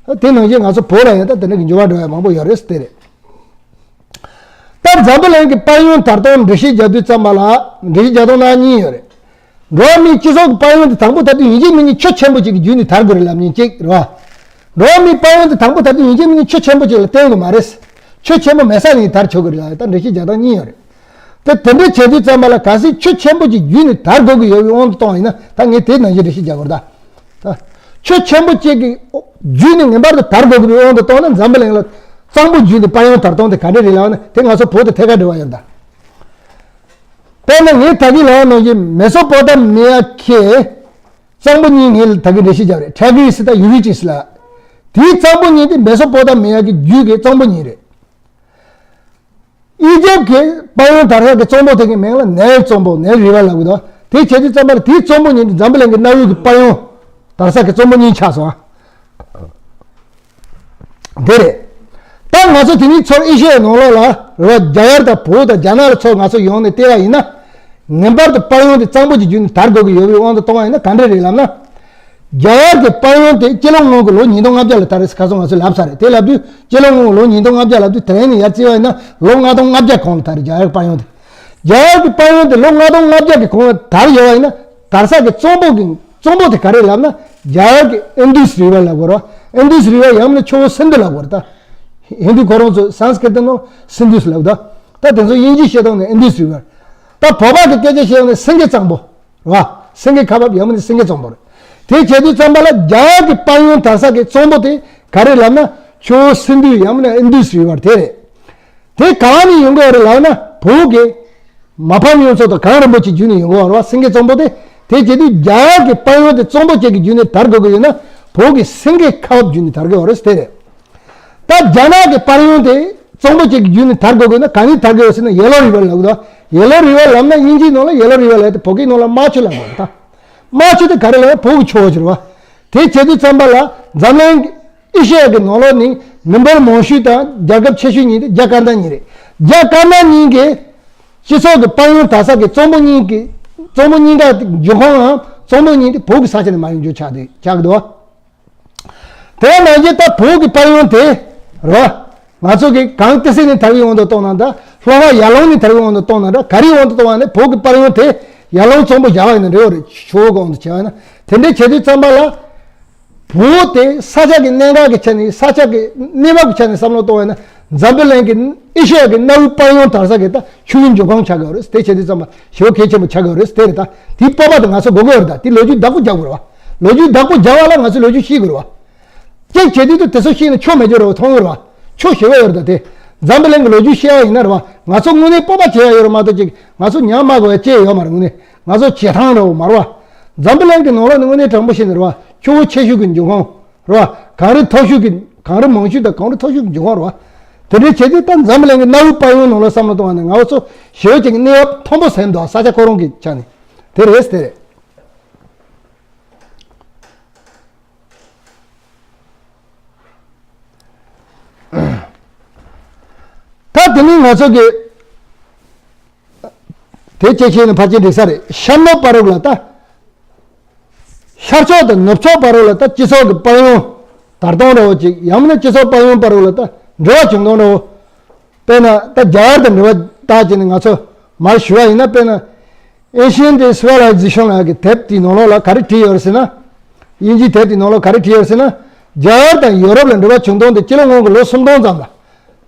ད་དེ་ནང་བཞིན་ང་ཚོ་བོད་ལ་ཡང་ད་དེ་འདྲ་གི་འགྱུར་བ་འགྲོ་ཡ་མང་པོ་ཡོད་རེད་དེ་རེད། ད་འཛམ་བུ་གླིང་གི་དཔལ་ཡོན་དར་སྟངས་འགྲེལ་བཤད་རྒྱག་དུས་ཙམ་པ་ལ་འགྲེལ་བཤད་རྒྱག་སྟངས་སྣ་གཉིས་ཡོད་རེད། འགྲོ་བ་མིའི་སྤྱི་ཚོགས་ཀྱི་དཔལ་ཡོན་དེ་དང་པོ་ད་དུང་ཡིན་གཅིག་མིན་གཉིས་ཆུ་ཆེན་པོ་གཅིག་གི་བརྒྱུད་ནས་དར་དགོས་རེད་ལབ་མཁན་གཅིག་རེད་བ། འགྲོ་བ་མིའི་དཔལ་ཡོན་དེ་དང་པོ་ད་དུང་ཡིན་གཅིག་མིན་གཉིས་ཆུ་ཆེན་པོ་གཅིག་ལ་བརྟེན་དགོས་མ་རེད། ཆུ་ཆེན་པོ་མེད་ས་ནས་དར་ཆོག་གི་རེད་ལབ་ད་འགྲེལ་བཤད་རྒྱག་སྟངས་གཉིས་ཡོད་རེད། ད་དེ་འདྲ་བྱེད་དུས་ཙམ་པ་ལ་གལ་སྲིད་ཆུ་ཆེན་པོ་གཅིག་བརྒྱུད་ནས་དར་དགོས་ཀྱི་ཡོད་པའི་དབང་དུ་བཏང་ཡིན་ན་ད་ངས་དེ་ནང་བཞིན་འགྲེལ་བཤད་རྒྱག་དགོས་རེད་ད། ད་ཆུ་ཆེན་པོ་གཅིག་གི་བརྒྱུད་ནས་ངེས་པར་དུ་དར་དགོས་ཀྱི་དབང་དུ་བཏང་ན་འཛམ་བུ་གླིང་ལ་གཙང་པོ་བརྒྱུད་ནས་དཔལ་ཡོན་དར་སྟངས་དེ་ག་འདྲ་རེད་ལབ་ན་དེ་ང་ཚོ་བོད་དང་ཐད་ཀར་འབྲེལ་བ་ཡོད་ད། དཔེར་ན་ངས་ད་གིན་ལབ་པ་ནང་བཞིན་མེ་སོ་པོ་ཏ་མི་ཡ་ཁེ་གཙང་པོ་གཉིས་ངས་ད་གིན་འགྲེལ་བཤད་བརྒྱབ་རེད། ཊི་གི་རི་སི་དང་ཡུ་ཧྥེ་ཏི་སི་ལ། དེའི་གཙང་པོ་གཉིས་དེ་མེ་སོ་པོ་ཏ་མི་ཡ་གི་རྒྱུད་ཀྱི་གཙང་པོ་གཉིས་རེད། ཨི་ཇེབ་ཀྱི་དཔལ་ཡོན་དར་ས་གི་གཙང་པོ་དེ་གི་མིང་ལ་ནེལ་གཙང་པོ་ནེལ་རི་ཝར་ལབ་གི་འདུག་དེ་བྱེད་དུས་ཙམ་པར་དེའི་གཙང་པོ་གཉིས་དེ་འཛམ་བུ་གླིང་གི་གནའ་བོའི་གི་དཔལ་ཡོན་དར་ས་གི་གཙང་པོ་གཉིས་ཆགས་སོང་ཨ། དེ་རེད། ད་ང་ཚོ་དེ་ཉིད་ཚོར་ཨེ་ཤི་ཡའི་ནང་ལོགས་ལ་རེད་བ། རྒྱ་གར་དང་བོད་དང་རྒྱ་ནག་ལ་ཚོར་ང་ཚོ་ཡོང་ནས་བལྟས་པ་ཡིན་ན། ངེས་པར་དུ་དཔལ་ཡོན་དེ་གཙང་པོ་གྱི་བརྒྱུད་ནས་དར་དགོས་ཀྱི་ཡོད་པའི་དབང་དུ་གཏོང་བ་ཡིན་ན་ག་འདྲ་རེད་ལབ་ན། རྒྱ་གར་གྱི་དཔལ་ཡོན་དེ་སྤྱི་ལོ་སྔོན་གྱི་ལོ་ཉིས་སྟོང་ལྔ་བརྒྱ་ལ་དར་རེད་ཁ་སང་ང་ཚོས་ལབ་ཚར་རེད། དེ་ལབ་དུས་སྤྱི་ལོ་སྔོན་གྱི་ལོ་ཉིས་སྟོང་ལྔ་བརྒྱ་ལབ་དུས་དེ་རིང་ནས་ཡར་བརྩིས་པ་ཡིན་ན་ལོ་ལྔ་སྟོང་ལྔ་བརྒྱ་གོང་ལ་དར་རེད་རྒྱ་གར་དཔལ་ཡོན་དེ། རྒྱ་གར་གྱི་དཔལ་ཡོན་དེ་ལོ་ལྔ་སྟོང་ལྔ་བརྒྱ་གི་གོང་ལ་དར་ཡོད་པ་ཡིན་ན་དར་ས་གི་གཙང་པོ་གི་གཙང་པོ་དེ་ག་རེ་ལབ་ན་རྒྱ་གར་གྱི་ཨིན་དུས་རི་ཝར་ལབ་དགོས་རེད་བ། ཨིན་དུས་རི་ཝར་ཡང་མིན་ན་ཆུ་བོ་སིན་དྷུ་ལབ་དགོས་རེད་ད། ཧིན་དུ་ཁོ་རང་ཚོ་སཾ་སྐྲྀ་ཏ་ནང་སིན་དྷུ་ལབ་ད། ད་དེ་ཚོ་དབྱིན་ཇི་བཤད་སྟངས་ནས་ཨིན་དུས་རི་ཝར། ད་བོད་པ་གི་སྐད་ཆ་བཤད་སྟངས་ནས་སེང་གེ་གཙང་པོ་རེད་བ། སེང་གེ་ཁ་འབབ་ཡང་མིན་ན་སེང་གེ་གཙང་པོ་རེད། དེ་བྱེད་དུས་ཙམ་པ་ལ་རྒྱ་གར་གྱི་དཔལ་ཡོན་དར་ས་གི་གཙང་པོ་དེ་ག་རེ་ལབ་ན་ཆུ་བོ་སིན་དྷུ་ཡང་མིན་ན་ཨིན་དུས་རི་ཝར་དེ་རེད། དེ་གང་ནས་ཡོང་གི་ཡོད་རེད་ལབ་ན་བོད་ཀྱི་མ་ཕམ་གཡུ་མཚོ་དང་གངས་རིན་པོ་ཆེ་བརྒྱུད་ནས་ཡོང་གི་ཡོད་རེད་བ། སེང་གེ་གཙང་པོ་དེ། དེ་བྱེད་དུས་རྒྱ་གར་གྱི་དཔལ་ཡོན་དེ་གཙང་པོ་གཅིག་གི་བརྒྱུད་ནས་དར་དགོས་ཀྱི་ཡོད་ན་བོད་ཀྱི་སེང་གེ་ཁ་འབབ་བརྒྱུད་ནས་དར་གྱི་ཡོད་རེད་དེ་རེད། ད་རྒྱ་ནག་གི་དཔལ་ཡོན་དེ་གཙང་པོ་གཅིག་གི་བརྒྱུད་ནས་དར་དགོས་ཀྱི་ཡོད་ན་གང་ནས་དར་གྱི་ཡོད་ཟེར་ན་ཡེ་ལོ་རི་ཝར་ལབ་གི་འདུག་ཡེ་ལོ་རི་ཝར་ལབ་ན་དབྱིན་ཇིའི་ནང་ལ་ཡེ་ལོ་རི་ཝར་ལབ་དེ་བོད་སྐད་ནང་ལ་རྨ་ཆུ་ལབ་དགོས་རེད་ད། རྨ་ཆུ་དེ་ག་རེ་ལབ་ན་བོད་ཀྱི་ཆུ་བོ་ཅིག་རེད་བ། དེ་བྱེད་དུས་ཙམ་པ་ལ་འཛམ་གླིང་ཨེ་ཤེ་ཡ་གི་ནང་ལོགས་ནི་མི་འབོར་མང་ཤོས་དང་རྒྱལ་ཁབ་ཆེ་ཤོས་གཉིས་དེ་རྒྱ་དཀར་ནག་གཉིས་རེད། རྒྱ་དཀར་ནག་གཉིས་ཀྱི་སྤྱི་ཚོགས་ཀྱི་དཔལ་ཡོན་དར་ས་གི་གཙང་པོ་གཉིས་ཀྱི་གཙང་པོ་གཉིས་ཀ་འབྱུང་ཁུངས་ཨང་གཙང་པོ་གཉིས་དེ་བོད་ཀྱི་ས་ཆ་ནས་མར་ཡོང་རྒྱུ་ཆགས་དེ་ཆགས་འདུག་དེ་ནང་བཞིན་ད་བོད་ཀྱི་དཔལ་ཡོན་དེ་རེད་བ། ང་ཚོ་གི་གངས་ཏི་སེ་ནས་དར་བའི་དབང་དུ་གཏོང་ན་འདྲ། ལྷོ་ཁ་ཡར་ཀླུང་ནས་དར་བའི་དབང་དུ་གཏོང་ན་འདྲ། ག་རེའི་དབང་དུ་གཏོང་བ་ནི་བོད་ཀྱི་དཔལ་ཡོན་དེ་ཡར་ཀླུང་གཙང་པོ་བཞག་པ་ཡིན་ན་འགྲིག་གི་རེད། ཆུ་བོ་གི་དབང་དུ་བྱས་པ་ཡིན་ན། དེ་འདྲའི་བྱེད་དུས་ཙམ་པ་ལ། བོད་དེ་ས་ཆ་གི་གནད་འགག་གི་ཆ་ནས་ས་ཆ་གི་གནས་བབ་ཀྱི་ཆ་ནས་བསམ་བློ་གཏོང་བ་ཡིན་ན་འཛམ་བུ་གླིང་གི་ཨེ་ཤེ་ཡ་གི་གནའ་བོའི་དཔལ་ཡོན་དར་ས་གི་ད་ཆུ་བོའི་འབྱུང་ཁུངས་ཆགས་ཀྱི་ཡོད་རེད། དེ་བྱེད་དུས་ཙམ་པ་ཞེ་པོ་གལ་ཆེན་པོ་ཆགས་ཀྱི་ཡོད་རེད། དེ་རེད་ད། དེའི་སྤོབས་པ་དེ་ང་ཚོ་དགོས་ཀྱི་ཡོད་རེད་ད། དེ་ལོ་རྒྱུས་བདག་པོ་རྒྱག་དགོས་རེད་བ། ལོ་རྒྱུས་བདག་པོ་རྒྱག་པ་ལ་ང་ཚོས་ལོ་རྒྱུས་ཤེས་དགོས་རེད་བ། གཅིག་བྱེད་དུས་དུ་དེ་ཚོ་ཤེས་ན་ཆོ་མེད་རྒྱུ་རེད་བ། མཐོང་གི་ཡོད་རེད་བ། ཆོ་ཞེ་པོ་ཡོད་རེད་ད། དེ་འཛམ་བུ་གླིང་གི་ལོ་རྒྱུས་བཤད་པ་ཡིན་ན་རེད་བ། ང་ཚོ་དངོས་གནས་སྤོབས་པ་བྱེད་ཡ་ཡོད་རེད་མ་གཏོགས་ཅིག་ང་ཚོ་ཉམས་དམའ་དགོས་ཡ་ཅི་ཡོད་མ་རེད། དངོས་གནས་ང་ཚོ་བྱེད་ཐང་རེད་བ་མ་རེད་བ། འཛམ་བུ་གླིང་གི་ནང་ལོགས་ནས་དངོས་གནས་དྲང་པོ་བཤད་ན་རེད་བ། ཆུ་བོ་ཆེ་ཤོས་ཀྱི་འབྱུང་ཁུངས་རེད་བ། གངས་རི་མཐོ་ཤོས་ཀྱི་གངས་རི་མང་ཤོས་དང་གངས་རི་མཐོ་ཤོས་ཀྱི་འབྱུང་ཁུངས་རེད་བ། དེ་འདྲའི་བྱེད་དུས་ད་འཛམ་བུ་གླིང་གི་གནའ་བོའི་དཔལ་ཡོན་ནང་ལ་བསམ་བློ་གཏོང་བ་ནི་ང་ཚོ་ཞེ་པོ་ཅིག་གནས་བབ་མཐོན་པོ་ཟིན་འདུག་ས་ཆ་ཁོ་རང་གི་ཆ་ནས་དེ་རེད་དེ་རེད། ད་དེ་ནི་ང་ཚོ་གི་དེ་ཅི་ཤེས་ནི་ཕལ་ཆེར་འགྲིག་ས་རེད། ཤར་ནུབ་བར་རོགས་ལ་ད། ཤར་ཕྱོགས་དང་ནུབ་ཕྱོགས་བར་ལ་ད་སྤྱི་ཚོགས་ཀྱི་དཔལ་ཡོན་དར་སྟངས་འདྲ་བོ་ཅིག་ཡང་མིན་ན་སྤྱི་ཚོགས་དཔལ་ཡོན་བར་ལ་ད་འབྲེལ་བ་བྱུང་སྟངས་འདྲ་བོ། དཔེར་ན་ད་རྒྱ་གར་དང་འབྲེལ་བ་བཏགས་བྱས་ནས་ང་ཚོ་མར་ཞུ་བ་ཡིན་ན། དཔེར་ན་Asian Civilization ལབ་ཀྱི་དེབ་དེའི་ནང་ལོགས་ལ་ག་རེ་བྲིས་ཡོད་རེད་ཟེར་ན། དབྱིན་ཇིའི་དེབ་དེའི་ནང་ལོགས་ག་རེ་བྲིས་ཡོད་རེད་ཟེར་ན། རྒྱ་གར་དང་ཡོ་རོབ་ལ་འབྲེལ་བ་བྱུང་སྟངས་དེ་སྤྱི་ལོ་སྔོན་གྱི་ལོ་སུམ་སྟོང་ཙམ་ལ།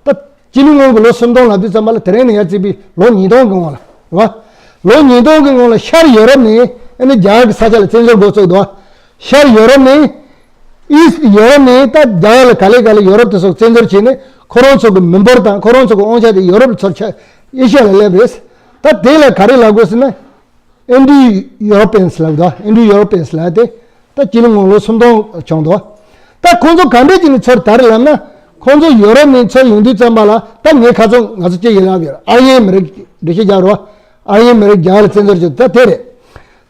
ད་སྤྱི་ལོ་སྔོན་གྱི་ལོ་སུམ་སྟོང་ལབ་དུས་ཙམ་པ་ལ་དེ་རིང་ནས་ཡར་བརྩིས་པའི་ལོ་ཉིས་སྟོང་གི་སྔོན་ལ་རེད་བ། ལོ་ཉིས་སྟོང་གི་སྔོན་ལ་ཤར་ཡོ་རོབ་ནས་ཨ་ནི་རྒྱ་གར་གྱི་ས་ཆ་ལ་བཙན་འཛུལ་འགོ་བཙུགས་འདུག་བ། ཤར་ཡོ་རོབ་ནས། ཨིསི་ཊི་ཡོ་རོབ་ནས་ད་རྒྱ་གར་ལ་ག་ལེ་ག་ལེ་ཡོ་རོབ་དེ་ཚོ་བཙན་འཛུལ་བྱས་ནས་ཁོ་རང་ཚོ་གི་མི་འབོར་དང་ཁོ་རང་ཚོ་གི་དབང་ཆ་དེ་ཡོ་རོབ་ལ་ཚུར་ཆ་ཨེ་ཤི་ཡ་ལ་སླེབས་རེད། ད་དེ་ལ་ག་རེ་ལབ་དགོས་ཟེར་ན། Indo-Europeans ལབ་འདུག Indo-Europeans ལབ་དེ་ད་སྤྱི་ལོ་སྔོན་ལོ་སུམ་སྟོང་བྱུང་འདུག་ད་ཁོང་ཚོ་ག་འདྲས་ཀྱི་ནས་ཚུར་དར་ལབ་ན། ཁོང་ཚོ་ཡོ་རོབ་ནས་ཚུར་ཡོང་དུས་ཙམ་པ་ལ་ད་ངས་ཁ་སང་ང་ཚོ་སྐད་ཡིག་ལབ་ཡོད། ཨར་ཡན་མི་རིགས་འགྲེལ་བཤད་རྒྱག་རོགས། ཨར་ཡན་མི་རིགས་རྒྱ་གར་ལ་བཙན་འཛུལ་བྱས་ད་དེ་རེད།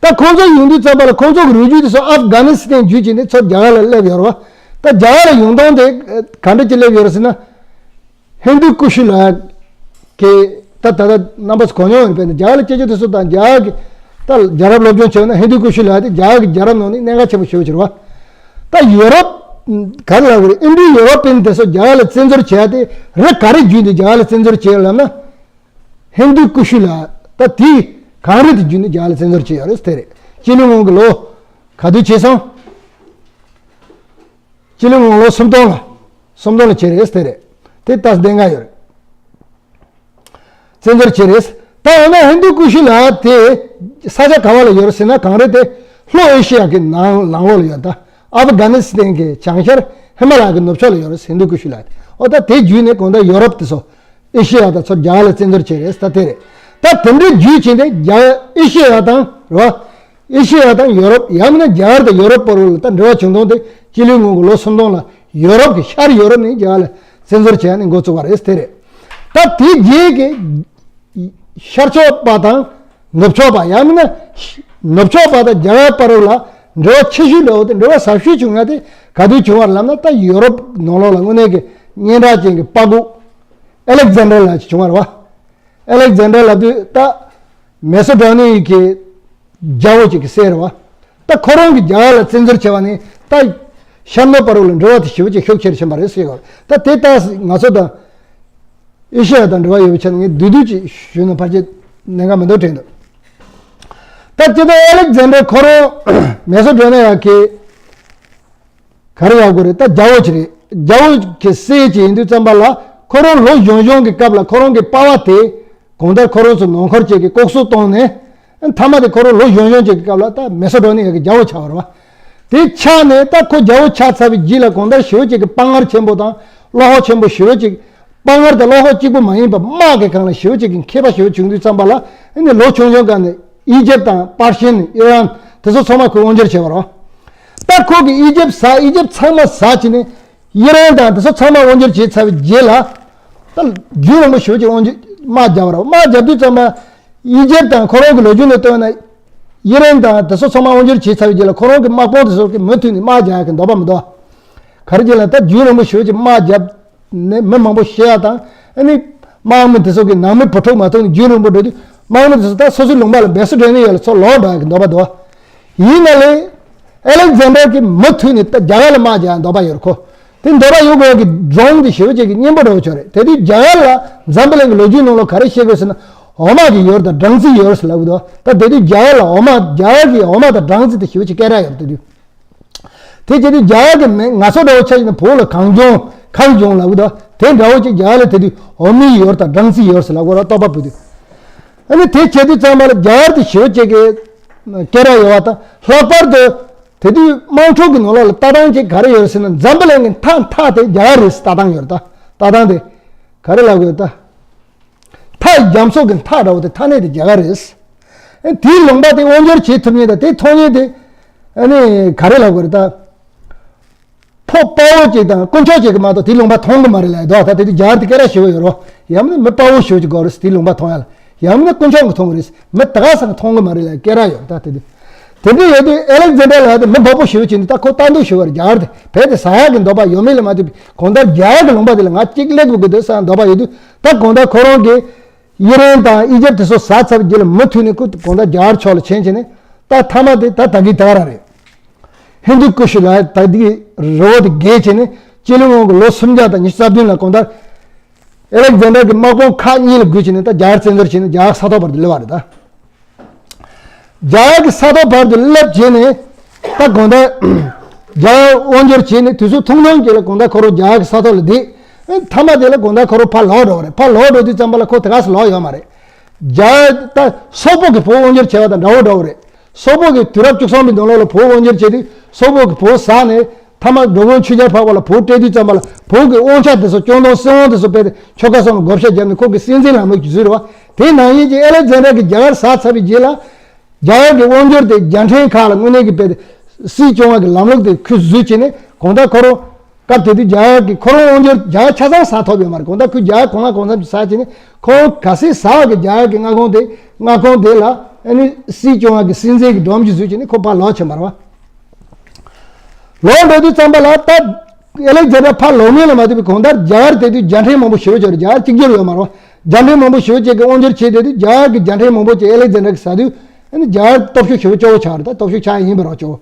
ད་ཁོང་ཚོ་ཡོང་དུས་ཙམ་པ་ལ་ཁོང་ཚོ་གི་རུས་རྒྱུད་དེ་ཚོ་ཨབ་གྷ་ནི་སི་ཐན་བརྒྱུད་བྱས་ནས་ཚུར་རྒྱ་གར་ལ་སླེབས་ཡོད་རེད་བ། ད་རྒྱ་གར་ལ་ཡོང་སྟངས་དེ་ག་འདྲ་ཅིག་སླེབས་ཡོད་རེད་ཟེར་ན། ཧིན་དུ་ཀུ་ཤུ་ལབ་ཀྱི་ད་ད་ལྟ་རྣམ་པ་ཚོ་གོ་མྱོང་ཡོད་པས་ན། རྒྱ་གར་ལ་སྐྱེས་ཆ་དེ་ཚོ་དང་རྒྱ་གར་གྱི་ད་རྒྱལ་རབས་སློབ་སྦྱོང་བྱས་ན་ཧིན་དུ་ཀུ་ཤུ་ལབ་དེ་རྒྱ་གར་གྱི་རྒྱལ་རབས་ནང་ནས་གནད་འགག་ཆེན་པོ་ཞེ་པོ་ཅིག་རེད་བ། ད་ཡོ་རོབ་ག་རེ་ལབ་དགོས་རེད། ཨིན་ཌོ་ཡོ་རོ་པན་དེ་ཚོ་རྒྱ་གར་ལ་བཙན་འཛུལ་བྱས་ཏེ་རི་ག་རེ་བརྒྱུད་ནས་རྒྱ་གར་ལ་བཙན་འཛུལ་བྱས་ལབ་ན། ཧིན་དུ་ཀུ་ཤུ་ལབ་ད་དེའི་གངས་རི་དེ་བརྒྱུད་ནས་རྒྱ་གར་ལ་བཙན་འཛུལ་བྱས་ཡོད་རེད་དེ་རེད། སྤྱི་ལོ་སྔོན་གྱི་ལོ་ག་དུས་བྱས་སོང་། སྤྱི་ལོ་སྔོན་ལོ་སུམ་སྟོང་ལ། སུམ་སྟོང་ལ་བྱས་རེད་དེ་རེད། དེ་ལྟ་བདེན་ག་ཡོད་རེད། བཙན་འཛུལ་བྱས་རེད། ད་འོ་ན་ཧིན་དུ་ཀུ་ཤུ་ལབ་དེ་ས་ཆ་ག་བ་ལ་ཡོད་རེད་ཟེར་ན། གངས་རི་དེ་ལྷོ་ཨེ་ཤེ་ཡ་གི་ནང་ལང་ལོགས་ལ་ཡོད། ད་ཨབ་གྷ་ནི་སི་ཐན་གྱི་བྱང་ཤར་ཧི་མ་ལ་ཡ་གི་ནུབ་ཕྱོགས་ལ་ཡོད་རེད། ཧིན་དུ་ཀུ་ཤུ་ལབ་དེ། འོ་ད་དེ་བརྒྱུད་ནས་གང་ལྟར་ཡོ་རོབ་དེ་ཚོ་ཨེ་ཤེ་ཡ་དང་ཚུར་རྒྱ་གར་ལ་བཙན་འཛུལ་བྱས་རེད། ད་དེ་རེད། ད་དེ་འདྲའི་བརྒྱུད་བྱས་ཏེ་རྒྱ་ཨེ་ཤེ་ཡ་དང་རེད་བ། ཨེ་ཤེ་ཡ་དང་ཡོ་རོབ་ཡང་མིན་ན་རྒྱ་གར་དང་ཡོ་རོབ་བར་ལ་ད་འབྲེལ་བ་བྱུང་སྟངས་དེ་སྤྱི་ལོའི་སྔོན་གྱི་ལོ་སུམ་སྟོང་ལ་ཡོ་རོབ་ཀྱི་ཤར་ཡོ་རོབ་ནས་རྒྱ་གར་ལ་བཙན་འཛུལ་བྱས་ནས་འགོ་བཙུགས་པ་རེད་དེ་རེད། ད་དེའི་རྗེས་ཀྱི་ཤར་ཕྱོགས་པ་དང་ནུབ་ཕྱོགས་པ་ཡང་མིན་ན་ནུབ་ཕྱོགས་པ་དང་རྒྱ་གར་བར་ལ་འབྲེལ་བ་ཆེ་ཤོས་འདྲ་བོ་དེ་འབྲེལ་བ་ཟབ་ཤོས་བྱུང་ཡ་དེ་ག་དུས་བྱུང་བ་ལབ་ན། ད་ཡོ་རོབ་ནང་ལོགས་ལ་དངོས་གནས་ཀྱི་སྙན་གྲགས་ཅན་གྱི་དཔའ་རྒོད་ཨ་ལེག་ཛན་ཌར་ལབ་ཅིག་བྱུང་བ་རེད་བ། ཨ་ལེག་ཛན་ཌར་ལབ་དུས་ད་མེ་སོ་ཏྲོ་ནི་ཡ་གི་རྒྱལ་པོ་ཅིག་གི་སྲས་རེད་བ། ད་ཁོ་རང་གིས་རྒྱ་གར་ལ་བཙན་འཛུལ་བྱས་པ་ནས་ད་ཤར་ནུབ་བར་ལ་འབྲེལ་བ་དེ་ཞེ་པོ་ཅིག་ཤུགས་ཆེར་ཕྱིན་པ་རེད་ཟེར་གི་རེད། ད་དེ་ལྟ་ང་ཚོ་དང་ཨེ་ཤེ་ཡ་དང་འབྲེལ་བ་ཡོད་པའི་ཆ་ནས་ངས་བསྡུས་བསྡུས་ཅིག་ཞུས་ན་ཕལ་ཆེར་གནད་འགག་མི་འདུག་དྲན་འདུག་ད་སྤྱིར་བཏང་ཨ་ལེག་ཛན་ཌར་ཁོ་རང་མེ་སོ་ཏྲོ་ནི་ཡ་གི་ག་རེ་ཡག་པོ་རེད། ད་རྒྱལ་པོ་ཅིག་རེད། རྒྱལ་པོ་གི་སྲས་ཅིག་ཡིན་དུས་ཙམ་པ་ལ་ཁོ་རང་ལོ་གཞོན་གཞོན་གྱི་སྐབས་ལ་ཁོ་རང་གི་པ་ཕ་དེ་གང་ལྟར་ཁོ་རང་ཚོ་ནང་ཁུལ་ཅིག་གི་ལྐོག་གསོད་བཏང་ནས་མཐའ་མ་དེ་ཁོ་རང་ལོ་གཞོན་གཞོན་ཅིག་གི་སྐབས་ལ་ད་མེ་སོ་ཏྲོ་ནི་ཡ་གི་རྒྱལ་པོ་ཆགས་པ་རེད་བ། དེ་ཆགས་ནས་ད་ཁོ་རྒྱལ་པོ་ཆགས་ཚར་བའི་རྗེས་ལ་གང་ལྟར་ཞེ་པོ་ཅིག་གི་དཔའ་ངར་ཆེན་པོ་དང་བློ་ཁོག་ཆེན་པོ་ཞེ་པོ་ཅིག་དཔའ་ངར་དང་བློ་ཁོག་གཅིག་པུ་མ་ཡིན་པར་དམག་གི་སྒང་ལ་ཞེ་པོ་ཅིག་གི་མཁས་པ་ཞེ་པོ་བྱུང་དུས་ཙམ་པ་ལ་ཨ་ནི་ལོ་ཆུང་ཆུང་སྒང་ནས་ཨི་ཇེབ་དང་པར་ཤན་ཨི་རན་དེ་ཚོ་ཚང་མ་ཁོས་དབང་སྒྱུར་བྱས་པ་རེད། ད་ཁོ་གིས་ཨི་ཇེབ་ཟ་ཨི་ཇེབ་ཚང་མ་ཟ་བྱས་ནས་ཨི་རན་དང་དེ་ཚོ་ཚང་མ་དབང་སྒྱུར་བྱས་ཚར་བའི་རྗེས་ལ་ད་རྒྱུན་རིང་པོ་ཞེ་པོ་ཅིག་དབང་སྒྱུར་དམག་བརྒྱབ་པ་རེད། དམག་བརྒྱབ་དུས་ཙམ་པ་ཨི་ཇེབ་དང་ཁོ་རང་གི་ལོ་རྒྱུས་ནས་བཏོན་ན་ཨི་རན་དང་དེ་ཚོ་ཚང་མ་དབང་སྒྱུར་བྱས་ཚར་བའི་རྗེས་ལ་ཁོ་རང་གི་དམག་དཔུང་དེ་ཚོ་གིས་མུ་མཐུད་ནས་དམག་རྒྱག་ཡག་གི་འདོད་པ་མི་འདུག་ག་རེ་བྱས་ལབ་ན་ད་རྒྱུན་རིང་པོ་ཞེ་པོ་ཅིག་དམག་བརྒྱབ་ནས་མི་མང་པོ་ཤི་ཡ་དང་ཨ་ནི་དམག་མི་དེ་ཚོ་གི་ནང་མི་བུ་ཕྲུག་མ་ཐོན་ནས་རྒྱུན་རིང་པོ་འགྲོ་དུས་དམག་མི་དེ་ཚོ་ད་སོ་སོའི་ལུང་པ་ལ་འབད་སོ་འདྲེན་ནས་ཡོད་ལ་ཚུར་ལོག་འགྲོ་ཡ་གི་འདོད་པ་འདུག་ཡིན་ན་ལས་ཨ་ལེག་ཛན་ཌར་གྱིས་མུ་མཐུད་ནས་ད་རྒྱ་གར་ལ་དམག་རྒྱག་ཡ་འདོད་པ་ཡོད་རེད་ཁོ། དེ་འདོད་པ་ཡོད་དགོས་ཀྱི་སྒྲུང་དེ་ཞེ་པོ་ཅིག་གི་སྙན་པོ་འདྲ་བོ་ཅིག་རེད། དེ་དུས་རྒྱ་གར་ལ་འཛམ་བུ་གླིང་གི་ལོ་རྒྱུས་ནང་ལ་ག་རེ་བཤད་དགོས་ཟེར་ན་འོ་མ་གི་ཡུལ་དང་སྦྲང་རྩིའི་ཡུལ་ཟེར་ལབ་ཀྱི་འདུག་ད་དེ་དུས་རྒྱ་གར་ལ་འོ་མ་རྒྱ་གར་གྱི་འོ་མ་དང་སྦྲང་རྩི་དེ་ཞེ་པོ་ཅིག་སྐད་གྲགས་ཡོད་རེད་དེ་དུས། དེ་བྱས་དུས་རྒྱ་གར་གྱི་མི་ང་ཚོ་འདྲ་བོ་ཆ་བཞག་ན་བོད་ལ་གངས་ལྗོངས་མཁར་ལྗོངས་ལབ་ཀྱི་འདུག་དེ་འདྲ་བོ་ཅིག་རྒྱ་གར་ལ་དེ་དུས་འོ་མའི་ཡུལ་དང་སྦྲང་རྩིའི་ཡུལ་ཟེར་ལབ་ཀྱི་རེད། བསྟོད་པ་ཕུལ་དུས། ཨ་ནི་དེ་བྱེད་དུས་ཙམ་པ་ལ་རྒྱ་གར་དེ་ཞེ་པོ་ཅིག་གི་སྐད་གྲགས་ཡོད་པ་དང་། ལྷག་པར་དུ་དེ་དུས་དམངས་ཁྲོད་ཀྱི་ནང་ལོགས་ལ་ལྟ་སྟངས་ཅིག་ག་རེ་ཡོད་ཟེར་ན། འཛམ་བུ་གླིང་གི་མཐའ་མཐའ་དེ་རྒྱ་གར་རེད་ཟེར་ལྟ་སྟངས་ཡོད་རེད། ད་ལྟ་སྟངས་དེ་ག་རེ་ལབ་དགོས་ད། མཐའ་རྒྱ་མཚོ་གི་མཐའ་འདྲ་བོ་དེ་མཐའ་སྣེ་དེ་རྒྱ་གར་རེད། ཨ་དེའི་ལུང་པ་དེ་དབང་སྒྱུར་བྱེད་ཐུབ་མཁན་དང་དེ་ཐོབ་མཁན་དེ་ཨ་ནི་ག་རེ་ལབ་དགོས་རེད་ད། ཕོ་དཔའ་བོ་ཅིག་དང་དཀོན་མཆོག་ཅིག་གིས་མ་གཏོགས་དེའི་ལུང་པ་མཐོང་གི་མ་རེད་ལབ་ཡ་འདུག་ད་དེ་དུས་རྒྱ་གར་དེ་སྐད་གྲགས་ཞེ་པོ་ཡོད་རེད། ཡང་མིན་ན་མི་དཔའ་བོ་ཞེ་པོ་ཅིག་དགོས་རེད་དེའི་ལུང་པ་མཐོང་ཡ་ལ། ཡང་མིན་ན་དཀོན་མཆོག་གིས་མཐོང་གི་རེད། མི་ད་ག་ས་ནས་མཐོང་གི་མ་རེད་ལབ་ཡ་སྐད་གྲགས་ཡོད་ད་དེ་དུས། དེ་འདྲ་ཡོད་དུས་ཨ་ལེག་ཛན་ཌར་ལབ་ཡ་དེ་མི་འབོལ་པོ་ཞེ་པོ་ཅིག་འདུག་ད་ཁོ་ལྟ་འདུག་ཞེ་པོ་རེད། རྒྱ་གར་དེ་བོད་དེ་ཟ་ཡག་གི་འདོད་པ་ཡོད་མེད་ལ་མ་ལྟོས་པའི་གང་ལྟར་རྒྱ་གར་གྱི་ལུང་པ་དེ་ལ་ང་གཅིག་སླེབས་དགོས་ཀྱི་འདུག་བསམ་འདོད་པ་ཡོད་དུས། ད་གང་ལྟར་ཁོ་རང་གིས་ཨི་རན་དང་ཨི་ཇེབ་དེ་ཚོ་ཟ་ཚར་བའི་རྗེས་ལ་མུ་མཐུད་ནས་ཁོ་གང་ལྟར་རྒྱ་གར་ཕྱོགས་ལ་ཕྱིན་བྱས་ནས་ད་མཐའ་མ་དེ་ད་ད་གིན་ད་ག་རང་རེད། ཧིན་དུ་ཀུ་ཤུ་ལ་ད་དེ་རི་བོ་དེ་བརྒལ་བྱས་ནས་སྤྱི་ལོའི་སྔོན་གྱི་ལོ་སུམ་བརྒྱ་དང་ཉི་ཤུ་རྩ་བདུན་ལ་གང་ལྟར་ཨེ་ལེག་ཛན་ཌར་གྱི་དམག་དཔུང་ཁག་གཉིས་ལ་བགོས་བྱས་ནས་ད་རྒྱ་གར་བཙན་འཛུལ་བྱས་ནས་རྒྱ་གར་ས་ཐོག་བར་དུ་སླེབས་པ་རེད་ད། རྒྱ་གར་གྱི་ས་ཐོག་བར་དུ་སླེབས་བྱས་ནས་ད་གང་ལྟར་རྒྱ་གར་དབང་སྒྱུར་བྱས་ནས་དུས་ཚོད་ཐུང་ཐུང་ཅིག་ལ་གང་ལྟར་ཁོ་རང་རྒྱ་གར་གྱི་ས་ཐོག་ལ་བསྡད། མཐའ་མ་དེ་ལ་གང་ལྟར་ཁོ་རང་ཕར་ལོག་འགྲོ་བ་རེད། ཕར་ལོག་འགྲོ་དུས་ཙམ་པ་ལ་ཁོ་དེ་ག་སུ་ལོག་ཡོད་མ་རེད། རྒྱ་ད་སོག་པོ་གི་བོད་དབང་སྒྱུར་བྱས་པ་དང་འདྲ་བོ་འདྲ་བོ་རེད། སོག་པོ་གི་དུས་རབས་བཅུ་གསུམ་པའི་ནང་ལོགས་ལ་བོད་དབང་སྒྱུར་བྱས་དུས་སོག་པོ་གི་བོད་ཟགས་ནས་མཐའ་མ་འགྲོ་མགོན་ཆོས་རྒྱལ་འཕགས་པ་ལ་བོད་སྤྲད་དུས་ཙམ་པ་ལ་བོད་ཀྱི་དབང་ཆ་དེ་ཚོ་སྐྱོང་མདུན་སྲིད་དབང་དེ་ཚོ་སྤེལ་ཏེ་ཆོལ་ཁ་གསུམ་ལ་བགོ་བཤའ་བརྒྱབ་ནས་ཁོ་གི་སྲིད་འཛིན་ལམ་ལུགས་ཀྱི་བཟོས་རེད་བ། དེ་ནང་བཞིན་གྱི་ཨེ་ལེག་ཛན་ཌར་གྱིས་རྒྱ་གར་ཟགས་ཚར་བའི་རྗེས་ལ་རྒྱ་གར་གྱི་དབང་སྒྱུར་དེ་རྒྱལ་ཕྲན་ཁག་ལ་དངོས་གནས་ཀྱི་སྤེལ་ཏེ་སྲིད་སྐྱོང་བ་གི་ལམ་ལུགས་དེ་ཁོས་བཟོས་བྱས་ནས་གང་ལྟར་ཁོ་རང་སྐབས་དེ་དུས་རྒྱ་གར་གྱི་ཁོ་རང་དབང་སྒྱུར་རྒྱ་གར་ཆ་ཚང་ཟགས་ཐུབ་ཡོད་མ་རེད། གང་ལྟར་ཁོས་རྒྱ་གར་གང་ལ་གང་འཚམ་ཅིག་ཟགས་བྱས་ནས་ཁོ་རང་ག་ཚོད་ཟགས་པ་གི་རྒྱ་གར་གྱི་མངའ་ཁོངས་དེ་མངའ་ཁོངས་དེ་ལ་ཨ་ནི་སྲིད་སྐྱོང་བ་གི་སྲིད་འཛིན་གྱི་སྒྲོམ་གྱིས་བཟོས་བྱས་ནས་ཁོ་ཕར་ལོག་ཕྱིན་པ་རེད་བ། ལོག་འགྲོ་དུས་ཙམ་པ་ལ་ད་ཨེ་ལེག་ཛན་ཌར་ཕར་ལོག་མིན་ལ་མ་ལྟོས་པའི་གང་ལྟར་རྒྱ་གར་དེ་དུས་རྒྱལ་ཕྲན་མང་པོ་ཞེ་པོ་ཅིག་རེད། རྒྱ་གར་གཅིག་གྱུར་ཡོད་མ་རེད་བ། རྒྱལ་ཕྲན་མང་པོ་ཞེ་པོ་ཅིག་གིས་དབང་སྒྱུར་བྱས་དེ་དུས་རྒྱ་གར་གྱི་རྒྱལ་ཕྲན་མང་པོ་ཅིག་ཨེ་ལེག་ཛན་ཌར་གྱིས་ཟགས་དུས་ཨ་ནི་རྒྱ་གར་སྟོབས་ཤུགས་ཞེ་པོ་སྐྱོ་བོ་ཆགས་རེད། ད་སྟོབས་ཤུགས་ཆག་ཡིན་པ་རེད་བ། སྐྱོ་བོ་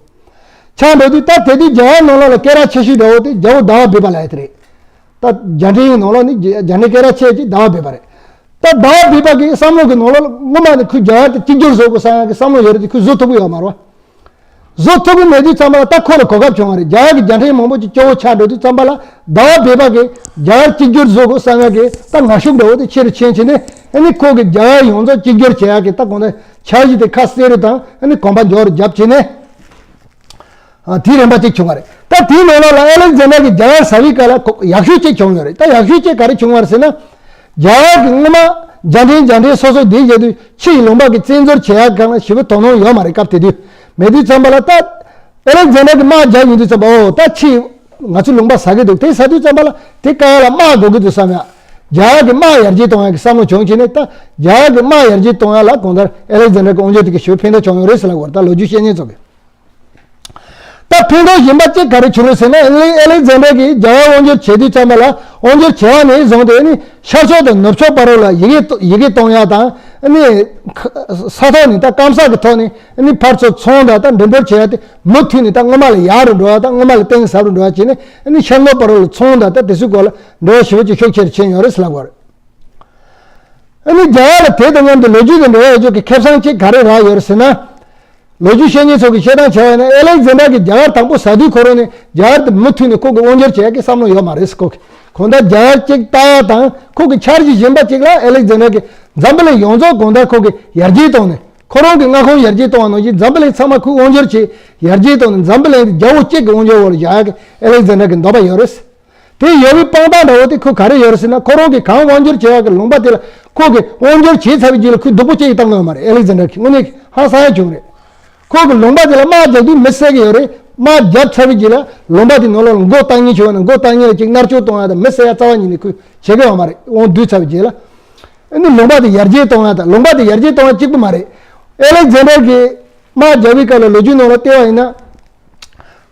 ཆགས་འགྲོ་དུས་ད་དེ་དུས་རྒྱ་གར་ནང་ལོགས་ལ་སྐད་གྲགས་ཆེ་ཤོས་འདྲ་བོ་དེ་རྒྱལ་པོ་ཟླ་བ་བརྒྱད་པ་ལབ་ཡ་དེ་རེད། ད་རྒྱལ་ཕྲན་གྱི་ནང་ལོགས་ནི་རྒྱ་རྒྱལ་ཕྲན་སྐད་གྲགས་ཆེ་ཅིག་ཟླ་བ་བརྒྱད་པ་རེད། ད་ཟླ་བ་བརྒྱད་པ་གི་བསམ་བློ་གི་ནང་ལོགས་ལ་སྔོན་མ་ནས་ཁོས་རྒྱ་གར་དེ་གཅིག་གྱུར་བཟོ་དགོས་བསམ་ཡ་གི་བསམ་བློ་ཡོད་རེད་དེ་ཁོས་བཟོ་ཐུབ་ཀྱི་ཡོད་མ་རེད་བ། བཟོ་ཐུབ་ཀྱི་མེད་དུས་ཙམ་པ་ལ་ད་ཁོ་ལ་གོ་སྐབས་བྱུང་བ་རེད། རྒྱ་གར་གྱི་རྒྱལ་ཕྲན་མང་པོ་ཅིག་སྐྱོ་བོ་ཆགས་འགྲོ་དུས་ཙམ་པ་ལ་ཟླ་བ་བརྒྱད་པ་གིས་རྒྱ་གར་གཅིག་གྱུར་བཟོ་དགོས་བསམ་ཡ་གི་ད་ངར་ཤུགས་འདྲ་བོ་དེ་ཆེ་རུ་ཕྱིན་བྱས་ནས་ཨ་ནི་ཁོ་གིས་རྒྱ་གར་ཡོངས་རྫོགས་གཅིག་གྱུར་བྱེད་ཡ་གི་ད་གང་ལྟར་འཆར་གཞི་དེ་ཁ་གསལ་རུ་དང་ཨ་ནི་གོམ་པ་མགྱོགས་རུ་བརྒྱབ་བྱས་ནས། ཨ། དེའི་རིམ་པ་གཅིག་བྱུང་བ་རེད། ད་དེའི་ནང་ལོགས་ལ་ཨེ་ལེག་ཛན་ཌར་གྱིས་རྒྱ་གར་ཟ་བའི་སྐབས་ལ་ཁོ་ཡག་ཤོས་གཅིག་བྱུང་ཡོད་རེད། ད་ཡག་ཤོས་གཅིག་ག་རེ་བྱུང་བ་རེད་ཟེར་ན། རྒྱ་གར་གྱི་སྔོན་མ་རྒྱལ་ཕྲན་རྒྱལ་ཕྲན་སོ་སོ་དེའི་རྗེས་དུ་ཕྱི་ཡི་ལུང་པ་གི་བཙན་འཛུལ་བྱེད་ཡག་སྒང་ལ་ཞེ་པོ་དོ་སྣང་ཡོད་མ་རེད། སྐབས་དེ་དུས་མེད་དུས་ཙམ་པ་ལ་ད་ཨེ་ལེག་ཛན་ཌར་གྱིས་དམག་རྒྱག་ཡོང་དུས་ཙམ་པ་འོ་ད་ཕྱི་ང་ཚོ་ལུང་པ་ཟ་གི་འདུག་དེ་ཟ་དུས་ཙམ་པ་ལ་དེ་ག་ལ་དམག་དགོས་ཀྱི་འདུག་བསམ་ཡ། རྒྱ་གར་གྱི་དམག་ཡར་རྒྱས་གཏོང་ཡག་གི་བསམ་བློ་བྱུང་བྱས་ནས་ད་རྒྱ་གར་གྱི་དམག་ཡར་རྒྱས་གཏོང་ཡག་ལ་གང་ལྟར་ཨེ་ལེག་ཛན་ཌར་གྱི་དབང་སྒྱུར་དེ་གིས་ཞེ་པོ་ཕན་ཐོགས་བྱུང་ཡོད་རེད་ཟེར་ལབ་དགོས་རེད། ད་ལོ་རྒྱུས་བཤད་མཁན་ཚོ་གིས། ད་ཕན་ཐོགས་གཞན་པ་གཅིག་ག་རེ་བྱུང་རེད་ཟེར་ན་ཨེ་ལེག་ཨེ་ལེག་ཛན་ཌར་གྱིས་རྒྱ་གར་དབང་སྒྱུར་བྱེད་དུས་ཙམ་པ་ལ་དབང་སྒྱུར་བྱས་པ་ནས་བཟུང་སྟེ་ནི་ཤར་ཕྱོགས་དང་ནུབ་ཕྱོགས་བར་ལ་ཡི་གེ་ཡི་གེ་གཏོང་ཡག་དང་ནི་ས་ཐོག་ནས་ད་སྐམ་ས་གི་ཐོག་ནས་ནི་ཕར་ཚུར་ཚོང་དང་ད་འགྲེམས་སྤེལ་བྱེད་ཡག་དེ་མུ་མཐུད་ནས་ད་སྔོན་མ་ལས་ཡག་རུ་འགྲོ་ཡག་ད་སྔོན་མ་ལས་གཏིང་ཟབ་རུ་འགྲོ་ཡག་བྱས་ནས་ནི་ཤར་ནུབ་བར་ལ་ཚོང་དང་ད་དེ་ཚོའི་སྐོར་ལ་འབྲེལ་བ་ཞེ་པོ་ཅིག་ཤུགས་ཆེ་རུ་ཕྱིན་ཡོད་རེད་ཟེར་ལབ་དགོས་རེད། ཨ་ནི་རྒྱ་གར་ལ་དེ་དང་མཉམ་དུ་ལོ་རྒྱུས་དང་འབྲེལ་བ་ཡོད་ཅོག་གི་ཁེ་བཟང་གཅིག་ག་རེ་རག་ཡོད་རེད་ཟེར་ན། ལོ་རྒྱུས་བཤད་མཁན་ཚོ་གིས་བཤད་སྟངས་བྱས་པ་ཡིན་ན་ཨེ་ལེག་ཛན་ཌར་གྱིས་རྒྱ་གར་དང་པོ་ཟ་དུས་ཁོ་རང་ནི་རྒྱ་གར་དེ་མུ་མཐུད་ནས་ཁོ་གི་དབང་སྒྱུར་བྱེད་ཡག་གི་བསམ་བློ་ཡོད་མ་རེད་ཟེར། ཁོ་གིས་གང་ལྟར་རྒྱ་གར་གཅིག་ལྟ་ཡག་དང་ཁོ་གི་འཆར་གཞི་གཞན་པ་གཅིག་ལ་ཨེ་ལེག་ཛན་ཌར་གྱིས་འཛམ་བུ་གླིང་ཡོངས་རྫོགས་གང་ལྟར་ཁོ་གིས་ཡར་རྒྱས་བཏང་ནས་ཁོ་རང་གི་མངའ་ཁོངས་ཡར་རྒྱས་གཏོང་བ་ནང་བཞིན་འཛམ་བུ་གླིང་ཚང་མ་ཁོས་དབང་སྒྱུར་བྱས་ཡར་རྒྱས་བཏང་ནས་འཛམ་བུ་གླིང་དེ་རྒྱལ་པོ་གཅིག་གི་དབང་སྒྱུར་འོག་ལ་བཞག་ཡག་གི་ཨེ་ལེག་ཛན་ཌར་གྱི་འདོད་པ་ཡོད་རེད། དེ་ཡོད་པའི་དཔང་རྟགས་འདྲ་བོ་དེ་ཁོས་ག་རེ་ཡོད་རེད་ཟེར་ན་ཁོ་རང་གིས་གང་དབང་སྒྱུར་བྱས་པ་གི་ལུང་པ་དེ་ལ་ཁོ་གིས་དབང་སྒྱུར་བྱས་ཚར་བའི་རྗེས་ལ་ཁོས་སྡུག་པོ་སྐྱེ་ཡི་བཏང་གི་ཡོད་མ་རེད། ཨེ་ལེག་ཛན་ཌར་གྱིས་དངོས་གནས་ཧང་སང་ཡག་བྱུང་རེད། ཁོ་གི་ལུང་པ་དེ་ལ་དམག་རྒྱག་དུས་མི་བསད་ཀྱི་ཡོད་རེད། དམག་བརྒྱབ་ཚར་བའི་རྗེས་ལ་ལུང་པ་དེ་ནང་ལོགས་ལ་མགོ་བཏང་མཁན་བྱུང་བ་ན་མགོ་བཏང་མཁན་ལ་ཅིག་མནར་གཅོད་གཏོང་ཡག་དང་མི་བསད་ཡག་རྩ་བ་ཉིད་ནས་ཁོས་བྱེད་ཀྱི་ཡོད་མ་རེད། དབང་བསྡུས་ཚར་བའི་རྗེས་ལ་ཨ་ནི་ལུང་པ་དེ་ཡར་རྒྱས་གཏོང་ཡག་དང་ལུང་པ་དེ་ཡར་རྒྱས་གཏོང་ཡག་གཅིག་པུ་མ་རེད། ཨེ་ལེག་ཛན་ཌར་གྱིས་དམག་རྒྱག་པའི་སྐབས་ལ་ལོ་རྒྱུས་ནང་ལ་བལྟས་པ་ཡིན་ན།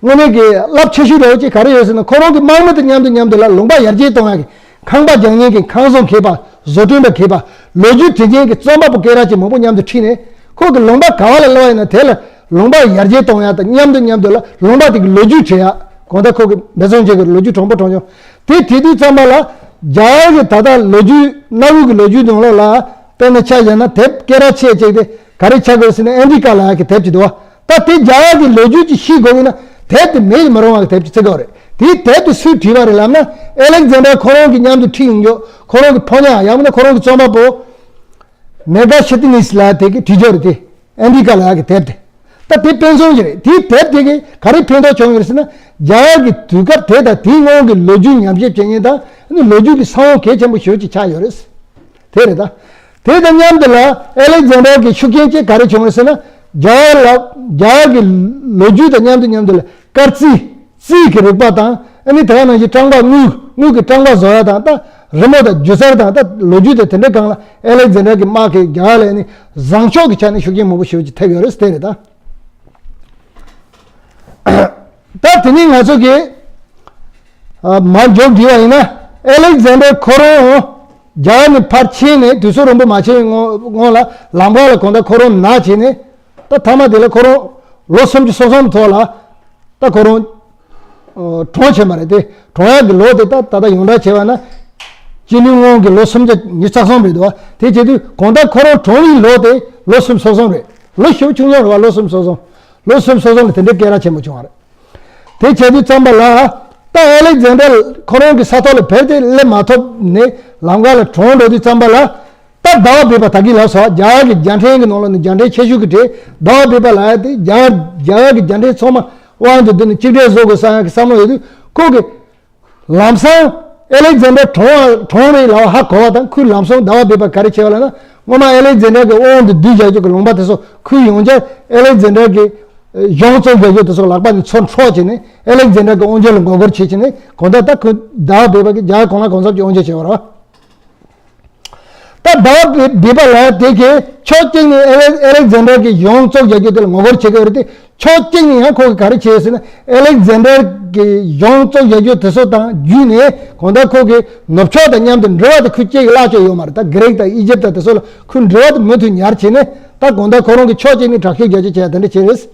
དངོས་གནས་ཀྱི་རླབས་ཆེ་ཤོས་འདྲ་བོ་ཅིག་ག་རེ་ཡོད་ཟེར་ན་ཁོ་རང་གི་དམག་མི་དང་མཉམ་དུ་མཉམ་དུ་ལ་ལུང་པ་ཡར་རྒྱས་གཏོང་ཡག་གི་ཁང་པ་རྒྱག་མཁན་གྱི་ཁང་བཟོ་མཁས་པ་བཟོ་སྐྲུན་པ་མཁས་པ་ལོ་རྒྱུས་འབྲི་མཁན་གྱི་རྩོམ་པ་པོ་སྐད་གྲགས་ཅན་མང་པོ་མཉམ་དུ་ཁྲིད་ནས་ཁོ་གི་ལུང་པ་ག་བ་ལ་སླེབས་པ་ཡིན་ན་དེ་ལ་ལུང་པ་ཡར་རྒྱས་གཏོང་ཡག་དང་མཉམ་དུ་མཉམ་དུ་ལ་ལུང་པ་དེ་གི་ལོ་རྒྱུས་བྲིས་ཡག་གང་ལྟར་ཁོ་གི་འབད་བརྩོན་བྱེད་དགོས་རེད། ལོ་རྒྱུས་གྲུང་པོ་གྲུང་ཆུང་དེ་བྲིས་དུས་ཙམ་པ་ལ་རྒྱ་གར་གྱི་ད་ལྟ་ལོ་རྒྱུས་གནའ་བོའི་གི་ལོ་རྒྱུས་ནང་ལོགས་ལ་དཔེར་ན་ཆ་བཞག་ན་དེབ་སྐད་གྲགས་ཆེ་ཅིག་དེ་ག་རེ་ཆགས་དགོས་ཟེར་ན་ཨིན་ཌི་ཀ་ལབ་ཡག་གི་དེབ་ཅིག་འདུག་བ། ད་དེ་རྒྱ་གར་གྱི་ལོ་རྒྱུས་ཀྱི་ཤེས་དགོས་ཀྱི་ན་དེབ་དེ་མེད་མི་རུང་བ་གི་དེབ་ཅིག་བརྩི་དགོས་རེད། དེའི་དེབ་དེ་སུས་བྲིས་པ་རེད་ལབ་ན་ཨེ་ལེག་ཛན་ཌར་ཁོ་རང་གི་མཉམ་དུ་ཁྲིད་ཡོང་རྒྱུ་ཁོ་རང་གི་ཕོ་ཉ་ཡང་མིན་ན་ཁོ་རང་གི་རྩོམ་པ་པོ་མེ་ག་ཤི་ཏི་ནིས་ལབ་དེ་གིས་བྲིས་རྒྱུ་རེད། དེ་ཨིན་ཌི་ཀ་ལབ་ཡག་གི་དེབ་དེ་ད་དེ་དཔེ་མཚོན་ཅིག་རེད། དེའི་དེབ་དེ་གིས་ག་རེ་ཕན་ཐོགས་བྱུང་ཡོད་རེད་ཟེར་ན་རྒྱ་གར་གྱི་དུས་སྐབས་དེ་དང་དེའི་སྔོན་གྱི་ལོ་རྒྱུས་ཉམས་ཞིབ་བྱེད་མཁན་དང་ཨ་ནི་ལོ་རྒྱུས་ཀྱི་ས་བོན་གལ་ཆེན་པོ་ཞེ་པོ་ཅིག་ཆགས་ཡོད་རེད། དེ་རེད་ད། དེ་དང་མཉམ་དུ་ལ་ཨེ་ལེག་ཛན་ཌར་གྱི་ཤུགས་རྐྱེན་གཅིག་ག་རེ་བྱུང་རེད་ཟེར་ན། རྒྱ་གར་ལ་རྒྱ་གར་གྱི་ལོ་རྒྱུས་དང་མཉམ་དུ་མཉམ་དུ་ལ་དཀར་རྩི་རྩིས་ཀྱི་རིག་པ་དང་ཨ་ནི་དེ་ག་ནང་བཞིན་རྐང་པ་དངུལ་དངུལ་གྱི་རྐང་པ་བཟོ་ཡ་དང་ད་རི་མོ་དང་སྒྱུ་རྩལ་དང་ད་ལོ་རྒྱུས་དང་དེ་འདྲའི་སྒང་ལ་ཨེ་ལེག་ཛན་ཌར་གྱི་དམག་གིས་རྒྱ་གར་ལ་ཨ་ནི་བཟང་ཕྱོགས་ཀྱི་ཆ་ནས་ཤུགས་རྐྱེན་མང་པོ་ཞེ་པོ་ཅིག་ཐེབས་ཡོད་རེད། དེ་རེད་ད། ད་དེ་ནས་ང་ཚོ་གིས་ཨ་མར་མཇུག་བསྒྲིལ་བ་ཡིན་ན་ཨེ་ལེག་ཛན་ཌར་ཁོ་རང་རྒྱ་གར་ནས་ཕར་ཕྱིན་ནས་དུས་ཚོད་རིང་པོ་མ་ཕྱིན་པའི་སྔོན་སྔོན་ལ་ལམ་ཁ་ལ་གང་ལྟར་ཁོ་རང་ན་བྱས་ནས་ད་མཐའ་མ་དེ་ལ་ཁོ་རང་ལོ་སུམ་ཅུ་སོ་གསུམ་ཐོག་ལ་ ད་ཁོ་རང་གྲོངས་ཕྱིན་པ་རེད་དེ། གྲོངས་ཡག་གི་ལོ་དེ་ད་ད་ལྟ་ཡོངས་གྲགས་བྱས་པ་ན་སྤྱི་ལོའི་སྔོན་གྱི་ལོ་སུམ་བརྒྱ་ཉི་ཤུ་རྩ་གསུམ་རེད་འདུག་བ། དེ་བྱས་དུས་གང་ལྟར་ཁོ་རང་གྲོངས་པའི་ལོ་དེ་ལོ་སུམ་ཅུ་སོ་གསུམ་རེད། ལོ་ཞེ་པོ་ཆུང་ཆུང་རེད་བ། ལོ་སུམ་ཅུ་སོ་གསུམ། ལོ་སུམ་ཅུ་སོ་གསུམ་ལ་དེ་འདྲའི་སྐད་གྲགས་ཆེན་པོ་བྱུང་བ་རེད། དེ་བྱས་དུས་ཙམ་པ་ལ་ད་ཨེ་ལེག་ཛན་ཌར་ཁོ་རང་གི་ས་ཐོག་ལ་བེར་དེ་སླེབས་མ་ཐུབ་ནས་ལམ་ཁ་ལ་གྲོངས་འགྲོ་དུས་ཙམ་པ་ལ། ད་ཟླ་བ་བེ་པ་ད་གིན་ལབ་སོང་། རྒྱ་གར་གྱི་རྒྱལ་ཕྲན་གྱི་ནང་ལོགས་ནས་རྒྱལ་ཕྲན་ཆེ་ཤོས་ཀྱི་གྲས་ཟླ་བ་བེ་པ་ལབ་ཡ་དེ། རྒྱ་རྒྱ་གར་གྱི་རྒྱལ་ཕྲན་ཚང་མ་དབང་དུ་བསྡུས་ནས་གཅིག་སྒྲིལ་བཟོ་དགོས་བསམ་ཡ་གི་བསམ་བློ་ཡོད་དུས། ཁོ་གི་ལམ་སང་ཨེ་ལེག་ཛན་ཌར་གྲོངས་གྲོངས་རེད་ལབ་པ་ཧ་གོ་བ་དང་། ཁོས་ལམ་སང་ཟླ་བ་བེ་པ་ག་རེ་བྱས་པ་ལབ་ན། སྔོན་མ་ཨེ་ལེག་ཛན་ཌར་གྱི་དབང་དུ་བསྡུས་བཞག་རྒྱུ་གི་ལུང་པ་དེ་ཚོ་ཁོས་ཡང་བསྐྱར་ཨེ་ལེག་ཛན་ཌར་གྱི་གཞུང་བཙུགས་བཞག་རྒྱུ་དེ་ཚོ་ལག་པ་ནས་ཚུར་འཕྲོག་བྱས་ནས། ཨེ་ལེག་ཛན་ཌར་གྱི་དབང་སྒྱུར་ལ་མགོ་སྐོར་བྱེད་བྱས་ནས། གང་ལྟར་ད་ཁོས་ཟླ་བ་བེ་པ་གི་རྒྱ་གར་གོང་ལ་གང་འཚམ་ཅིག་དབང་སྒྱུར་བྱས་པ་རེད། ད་ཟླ་བ་བེ་པ་ལབ་ཡ་དེ་གིས་ཕྱོགས་གཅིག་ནས་ཨེ་ལེག་ཨེ་ལེག་ཛན་ཌར་གྱི་གཞུང་བཙུགས་བཞག་རྒྱུ་དེ་ལ་ངོ་རྒོལ་བྱེད་ཀྱི་ཡོད་རེད་དེ། ཕྱོགས་གཅིག་ནས་ཡང་ཁོ་གིས་ག་རེ་བྱས་ཟེར་ན། ཨེ་ལེག་ཛན་ཌར་གྱི་གཞུང་བཙུགས་བཞག་རྒྱུ་དེ་ཚོ་དང་བརྒྱུད་ནས་གང་ལྟར་ཁོ་གི་ནུབ་ཕྱོགས་དང་མཉམ་དུ་འབྲེལ་བ་དེ་ཁོས་བཅད་ཀྱི་གླགས་ཅིག་ཡོད་མ་རེད། ད་གྷི་རིག་དང་ཨི་ཇིབ་དང་དེ་ཚོ་ལ་ཁོས་འབྲེལ་བ་དེ་མུ་མཐུད་ཉར་བྱས་ནས། ད་གང་ལྟར་ཁོ་རང་གིས་ཕྱོགས་གཅིག་ནས་དྲག་ཤུགས་རྒྱག་རྒྱུ་བྱས་དེ་འདྲ་བྱས་རེད།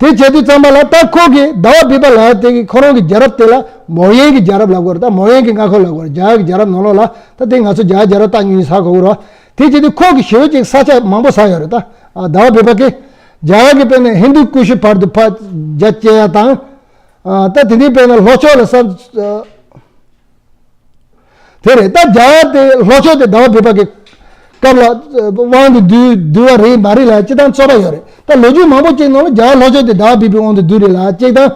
དེ་བྱས་དུས་ཙམ་པ་ལ་ད་ཁོ་གིས་ཟླ་བ་བེ་པ་ལབ་ཡ་དེ་གིས་ཁོ་རང་གི་རྒྱལ་རབས་དེ་ལ་མོ་ཡན་གྱི་རྒྱལ་རབས་ལབ་དགོས་རེད། ད་མོ་ཡན་གྱི་མངའ་ཁོངས་ལབ་དགོས་རེད། རྒྱ་གར་གྱི་རྒྱལ་རབས་ནང་ལོགས་ལ། ད་དེ་ང་ཚོ་རྒྱ་གར་རྒྱལ་རབས་སྟག་སྨྱུག་ཡིན་ཟེར་གོ་གི་རེད། དེ་བྱས་དུས་ཁོ་གིས་ཞེ་པོ་ཅིག་ས་ཆ་མང་པོ་ཟ་ཡོད་རེད། ད་ཟླ་བ་བེ་པ་གིས་རྒྱ་གར་གྱི་དཔེར་ན་ཧིན་རྡུ་ཀུ་ཤུ་བར་དུ་ཕར་རྒྱ་བསྐྱེད་ཡ་དང་། ད་དེ་ནས་དཔེར་ན་ལྷོ་ཕྱོགས་ལ་ས། དེ་རེད། ད་རྒྱ་གར་དེ་ལྷོ་ཕྱོགས་དེ་ཟླ་བ་བེ་པ་གི་སྐབས་ལ་དབང་དུ་བསྡུས་བསྡུས་པ་རེད་མ་རེད་ལབ་ཡ་སྤྱིར་བཏང་རྩོད་པ་ཡོད་རེད། ད་ལོ་རྒྱུས་མང་པོ་ཅིག་ནང་ལ་རྒྱ་གར་ལྷོ་ཕྱོགས་དེ་ཟླ་བ་བེ་པའི་དབང་དུ་བསྡུས་རེད་ལབ་ཡ་གཅིག་དང་།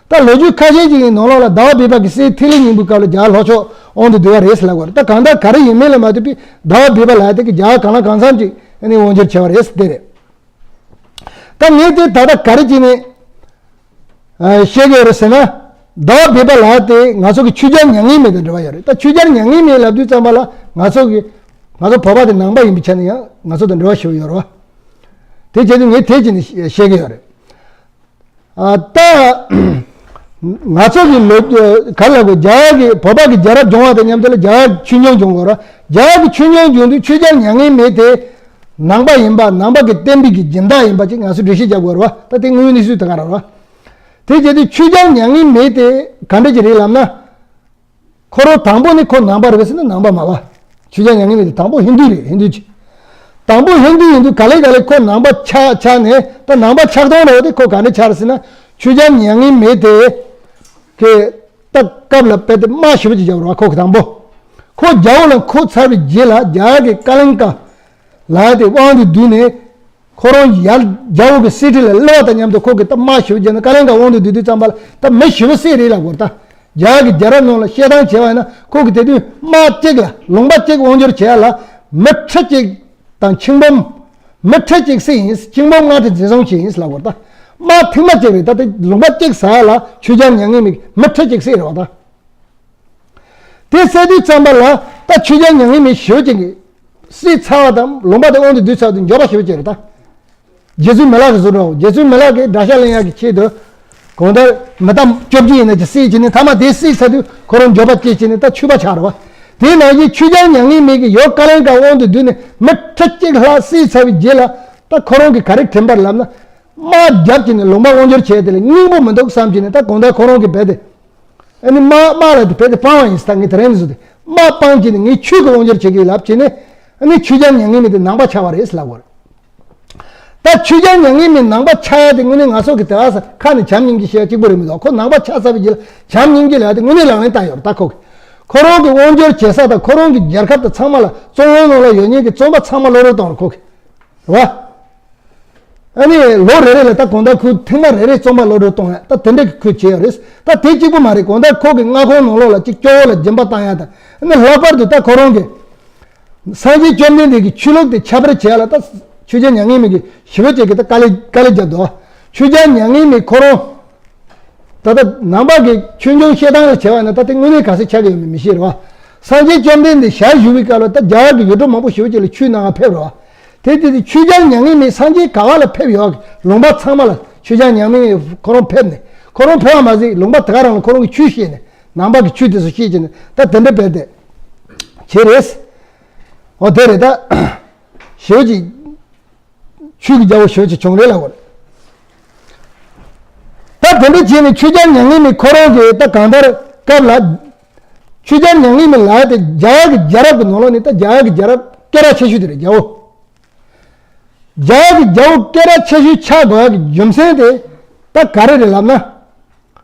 ད་ལོ་རྒྱུས་ཁ་ཤས་ཅིག་གི་ནང་ལོགས་ལ་ཟླ་བ་བེ་པ་གི་སྲས་ཐིག་ལེ་སྙིང་པོའི་སྐབས་ལ་རྒྱ་གར་ལྷོ་ཕྱོགས་དབང་དུ་བསྡུས་པ་རེད་ཟེར་ལབ་དགོས་རེད། ད་གང་ལྟར་ག་རེ་ཡིན་མིན་ལ་མ་ལྟོས་པའི་ཟླ་བ་བེ་པ་ལབ་ཡ་དེ་གི་རྒྱ་གར་གང་ལ་གང་འཚམ་ཅིག་ཨ་ནི་དབང་སྒྱུར་བྱས་པ་རེད་ཟེར་དེ་རེད། ད་ངས་དེ་ད་ལྟ་ག་རེ་བྱས་ནས་ཨ་བཤད་ཀྱི་ཡོད་རེད་ཟེར་ན། ཟླ་བ་བེ་པ་ལབ་ཡ་དེ་ང་ཚོ་གི་ཆོས་རྒྱལ་མྱ་ངན་མེད་དང་འབྲེལ་བ་ཡོད་རེད། ད་ཆོས་རྒྱལ་མྱ་ངན་མེད་ལབ་དུས་ཙམ་པ་ལ་ང་ཚོ་གི་ང་ཚོ་བོད་པ་དེ་ནང་པ་ཡིན་པའི་ཆ་ནས་ཡང་ང་ཚོ་དང་འབྲེལ་བ་ཞེ་པོ་ཡོད་རེད་བ། དེ་བྱས་དུས་ངས་དེ་བྱས་ནས་བཤད་ཀྱི་ཡོད་རེད། ཨ་ད་ང་ཚོ་གི་ལོ་ག་ལ་གོ་རྒྱ་གར་གི་བོད་པ་གི་རྒྱལ་རབས་སྦྱོང་བ་དང་མཉམ་དུ་ལ་རྒྱ་གར་གི་ཆོས་འབྱུང་སྦྱོང་དགོས་རེད། རྒྱ་གར་གི་ཆོས་འབྱུང་སྦྱོང་དུས་ཆོས་རྒྱལ་མྱ་ངན་མེད་དེ་ནང་པ་ཡིན་པ། ནང་པ་གི་བསྟན་པའི་གི་སྦྱིན་བདག་ཡིན་པ་ཅིག་ང་ཚོས་འགྲེལ་བཤད་རྒྱག་དགོས་རེད་བ། ད་དེ་དངོས་ཡོད་གནས་ཚུལ་དེ་ག་རེད་བ། དེ་བྱས་དུས་ཆོས་རྒྱལ་མྱ་ངན་མེད་དེ་ག་འདྲ་ཅིག་རེད་ལབ་ན། ཁོ་རང་དང་པོ་ནི་ཁོ་ནང་པ་རེད་པས་ཟེར་ན་ནང་པ་མ་རེད། ཆོས་རྒྱལ་མྱ་ངན་མེད་དེ་དང་པོ་ཧིན་དུ་རེད། ཧིན་དུ་ཅིག་དང་པོ་ཧིན་དུ་ཡིན་དུས་ག་ལེ་ག་ལེ་ཁོ་ནང་པ་ཆགས་ཆགས་ནས། ད་ནང་པ་ཆགས་སྟངས་རེད་བ། དེ་ཁོ་ག་འདྲ་ཆགས་རེད་ཟེར་ན། ཆོས་རྒྱལ་མྱ་ངན་མེད་དེ་གི་ད་སྐབས་ལ་དཔེ་དེ་དམག་ཞེ་པོ་ཅིག་བརྒྱབ་རེད་བ། ཁོ་གི་དང་པོ་ཁོ་རྒྱལ་པོ་ལ་འཁོད་ཚར་བའི་རྗེས་ལ་རྒྱ་གར་གི་ཀ་ལིང་ཀ་ལབ་ཡ་དེ་དབང་དུ་བསྡུས་ནས། ཁོ་རང་ཡར་རྒྱལ་པོ་གི་གསེར་ཁྲི་ལ་སླེབས་པ་དང་མཉམ་དུ་ཁོ་གིས་ད་དམག་ཞེ་པོ་བརྒྱབ་ནས་ཀ་ལིང་ཀ་དབང་དུ་བསྡུས་དུས་ཙམ་པ་ལ་ད་མི་ཞེ་པོ་བསད་རེད་ལབ་དགོས་རེད། ད་རྒྱ་གར་གྱི་རྒྱལ་རབས་ནང་ལ་བཤད་སྟངས་བྱས་པ་ཡིན་ན། ཁོ་གིས་དེ་དུས་དམག་གཅིག་ལ་ལུང་པ་གཅིག་དབང་སྒྱུར་བྱེད་ཡ་ལ་མི་ཁྲི་གཅིག་དང་ཆིག་འབུམ། མི་ཁྲི་གཅིག་བསད་ཡིན། ཆིག་འབུམ་ལྔ་ཁྲི་འཛིན་བཟུང་བྱས་ཡིན་ལབ་དགོས་རེད། ད་དམག་ཐེངས་མ་གཅིག་རེད། ད་དེ་ལུང་པ་གཅིག་ཟ་ཡ་ལ་ཆོས་རྒྱལ་མྱ་ངན་མེད་མི་ཁྲི་གཅིག་བསད་རེད་བ། ད། དེ་བསད་དུས་ཙམ་པ་ལ་ད་ཆོས་རྒྱལ་མྱ་ངན་མེད་ཞེ་པོ་ཅིག་གིས་བསད་ཚར་བ་དང་ལུང་པ་དེ་དབང་དུ་བསྡུས་ཚར་དུས་འགྱོད་པ་ཞེ་པོ་ཅིག་རེད་ད། རྗེ་བཙུན་མི་ལ་གིས་བཟོ་འདྲ་བོ། རྗེ་བཙུན་མི་ལ་གིས་དགྲ་ཤ་ལེན་ཡག་གི་ཆེད་དུ། གང་ལྟར་མི་རྟ་བཅོ་བརྒྱད་ཡིན་ན་ཅིག་བསད་བྱས་ནས། མཐའ་མ་དེ་བསད་ཚར་དུས་ཁོ་རང་འགྱོད་པ་སྐྱེས་བྱས་ནས་ད་ཆོས་པ་ཆགས་རེད་བ། དེ་ནང་བཞིན་ཆོས་རྒྱལ་མྱ་ངན་མེད་ཀྱིས་ཡར་ཀ་ལིང་ཀ་དབང་དུ་བསྡུས་ནས་མི་ཁྲི་གཅིག་ལྷག་བསད་ཚར་བའི་རྗེས་ལ། ད་ཁོ་རང་གིས་ག་རེ་དྲན་པ་རེད་ལབ་ན། དམག་བརྒྱབ་བྱས་ནས་ལུང་པ་དབང་སྒྱུར་བྱས་དེ་ལ་སྙིང་པོ་མི་འདུག་བསམ་བྱས་ནས། ད་གང་ལྟར་ཁོ་རང་གིས་རྦད་དེ། ཨ་ནི་དམག་དམག་ལ་དེ་རྦད་དེ་སྤང་བ་ཡིན་ཟེར། ད་ངས་དེ་རིང་ནས་བཟུང་སྟེ་དམག་སྤངས་བྱས་ནས་ངས་ཆོས་ཀྱི་དབང་སྒྱུར་བྱེད་ཀྱི་ཡོད་ལབ་བྱས་ནས། ཨ་ནི་ཆོས་རྒྱལ་མྱ་ངན་མེད་དེ་ནང་པ་ཆགས་པ་རེད་ཟེར་ལབ་པ་རེད། ད་ཆོས་རྒྱལ་མྱ་ངན་མེད་ནང་པ་ཆགས་ཡ་དེ་དངོས་གནས་ང་ཚོ་གི་དེ་ཨ་ས་ཁ་ནས་བྱམས་སྙིང་རྗེ་བཤད་ཡ་གཅིག་པོ་རེད་མི་འདུག་ཁོ་ནང་པ་ཆགས་ཚར་བའི་རྗེས་ལ་བྱམས་སྙིང་རྗེ་ལབ་ཡ་དེ་དངོས་གནས་ལག་ལེན་བསྟར་ཡོད་རེད། ད་ཁོ་གི་ཁོ་རང་གི་དབང་སྒྱུར་བྱེད་ས་དང་ཁོ་རང་གི་རྒྱལ་ཁབ་དང་ཚང་མ་ལ། བཙོན་འོག་ནང་ལ་ཡོད་མཁན་གྱི་བཙོན་པ་ཚང་མ་གློད་གྲོལ་བཏང་རེད་ཁོ་གི། རེད་བ། ཨ་ནི་ལོ་རེ་རེ་ལ་ད་གང་ལྟར་ཁོས་ཐེངས་མ་རེ་རེ་བཙོན་པ་གློད་གྲོལ་གཏོང་ཡ་ད་དེ་འདྲ་གི་ཁོས་བྱས་ཡོད་རེད། ད་དེ་གཅིག་པུ་མ་རེད། གང་ལྟར་ཁོ་གི་མངའ་ཁོངས་ནང་ལོགས་ལ་ཅིག་སྐྱོ་བོ་ལ་སྦྱིན་པ་བཏང་ཡ་དང་། ཨ་ནི་ལྷག་པར་དུ་ད་ཁོ་རང་གི་སངས་རྒྱས་བཅོམ་ལྡན་འདས་ཀྱི་ཆོས་ལུགས་དེ་ཁྱབ་སྤེལ་བྱས་ཡ་ལ་ད་ཆོས་རྒྱལ་མྱ་ངན་མེད་ཀྱིས་ཞེ་པོ་ཅིག་གི་ད་དཀའ་ལས་དཀའ་ལས་བརྒྱབ་འདུག་ཆོས་རྒྱལ་མྱ་ངན་མེད་ཁོ་རང་ད་ལྟ་ནང་པ་གི་ཆོས་འབྱུང་བཤད་སྟངས་ལ་བྱས་པ་ན་ད་དེ་དངོས་གནས་ག་ཚོད་ཆགས་ཀྱི་ཡོད་མེད་མི་ཤེས་རེད་བ། སངས་རྒྱས་བཅོམ་ལྡན་འདས་ཞལ་བཞུགས་པའི་སྐབས་ལ་ད་རྒྱ་གར་གྱི་ཡུལ་གྲུ་མང་པོ་ཞེ་པོ་ཅིག་ལ་ཆོས་གནང་བ་ཕེབས་རེད་བ། དེ་དེ་དེ་ཆོས་རྒྱལ་མྱ་ངན་མེད་སངས་རྒྱས་ག་བ་ལ་ཕེབས་ཡོད་གི། ལུང་པ་ཚང་མ་ལ་ཆོས་རྒྱལ་མྱ་ངན་མེད་ཁོ་རང་ཕེབས་ནས། ཁོ་རང་ཕེབས་པ་མ་ཟད་ལུང་པ་དེ་ག་རང་ལ་ཁོ་རང་གི་ཆོས་བཤད་ནས། ནང་པ་གི་ཆོས་དེ་ཚོ་བཤད་བྱས་ནས་ད་དེ་འདྲ་བས་དེ་བྱས་རེད། འོ་དེ་རེད་ད། ཞེ་པོ་ཅིག་ཆོས་ཀྱི་རྒྱལ་པོ་ཞེ་པོ་ཅིག་བྱུང་རེད་ལབ་དགོས་རེད། ད་ ད་དེ་འདྲ་བྱས་ནས་ཆོས་རྒྱལ་མྱ་ངན་མེད་ཁོ་རང་གི་ད་གང་ལྟར་སྐབས་ལ། ཆོས་རྒྱལ་མྱ་ངན་མེད་ལབ་ཡ་དེ་རྒྱ་གར་གྱི་རྒྱལ་རབས་ཀྱི་ནང་ལོགས་ནས་ད་རྒྱ་གར་གྱི་རྒྱལ་རབས་སྐད་གྲགས་ཆེ་ཤོས་དེ་རེད། རྒྱལ་པོ། རྒྱ་གར་གྱི་རྒྱལ་པོ་སྐད་གྲགས་ཆེ་ཤོས་ཆགས་དགོས་ཡ་གི་རྒྱུ་མཚན་དེ་ད་ག་རེ་རེད་ལབ་ན།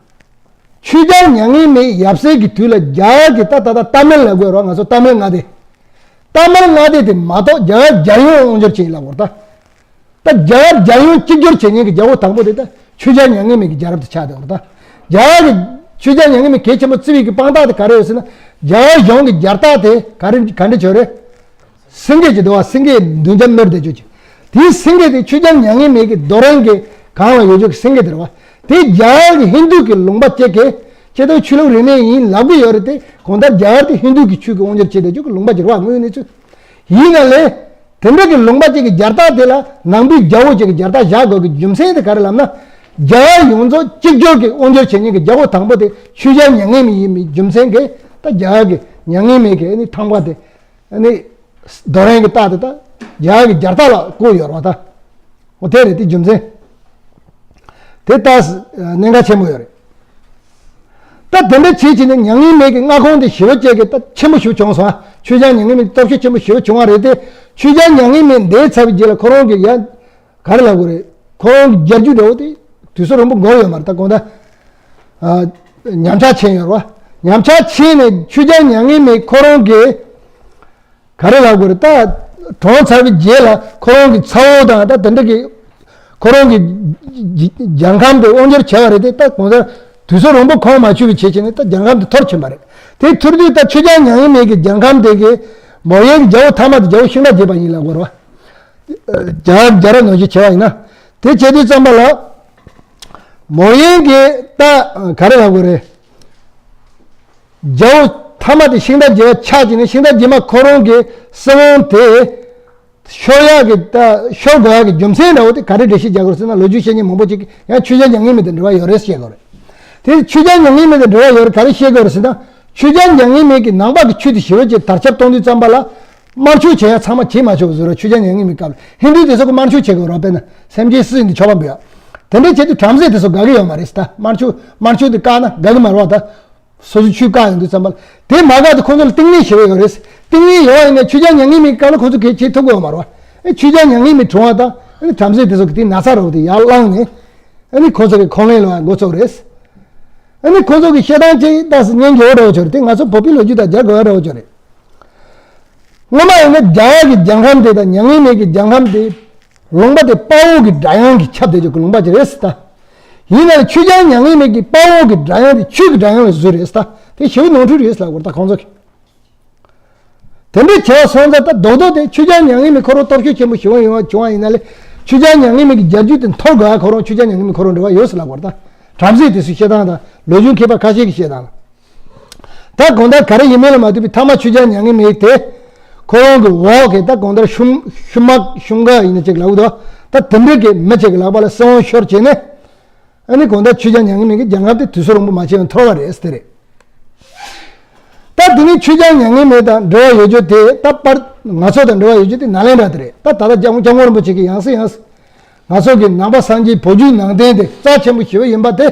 ཆོས་རྒྱལ་མྱ་ངན་མེད་ཡབ་སྲས་ཀྱི་དུས་ལ་རྒྱ་གར་གྱི་ད་ད་ད་ཏཱ་མིལ་ལབ་དགོས་རེད་བ། ང་ཚོ་ཏཱ་མིལ་མངའ་སྡེ། ཏཱ་མིལ་མངའ་སྡེ་དེ་མ་གཏོགས་རྒྱ་གར་རྒྱལ་ཡོངས་དབང་སྒྱུར་བྱེད་ཡིན་ལབ་དགོས་རེད་ད། ད་རྒྱ་གར་རྒྱལ་ཡོངས་གཅིག་གྱུར་བྱེད་མཁན་གྱི་རྒྱལ་པོ་དང་པོ་དེ་ད་ཆོས་རྒྱལ་མྱ་ངན་མེད་ཀྱི་རྒྱལ་རབས་དེ་ཆགས་བསྡད་ཡོད་རེད་ད། རྒྱ་གར་གྱི་ཆོས་རྒྱལ་མྱ་ངན་མེད་གལ་ཆེན་པོ་བརྩི་བའི་གི་དཔང་རྟགས་དེ་ག་རེ་ཡོད་ཟེར་ན། རྒྱ་གར་གཞུང་གི་རྒྱལ་རྟགས་དེ་ག་རེ་ག་འདྲ་བྱས་རེད། སེང་གེ་ཅིག་འདུག་བ། སེང་གེ་མདུན་རྒྱབ་ནོར་བསྡད་རྒྱུ་ཅིག་དེའི་སེང་གེ་དེ་ཆོས་རྒྱལ་མྱ་ངན་མེད་ཀྱི་རྡོ་རིང་གི་སྒང་ལ་ཡོད་རྒྱུ་གི་སེང་གེ་དེ་རེད་བ། དེ་རྒྱ་གར་གྱི་ཧིན་རྡུ་གི་ལུང་པ་གཅིག་གི་སྤྱིར་བཏང་ཆོས་ལུགས་རིས་མེད་ཡིན་ལབ་གི་ཡོད་རེད་དེ། གང་ལྟར་རྒྱ་གར་དེ་ཧིན་རྡུ་གི་ཆོས་ཀྱི་དབང་སྒྱུར་བྱེད་བསྡད་རྒྱུ་གི་ལུང་པ་ཅིག་རེད་བ། དངོས་ཡོད་གནས་ཚུལ་ཡིན་ན་ལས། དེ་འདྲ་གི་ལུང་པ་གཅིག་གི་རྒྱལ་རྟགས་དེ་ལ་ནང་པའི་རྒྱལ་པོ་གཅིག་གི་རྒྱལ་རྟགས་བཞག་དགོས་ཀྱི་རྒྱུ་མཚན་དེ་ག་རེ་ལབ་ན། རྒྱ་གར་ཡོངས་རྫོགས་གཅིག་གྱུར་གྱི་དབང་སྒྱུར་བྱེད་མཁན་གྱི་རྒྱལ་པོ་དང་པོ་དེ་ཆོས་རྒྱལ་མྱ་ངན་མེད་ཡིན་པའི་རྒྱུ་མཚན་གྱིས་ད་རྒྱ་གར་གྱི་མྱ་ངན་མེད་ཀྱི་ཨ་ནི་ཐང་པ་དེ། ཨ་ནི་རྡོ་རིང་གི་རྟགས་དེ་ད་རྒྱ་གར་གྱི་རྒྱལ་རྟགས་ལ་བཀོད་ཡོད་རེད་བ་ད། འོ་དེ་རེད། དེ་རྒྱུ་མཚན་དེ་ད་གནད་འགག་ཆེན་པོ་ཡོད་རེད། ད་དེ་འདྲ་བྱེད་བྱེད་ནས་མྱ་ངན་མེད་ཀྱི་མངའ་ཁོངས་དེ་ཞེ་པོ་ཅིག་གི་ད་ཆེན་པོ་ཞེ་པོ་བྱུང་སོང་ཨ། ཆོས་རྒྱལ་མྱ་ངན་མེད་ཀྱི་སྟོབས་ཤུགས་ཆེན་པོ་ཞེ་པོ་བྱུང་བ་རེད་དེ། ཆོས་རྒྱལ་མྱ་ངན་མེད་འདས་ཚར་བའི་རྗེས་ལ་ཁོ་རང་གི་ཡ་ག་རེ་ལབ་དགོས་རེད། ཁོ་རང་གི་རྒྱལ་རྒྱུད་འདྲ་བོ་དེ་དུས་ཚོད་རིང་པོ་འགོར་ཡོད་མ་རེད། ད་དགོང་དག་ཨ་ཉམས་ཆག་ཕྱིན་ཡོད་རེད་བ། ཉམས་ཆག་ཕྱིན་ནས་ཆོས་རྒྱལ་མྱ་ངན་མེད་ཁོ་རང་གི་ག་རེ་ལབ་དགོས་རེད། ད་གྲོངས་ཚར་བའི་རྗེས་ལ་ཁོ་རང་གི་ཚ་བོ་དང་ད་དེ་འདྲ་གི་ཁོ་རང་གི་རྒྱལ་ཁམས་དེ་དབང་སྒྱུར་བྱས་པ་རེད་དེ། ད་གང་ལྟར་དུས་ཚོད་རིང་པོ་ཁོང་མ་ཆུད་པའི་བྱས་བྱས་ནས་ད་རྒྱལ་ཁམས་དེ་འཐོར་ཕྱིན་པ་རེད། དེ་འཐོར་དུས་ད་ཆོས་རྒྱལ་མྱ་ངན་མེད་ཀྱི་རྒྱལ་ཁམས་དེ་གི་མོ་ཡན་གྱི་རྒྱལ་པོ་མཐའ་མ་དེ་རྒྱལ་པོ་ཤིང་རྟ་རྒྱས་པ་ཡིན་ལབ་དགོས་རེད་བ། རྒྱལ་རྒྱལ་རབས་ནང་བཞིན་བྱས་པ་ཡིན་ན། དེ་བྱས་དུས་ཙམ་པ་ལ་མོ་ཡན་གྱི་ད་ག་རེ་ལབ་དགོས་རེད། རྒྱལ་པོ་མཐའ་མ་དེ་ཤིང་རྟ་རྒྱས་པ་ཆགས་ཀྱི་ནས་ཤིང་རྟ་རྒྱས་མ་ཁོ་རང་གི་སྲིད་དབང་དེ་ཤོར་ཡག་གི་ད་ཤོར་དགོས་ཡག་གི་རྒྱུ་མཚན་འདྲ་བོ་དེ་ག་རེ་འགྲེལ་བཤད་རྒྱག་དགོས་རེད་ཟེར་ན། ལོ་རྒྱུས་བཤད་མཁན་མང་པོ་ཅིག་གིས་ཡང་ཆོས་རྒྱལ་མྱ་ངན་མེད་དང་འབྲེལ་བ་ཡོད་རེད་བཤད་དགོས་རེད། དེ་ཆོས་རྒྱལ་མྱ་ངན་མེད་དང་འབྲེལ་བ་ཡོད་རེད་ག་རེ་བཤད་དགོས་རེད་ཟེར་ན། ཆོས་རྒྱལ་མྱ་ངན་མེད་ཀྱི་ནང་པ་གི་ཆོས་དེ་ཞེ་པོ་ཅིག་དར་ཁྱབ་གཏོང་དུས་ཙམ་པ་ལ་དམར་ཕྱུག་བྱེད་ཡག་ཚང་མ་བྱེད་མ་ཆོག་བཟོ་ར། ཆོས་རྒྱལ་མྱ་ངན་མེད་སྐབས་ལ་ཧིན་རྡུ་དེ་ཚོ་གི་དམར་ཕྱུག་བྱེད་དགོས་རོགས། དཔེར་ན་སེམས་ཅན་སུ་ཡིན་དུ་ཆོག་པ་འབུལ་ཡག་དེ་འདྲ་བྱེད་དུས་བྲམ་ཟེ་དེ་ཚོ་དགའ་གི་ཡོད་མ་རེད་ད། དམར་ཕྱུག་དམར་ཕྱུག་དེ་བཀག་ན་དགའ་གི་མ་རེད་བ་ད། སོ་སོའི་ཆོས་བཀག་ཡོང་དུས་ཙམ་པ་ལ་དེ་མ་བཀག་དུས་ཁོང་ཚོ་ལ་གཏིང་ནས་ཞེ་པོ་ཡོད་རེད། གཏིང་ནས་ཡོད་པ་ཡིན་ན་ཆོས་རྒྱལ་མྱ་ངན་མེད་སྐབས་ལ་ཁོང་ཚོ་གལ་ཆེ་ཐུབ་ཀྱི་ཡོད་མ་རེད་བ། ཨེ་ཆོས་རྒྱལ་མྱ་ངན་མེད་གྲོངས་པ་དང་ཨ་ནི་བྲམ་ཟེ་དེ་ཚོ་གི་དེ་ན་ཚ་རོགས་དེ་ཡར་བསླངས་ནས་ཨ་ནི་ཁོང་ཚོ་གི་ཁོང་ལན་ལ་འགོ་ཚུགས་རེད། ཨ་ནི་ཁོང་ཚོ་གི་བཤད་སྟངས་ཅིག་ད་སྙན་གྱི་འོ་འདྲ་བོ་ཆོག་རེད་དེ། ང་ཚོ་བོད་པའི་ལོ་རྒྱུས་དང་རྒྱག་དགོས་པ་འདྲ་བོ་ཆོག་རེད། སྔོན་མ་ཡིན་ན་རྒྱ་གར་གྱི་རྒྱལ་ཁམས་དེ་དང་མྱ་ངན་མེད་ཀྱི་རྒྱལ་ཁམས་དེ་ལུང་པ་དེ་དཔའ་བོ་གི་སྒྲ་དབྱངས་ཀྱིས་ཁྱབ་བསྡད་ཀྱི་ལུང་པ་ཅིག་རེད་ཟེར་ད། ཡིན་ནའང་ཆོས་རྒྱལ་མྱ་ངན་མེད་ཀྱི་དཔའ་བོ་གི་སྒྲ་དབྱངས་དེ་ཆོས་ཀྱི་སྒྲ་དབྱངས་ལ་བཟོས་རེད་ཟེར་ད། དེ་ཞེ་པོ་ནོར་འཁྲུལ་རེད་ཟེར་ལབ་དགོས་རེད་ད་ཁོང་ཚོ་གིས། དེ་འདྲའི་བྱས་སོང་ཙང་ད་རྡོག་རྡོག་དེ་ཆོས་རྒྱལ་མྱ་ངན་མེད་ཁོ་རང་སྟོབས་ཤུགས་ཆེན་པོ་ཞེ་པོ་ཡོང་བ་བྱུང་བ་ཡིན་ན་ལས། ཆོས་རྒྱལ་མྱ་ངན་མེད་ཀྱི་རྒྱལ་རྒྱུད་དེ་འཐོར་དགོས་ཡ་ཁོ་རང་ཆོས་རྒྱལ་མྱ་ངན་མེད་ཁོ་རང་འབྲེལ་བ་ཡོད་ཟེར་ལབ་དགོས་རེད་ད། བྲམ་ཟེ་དེ་ཚོའི་བཤད་སྟངས་དང་ལོ་རྒྱུས་མཁས་པ་ཁ་ཤས་ཀྱི་བཤད་སྟངས་ལ། ད་དགོང་དག་ག་རེ་ཡིན་མིན་ལ་མ་ལྟོས་པའི་མཐའ་མ་ཆོས་རྒྱལ་མྱ་ངན་མེད་དེ་ཁོ་རང་གི་འོག་གི་ད་དགོང་དག་ཤུམ་ཤུམ་མག་ཤུམ་ག་ཡིན་ན་ཅིག་ལབ་འདུག་ད་དེ་འདྲ་གི་མི་ཅིག་གི་ལག་པ་ལ་སྲིད་དབང་ཤོར་བྱས་ནས། ཨ་ནི་དགོང་དག་ཆོས་རྒྱལ་མྱ་ངན་མེད་ཀྱི་རྒྱལ་ཁམས་དེ་དུས་ཚོད་རིང་པོ་མ་ཕྱིན་པར་འཐོར་བ་རེད་ཟེར་དེ་རེད། ད་དེ་ནས་ཆོས་རྒྱལ་མྱ་ངན་མེད་དང་འབྲེལ་བ་ཡོད་རྒྱུ་དེ་ད་པར་ང་ཚོ་དང་འབྲེལ་བ་ཡོད་རྒྱུ་དེ་ནཱ་ལེནྡྲ་དེ་རེད། ད་ད་ལྟ་སྐྱབས་སྐྱབས་མགོན་རིན་པོ་ཆེ་གིས་ཡང་སེ་ཡང་སེ་ང་ཚོ་གི་ནང་པ་སངས་རྒྱས་བོད་བརྒྱུད་ནང་བསྟན་དེ་རྩ་ཆེན་པོ་ཞེ་པོ་ཡིན་པ་དེ།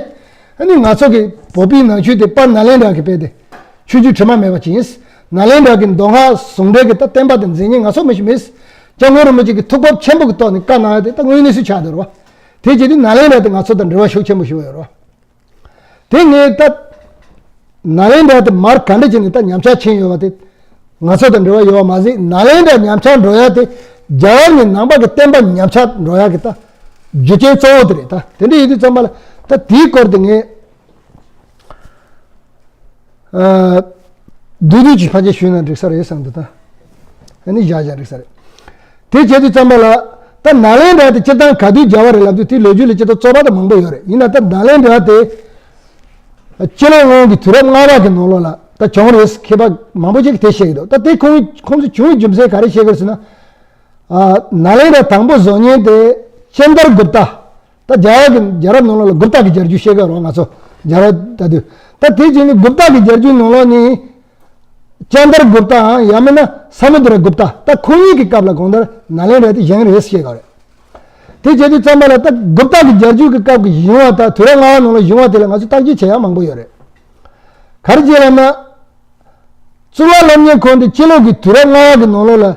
ཨ་ནི་ང་ཚོ་གི་བོད་པའི་ནང་ཆོས་དེ་པར་ནཱ་ལེནྡྲ་གི་དཔེ་དེ་ཆོས་བརྒྱུད་དྲི་མ་མེད་པ་ཅིག་ཡིན། ནཱ་ལེནྡྲ་གི་མདོ་སྔགས་ཟུང་འབྲེལ་གི་ད་བསྟན་པ་དེ་འཛིན་མཁན་ང་ཚོ་མི་ཞིག་མེད། སྐྱབས་མགོན་རིན་པོ་ཆེ་གིས་ཐུགས་བབ་ཆེན་པོ་གི་ཐོག་ནས་བཀའ་གནང་ཡ་དེ་ད་དངོས་གནས་སུ་ཆགས་འདུག་རེད་བ། དེ་བྱེད་དུས་ནཱ་ལེནྡྲ་དེ་ང་ཚོ་དང་འབྲེལ་བ་ཤུགས་ཆེན་པོ་ཞིག་ཡོད་རེད་བ། དེ་ངས་ད་ནཱ་ལེནྡྲ་དེ་མར་ག་འདྲ་བྱས་ནས་ད་ཉམས་ཆག་ཕྱིན་ཡོད་པ་དེ་ང་ཚོ་དང་འབྲེལ་བ་ཡོད་པ་མ་ཟད། ནཱ་ལེནྡྲ་ཉམས་ཆག་འགྲོ་ཡ་དེ་རྒྱ་གར་ནས་ནང་པ་གི་བསྟན་པ་ཉམས་ཆག་འགྲོ་ཡ་གི་ད་རྒྱུ་རྐྱེན་གཙོ་བོ་དེ་རེད། ད་དེ་འདྲ་ཡིན་དུས་ཙམ་པ་ལ་ད་དེའི་སྐོར་དེ་ངས་ཨ་བསྡུས་བསྡུས་ཀྱིས་ཕལ་ཆེར་ཞུས་ན་འགྲིག་ས་རེད་བསམ་འདུག་ད་ཨ་ནི་བཞག་བཞག་འགྲིག་ས་རེད། དེ་བྱེད་དུས་ཙམ་པ་ལ་ད་ནཱ་ལེནྡྲ་དེ་སྤྱིར་བཏང་ག་དུས་མཇལ་བ་རེད་ལབ་དུས་དེའི་ལོ་རྒྱུས་ལ་སྤྱིར་བཏང་རྩོད་པ་དང་མང་པོ་ཡོད་རེད། ཡིན་ན་ད་ནཱ་ལེནྡྲ་དེ་སྤྱི་ལོ་སྔོན་གྱི་དུས་རབས་ལྔ་པ་གི་ནང་ལོགས་ལ་ད་བྱུང་རེད། མཁས་པ་མང་པོ་ཅིག་གིས་དེ་བཤད་ཀྱི་འདུག་ད་དེ་ཁོང་ཁོང་ཚོས་བྱུང་བའི་རྒྱུ་མཚན་ག་རེ་བཤད་ཀྱི་རེད་ཟེར་ན། ཨ་ནཱ་ལེནྡྲ་དང་པོ་བཟོ་མཁན་དེ་ཅན་དར་གུབ་ཏ། ད་རྒྱ་གར་གྱི་རྒྱལ་རབས་ནང་ལོགས་ལ་གུབ་ཏ་གི་རྒྱལ་རྒྱུད་བཤད་ཀྱི་ཡོད་རེད་བ། ང་ཚོ་རྒྱལ་རབས་ལྟ་དུས་ད་དེ་བྱས་ནས་གུབ་ཏ་གི་རྒྱལ་རྒྱུད་ནང་ལོགས་ནས་ཅན་དར་གུབ་ཏའམ་ཡང་མིན་ན་ས་མུ་དྲ་གུབ་ཏ། ད་ཁོང་གཉིས་ཀྱི་སྐབས་ལ་གང་ལྟར་ནཱ་ལེནྡྲ་དེ་བཞེངས་རེད་བཤད་ཀྱི་ཡོད་རེད། དེ་བྱེད་དུས་ཙམ་པ་ལ་ད་གུཔྟ་གི་རྒྱལ་རྒྱུད་ཀྱི་སྐབས་ཀྱི་བཞེངས་པ་དང་དུས་རབས་ལྔ་པ་ནང་ལ་བཞེངས་པ་དེ་ལ་ང་ཚོས་བརྟག་དཔྱད་བྱེད་ཡ་མང་པོ་ཡོད་རེད། ག་རེ་བྱས་ལབ་ན། གཙུག་ལག་སློབ་གཉེར་ཁང་དེ་སྤྱི་ལོ་གི་དུས་རབས་ལྔ་པ་གི་ནང་ལོགས་ལ་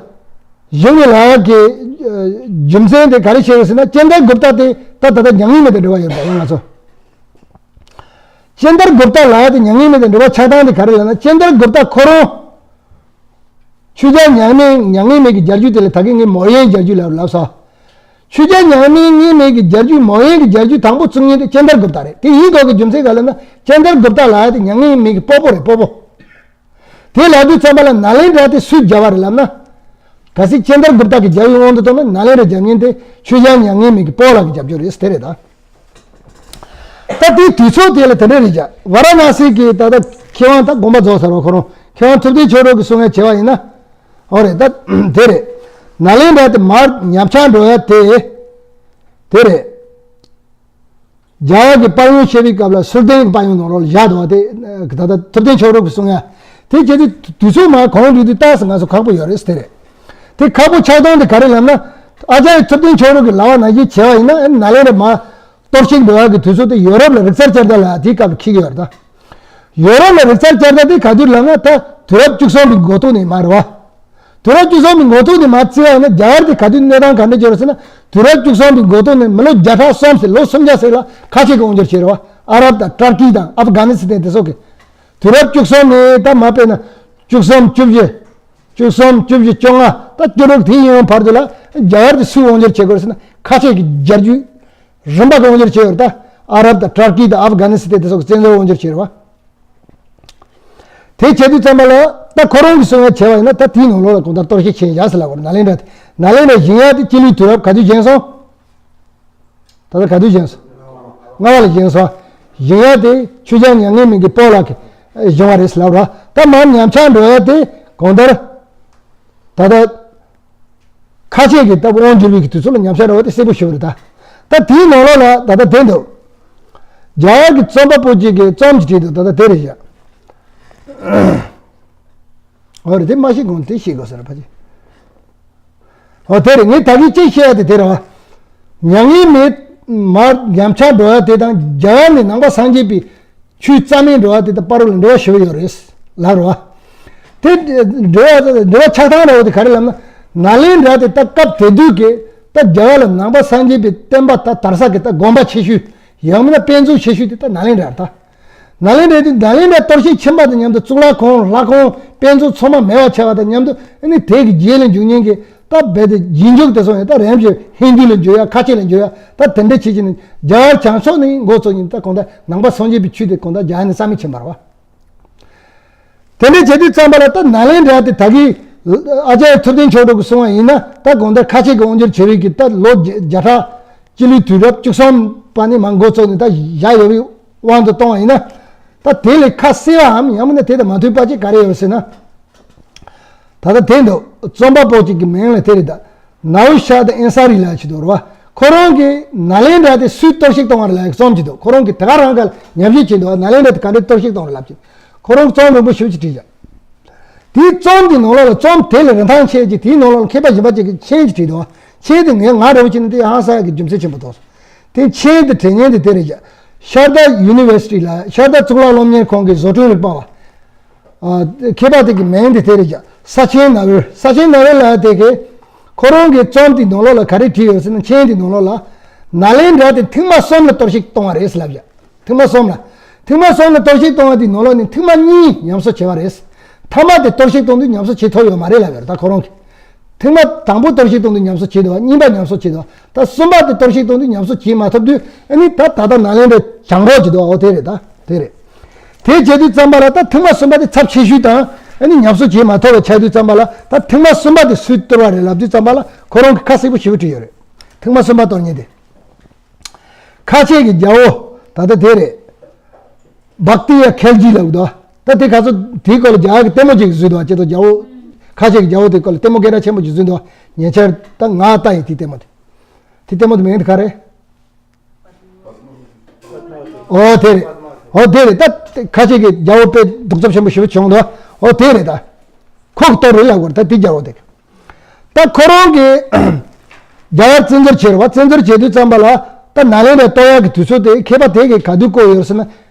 བཞེངས་ནས་ལ་ཡག་གི་རྒྱུ་མཚན་དེ་ག་རེ་བྱས་ཡོད་ཟེར་ན། ཅན་དར་གུཔྟ་དེ་ད་ད་ལྟ་མྱ་ངན་མེད་དང་འབྲེལ་བ་ཡོད་པ་ཡིན་ང་ཚོ། ཅན་དར་གུཔྟ་ལ་ཡག་དེ་མྱ་ངན་མེད་དང་འབྲེལ་བ་ཆགས་སྟངས་དེ་ག་རེ་ལབ་ན། ཅན་དར་གུཔྟ་ཁོ་རང་ཆོས་རྒྱལ་མྱ་ངན་མྱ་ངན་མེད་ཀྱི་རྒྱལ་རྒྱུད་དེ་ལ་ད་གིན་ངས་མོར་ཡན་རྒྱལ་རྒྱུད་ལབ་ལབ་སོང་། ཆོས་རྒྱལ་མྱ་ངན་མེད་ཀྱི་རྒྱལ་རྒྱུད་མོར་ཡན་གྱི་རྒྱལ་རྒྱུད་དང་པོ་བཙུགས་མཁན་དེ་ཅན་དར་གུཔྟ་རེད། དེ་ཡིན་དགོས་ཀྱི་རྒྱུ་མཚན་ག་ལབ་ན། ཅན་དར་གུཔྟ་ལ་ཡག་དེ་མྱ་ངན་མེད་ཀྱི་སྤོ་བོ་རེད། སྤོ་བོ། དེ་ལབ་དུས་ཙམ་པ་ལ་ནཱ་ལེནྡྲ་དེ་སུའི་རྒྱལ་བ་རེད་ལབ་ན། གལ་སྲིད་ཅན་དར་གུཔྟ་གི་རྒྱལ་བའི་དབང་དུ་བཏང་ན་ནཱ་ལེནྡྲ་རྒྱལ་མཁན་དེ་ཆོས་རྒྱལ་མྱ་ངན་མེད་ཀྱི་སྤོ་བོ་ལགས་ཀྱི་རྒྱབ་སྐྱོར་རེད་དེ་རེད་ད། ད་དེའི་དུས་ཚོད་དེ་ལ་དེ་འདྲ་རེད་ཀྱ། ཝཱ་ར་ཎ་སི་གི་ད་ལྟ་མཁས་དབང་ད་དགོངས་པ་རྫོགས་ཚར་བ་ཁོ་རང་མཁས་དབང་ཐུབ་བསྟན་ཆོས་གྲགས་ཀྱིས་གསུང་ཡ་བྱས་པ་ཡིན་ན། འོ་རེད་ད། དེ་རེད། ནཱ་ལེནྡྲ་དེ་མར་ཉམས་ཆག་འགྲོ་ཡ་དེ། དེ་རེད། རྒྱ་གར་གྱི་དཔལ་ཡོན་བཤད་པའི་སྐབས་ལ་སུར་བསྟན་གྱི་དཔལ་ཡོན་ནང་ལོགས་ལ་བཞག་འདུག་བ་དེ་ད་ལྟ་ཐུབ་བསྟན་ཆོས་གྲགས་ཀྱིས་གསུང་ཡ། དེ་བྱས་དུས་དུས་ཚོད་མར་གོང་འགྲོ་དུས་ཏོག་ཙམ་ང་ཚོ་ཁག་པོ་ཡོད་རེད་དེ་རེད། དེ་ཁག་པོ་ཆགས་སྟངས་དེ་ག་རེ་ལབ་ན། ཨ་ཅཱརྱ་ཐུབ་བསྟན་ཆོས་གྲགས་ཀྱིས་ལབ་པ་ནང་བཞིན་བྱས་པ་ཡིན་ན་ནཱ་ལེནྡྲ་མར་གཏོར་བཤིག་འགྲོ་ཡ་གི་དུས་ཚོད་དེ་ཡོ་རོབ་ལ་རིག་གསར་བསྐྱར་དར་ལ་དེའི་སྐབས་ལ་འཁེལ་གྱི་ཡོད་རེད་ད། ཡོ་རོབ་ལ་རིག་གསར་བསྐྱར་དར་དེ་ག་དུས་ལབ་ན་ད་དུས་རབས་བཅུ་གསུམ་པའི་འགོ་ཐོག་ནས་མར་རེད་བ། དུས་རབས་བཅུ་གསུམ་པའི་འགོ་ཐོག་ནས་མར་བརྩི་བ་ཡིན་ན་རྒྱ་གར་དེ་ག་དུས་གནས་སྟངས་ག་འདྲ་བྱས་རེད་ཟེར་ན། དུས་རབས་བཅུ་གསུམ་པའི་འགོ་ཐོག་ནས་མི་ལོ་བརྒྱ་ཕྲག་གསུམ་ཟེར་ལོ་སུམ་བརྒྱ་ཟེར་ལ་ཁ་ཤས་ཀྱིས་དབང་སྒྱུར་བྱས་རེད་བ། ཨ་རབ་དང་ཏུར་ཀི་དང་ཨབ་གྷ་ནི་སི་ཐན་དེ་ཚོ་གིས། དུས་རབས་བཅུ་གསུམ་ནས་ད་མར་དཔེར་ན་བཅུ་གསུམ་བཅུ་བཞི། བཅུ་གསུམ་བཅུ་བཞི་བཅོ་ལྔ་ད་བཅུ་དྲུག་དེ་ཡིན་བར་དུ་ལ་རྒྱ་གར་དེ་སུས་དབང་སྒྱུར་བྱེད་དགོས་ཟེར་ན་ཁ་ཤས་ཀྱིས་རྒྱལ་རྒྱུད་རིམ་པ་གིས་དབང་སྒྱུར་བྱས་ཡོད་རེད་ད། ཨ་རབ་དང་ཏུར་ཀི་དང་ཨབ་གྷ་ནི་སི་ཐན་དེ་ཚོ་གིས་བཙན་འཛུལ་དབང་སྒྱུར་བྱས་རེད་བ། དེ་བྱེད་དུས་ཙམ་པ་ལ་ད་ཁོ་རང་གིས་གསུང་ཡ་བྱས་པ་ཡིན་ན་ད་དེའི་ནང་ལོགས་ལ་གང་ལྟར་གཏོར་བཤིག་ཕྱིན་བཞག་ཟེར་ལབ་པ་རེད་ནཱ་ལེནྡྲ་དེ། ནཱ་ལེནྡྲ་བཞེངས་ཡ་དེ་སྤྱི་ལོའི་དུས་རབས་ག་དུས་བཞེངས་སོང་། ད་ལྟ་ག་དུས་བཞེངས་སོང་། ལྔ་པ་ལ་བཞེངས་སོང་། བཞེངས་ཡ་དེ་ཆོས་རྒྱལ་མྱ་ངན་མེད་ཀྱི་སྤོ་ལགས་ཀྱིས་བཞེངས་པ་རེད་ཟེར་ལབ་ར། ད་མར་ཉམས་ཆག་འགྲོ་ཡ་དེ་གང་ལྟར། ད་ལྟ། ཁ་ཤས་ཀྱིས་ལྟ་བུ་དབང་བསྒྱུར་བའི་གི་དུས་ཚོད་ལ་ཉམས་ཆག་འགྲོ་བ་དེ་གསལ་པོ་ཞེ་པོ་རེད་ད། ད་དེའི་ནང་ལོགས་ལ་ད་ལྟ་དེ་འདུག་རྒྱ་གར་གྱི་རྩོམ་པ་པོ་གཅིག་གིས་རྩོམ་གཅིག་བྲིས་འདུག་ད་ལྟ་དེ་རེད་བཞག་འོ་རེད་དེ་མ་ཤེས་གོང་དེ་ཤེས་དགོས་ཟེར་ཕ་ཆེ། འོ་དེ་རེད་ངས་ད་གིན་ཅིག་བཤད་ཡ་དེ་དེ་རེད་བ། མྱ་ངན་མེད་མར་ཉམས་ཆག་འགྲོ་ཡ་དེ་དང་རྒྱ་གར་ནས་ནང་པ་སངས་རྒྱས་པའི་ཆོས་རྩ་མེད་འགྲོ་བ་དེ་དང་བར་ལ་འབྲེལ་བ་ཞེ་པོ་ཡོད་རེད་ལབ་རེད་བ། དེ་འབྲེལ་བ་འབྲེལ་བ་ཆགས་སྟངས་འདྲ་བོ་དེ་ག་རེ་ལབ་ན། ནཱ་ལེནྡྲ་དེ་ད་སྐབས་དེ་དུས་ཀྱི་ད་རྒྱ་གར་ལ་ནང་པ་སངས་རྒྱས་པའི་བསྟན་པ་ད་དར་ས་གི་ད་དགོན་པ་ཆེ་ཤོས་ཡང་མིན་ན་དཔེ་མཛོད་ཆེ་ཤོས་དེ་ད་ནཱ་ལེནྡྲ་རེད་ད། ནཱ་ལེནྡྲ་དེ་ནཱ་ལེནྡྲ་གཏོར་བཤིག་ཕྱིན་པ་དང་མཉམ་དུ་གཙུག་ལག་ཁང་ལྷ་ཁང་དཔེ་མཛོད་ཚང་མ་མེད་པ་བྱས་པ་དང་མཉམ་དུ་ཨ་ནི་དེ་གི་རྗེས་ལ་འཇུག་མཁན་གྱི་ད་རྦད་དེ་རྗེས་འཇུག་དེ་ཚོ་ཡང་ད་རིམ་བཞིན་ཧིན་དུ་ལ་འགྱུར་ཡ་ཁ་ཆེ་ལ་འགྱུར་ཡ་ད་དེ་འདྲ་བྱེད་ཀྱི་ནི་རྒྱ་གར་བྱང་ཕྱོགས་ནས་འགོ་བཙུགས་ནས་ད་གང་ལྟར་ནང་པ་སངས་རྒྱས་པའི་ཆོས་དེ་གང་ལྟར་རྒྱ་གར་ནས་རྩ་མེད་ཕྱིན་པ་རེད་བ། དེ་འདྲ་བྱེད་དུས་ཙམ་པ་ལ་ད་ནཱ་ལེནྡྲ་དེ་ད་གིན་ཨ་ཅཱརྱ་ཐུབ་བསྟན་ཆོས་གྲགས་ཀྱིས་གསུངས་པ་ཡིན་ན་ད་གང་ལྟར་ཁ་ཆེ་གི་དབང་སྒྱུར་བྱེད་རིགས་ཀྱི་ད་ལོ་བརྒྱ་ཕྲག་སྤྱི་ལོའི་དུས་རབས་བཅུ་གསུམ་པ་ནས་མར་འགོ་བཙུགས་ནས་ད་བཞག་ཡོད་པའི་དབང་དུ་བཏང་བ་ཡིན་ན། ད་དེ་ལས་ཁ་གསལ་བའམ་ཡང་མིན་ན་དེ་དང་མ་མཐུན་པ་ཅིག་ག་རེ་ཡོད་ཟེར་ན། ད་ལྟ་དེ་འདུག་རྩོམ་པ་པོ་གཅིག་གི་མིང་ལ་དེ་རེད་ད། ནའུ་ཤཱ་ཏ་ཨན་ས་རི་ལབ་ཅིག་འདུག་རེད་བ། ཁོ་རང་གིས་ནཱ་ལེནྡྲ་དེ་སུས་གཏོར་བཤིག་བཏང་བ་རེད་ལབ་རྩོམ་གཅིག་འདུག་ཁོ་རང་གིས་དེ་ག་རང་ག་ཉམས་ཞིབ་བྱས་འདུག་ནཱ་ལེནྡྲ་དེ་ག་འདྲས་གཏོར་བཤིག་བཏང་བ་རེད་ལབ་ཅིག་ཁོ་རང་རྩོམ་རིང་པོ་ཞེ་པོ་ཅིག་བྲིས་བཞག་དེའི་རྩོམ་གྱི་ནང་ལོགས་ལ་རྩོམ་དེ་ལ་རིན་ཐང་ཆེ་ཅིག་དེའི་ནང་ལོགས་ལ་མཁས་པ་གཞན་པ་ཅིག་གིས་མཆན་ཅིག་བྲིས་འདུག་མཆན་དེ་ངས་ང་འདྲ་བོ་བྱས་ན་དེ་ཧང་སང་ཡག་གི་རྒྱུ་མཚན་ཆེན་པོ་འདུག་དེ་མཆན་དེ་དྲི་མཁན་དེ་དེ་རེད་བཞག་ཤར་དྷ་ཡུ་ནི་ཝར་སི་ཊི་ལ་ཤར་དྷ་གཙུག་ལག་སློབ་གཉེར་ཁང་གི་བཟོ་སྐྲུན་རིག་པ་བ། ཨ། མཁས་པ་དེ་གི་མིང་དེ་དེ་རེད་བཞག་ས་ཆེན་ནཱ་ཝེར། ས་ཆེན་ནཱ་ཝེར་ལབ་དེ་གི་ཁོ་རང་གི་རྩོམ་དེའི་ནང་ལོགས་ལ་ག་རེ་བྲིས་ཡོད་ཟེར་ན། མཆན་དེའི་ནང་ལོགས་ལ་ནཱ་ལེནྡྲ་དེ་ཐེངས་མ་གསུམ་ལ་གཏོར་བཤིག་བཏང་བ་རེད་ལབ་བཞག་ཐེངས་མ་གསུམ་ལ། ཐེངས་མ་གསུམ་ལ་གཏོར་བཤིག་བཏང་བ་དེའི་ནང་ལོགས་ནས་ཐེངས་མ་གཉིས་ཉམས་གསོ་བྱས་པ་རེད། མཐའ་མ་དེ་གཏོར་བཤིག་བཏང་དུས་ཉམས་གསོ་བྱེད་ཐུབ་ཡོད་མ་རེད་ལབ་ཡོད་རེད་ད་ཁོ་རང་གིས། ཐེངས་མ་དང་པོ་གཏོར་བཤིག་བཏང་དུས་ཉམས་གསོ་བྱས་འདུག་བ། གཉིས་པ་ཉམས་གསོ་བྱས་འདུག་བ། ད་གསུམ་པ་དེ་གཏོར་བཤིག་བཏང་དུས་ཉམས་གསོ་བྱེད་མ་ཐུབ་དུས་ཨ་ནི་ད་ད་ལྟ་ནཱ་ལེནྡྲ་གྱང་གོག་བྱས་འདུག་བ། འོ་དེ་རེད་ད། དེ་རེད། དེ་བྱས་དུས་ཙམ་པ་ལ་ད་ཐེངས་མ་གསུམ་པ་དེ་ཚབས་ཆེ་ཤོས་དང་ཨ་ནི་ཉམས་གསོ་བྱེད་མ་ཐུབ་པ་ཆགས་དུས་ཙམ་པ་ལ་ད་ཐེངས་མ་གསུམ་པ་དེ་སུས་གཏོར་བ་རེད་ལབ་དུས་ཙམ་པ་ལ་ཁོ་རང་གིས་ཁ་གསལ་པོ་ཞེ་པོ་བྲིས་ཡོད་རེད། ཐེངས་མ་གསུམ་པ་གཏོར་མཁན་དེ། ཁ་ཆེ་གི་རྒྱལ་པོ་ད་ལྟ་དེ་རེད། བཀྟི་ཡ་ཁལ་ཇི་ལབ་འདུག་ད་དེ་ག་ཚོད་དེའི་སྐོར་ལ་རྒྱ་གར་གྱི་ལྟད་མོ་ཅིག་བཟོས་འདུག་ཅེས་དང་རྒྱལ་པོ་ཁ་ཆེ་གི་རྒྱལ་པོ་དེའི་སྐོར་ལ་ལྟད་མོ་སྐད་གྲགས་ཆེན་པོ་ཅིག་བཟོས་འདུག་ཉེ་ཆར་ད་ང་ལྟ་ཡི་དེའི་ལྟད་མོ་དེ། དེའི་ལྟད་མོ་དེ་མིང་དེ་ག་རེད། ཨོ་དེ་རེད། ཨོ་དེ་རེད་ད། ཁ་ཆེ་གི་རྒྱལ་པོ་དཔེ་གདུག་རྩུབ་ཆེན་པོ་ཞེ་པོ་བྱུང་འདུག་ཨོ་དེ་རེད་ད། ཁོ་གི་ལྟོ་རེད་ལབ་དགོས་རེད་ད་དེ་རྒྱལ་པོ་དེ། ད་ཁོ་རང་གིས་ རྒྱ་གར་བཙན་འཛུལ་བྱས་རེད་བ། བཙན་འཛུལ་བྱེད་དུས་ཙམ་པ་ལ་ད་ནཱ་ལེནྡྲ་གཏོར་ཡག་གི་དུས་ཚོད་དེ་མཁས་པ་དེ་གིས་ག་དུས་བཀོད་ཡོད་ཟེར་ན།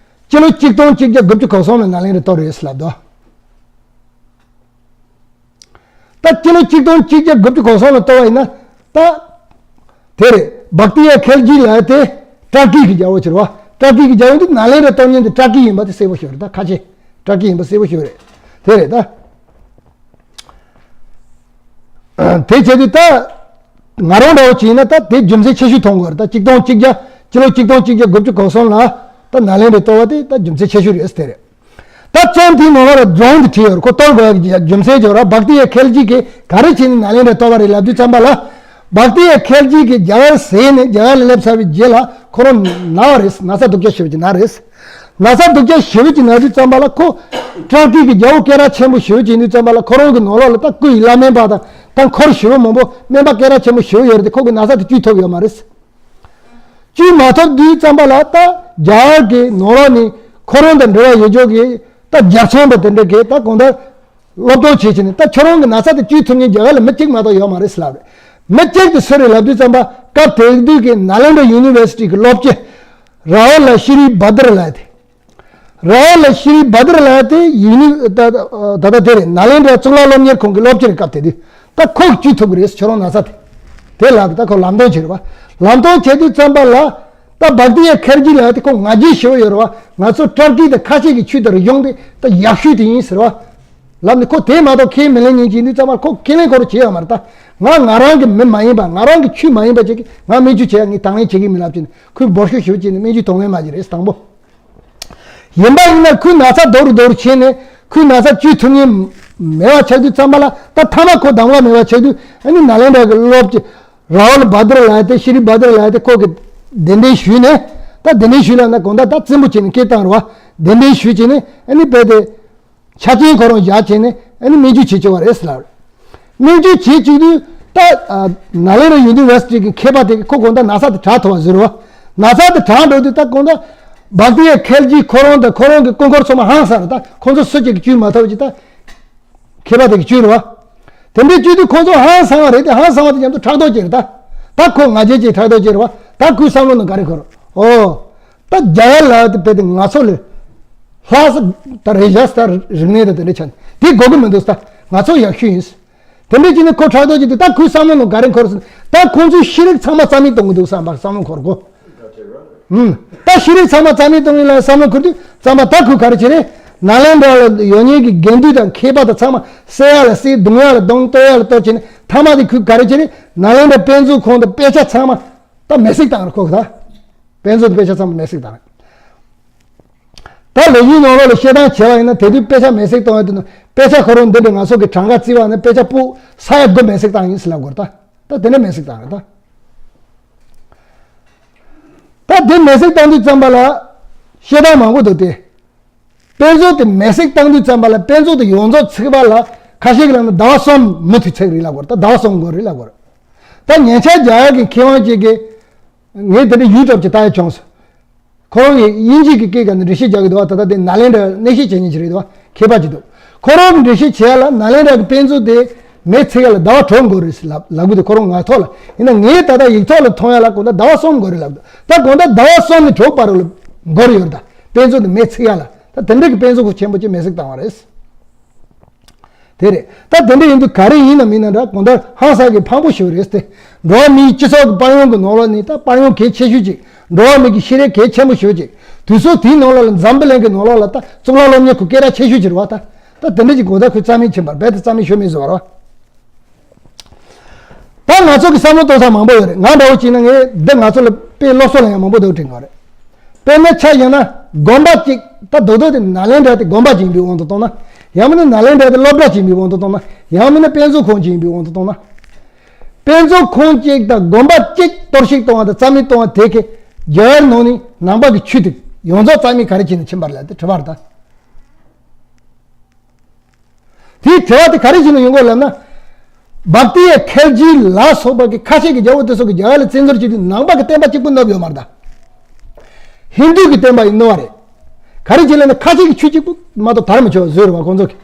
སྤྱི་ལོ་གཅིག་སྟོང་གཅིག་བརྒྱ་དགུ་བཅུ་གོ་གསུམ་ལ་ནཱ་ལེནྡྲ་གཏོར་ཡོད་ཟེར་ལབ་འདུག། ད་སྤྱི་ལོ་གཅིག་སྟོང་གཅིག་བརྒྱ་དགུ་བཅུ་གོ་གསུམ་ལ་གཏོར་བ་ཡིན་ན། ད་དེ་རེད། བཀྟི་ཡ་ཁལ་ཇི་ལབ་དེ་ཏར་ཀི་གི་རྒྱལ་པོ་ཅིག་རེད་བ། ཏར་ཀི་གི་རྒྱལ་པོ་འདི་ནཱ་ལེནྡྲ་གཏོར་མཁན་དེ་ཏར་ཀི་ཡིན་པ་དེ་གསལ་པོ་ཞིག་རེད། ད་ཁ་ཆེ་ཏར་ཀི་ཡིན་པ་གསལ་པོ་ཞིག་རེད། དེ་རེད་ད། དེ་བྱས་དུས་ད་ང་རང་འདྲ་བོ་བྱས་ན་ད་དེ་རྒྱུ་མཚན་ཆེ་ཤོས་མཐོང་གི་ཡོད་རེད། ད་གཅིག་སྟོང་གཅིག་བརྒྱ་སྤྱི་ལོ་གཅིག་སྟོང་གཅིག་བརྒྱ་དགུ་བཅུ་གོ་གསུམ་ལ་ད་ནཱ་ལེནྡྲ་གཏོར་བ་དེ་ད་རྒྱུ་མཚན་ཆེ་ཤོས་རེད་ཟེར་དེ་རེད། ད་རྩོམ་དེའི་ནང་ལོགས་ལ་སྒྲུང་དེ་བྲིས་ཡོད་རེད། ཁོ་གཏོར་དགོས་ཡག་རྒྱུ་མཚན་ཅིག་ཡོད་རེད། བཀྟི་ཡ་ཁལ་ཇི་གིས་ག་རེ་བྱས་ནས་ནཱ་ལེནྡྲ་གཏོར་བ་རེད་ལབ་དུས་ཙམ་པ་ལ། བཀྟི་ཡ་ཁལ་ཇི་གིས་རྒྱ་གར་ཟེར་ནས་རྒྱ་གར་ལ་སླེབས་ཚར་བའི་རྗེས་ལ་ཁོ་རང་ན་བ་རེད། ན་ཚ་སྡུག་ཅག་ཞེ་པོ་ཅིག་ན་རེད། ན་ཚ་སྡུག་ཅག་ཞེ་པོ་ཅིག་ན་དུས་ཙམ་པ་ལ་ཁོ་ཏར་ཀི་གི་རྒྱལ་པོ་སྐད་གྲགས་ཆེན་པོ་ཞེ་པོ་ཅིག་ཡིན་དུས་ཙམ་པ་ལ་ཁོ་རང་གི་ནང་ལོགས་ལ་ད་སྐུ་ཡི་བླ་སྨན་པ་དང་ད་འཁོར་ཞེ་པོ་མང་པོ་སྨན་པ་སྐད་གྲགས་ཆེན་པོ་ཞེ་པོ་ཡོད་རེད་དེ། ཁོ་གི་ན་ཚ་དེ་བཅོས་ཐུབ་ཡོད་མ་རེད། བཅོས་མ་ཐུབ་དུས་ཙམ་པ་ལ་ད་རྒྱ་གར་གྱི་ནང་ལོགས་ནས་ཁོ་རང་དང་འབྲེལ་བ་ཡོད་ཆོག་གི་ད་རྒྱལ་ཚོང་པ་དེ་འདྲ་གིས་ད་གང་ལྟར་སློབ་སྟོན་བྱེད་བྱས་ནས། ད་ཁྱོད་རང་གི་ན་ཚ་དེ་བཅོས་ཐུབ་མཁན་རྒྱ་གར་ལ་མི་གཅིག་མ་གཏོགས་ཡོད་མ་རེད་ཟེར་ལབ་རེད། མི་གཅིག་དེ་སུ་རེད་ལབ་དུས་ཙམ་པ་སྐབས་དེ་དུས་ཀྱི་ནཱ་ལེནྡྲ་ཡུ་ནི་ཝར་སི་ཊི་གི་སློབ་སྤྱི་ར་ཧུ་ལ་ཤི་རི་བྷ་དར་ལབ་དེ། ར་ཧུ་ལ་ཤི་རི་བྷ་དར་ལབ་དེ་ཡུ་ནི་ད་ད་ད་དེ་རེད། ནཱ་ལེནྡྲ་གཙུག་ལག་སློབ་གཉེར་ཁང་གི་སློབ་སྤྱི་རེད། སྐབས་དེ་དུས་ད་ཁོ་གིས་བཅོས་ཐུབ་ཀྱི་རེད། ཁྱོད་རང་ན་ཚ་དེ་དེ་ལབ་དེ། ད་ཁོ་ལམ་སྟོན་བྱེད་རེད་བ། ལམ་སྟོན་བྱེད་དུས་ཙམ་པ་ལ་ད་བཀྟི་ཡ་ཁལ་ཇི་ལབ་དེ་ཁོ་ང་རྒྱལ་ཞེ་པོ་ཡོད་རེད་བ། ང་ཚོ་ཏར་ཀི་དང་ཁ་ཆེ་གི་ཆོས་དང་རིག་གཞུང་དེ་ད་ཡག་ཤོས་དེ་ཡིན་ཟེར་བ་ལབ་ནས། ཁོ་དེ་མ་གཏོགས་ཁས་མི་ལེན་མཁན་ཅིག་ཡིན་དུས་ཙམ་པ་ཁོ་ཁས་ལེན་ཁོ་རང་བྱེད་ཡོད་མ་རེད། ད་ང་ང་རང་གི་མི་མ་ཡིན་པ། ང་རང་གི་ཆོས་མ་ཡིན་པ་ཅིག་གིས་ང་སྨན་བཅོས་བྱེད་ཡ་ངས་དང་ལེན་བྱེད་ཀྱི་མིན་ལབ་བྱས་ནས་ཁོས་འབོར་ཤོག་ཞེ་པོ་བྱས་ནས་སྨན་བཅོས་དང་ལེན་མ་བྱས་རེད། དང་པོ། ཡིན་པ་ཡིན་ན་ཁོའི་ན་ཚ་རྡོ་རུ་རྡོ་རུ་བྱས་ནས་ཁོའི་ན་ཚ་བཅོས་ཐུབ་མཁན་མེད་པ་ཆགས་དུས་ཙམ་པ་ལ། ད་མཐའ་མ་ཁོ་གདམ་ག་མེད་པ་ཆགས་དུས་ཨ་ནི་ནཱ་ལེནྡྲ་གི་སློབ་སྤྱི་ར་ཧུ་ལ་བྷ་དར་ལབ་དེ་ཤི་རི་བྷ་དར་ལབ་དེ་ཁོ་གིས་གདན་འདྲེན་ཞུས་ནས། ད་གདན་འདྲེན་ཞུས་ལབ་ན་གང་ལྟར་ད་རྩེད་མོ་བྱས་ནས་སྐད་བཏང་རེད་བ། གདན་འདྲེན་ཞུས་བྱས་ནས་ཨ་ནི་རྦད་དེ་ཆ་རྐྱེན་ཁོ་རང་བཞག་བྱས་ནས་ཨ་ནི་སྨན་བཅོས་བྱེད་བཅུག་པ་རེད་ཟེར་ལབ་རེད། སྨན་བཅོས་བྱེད་བཅུག་དུས་ད་ནཱ་ལེནྡྲ་ཡུ་ནི་ཝར་སི་ཊི་གི་མཁས་པ་དེ་གིས་ཁོ་གང་ལྟར་ན་ཚ་དེ་དྲག་ཐུབ་པ་བཟོས་རེད་བ། ན་ཚ་དེ་དྲག་འགྲོ་དུས་ད་གང་ལྟར་བཀྟི་ཡ་ཁལ་ཇི་ཁོ་རང་དང་ཁོ་རང་གི་སྐུ་འཁོར་ཚང་མ་ཧང་སངས་རེད། ད་ཁོ་ཚོ་སུ་གཅིག་གིས་བཅོས་མ་ཐུབ་ཅིག་ད་མཁས་པ་དེ་གིས་བཅོས་རེད་བ། དེ་འདྲའི་བཅོས་དུས་ཁོ་ཚོ་ཧང་སངས་པ་རེད་དེ། ཧང་སངས་པ་དེ་མཉམ་དུ་ཕྲག་དོག་སྐྱེས་རེད། ད་ད་ཁོ་ང་རྒྱལ་གྱིས་ཕྲག་དོག་སྐྱེས་རེད་བ། ད་ཁོའི་བསམ་བློ་ནང་ག་རེ་འཁོར། ཨོ། ད་རྒྱ་གར་ལ་དེ་དཔེ་དེ་ང་ཚོ་ལས་ལྷག་ས་ད་རེད་བཞག་ས། རིག་གནས་དང་དེ་འདྲ་ཆགས་དེ་དགོས་ཀྱི་མི་འདུག་ས། ང་ཚོ་ཡག་ཤོས་ཡིན་ས། དེ་འདྲ་བྱས་ནས་ཁོ་ཕྲག་དོག་སྐྱེས་དུས་ད་ཁོའི་བསམ་བློ་ནང་ག་རེ་འཁོར་ཟེར། ད་ཁོང་ཚོའི་ཤེས་རིག་ཚང་མ་རྩ་མེད་གཏོང་གི་འདུག་བསམ་པ་བསམ་བློ་འཁོར་གོ། ཨུམ། ད་ཤེས་རིག་ཚང་མ་རྩ་མེད་གཏོང་གི་ལ་བསམ་བློ་འཁོར་དུས་ཙམ་པ་ད་ཁོས་ག་རེ་བྱས་རེད། ནཱ་ལེནྡྲ་ལ་ཡོད་མཁན་གྱི་དགེ་འདུན་དང་མཁས་པ་དང་ཚང་མ་བསད་ཡ་ལ་བསད། རྡུང་ཡ་ལ་རྡུང་། གཏོར་ཡ་ལ་གཏོར་བྱས་ནས་མཐའ་མ་དེ་ཁོས་ག་རེ་བྱས་རེད། ནཱ་ལེནྡྲ་དཔེ་མཛོད་ཁང་དང་དཔེ་ཆ་ཚང་མ་ད་མེ་བསྲེགས་བཏང་རེད་ཁོ་གིས། ད་དཔེ་མཛོད་དང་དཔེ་ཆ་ཚང་མ་མེ་བསྲེགས་བཏང་རེད། ད་ལོ་རྒྱུས་ནང་ལོགས་ལ་བཤད་སྟངས་བྱས་པ་ཡིན་ན་དེ་དུས་དཔེ་ཆ་མེ་བསྲེགས་གཏོང་ཡ་དེ་ནི་དཔེ་ཆ་ཁོ་རང་འདི་འདྲ་ང་ཚོ་གི་གྲངས་ཀ་བརྩི་བ་ནི་དཔེ་ཆ་སྤུ་ས་ཡ་དགུ་མེ་བསྲེགས་བཏང་ཡིན་ཟེར་ལབ་དགོས་རེད། ད་ད་དེ་འདྲ་མེ་བསྲེགས་བཏང་རེད་ད། ད་དེ་མེ་བསྲེགས་བཏང་དུས་ཙམ་པ་ལ་བཤད་སྟངས་མང་པོ་འདུག་སྟེ། དཔེ་མཛོད་དེ་མེ་བསྲེགས་བཏང་དུས་ཙམ་པ་ལ་དཔེ་མཛོད་དེ་ཡོངས་རྫོགས་ཚིག་པ་ལ་ཁ་ཤས་ཀྱིས་ལབ་ན་ཟླ་བ་གསུམ་མུ་མཐུད་ཚིག་རེད་ལབ་དགོས་རེད། ད་ཟླ་བ་གསུམ་འགོར་རེད་ལབ་དགོས་རེད། ད་ཉེ་ཆར་རྒྱ་གར་གྱི་མཁས་དབང་ཅིག་གིས་ངས་དེ་འདྲ་ཡུ་ཊུབ་ཅིག་ལྟ་ཡ་བྱུང་སོང་། ཁོ་རང་གིས་དབྱིན་ཇི་གི་སྐད་སྒང་ནས་འགྲེལ་བཤད་རྒྱག་གི་འདུག་བ། ད་ལྟ་དེ་ནཱ་ལེནྡྲ་གནས་བཤད་བྱེད་མཁན་ཅིག་རེད་འདུག་བ། མཁས་པ་ཅིག་འདུག་ཁོ་རང་གིས་འགྲེལ་བཤད་བྱེད་ཡ་ལ་ནཱ་ལེནྡྲ་གི་དཔེ་མཛོད་དེ་མེ་ཚིག་ཡ་ལ་ཟླ་བ་དྲུག་འགོར་རེད་ལབ་ལབ་གི་འདུག་ཁོ་རང་ངག་ཐོག་ལ། ཡིན་ན་ངས་ད་ལྟ་ཡིག་ཐོག་ལ་མཐོང་ཡ་ལ་དགོང་དག་ཟླ་བ་གསུམ་འགོར་རེད་ལབ་འདུག་ད་དགོང་དག་ཟླ་བ་གསུམ་ནས་དྲུག་བར་ལ་འགོར་ཡོད་རེད། ད་དཔེ་མཛོད་དེ་མེ་ཚིག་ཡ་ལ་ད་དེ་འདྲ་གི་དཔེ་མཛོད་ཁོ་ཆེན་པོ་ཅིག་མེ་བསྲེགས་བཏང་བ་རེད། དེ་རེད། ད་དེ་འདྲ་ཡིན་དུས་ག་རེ་ཡིན་ན་མིན་ན་འདྲ་དགོང་དག་ཧང་སང་གི་ཕངས་པོ་ཞིག་རེད་དེ། འགྲོ་བ་མིའི་སྤྱི་ཚོགས་ཀྱི་དཔལ་ཡོན་གྱི་ནང་ལོགས་ནས་ད་དཔལ་ཡོན་གལ་ཆེ་ཤོས་ཅིག་འགྲོ་བ་མི་གི་ཤེས་རིག་གལ་ཆེན་པོ་ཞིག་ཅིག་དུས་ཚོད་དེའི་ནང་ལོགས་ལ་འཛམ་བུ་གླིང་གི་ནང་ལོགས་ལ་ད་གཙུག་ལག་སློབ་གཉེར་ཁུལ་སྐད་གྲགས་ཆེ་ཤོས་ཅིག་རེད་བ། ད་ད་དེ་འདྲ་ཅིག་དགོང་དག་ཁོས་རྩ་མེད་ཕྱིན་པ་རེད། རྦད་དེ་རྩ་མེད་ཤོར་མེད་བཟོ་བ་རེད་བ། ད་ང་ཚོ་གི་བསམ་བློ་གཏོང་ས་མང་པོ་ཡོད་རེད། ང་འདྲ་བོ་བྱས་ན་ངས་འདི་ང་ཚོ་ལ་དཔེ་སློབ་གསོ་ལ་ཡང་མང་པོ་འདུག་དྲན་གྱི་རེད། དཔེར་ན་ཆ་བཞག་ན་དགོན་པ་གཅིག་ད་རྡོག་རྡོག་དེ་ནཱ་ལེནྡྲ་དེ་དགོན་པ་གཅིག་ཡིན་པའི་དབང་དུ་བཏང་ན། ཡང་མིན་ན་ནཱ་ལེནྡྲ་དེ་སློབ་གྲྭ་གཅིག་ཡིན་པའི་དབང་དུ་བཏང་ན། ཡང་མིན་ན་དཔེ་མཛོད་ཁང་གཅིག་ཡིན་པའི་དབང་དུ་བཏང་ན། དཔེ་མཛོད་ཁང་གཅིག་དང་དགོན་པ་གཅིག་གཏོར་བཤིག་གཏོང་བ་དང་རྩ་མེད་གཏོང་བ་དེ་གིས་རྒྱ་གར་ནང་ནས་ནང་པ་གི་ཆོས་དེ་ཡོངས་རྫོགས་རྩ་མེད་ག་རེ་བྱས་ནས་ཕྱིན་པ་རེད་ལབ་དེ་དྲི་བ་རེད་ད། དེའི་དྲི་བ་དེ་ག་རེ་བྱས་ནས་ཡོང་གི་ལབ་ན། བཀྟི་ཡ་ཁལ་ཇི་ལ་སོགས་པ་གི་ཁ་ཤས་ཀྱི་རྒྱལ་པོ་དེ་ཚོ་གིས་རྒྱ་གར་ལ་བཙན་འཛུལ་བྱེད་དུས་ནང་པ་གི་བསྟན་པ་གཅིག་པུ་བསྣུབས་ཡོད་མ་རེད་ད། ཧིན་དུ་གི་བསྟན་པ་ཡིན་ནོ་བ་རེད། ག་རེ་བྱས་ལབ་ན་ཁ་ཤས་ཀྱི་ཆོས་གཅིག་པུ་མ་གཏོགས་དར་མི་ཆོག་བཟོས་རེད་བ་ཁོང་ཚོ་གིས།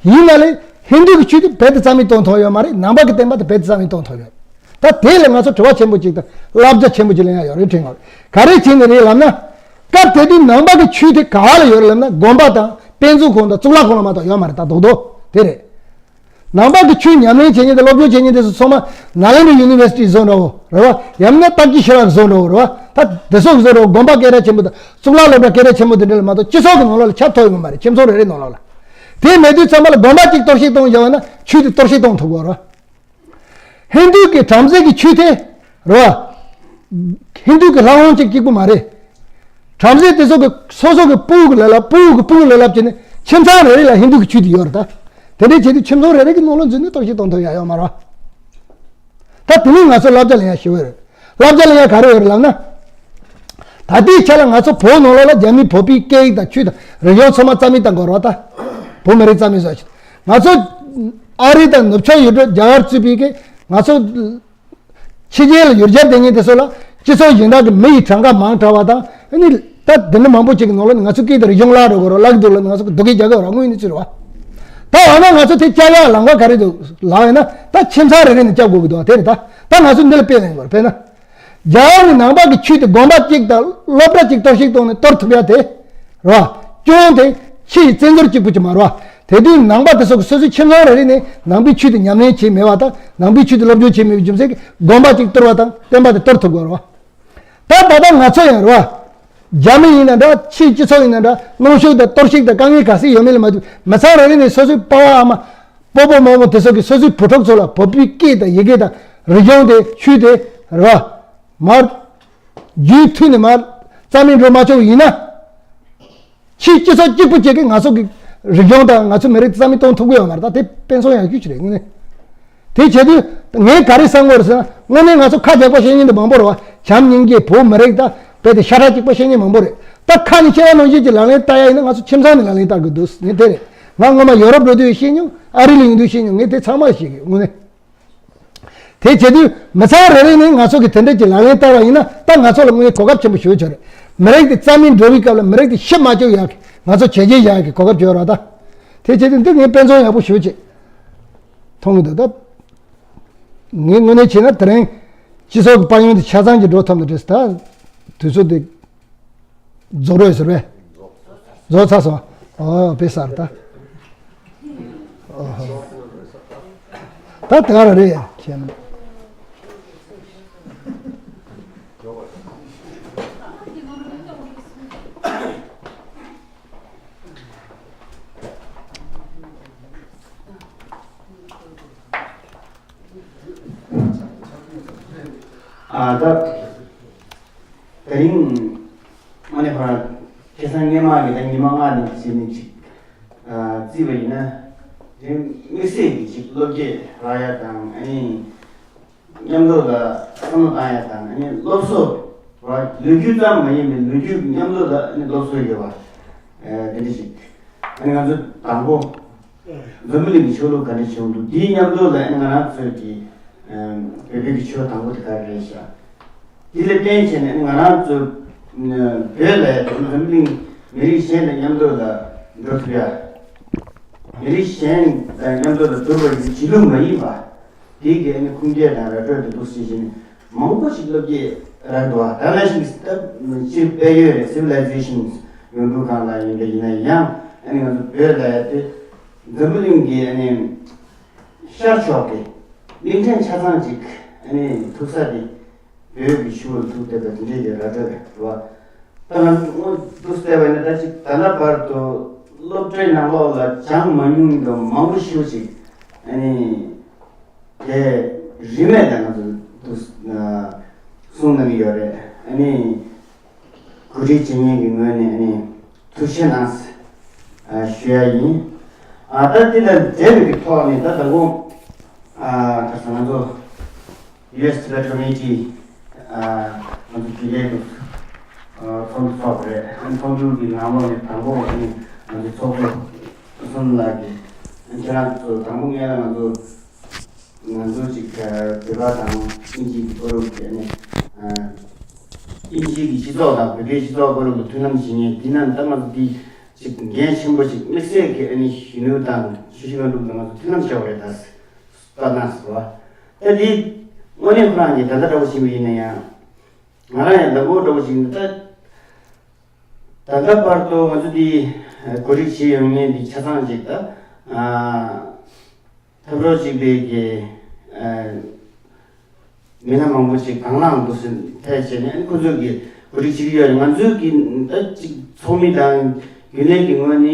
ཡིན་ན་ལས་ཧིན་དུ་གི་ཆོས་དེ་རྦད་དེ་རྩ་མེད་གཏོང་ཐུབ་ཡོད་མ་རེད། ནང་པ་གི་བསྟན་པ་དེ་རྦད་དེ་རྩ་མེད་གཏོང་ཐུབ་ཡོད། ད་དེ་ལ་ང་ཚོ་དྲི་བ་ཆེན་པོ་གཅིག་དང་བསླབ་བྱ་ཆེན་པོ་གཅིག་ལེན་ཡ་ཡོད་རེད་དྲན་གི་རེད། ག་རེ་བྱས་ནས་རེད་ལབ་ན། སྐབས་དེ་དུས་ནང་པ་གི་ཆོས་དེ་ག་བ་ལ་ཡོད་རེད་ལབ་ན། དགོན་པ་དང་དཔེ་མཛོད་ཁང་དང་གཙུག་ལག་ཁང་ལ་མ་གཏོགས་ཡོད་མ་རེད། ད་རྡོག་རྡོག་དེ་རེད། ནང་པ་གི་ཆོས་ཉམས་ལེན་བྱེད་མཁན་དང་སློབ་སྦྱོང་བྱེད་མཁན་དེ་ཚོ་ཚང་མ་ནཱ་ལེནྡྲ་ཡུ་ནི་ཝར་སི་ཊི་བཟོ་འདྲ་བོ་རེད་བ། ཡང་ན་སྟག་གི་ཤི་རག་བཟོ་འདྲ་བོ་རེད་བ། ད་དེ་སོགས་བཟོ་འདྲ་བོ། དགོན་པ་སྐད་གྲགས་ཆེན་པོ་དང་གཙུག་ལག་སློབ་གྲྭ་སྐད་གྲགས་ཆེན་པོ་དེ་འདྲ་ལ་མ་གཏོགས་སྤྱི་ཚོགས་ཀྱི་ནང་ལོགས་ལ་ཁྱབ་ཐུབ་ཡོད་མ་རེད། ཁྱིམ་ཚང་རེ་རེ་ནང་ལོགས་ལ། དེ་མེད་དུས་ཙམ་པ་ལ་དགོན་པ་གཅིག་གཏོར་བཤིག་གཏོང་བྱ་བ་ན་ཆོས་དེ་གཏོར་བཤིག་གཏོང་ཐུབ་དགོས་རེད་བ། ཧིན་རྡུ་གི་བྲམ་ཟེ་གི་ཆོས་དེ་རེད་བ། ཧིན་རྡུ་གི་ལྷ་ཁང་གཅིག་གཅིག་པུ་མ་རེད། བྲམ་ཟེ་དེ་ཚོ་གི་སོ་སོ་གི་ཕྲུ་གུ་ལ་ལ་ཕྲུ་གུ་གི་ཕྲུ་གུ་ལ་ལབ་བྱས་ནས་ཁྱིམ་ཚང་རེ་རེ་ལ་ཧིན་རྡུ་གི་ཆོས་དེ་ཡོད་རེད་ད། དེ་འདྲའི་བྱས་དུས་ཁྱིམ་ཚང་རེ་རེ་གི་ནང་ལོགས་འཛུལ་ནས་གཏོར་བཤིག་གཏོང་ཐུབ་ཡ་ཡོད་མ་རེད་བ། ད་དེ་ནས་ང་ཚོ་བསླབ་བྱ་ལེན་ཡ་ཞུ་བ་རེད། བསླབ་བྱ་ལེན་ཡ་ག་རེ་ཡོད་རེད་ལབ་ན། ད་ལྟའི་ཆ་ལ་ང་ཚོ་བོད་ནང་ལོགས་ལ་རྒྱ་མི་བོད་པའི་སྐད་ཡིག་དང་ཆོས་དང་རིག་གཞུང་ཚང་མ་རྩ་མེད་བཏང་དགོས་རེད་བ་ད། བོད་མི་རིགས་རྩ་མེད་བཟོ་ཞིག་ང་ཚོ་ཨ་རི་དང་ནུབ་ཕྱོགས་ཡུལ་གྲུ་རྒྱ་གར་གཙོས་པའི་གི་ང་ཚོ་ཕྱི་རྒྱལ་ལ་ཡུལ་གྱར་བསྡད་མཁན་དེ་ཚོ་ལ་སྤྱི་ཚོགས་གཞན་དག་གི་མི་ཡི་གྲངས་ཀ་མང་དྲགས་པ་དང་། ཨ་ནི་ད་དེ་འདྲ་མང་པོ་ཅིག་གི་ནང་ལོགས་ནས་ང་ཚོ་སྐད་དང་རིག་གཞུང་བརླག་འགྲོ་གི་རེད། བརླག་གི་འདུག་ལབ་ནས་ང་ཚོ་སྡུག་སྐད་རྒྱག་གི་རེད། དངོས་གནས་ཚུལ་རེད་བ། ད་འོ་ན་ང་ཚོ་དེ་བསྐྱབ་ཡག་ལམ་ཁ་ག་རེ་འདུག་ལབ་ཡིན་ན། ད་ཁྱིམ་ཚང་རེ་རེ་ནས་བསྐྱབ་དགོས་ཀྱི་འདུག་དེ་རེད་ད། ད་ང་ཚོ་འདི་ལ་དཔེ་ལེན་དགོས་རེད། དཔེར་ན། རྒྱ་གར་ནས་ནང་པ་གི་ཆོས་དེ་དགོན་པ་གཅིག་དང་སློབ་གྲྭ་གཅིག་གཏོར་བཤིག་བཏང་ནས་གཏོར་ཐུབ་ཡ་དེ་རེད་བ། སྐྱོན་དེ་ཕྱི་ཡི་བཙན་འཛུལ་གཅིག་པུ་ཅིག་མ་རེད་བ། དེ་དུས་ནང་པ་དེ་ཚོ་གི་སོ་སོའི་ཁྱིམ་ཚང་རེ་རེ་ནས་ནང་པའི་ཆོས་དེ་ཉམས་ལེན་བྱས་མེད་པ་དང་། ནང་པའི་ཆོས་དེ་སློབ་སྦྱོང་བྱས་མེད་པའི་རྒྱུ་མཚན་གྱིས་དགོན་པ་གཅིག་གཏོར་བ་དང་བསྟན་པ་དེ་གཏོར་ཐུབ་དགོས་རེད་བ། ད་ད་ལྟ་ང་ཚོ་ཡང་རེད་བ། རྒྱ་མི་ཡིན་ན་འདྲ། ཕྱིའི་སྤྱི་ཚོགས་ཡིན་ན་འདྲ། གནོན་ཤུགས་དང་གཏོར་བཤིག་དང་དཀའ་ངལ་ག་ཚོད་ཡོད་མེད་ལ་མ་ལྟོས། མི་ཚང་རེ་རེ་ནས་སོ་སོའི་པ་ཕ་ཨ་མ་སྤོ་བོ་རྨོ་མོ་དེ་ཚོ་གིས་སོ་སོའི་བུ་ཕྲུག་ཚོ་ལ་བོད་པའི་སྐད་དང་ཡི་གེ་དང་རིག་གཞུང་དེ་ཆོས་དེ་རེད་བ། མར་རྒྱུན་མཐུད་ནས་མར་རྩ་མེད་འགྲོ་མ་ཆོག་ཡིན་ན། ཕྱིའི་སྤྱི་ཚོགས་གཅིག་པུ་གཅིག་གིས་ང་ཚོ་གི་རིག་གཞུང་དང་ང་ཚོའི་མི་རིགས་རྩ་མེད་གཏོང་ཐུབ་ཀྱི་ཡོད་མ་རེད། ད་དེ་དཔེ་མཚོན་ཡག་ཤོས་ཅིག་རེད། དངོས་གནས། དེ་བྱེད་དུས་ངས་ག་རེ་བསམ་གྱི་ཡོད་རེད་ཟེར་ན། དངོས་གནས་ང་ཚོ་ཁ་རྒྱག་པ་བཤད་མཁན་དེ་མང་པོ་རེད་བ། བྱམས་སྙིང་རྗེ། བོད་མི་རིགས་དང་རྦད་དེ་ཤ་ཁྲག་གཅིག་པ་བཤད་མཁན་མང་པོ་རེད། ད་ཁ་ནས་བཤད་པ་ནང་བཞིན་གྱི་ལག་ལེན་བསྟར་ཡ་ཡིན་ན་ང་ཚོ་ཁྱིམ་ཚང་ནས་ལག་ལེན་བསྟར་དགོས་འདུག་ཟེར་ངས་དེ་རེད། ང་སྔོན་མ་ཡོ་རོབ་འགྲོ་དུས་བཤད་མྱོང་། ཨ་རི་ལ་ཡོང་དུས་བཤད་མྱོང་། ངས་དེ་ཚང་མ་ཤེས་ཀྱི་ཡོད། དངོས་གནས། དེ་བྱེད་དུས་མི་ཚང་རེ་རེ་ནས་ང་ཚོ་གི་དེ་འདྲ་གྱི་ལག་ལེན་བསྟར་བ་ཡིན་ན། ད་ང་ཚོ་ལ་དངོས་གནས་གོ་སྐབས་ཆེན་པོ་ཞེ་པོ་ཅིག་རེད། མི་རིགས་དེ་རྩ་མེད་འགྲོ་བའི་སྐབས་ལ་མི་རིགས་དེ་ཤི་མ་བཅུག་ཡག་གི་ང་ཚོ་བྱས་རྗེས་བཞག་ཡག་གི་གོ་སྐབས་ཅིག་ཡོད་རེད་ད། དེ་བྱེད་དུས་འདི་ངས་དཔེ་མཚོན་ཡག་པོ་ཞེ་པོ་ཅིག་མཐོང་གི་འདུག་ད་ངས་དངོས་གནས་བྱས་ན་དེ་རིང་སྤྱི་ཚོགས་ཀྱི་དཔལ་ཡོན་དེ་ཆ་ཚང་གི་འགྲོ་ཐུབ་ན་འགྲིག་ད། དུས་ཚོད་དེ། རྫོགས་རོགས་ཟེར་བས། རྫོགས་ཚར་སོང་། ཨོ་དཔེ་གསར་ད། ཨོ་ཧོ། ད་དེ་ག་རང་རེད་བྱས་ན། ཨ་ད། དེ་རིང་། ཨ་ནི་ཁོ་རང་ཁ་སང་སྔོན་མ་གི་ད་ཉི་མ་ལྔ་ནས་བྱས་ནས་ཅིག་ཨ་བརྩིས་པ་ཡིན་ན། དེ་དམིགས་བསལ་གྱི་ཅིག་སློབ་གྲྭ་རག་ཡ་དང་། ཨ་ནི་མཉམ་དུ་ལ་བསམ་བློ་བཏང་ཡ་དང་། ཨ་ནི་སློབ་གསོ་བ་ལོ་རྒྱུས་ཙམ་མ་ཡིན་པའི་ལོ་རྒྱུས་མཉམ་དུ་ལ་ཨ་ནི་སློབ་གསོ་ཡོད་པ། ཨ་དེ་འདྲ་ཞིག་ཨ་ནི་ང་ཚོ་དང་པོ། འཛམ་བུ་གླིང་གི་ཆོས་ལུགས་ག་འདྲ་བྱུང་འདུག་དེའི་མཉམ་དུ་ལ་ང་རང་ཚོའི་གི་བོད་པའི་གི་ཆོས་དང་པོ་དེ་ག་རེ་རེད་ཤག་དེ་ལ་བརྟེན་བྱས་ནས་ང་རང་ཚོ་བོད་ལ་འཛམ་བུ་གླིང་མི་རིགས་གཞན་དང་མཉམ་དུ་ལ་འགྲོ་ཐུབ་ཡ། མི་རིགས་གཞན་དང་མཉམ་དུ་ལ་བསྡུར་བ་ཡིན་ན་བྱེད་ལུགས་མ་ཡིན་པ། དེའི་གི་ཨ་ནི་ཁུངས་སྐྱེལ་དང་ར་སྤྲོད་དེ་འདུག་ཟེར་བཞིན་མང་པོ་ཞིག་སློབ་གྲྭ་རག་འདུག་ད་ལ་ཞིག་སྤྱིར་དཔལ་ཡོན་རེད། སི་ཝི་ལའི་ཟེ་ཤན་ཡོང་འདུག་གང་ལ་ཡིན་པ་ཡིན་ན་ཡང་། ཨ་ནི་ང་ཚོ་བོད་ལ་ཡ་དེ་འཛམ་བུ་གླིང་གི་ཨ་ནི་ཤར་ཕྱོགས་ཀྱི་གླིང་ཕྲན་ཆ་ཚང་ཅིག་ཨ་ནི་ཐུག་ས་དེ་བོད་ཀྱི་ཆུ་བོར་ཐུག་བསྡད་པ་དེ་འདྲའི་གི་ར་སྤྲོད་རེད་བ། ད་ང་ཚོ་དངོས་སུ་བལྟས་པ་ཡིན་ན་ད་ཅིག་ད་ལྟ་བར་དུ་སློབ་གྲྭའི་ནང་ལོགས་ལ་སྦྱངས་མ་མྱོང་མཁན་མང་པོ་ཞེ་པོ་ཅིག་ཨ་ནི། དེ་རིན་མེད་དང་ང་ཚོ་འདུག་གསུང་གནང་གི་ཡོད་རེད། ཨ་ནི་གོ་སྒྲིག་བྱེད་མཁན་གྱི་ངོས་ནས་ཨ་ནི་ཐུགས་རྗེ་གནང་ཞུ་ཡ་ཡིན། ཨ་ད་འདི་ལ་འབྲེལ་བའི་གི་ཐོག་ནས་ད་དང་པོ་ཨ་ད་ང་ཚོ་ཡུ་ཨེས་ཊི་བེཊ་ཀོ་མི་ཊི་ཨ་ང་ཚོ་དེ་ལས་འདུག་ཚོགས་འདུ་ཚོགས་པ་རེད། ཨ་ནི་ཚོགས་འདུ་གི་ནང་ལོགས་ནས་དང་པོ་ཨ་ནི་ང་ཚོ་ཚོགས་གཙོ་བསོད་ནམས་ལགས་ཀྱིས་ཁྱེད་རང་ཚོ་དང་པོ་ངས་ལ་ང་ཚོ། ང་ཚོ་ཅིག་བོད་པ་དང་དབྱིན་ཇིའི་བར་ལ་ཨ་ནི། དབྱིན་ཇིའི་སྤྱི་ཚོགས་དང་བོད་པའི་སྤྱི་ཚོགས་བར་ལ་མཐུན་ལམ་བྱེད་མཁན་འདི་རྣམས་ད་ང་ཚོ་འདི་ཅིག་འགན་ཆེན་པོ་ཅིག་དམིགས་བསལ་གྱི་ཨ་ནི་གཞོན་ནུ་དང་ཆུ་བཞི་སྒང་དྲུག་དང་ང་ཚོ་མཐུན་ལམ་བྱས་པ་རེད། ད་ལྟ་ན་ཟེར་བ། ད་འདི་ དངོས་གནས་ཁོ་རང་གིས་ད་ལྟ་འདྲ་བོ་ཕྱིན་པ་ཡིན་ན་ཡང་། ང་རང་ཡང་ཟླ་མགོ་འདྲ་བོ་ཞིག་ད། ད་ལྟ་བར་དུ་ང་ཚོ་འདི་གོ་སྒྲིག་བྱེད་ཡོང་མཁན་འདི་ཆ་ཚང་ཅིག་ད། ཨ། འཐབ་རོགས་གཅིག་པའི་གི། ཨ། མི་སྣ་མང་པོ་ཅིག་གང་ལའང་འདུག་སེ་ཕེབས་བྱས་ནས་ཁོ་ཚོས་ཀྱི་གོ་སྒྲིག་བྱེད་ཀྱི་ཡོད་རེད། ང་ཚོའི་གི་ད་ཅིག་ཚོགས་མི་དང་རྒྱུན་ལས་ཀྱི་ངོས་ནས་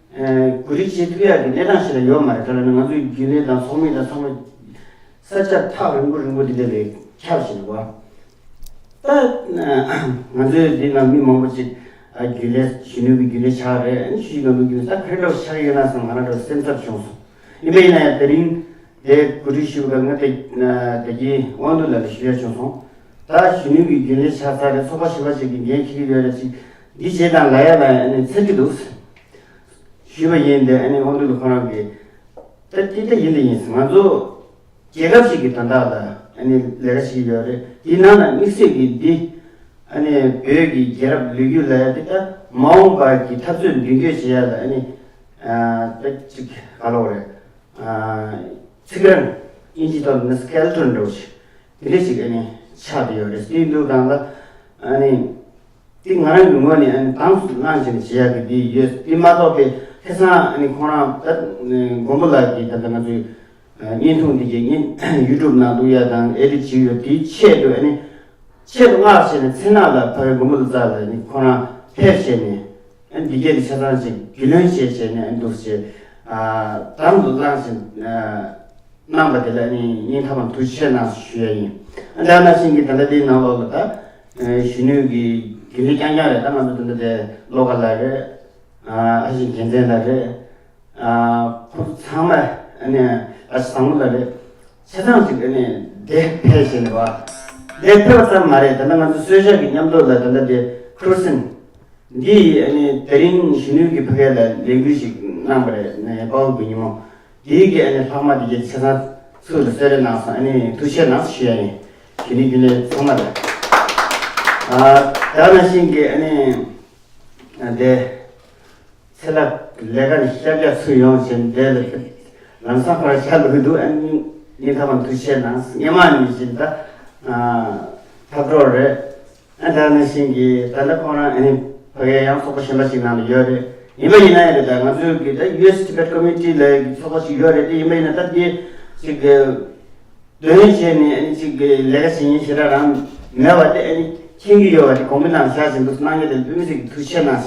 ཨ་གོ་སྒྲིག་བྱེད་ཐུབ་ཡག་གི་གནས་སྟངས་ཤིག་ལ་ཡོད་མ་རེད། ག་ལ་ན་ང་ཚོའི་རྒྱུན་ལས་དང་ཚོགས་མི་དང་ཚང་མ་ས་ཆ་ཐག་རིང་པོ་རིང་པོ་འདི་འདྲ་ལས་ཁྱབ་བཞིན་པ། ད་ང་ཚོའི་འདི་ན་མི་མང་པོ་ཅིག་ཨ་རྒྱུན་ལས་གཞོན་ནུ་གི་རྒྱུན་ལས་ཆགས་རེད། ཨ་ནི་ཆུ་ཡི་ནང་དུ་རྒྱུན་ལས་ད་ག་རེ་འདྲ་བོ་ཆགས་ཡོད་ན་བསམ་ང་རང་འདྲ་བོ་སེམས་འཚབ་བྱུང་སོང་། ཡིན་པ་ཡིན་ན་ཡང་དེ་རིང་དེ་གོ་སྒྲིག་ཞུས་པ་ང་དེ་དེ་གའི་དབང་འདུས་ལགས་ལ་ཞུ་ཡ་བྱུང་སོང་། ད་གཞོན་ནུ་གི་རྒྱུན་ལས་ཆགས་ཚར་རེད། ཚོགས་པ་གཞན་པ་ཞིག་གི་འགན་འཁྱེར་གྱི་ཡོད་རེད། ཅིག་འདི་བྱེད་དང་ལབ་ཡ་ལ་ཨ་ནི་འཚེར་གྱི་འདུག་ཞུས་པ་ཡིན། དེ་ཨ་ནི་དབང་འདུས་ལགས་ཁོ་རང་གིས་ད་དེ་ད་ཡིན་དེ་ཡིན། ང་ཚོ་རྒྱལ་ཁབ་ཞིག་གི་དོན་དག་ལ་ཨ་ནི་ལས་ཀ་བྱེད་ཀྱི་ཡོད་རེད། དེའི་ནང་ལ་དམིགས་བསལ་གྱི་འདི་ཨ་ནི་བོད་ཀྱི་རྒྱལ་རབས་ལོ་རྒྱུས་ལ་ཡ་དེ་ད་མ་འོངས་པ་གི་འཐབ་རྩོད་མདུན་སྐྱོད་བྱེད་ཡ་ལ་ཨ་ནི་ཨ་ད་ཅིག་ག་ལབ་དགོས་རེད། ཨ་ཚིག་རང་དབྱིན་ཇིའི་ཐོག་ནས་སྐེལ་ཊོན་འདྲ་བོ་ཞིག་དེ་འདྲ་ཞིག་ཨ་ནི་ཆགས་བསྡད་ཡོད་རེད། དེ་ཡིན་དུས་སྒང་ལ་ཨ་ནི། དེ་ང་རང་གི་ངོས་ནས་ཨ་ནི་དྭངས་སུ་བླངས་བྱས་ནས་བྱེད་ཡག་གི་དེ་ཡོད། དེ་མ་གཏོགས་པའི་ཁ་སང་ཨ་ནི་ཁོང་རང་ད་མགོན་པོ་ལགས་ཀྱིས་ད་ལྟ་ང་ཚོའི་བརྙན་ཐུང་འདི་གའི་བརྙན་ཡུ་ཊུབ་ནང་བླུག་ཡ་དང་ཨེ་ཌིཊ་བྱེད་ཡོད། དེའི་ཆེད་དུ་ཨ་ནི་ཆེད་དུ་མངགས་བྱས་ནས་མཚན་ནག་ལ་ཕ་གི་མགོན་པོ་ལགས་རྩ་ལ་ཨ་ནི་ཁོང་རང་ཕེབས་བྱས་ནས་ཨ་ནི་འདི་གའི་དེ་ཆ་ཚང་ཅིག་རྒྱུས་ལོན་བྱས་བྱས་ནས་ཨ་ནི་འདུག་སེ་དྭངས་སུ་བླངས་བྱས། གནང་བ་དེ་ལ་ནི་སྙིང་ཐག་པ་ནས་ཐུགས་རྗེ་ཆེ་གནང་ཞུ་ཡ་ཡིན། ཨ་ད་ནང་བཞིན་གྱི་ད་ལྟ་དེའི་ནང་ལོགས་ལ་ད་གཞོན་ནུ་གི་རྒྱུན་ལས་རྐྱང་རྐྱང་རེད། ད་ང་ཚོ་ད་ལྟ་དེ་བློ་དགའ་ལགས་རེད། ཨ་ཞེ་རྒྱལ་མཚན་ལགས་རེད། ཁོ་ཚོ་ཚང་མ་ཨ་ནི་ཨ་ཞེ་བཟང་མོ་ལགས་རེད། ཆ་ཚང་ཅིག་ཨ་ནི་དེ་ཕེབས་བྱས་ནས་བ། དེ་ཕེབས་པ་ཙམ་མ་རེད། ད་ལྟ་ང་ཚོ་གསོལ་ཇ་གི་མཉམ་དུ་ལ་ད་ལྟ་དེ་ཁུར་སེམས། འདི་ཨ་ནི་དེ་རིང་གཞོན་ནུ་གི་ཕ་གི་ལ་ལས་འགུལ་ཞིག་གནང་བ་རེད། ནས་དཔའ་བོ་དགུ་ཉིན་མོ། དེའི་གི་ཨ་ནི་ལྷག་མ་དེ་གའི་ཆ་ཚང་ཚུར་ལ་གསོལ་རས་གནང་སོང་། ཨ་ནི་ཐུགས་རྗེ་གནང་ཞུ་ཡ་ཡིན། གཞོན་ནུ་རྒྱུན་ལས་ཚང་མ་ལ། ཨ་ད་ནང་བཞིན་གྱི་ཨ་ནི་ཨ་དེ་ཚེ་ལྷ་ལས་ཀ་ནས་ཤར་རྒྱག་ཚུར་ཡོང་བཞིན་དེ་ལ་ལམ་སང་ཁོ་ར་ཤར་ལོག་གི་འདུག་ཨ་ནི་ཉིན་ཐ་མ་ཐུགས་རྗེ་གནང་། སྔས་མ་ནས་བཞིན་ད་ཨ་འཐབ་གྲོགས་རེད། ཨ་ད་ནང་བཞིན་གྱི་ད་ལྟ་ཁོང་རང་ཨ་ནི་ཕ་གིའི་ཡང་ཚོགས་པ་གཞན་པ་ཞིག་ནང་ལ་ཡོད་རེད། ཡིན་པ་ཡིན་ན་ཡང་རེད། ད་ང་ཚོའི་གི་ད་ཡུ་ཨེས་ཊི་བེཊ་ཀོ་མི་ཊི་ལ་གི་ཚོགས་པ་ཞིག་ཡོད་རེད། དེ་ཡིན་པ་ཡིན་ན་ད་དེ་ཅིག་གི་འདོན་བྱས་ནས་ཨ་ནི་ཅིག་གི་ལས་ཀ་བྱེད་མཁན་ཞེ་དྲག་རང་མེད་པ་དེ་ཨ་ནི་མཁྱེན་གྱི་ཡོད་པ་དེ་དགོངས་པ་ནང་བཞག་བཞིན་དུ་གནང་མཁན་དེ་དཔེ་མི་སྲིད་ཀྱི་ཐུགས་རྗེ་གནང་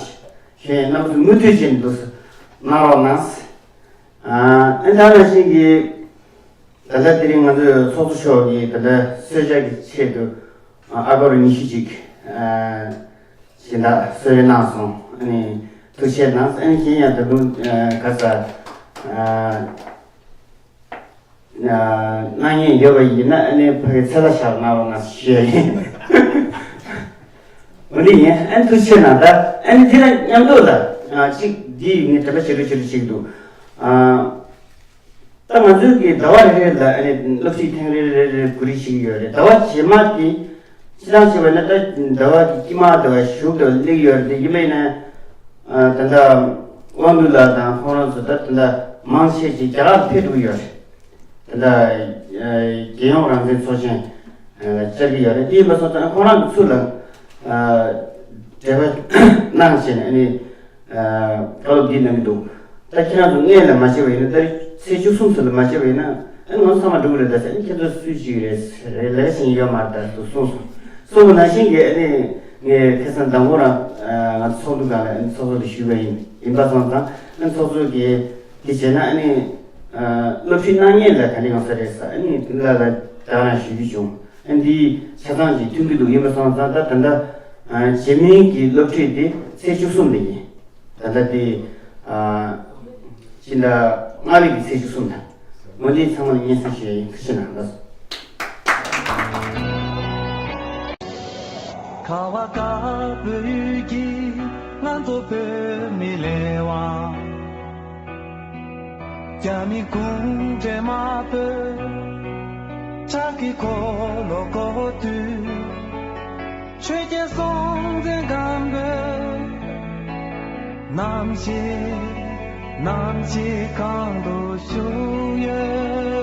ཞེས་རྣམ་པ་ཚོ་མུ་མཐུད་བཞིན་དུ་གནང་རོགས་གནང་། ཨ་ཨ་ད་ནང་བཞིན་གྱི། ད་ལྟ་དེ་རིང་ང་ཚོའི་ཚོགས་གཙོ་མཆོག་གིས་ད་ལྟ་གསོལ་ཇ་གི་ཆེད་དུ་ཨ་སྒོར་ཉི་ཤུ་ཅིག་ཨ་སྦྱིན་བདག་གསོལ་རས་གནང་སོང་། ཨ་ནི་ཐུགས་རྗེ་གནང་། ཨ་ནི་གཞན་ཡང་ད་དུང་ཨ་ག་ས་ཨ་གནང་མཁན་ཡོད་པ་ཡིན་ན་ཨ་ནི་ཕ་གི་ཚེ་ལྷ་ཞབས་གནང་རོགས་གནང་ཞུ་ཡ་ཡིན། འོ་འདི་ཡིན། ཨ་ནི་ཐུགས་རྗེ་གནང་། ད་ཨ་ནི་འདི་དང་མཉམ་དུ་ལ་ཨ་ཅིག་འདི་ངས་དྲན་པ་བྱེད་རོགས་བྱེད་རོགས་བྱེད་ཀྱི་འདུག་ཨ། ད་ང་ཚོའི་གི་ཟླ་བ་རེ་རེ་ལ་ཨ་ནི་སློབ་ཁྲིད་ཐེངས་རེ་རེ་རེ་གོ་སྒྲིག་བྱེད་ཀྱི་ཡོད་རེད། ཟླ་བ་རྗེས་མ་དེ་སྤྱིར་བཏང་བྱས་པ་ན་ད་ཟླ་བ་གི་དཀྱིལ་མ་ཟླ་བ་གཞུག་ཟླ་བ་སླེབས་ཀྱི་ཡོད་རེད། དེ་ཡིན་པ་ཡིན་ན་ཨ་ད་ལྟ་དབང་འདུས་ལགས་དང་ཁོང་རང་ཚོ་ད་ད་ལྟ་མང་ཆེ་ཅིག་རྒྱ་གར་ལ་ཕེབས་འགྲོ་གི་ཡོད་རེད། ད་ལྟ་ཨ་རྒྱལ་ཡོངས་རང་བཙན་ཚོགས་ཆེན་ཨ་བཅར་གྱི་ཡོད་རེད། དེ་ཡིན་པ་སོང་ཙང་ཁོང་རང་གི་ཚུར་ལ་ཨ་འབྲེལ་བ་གནང་བྱས་ནས་ཨ་ནི། བཀའ་སློབ་འདི་གནང་གི་འདུག་ད་ཁྱེད་རང་ཚོ་སྔོན་ལ་མ་བྱས་པ་ཡིན་ན། ད་ཚེས་བཅུ་གསུམ་ཚོ་ལ་མ་བྱས་པ་ཡིན་ན་ཨ་ང་ཚང་མ་འགྲོ་གི་རེད། ད་ཟེར་ཨ་ཁྱེད་ཚོ་སུས་བྱེད་ཀྱི་རེད་ཟེར། ལས་ཀ་བྱེད་མཁན་ཡོད་མ་རེད་ད་ཟེར་གསུངས་སོང་། གསུངས་པ་ནང་བཞིན་གྱི་ཨ་ནི་ངས་ཁ་སང་མདང་དགོང་རང་ང་ཚོ་ཚོགས་འདུ་སྒང་ལ་ཨ་ནི་ཚོགས་གཙོ་ལ་ཞུས་པ་ཡིན། ཡིན་པ་སོང་ཙང་ཨ་ནི་ཚོགས་གཙོ་གིས་དེ་བྱས་ན་ཨ་ནི་སློབ་ཁྲིད་གནང་མཁན་ལ་ག་ནས་གང་ས་རེད་ཟེར་ཨ་ནི་ལ་ལ་ད་རང་ཞུ་རྒྱུ་བྱུང་། ཨ་ནི་འདི་ཆ་ཚང་གིས་མཐུན་གྱི་འདུག་ཡིན་པ་སོང་ཙང་ད་ད་ལྟ་རྗེས་མའི་གི་སློབ་ཁྲིད་དེ་ཚེས་བཅུ་གསུམ་ལ་ཡིན། ད་ལྟ་དེ་ཨ་སྤྱི་ཟླ་ལྔ་པའི་གི་ཚེས་བཅུ་གསུམ་དང་། འོ་འདི་ཚང་མ་ལ་སྙན་སེང་ཞུ་ཡ་ཡིན། ཐུགས་རྗེ་གནང་། ལགས་སོ། ཁ་བ་དཀར་པོའི་ཡུལ་གྱི་ང་ཚོ་བོད་མི་ལས་དབང་རྒྱ་མི་གུང་ཁྲན་དམར་པོས་ཁྲག་གི་འཁོར་ལོ་བསྐོར་དུས། ཆོས་རྒྱལ་སྲོང་བཙན་སྒམ་པོས་ནམ་ཞིག་ནམ་ཞིག་གང་དུ་བཞུགས་ཡོད།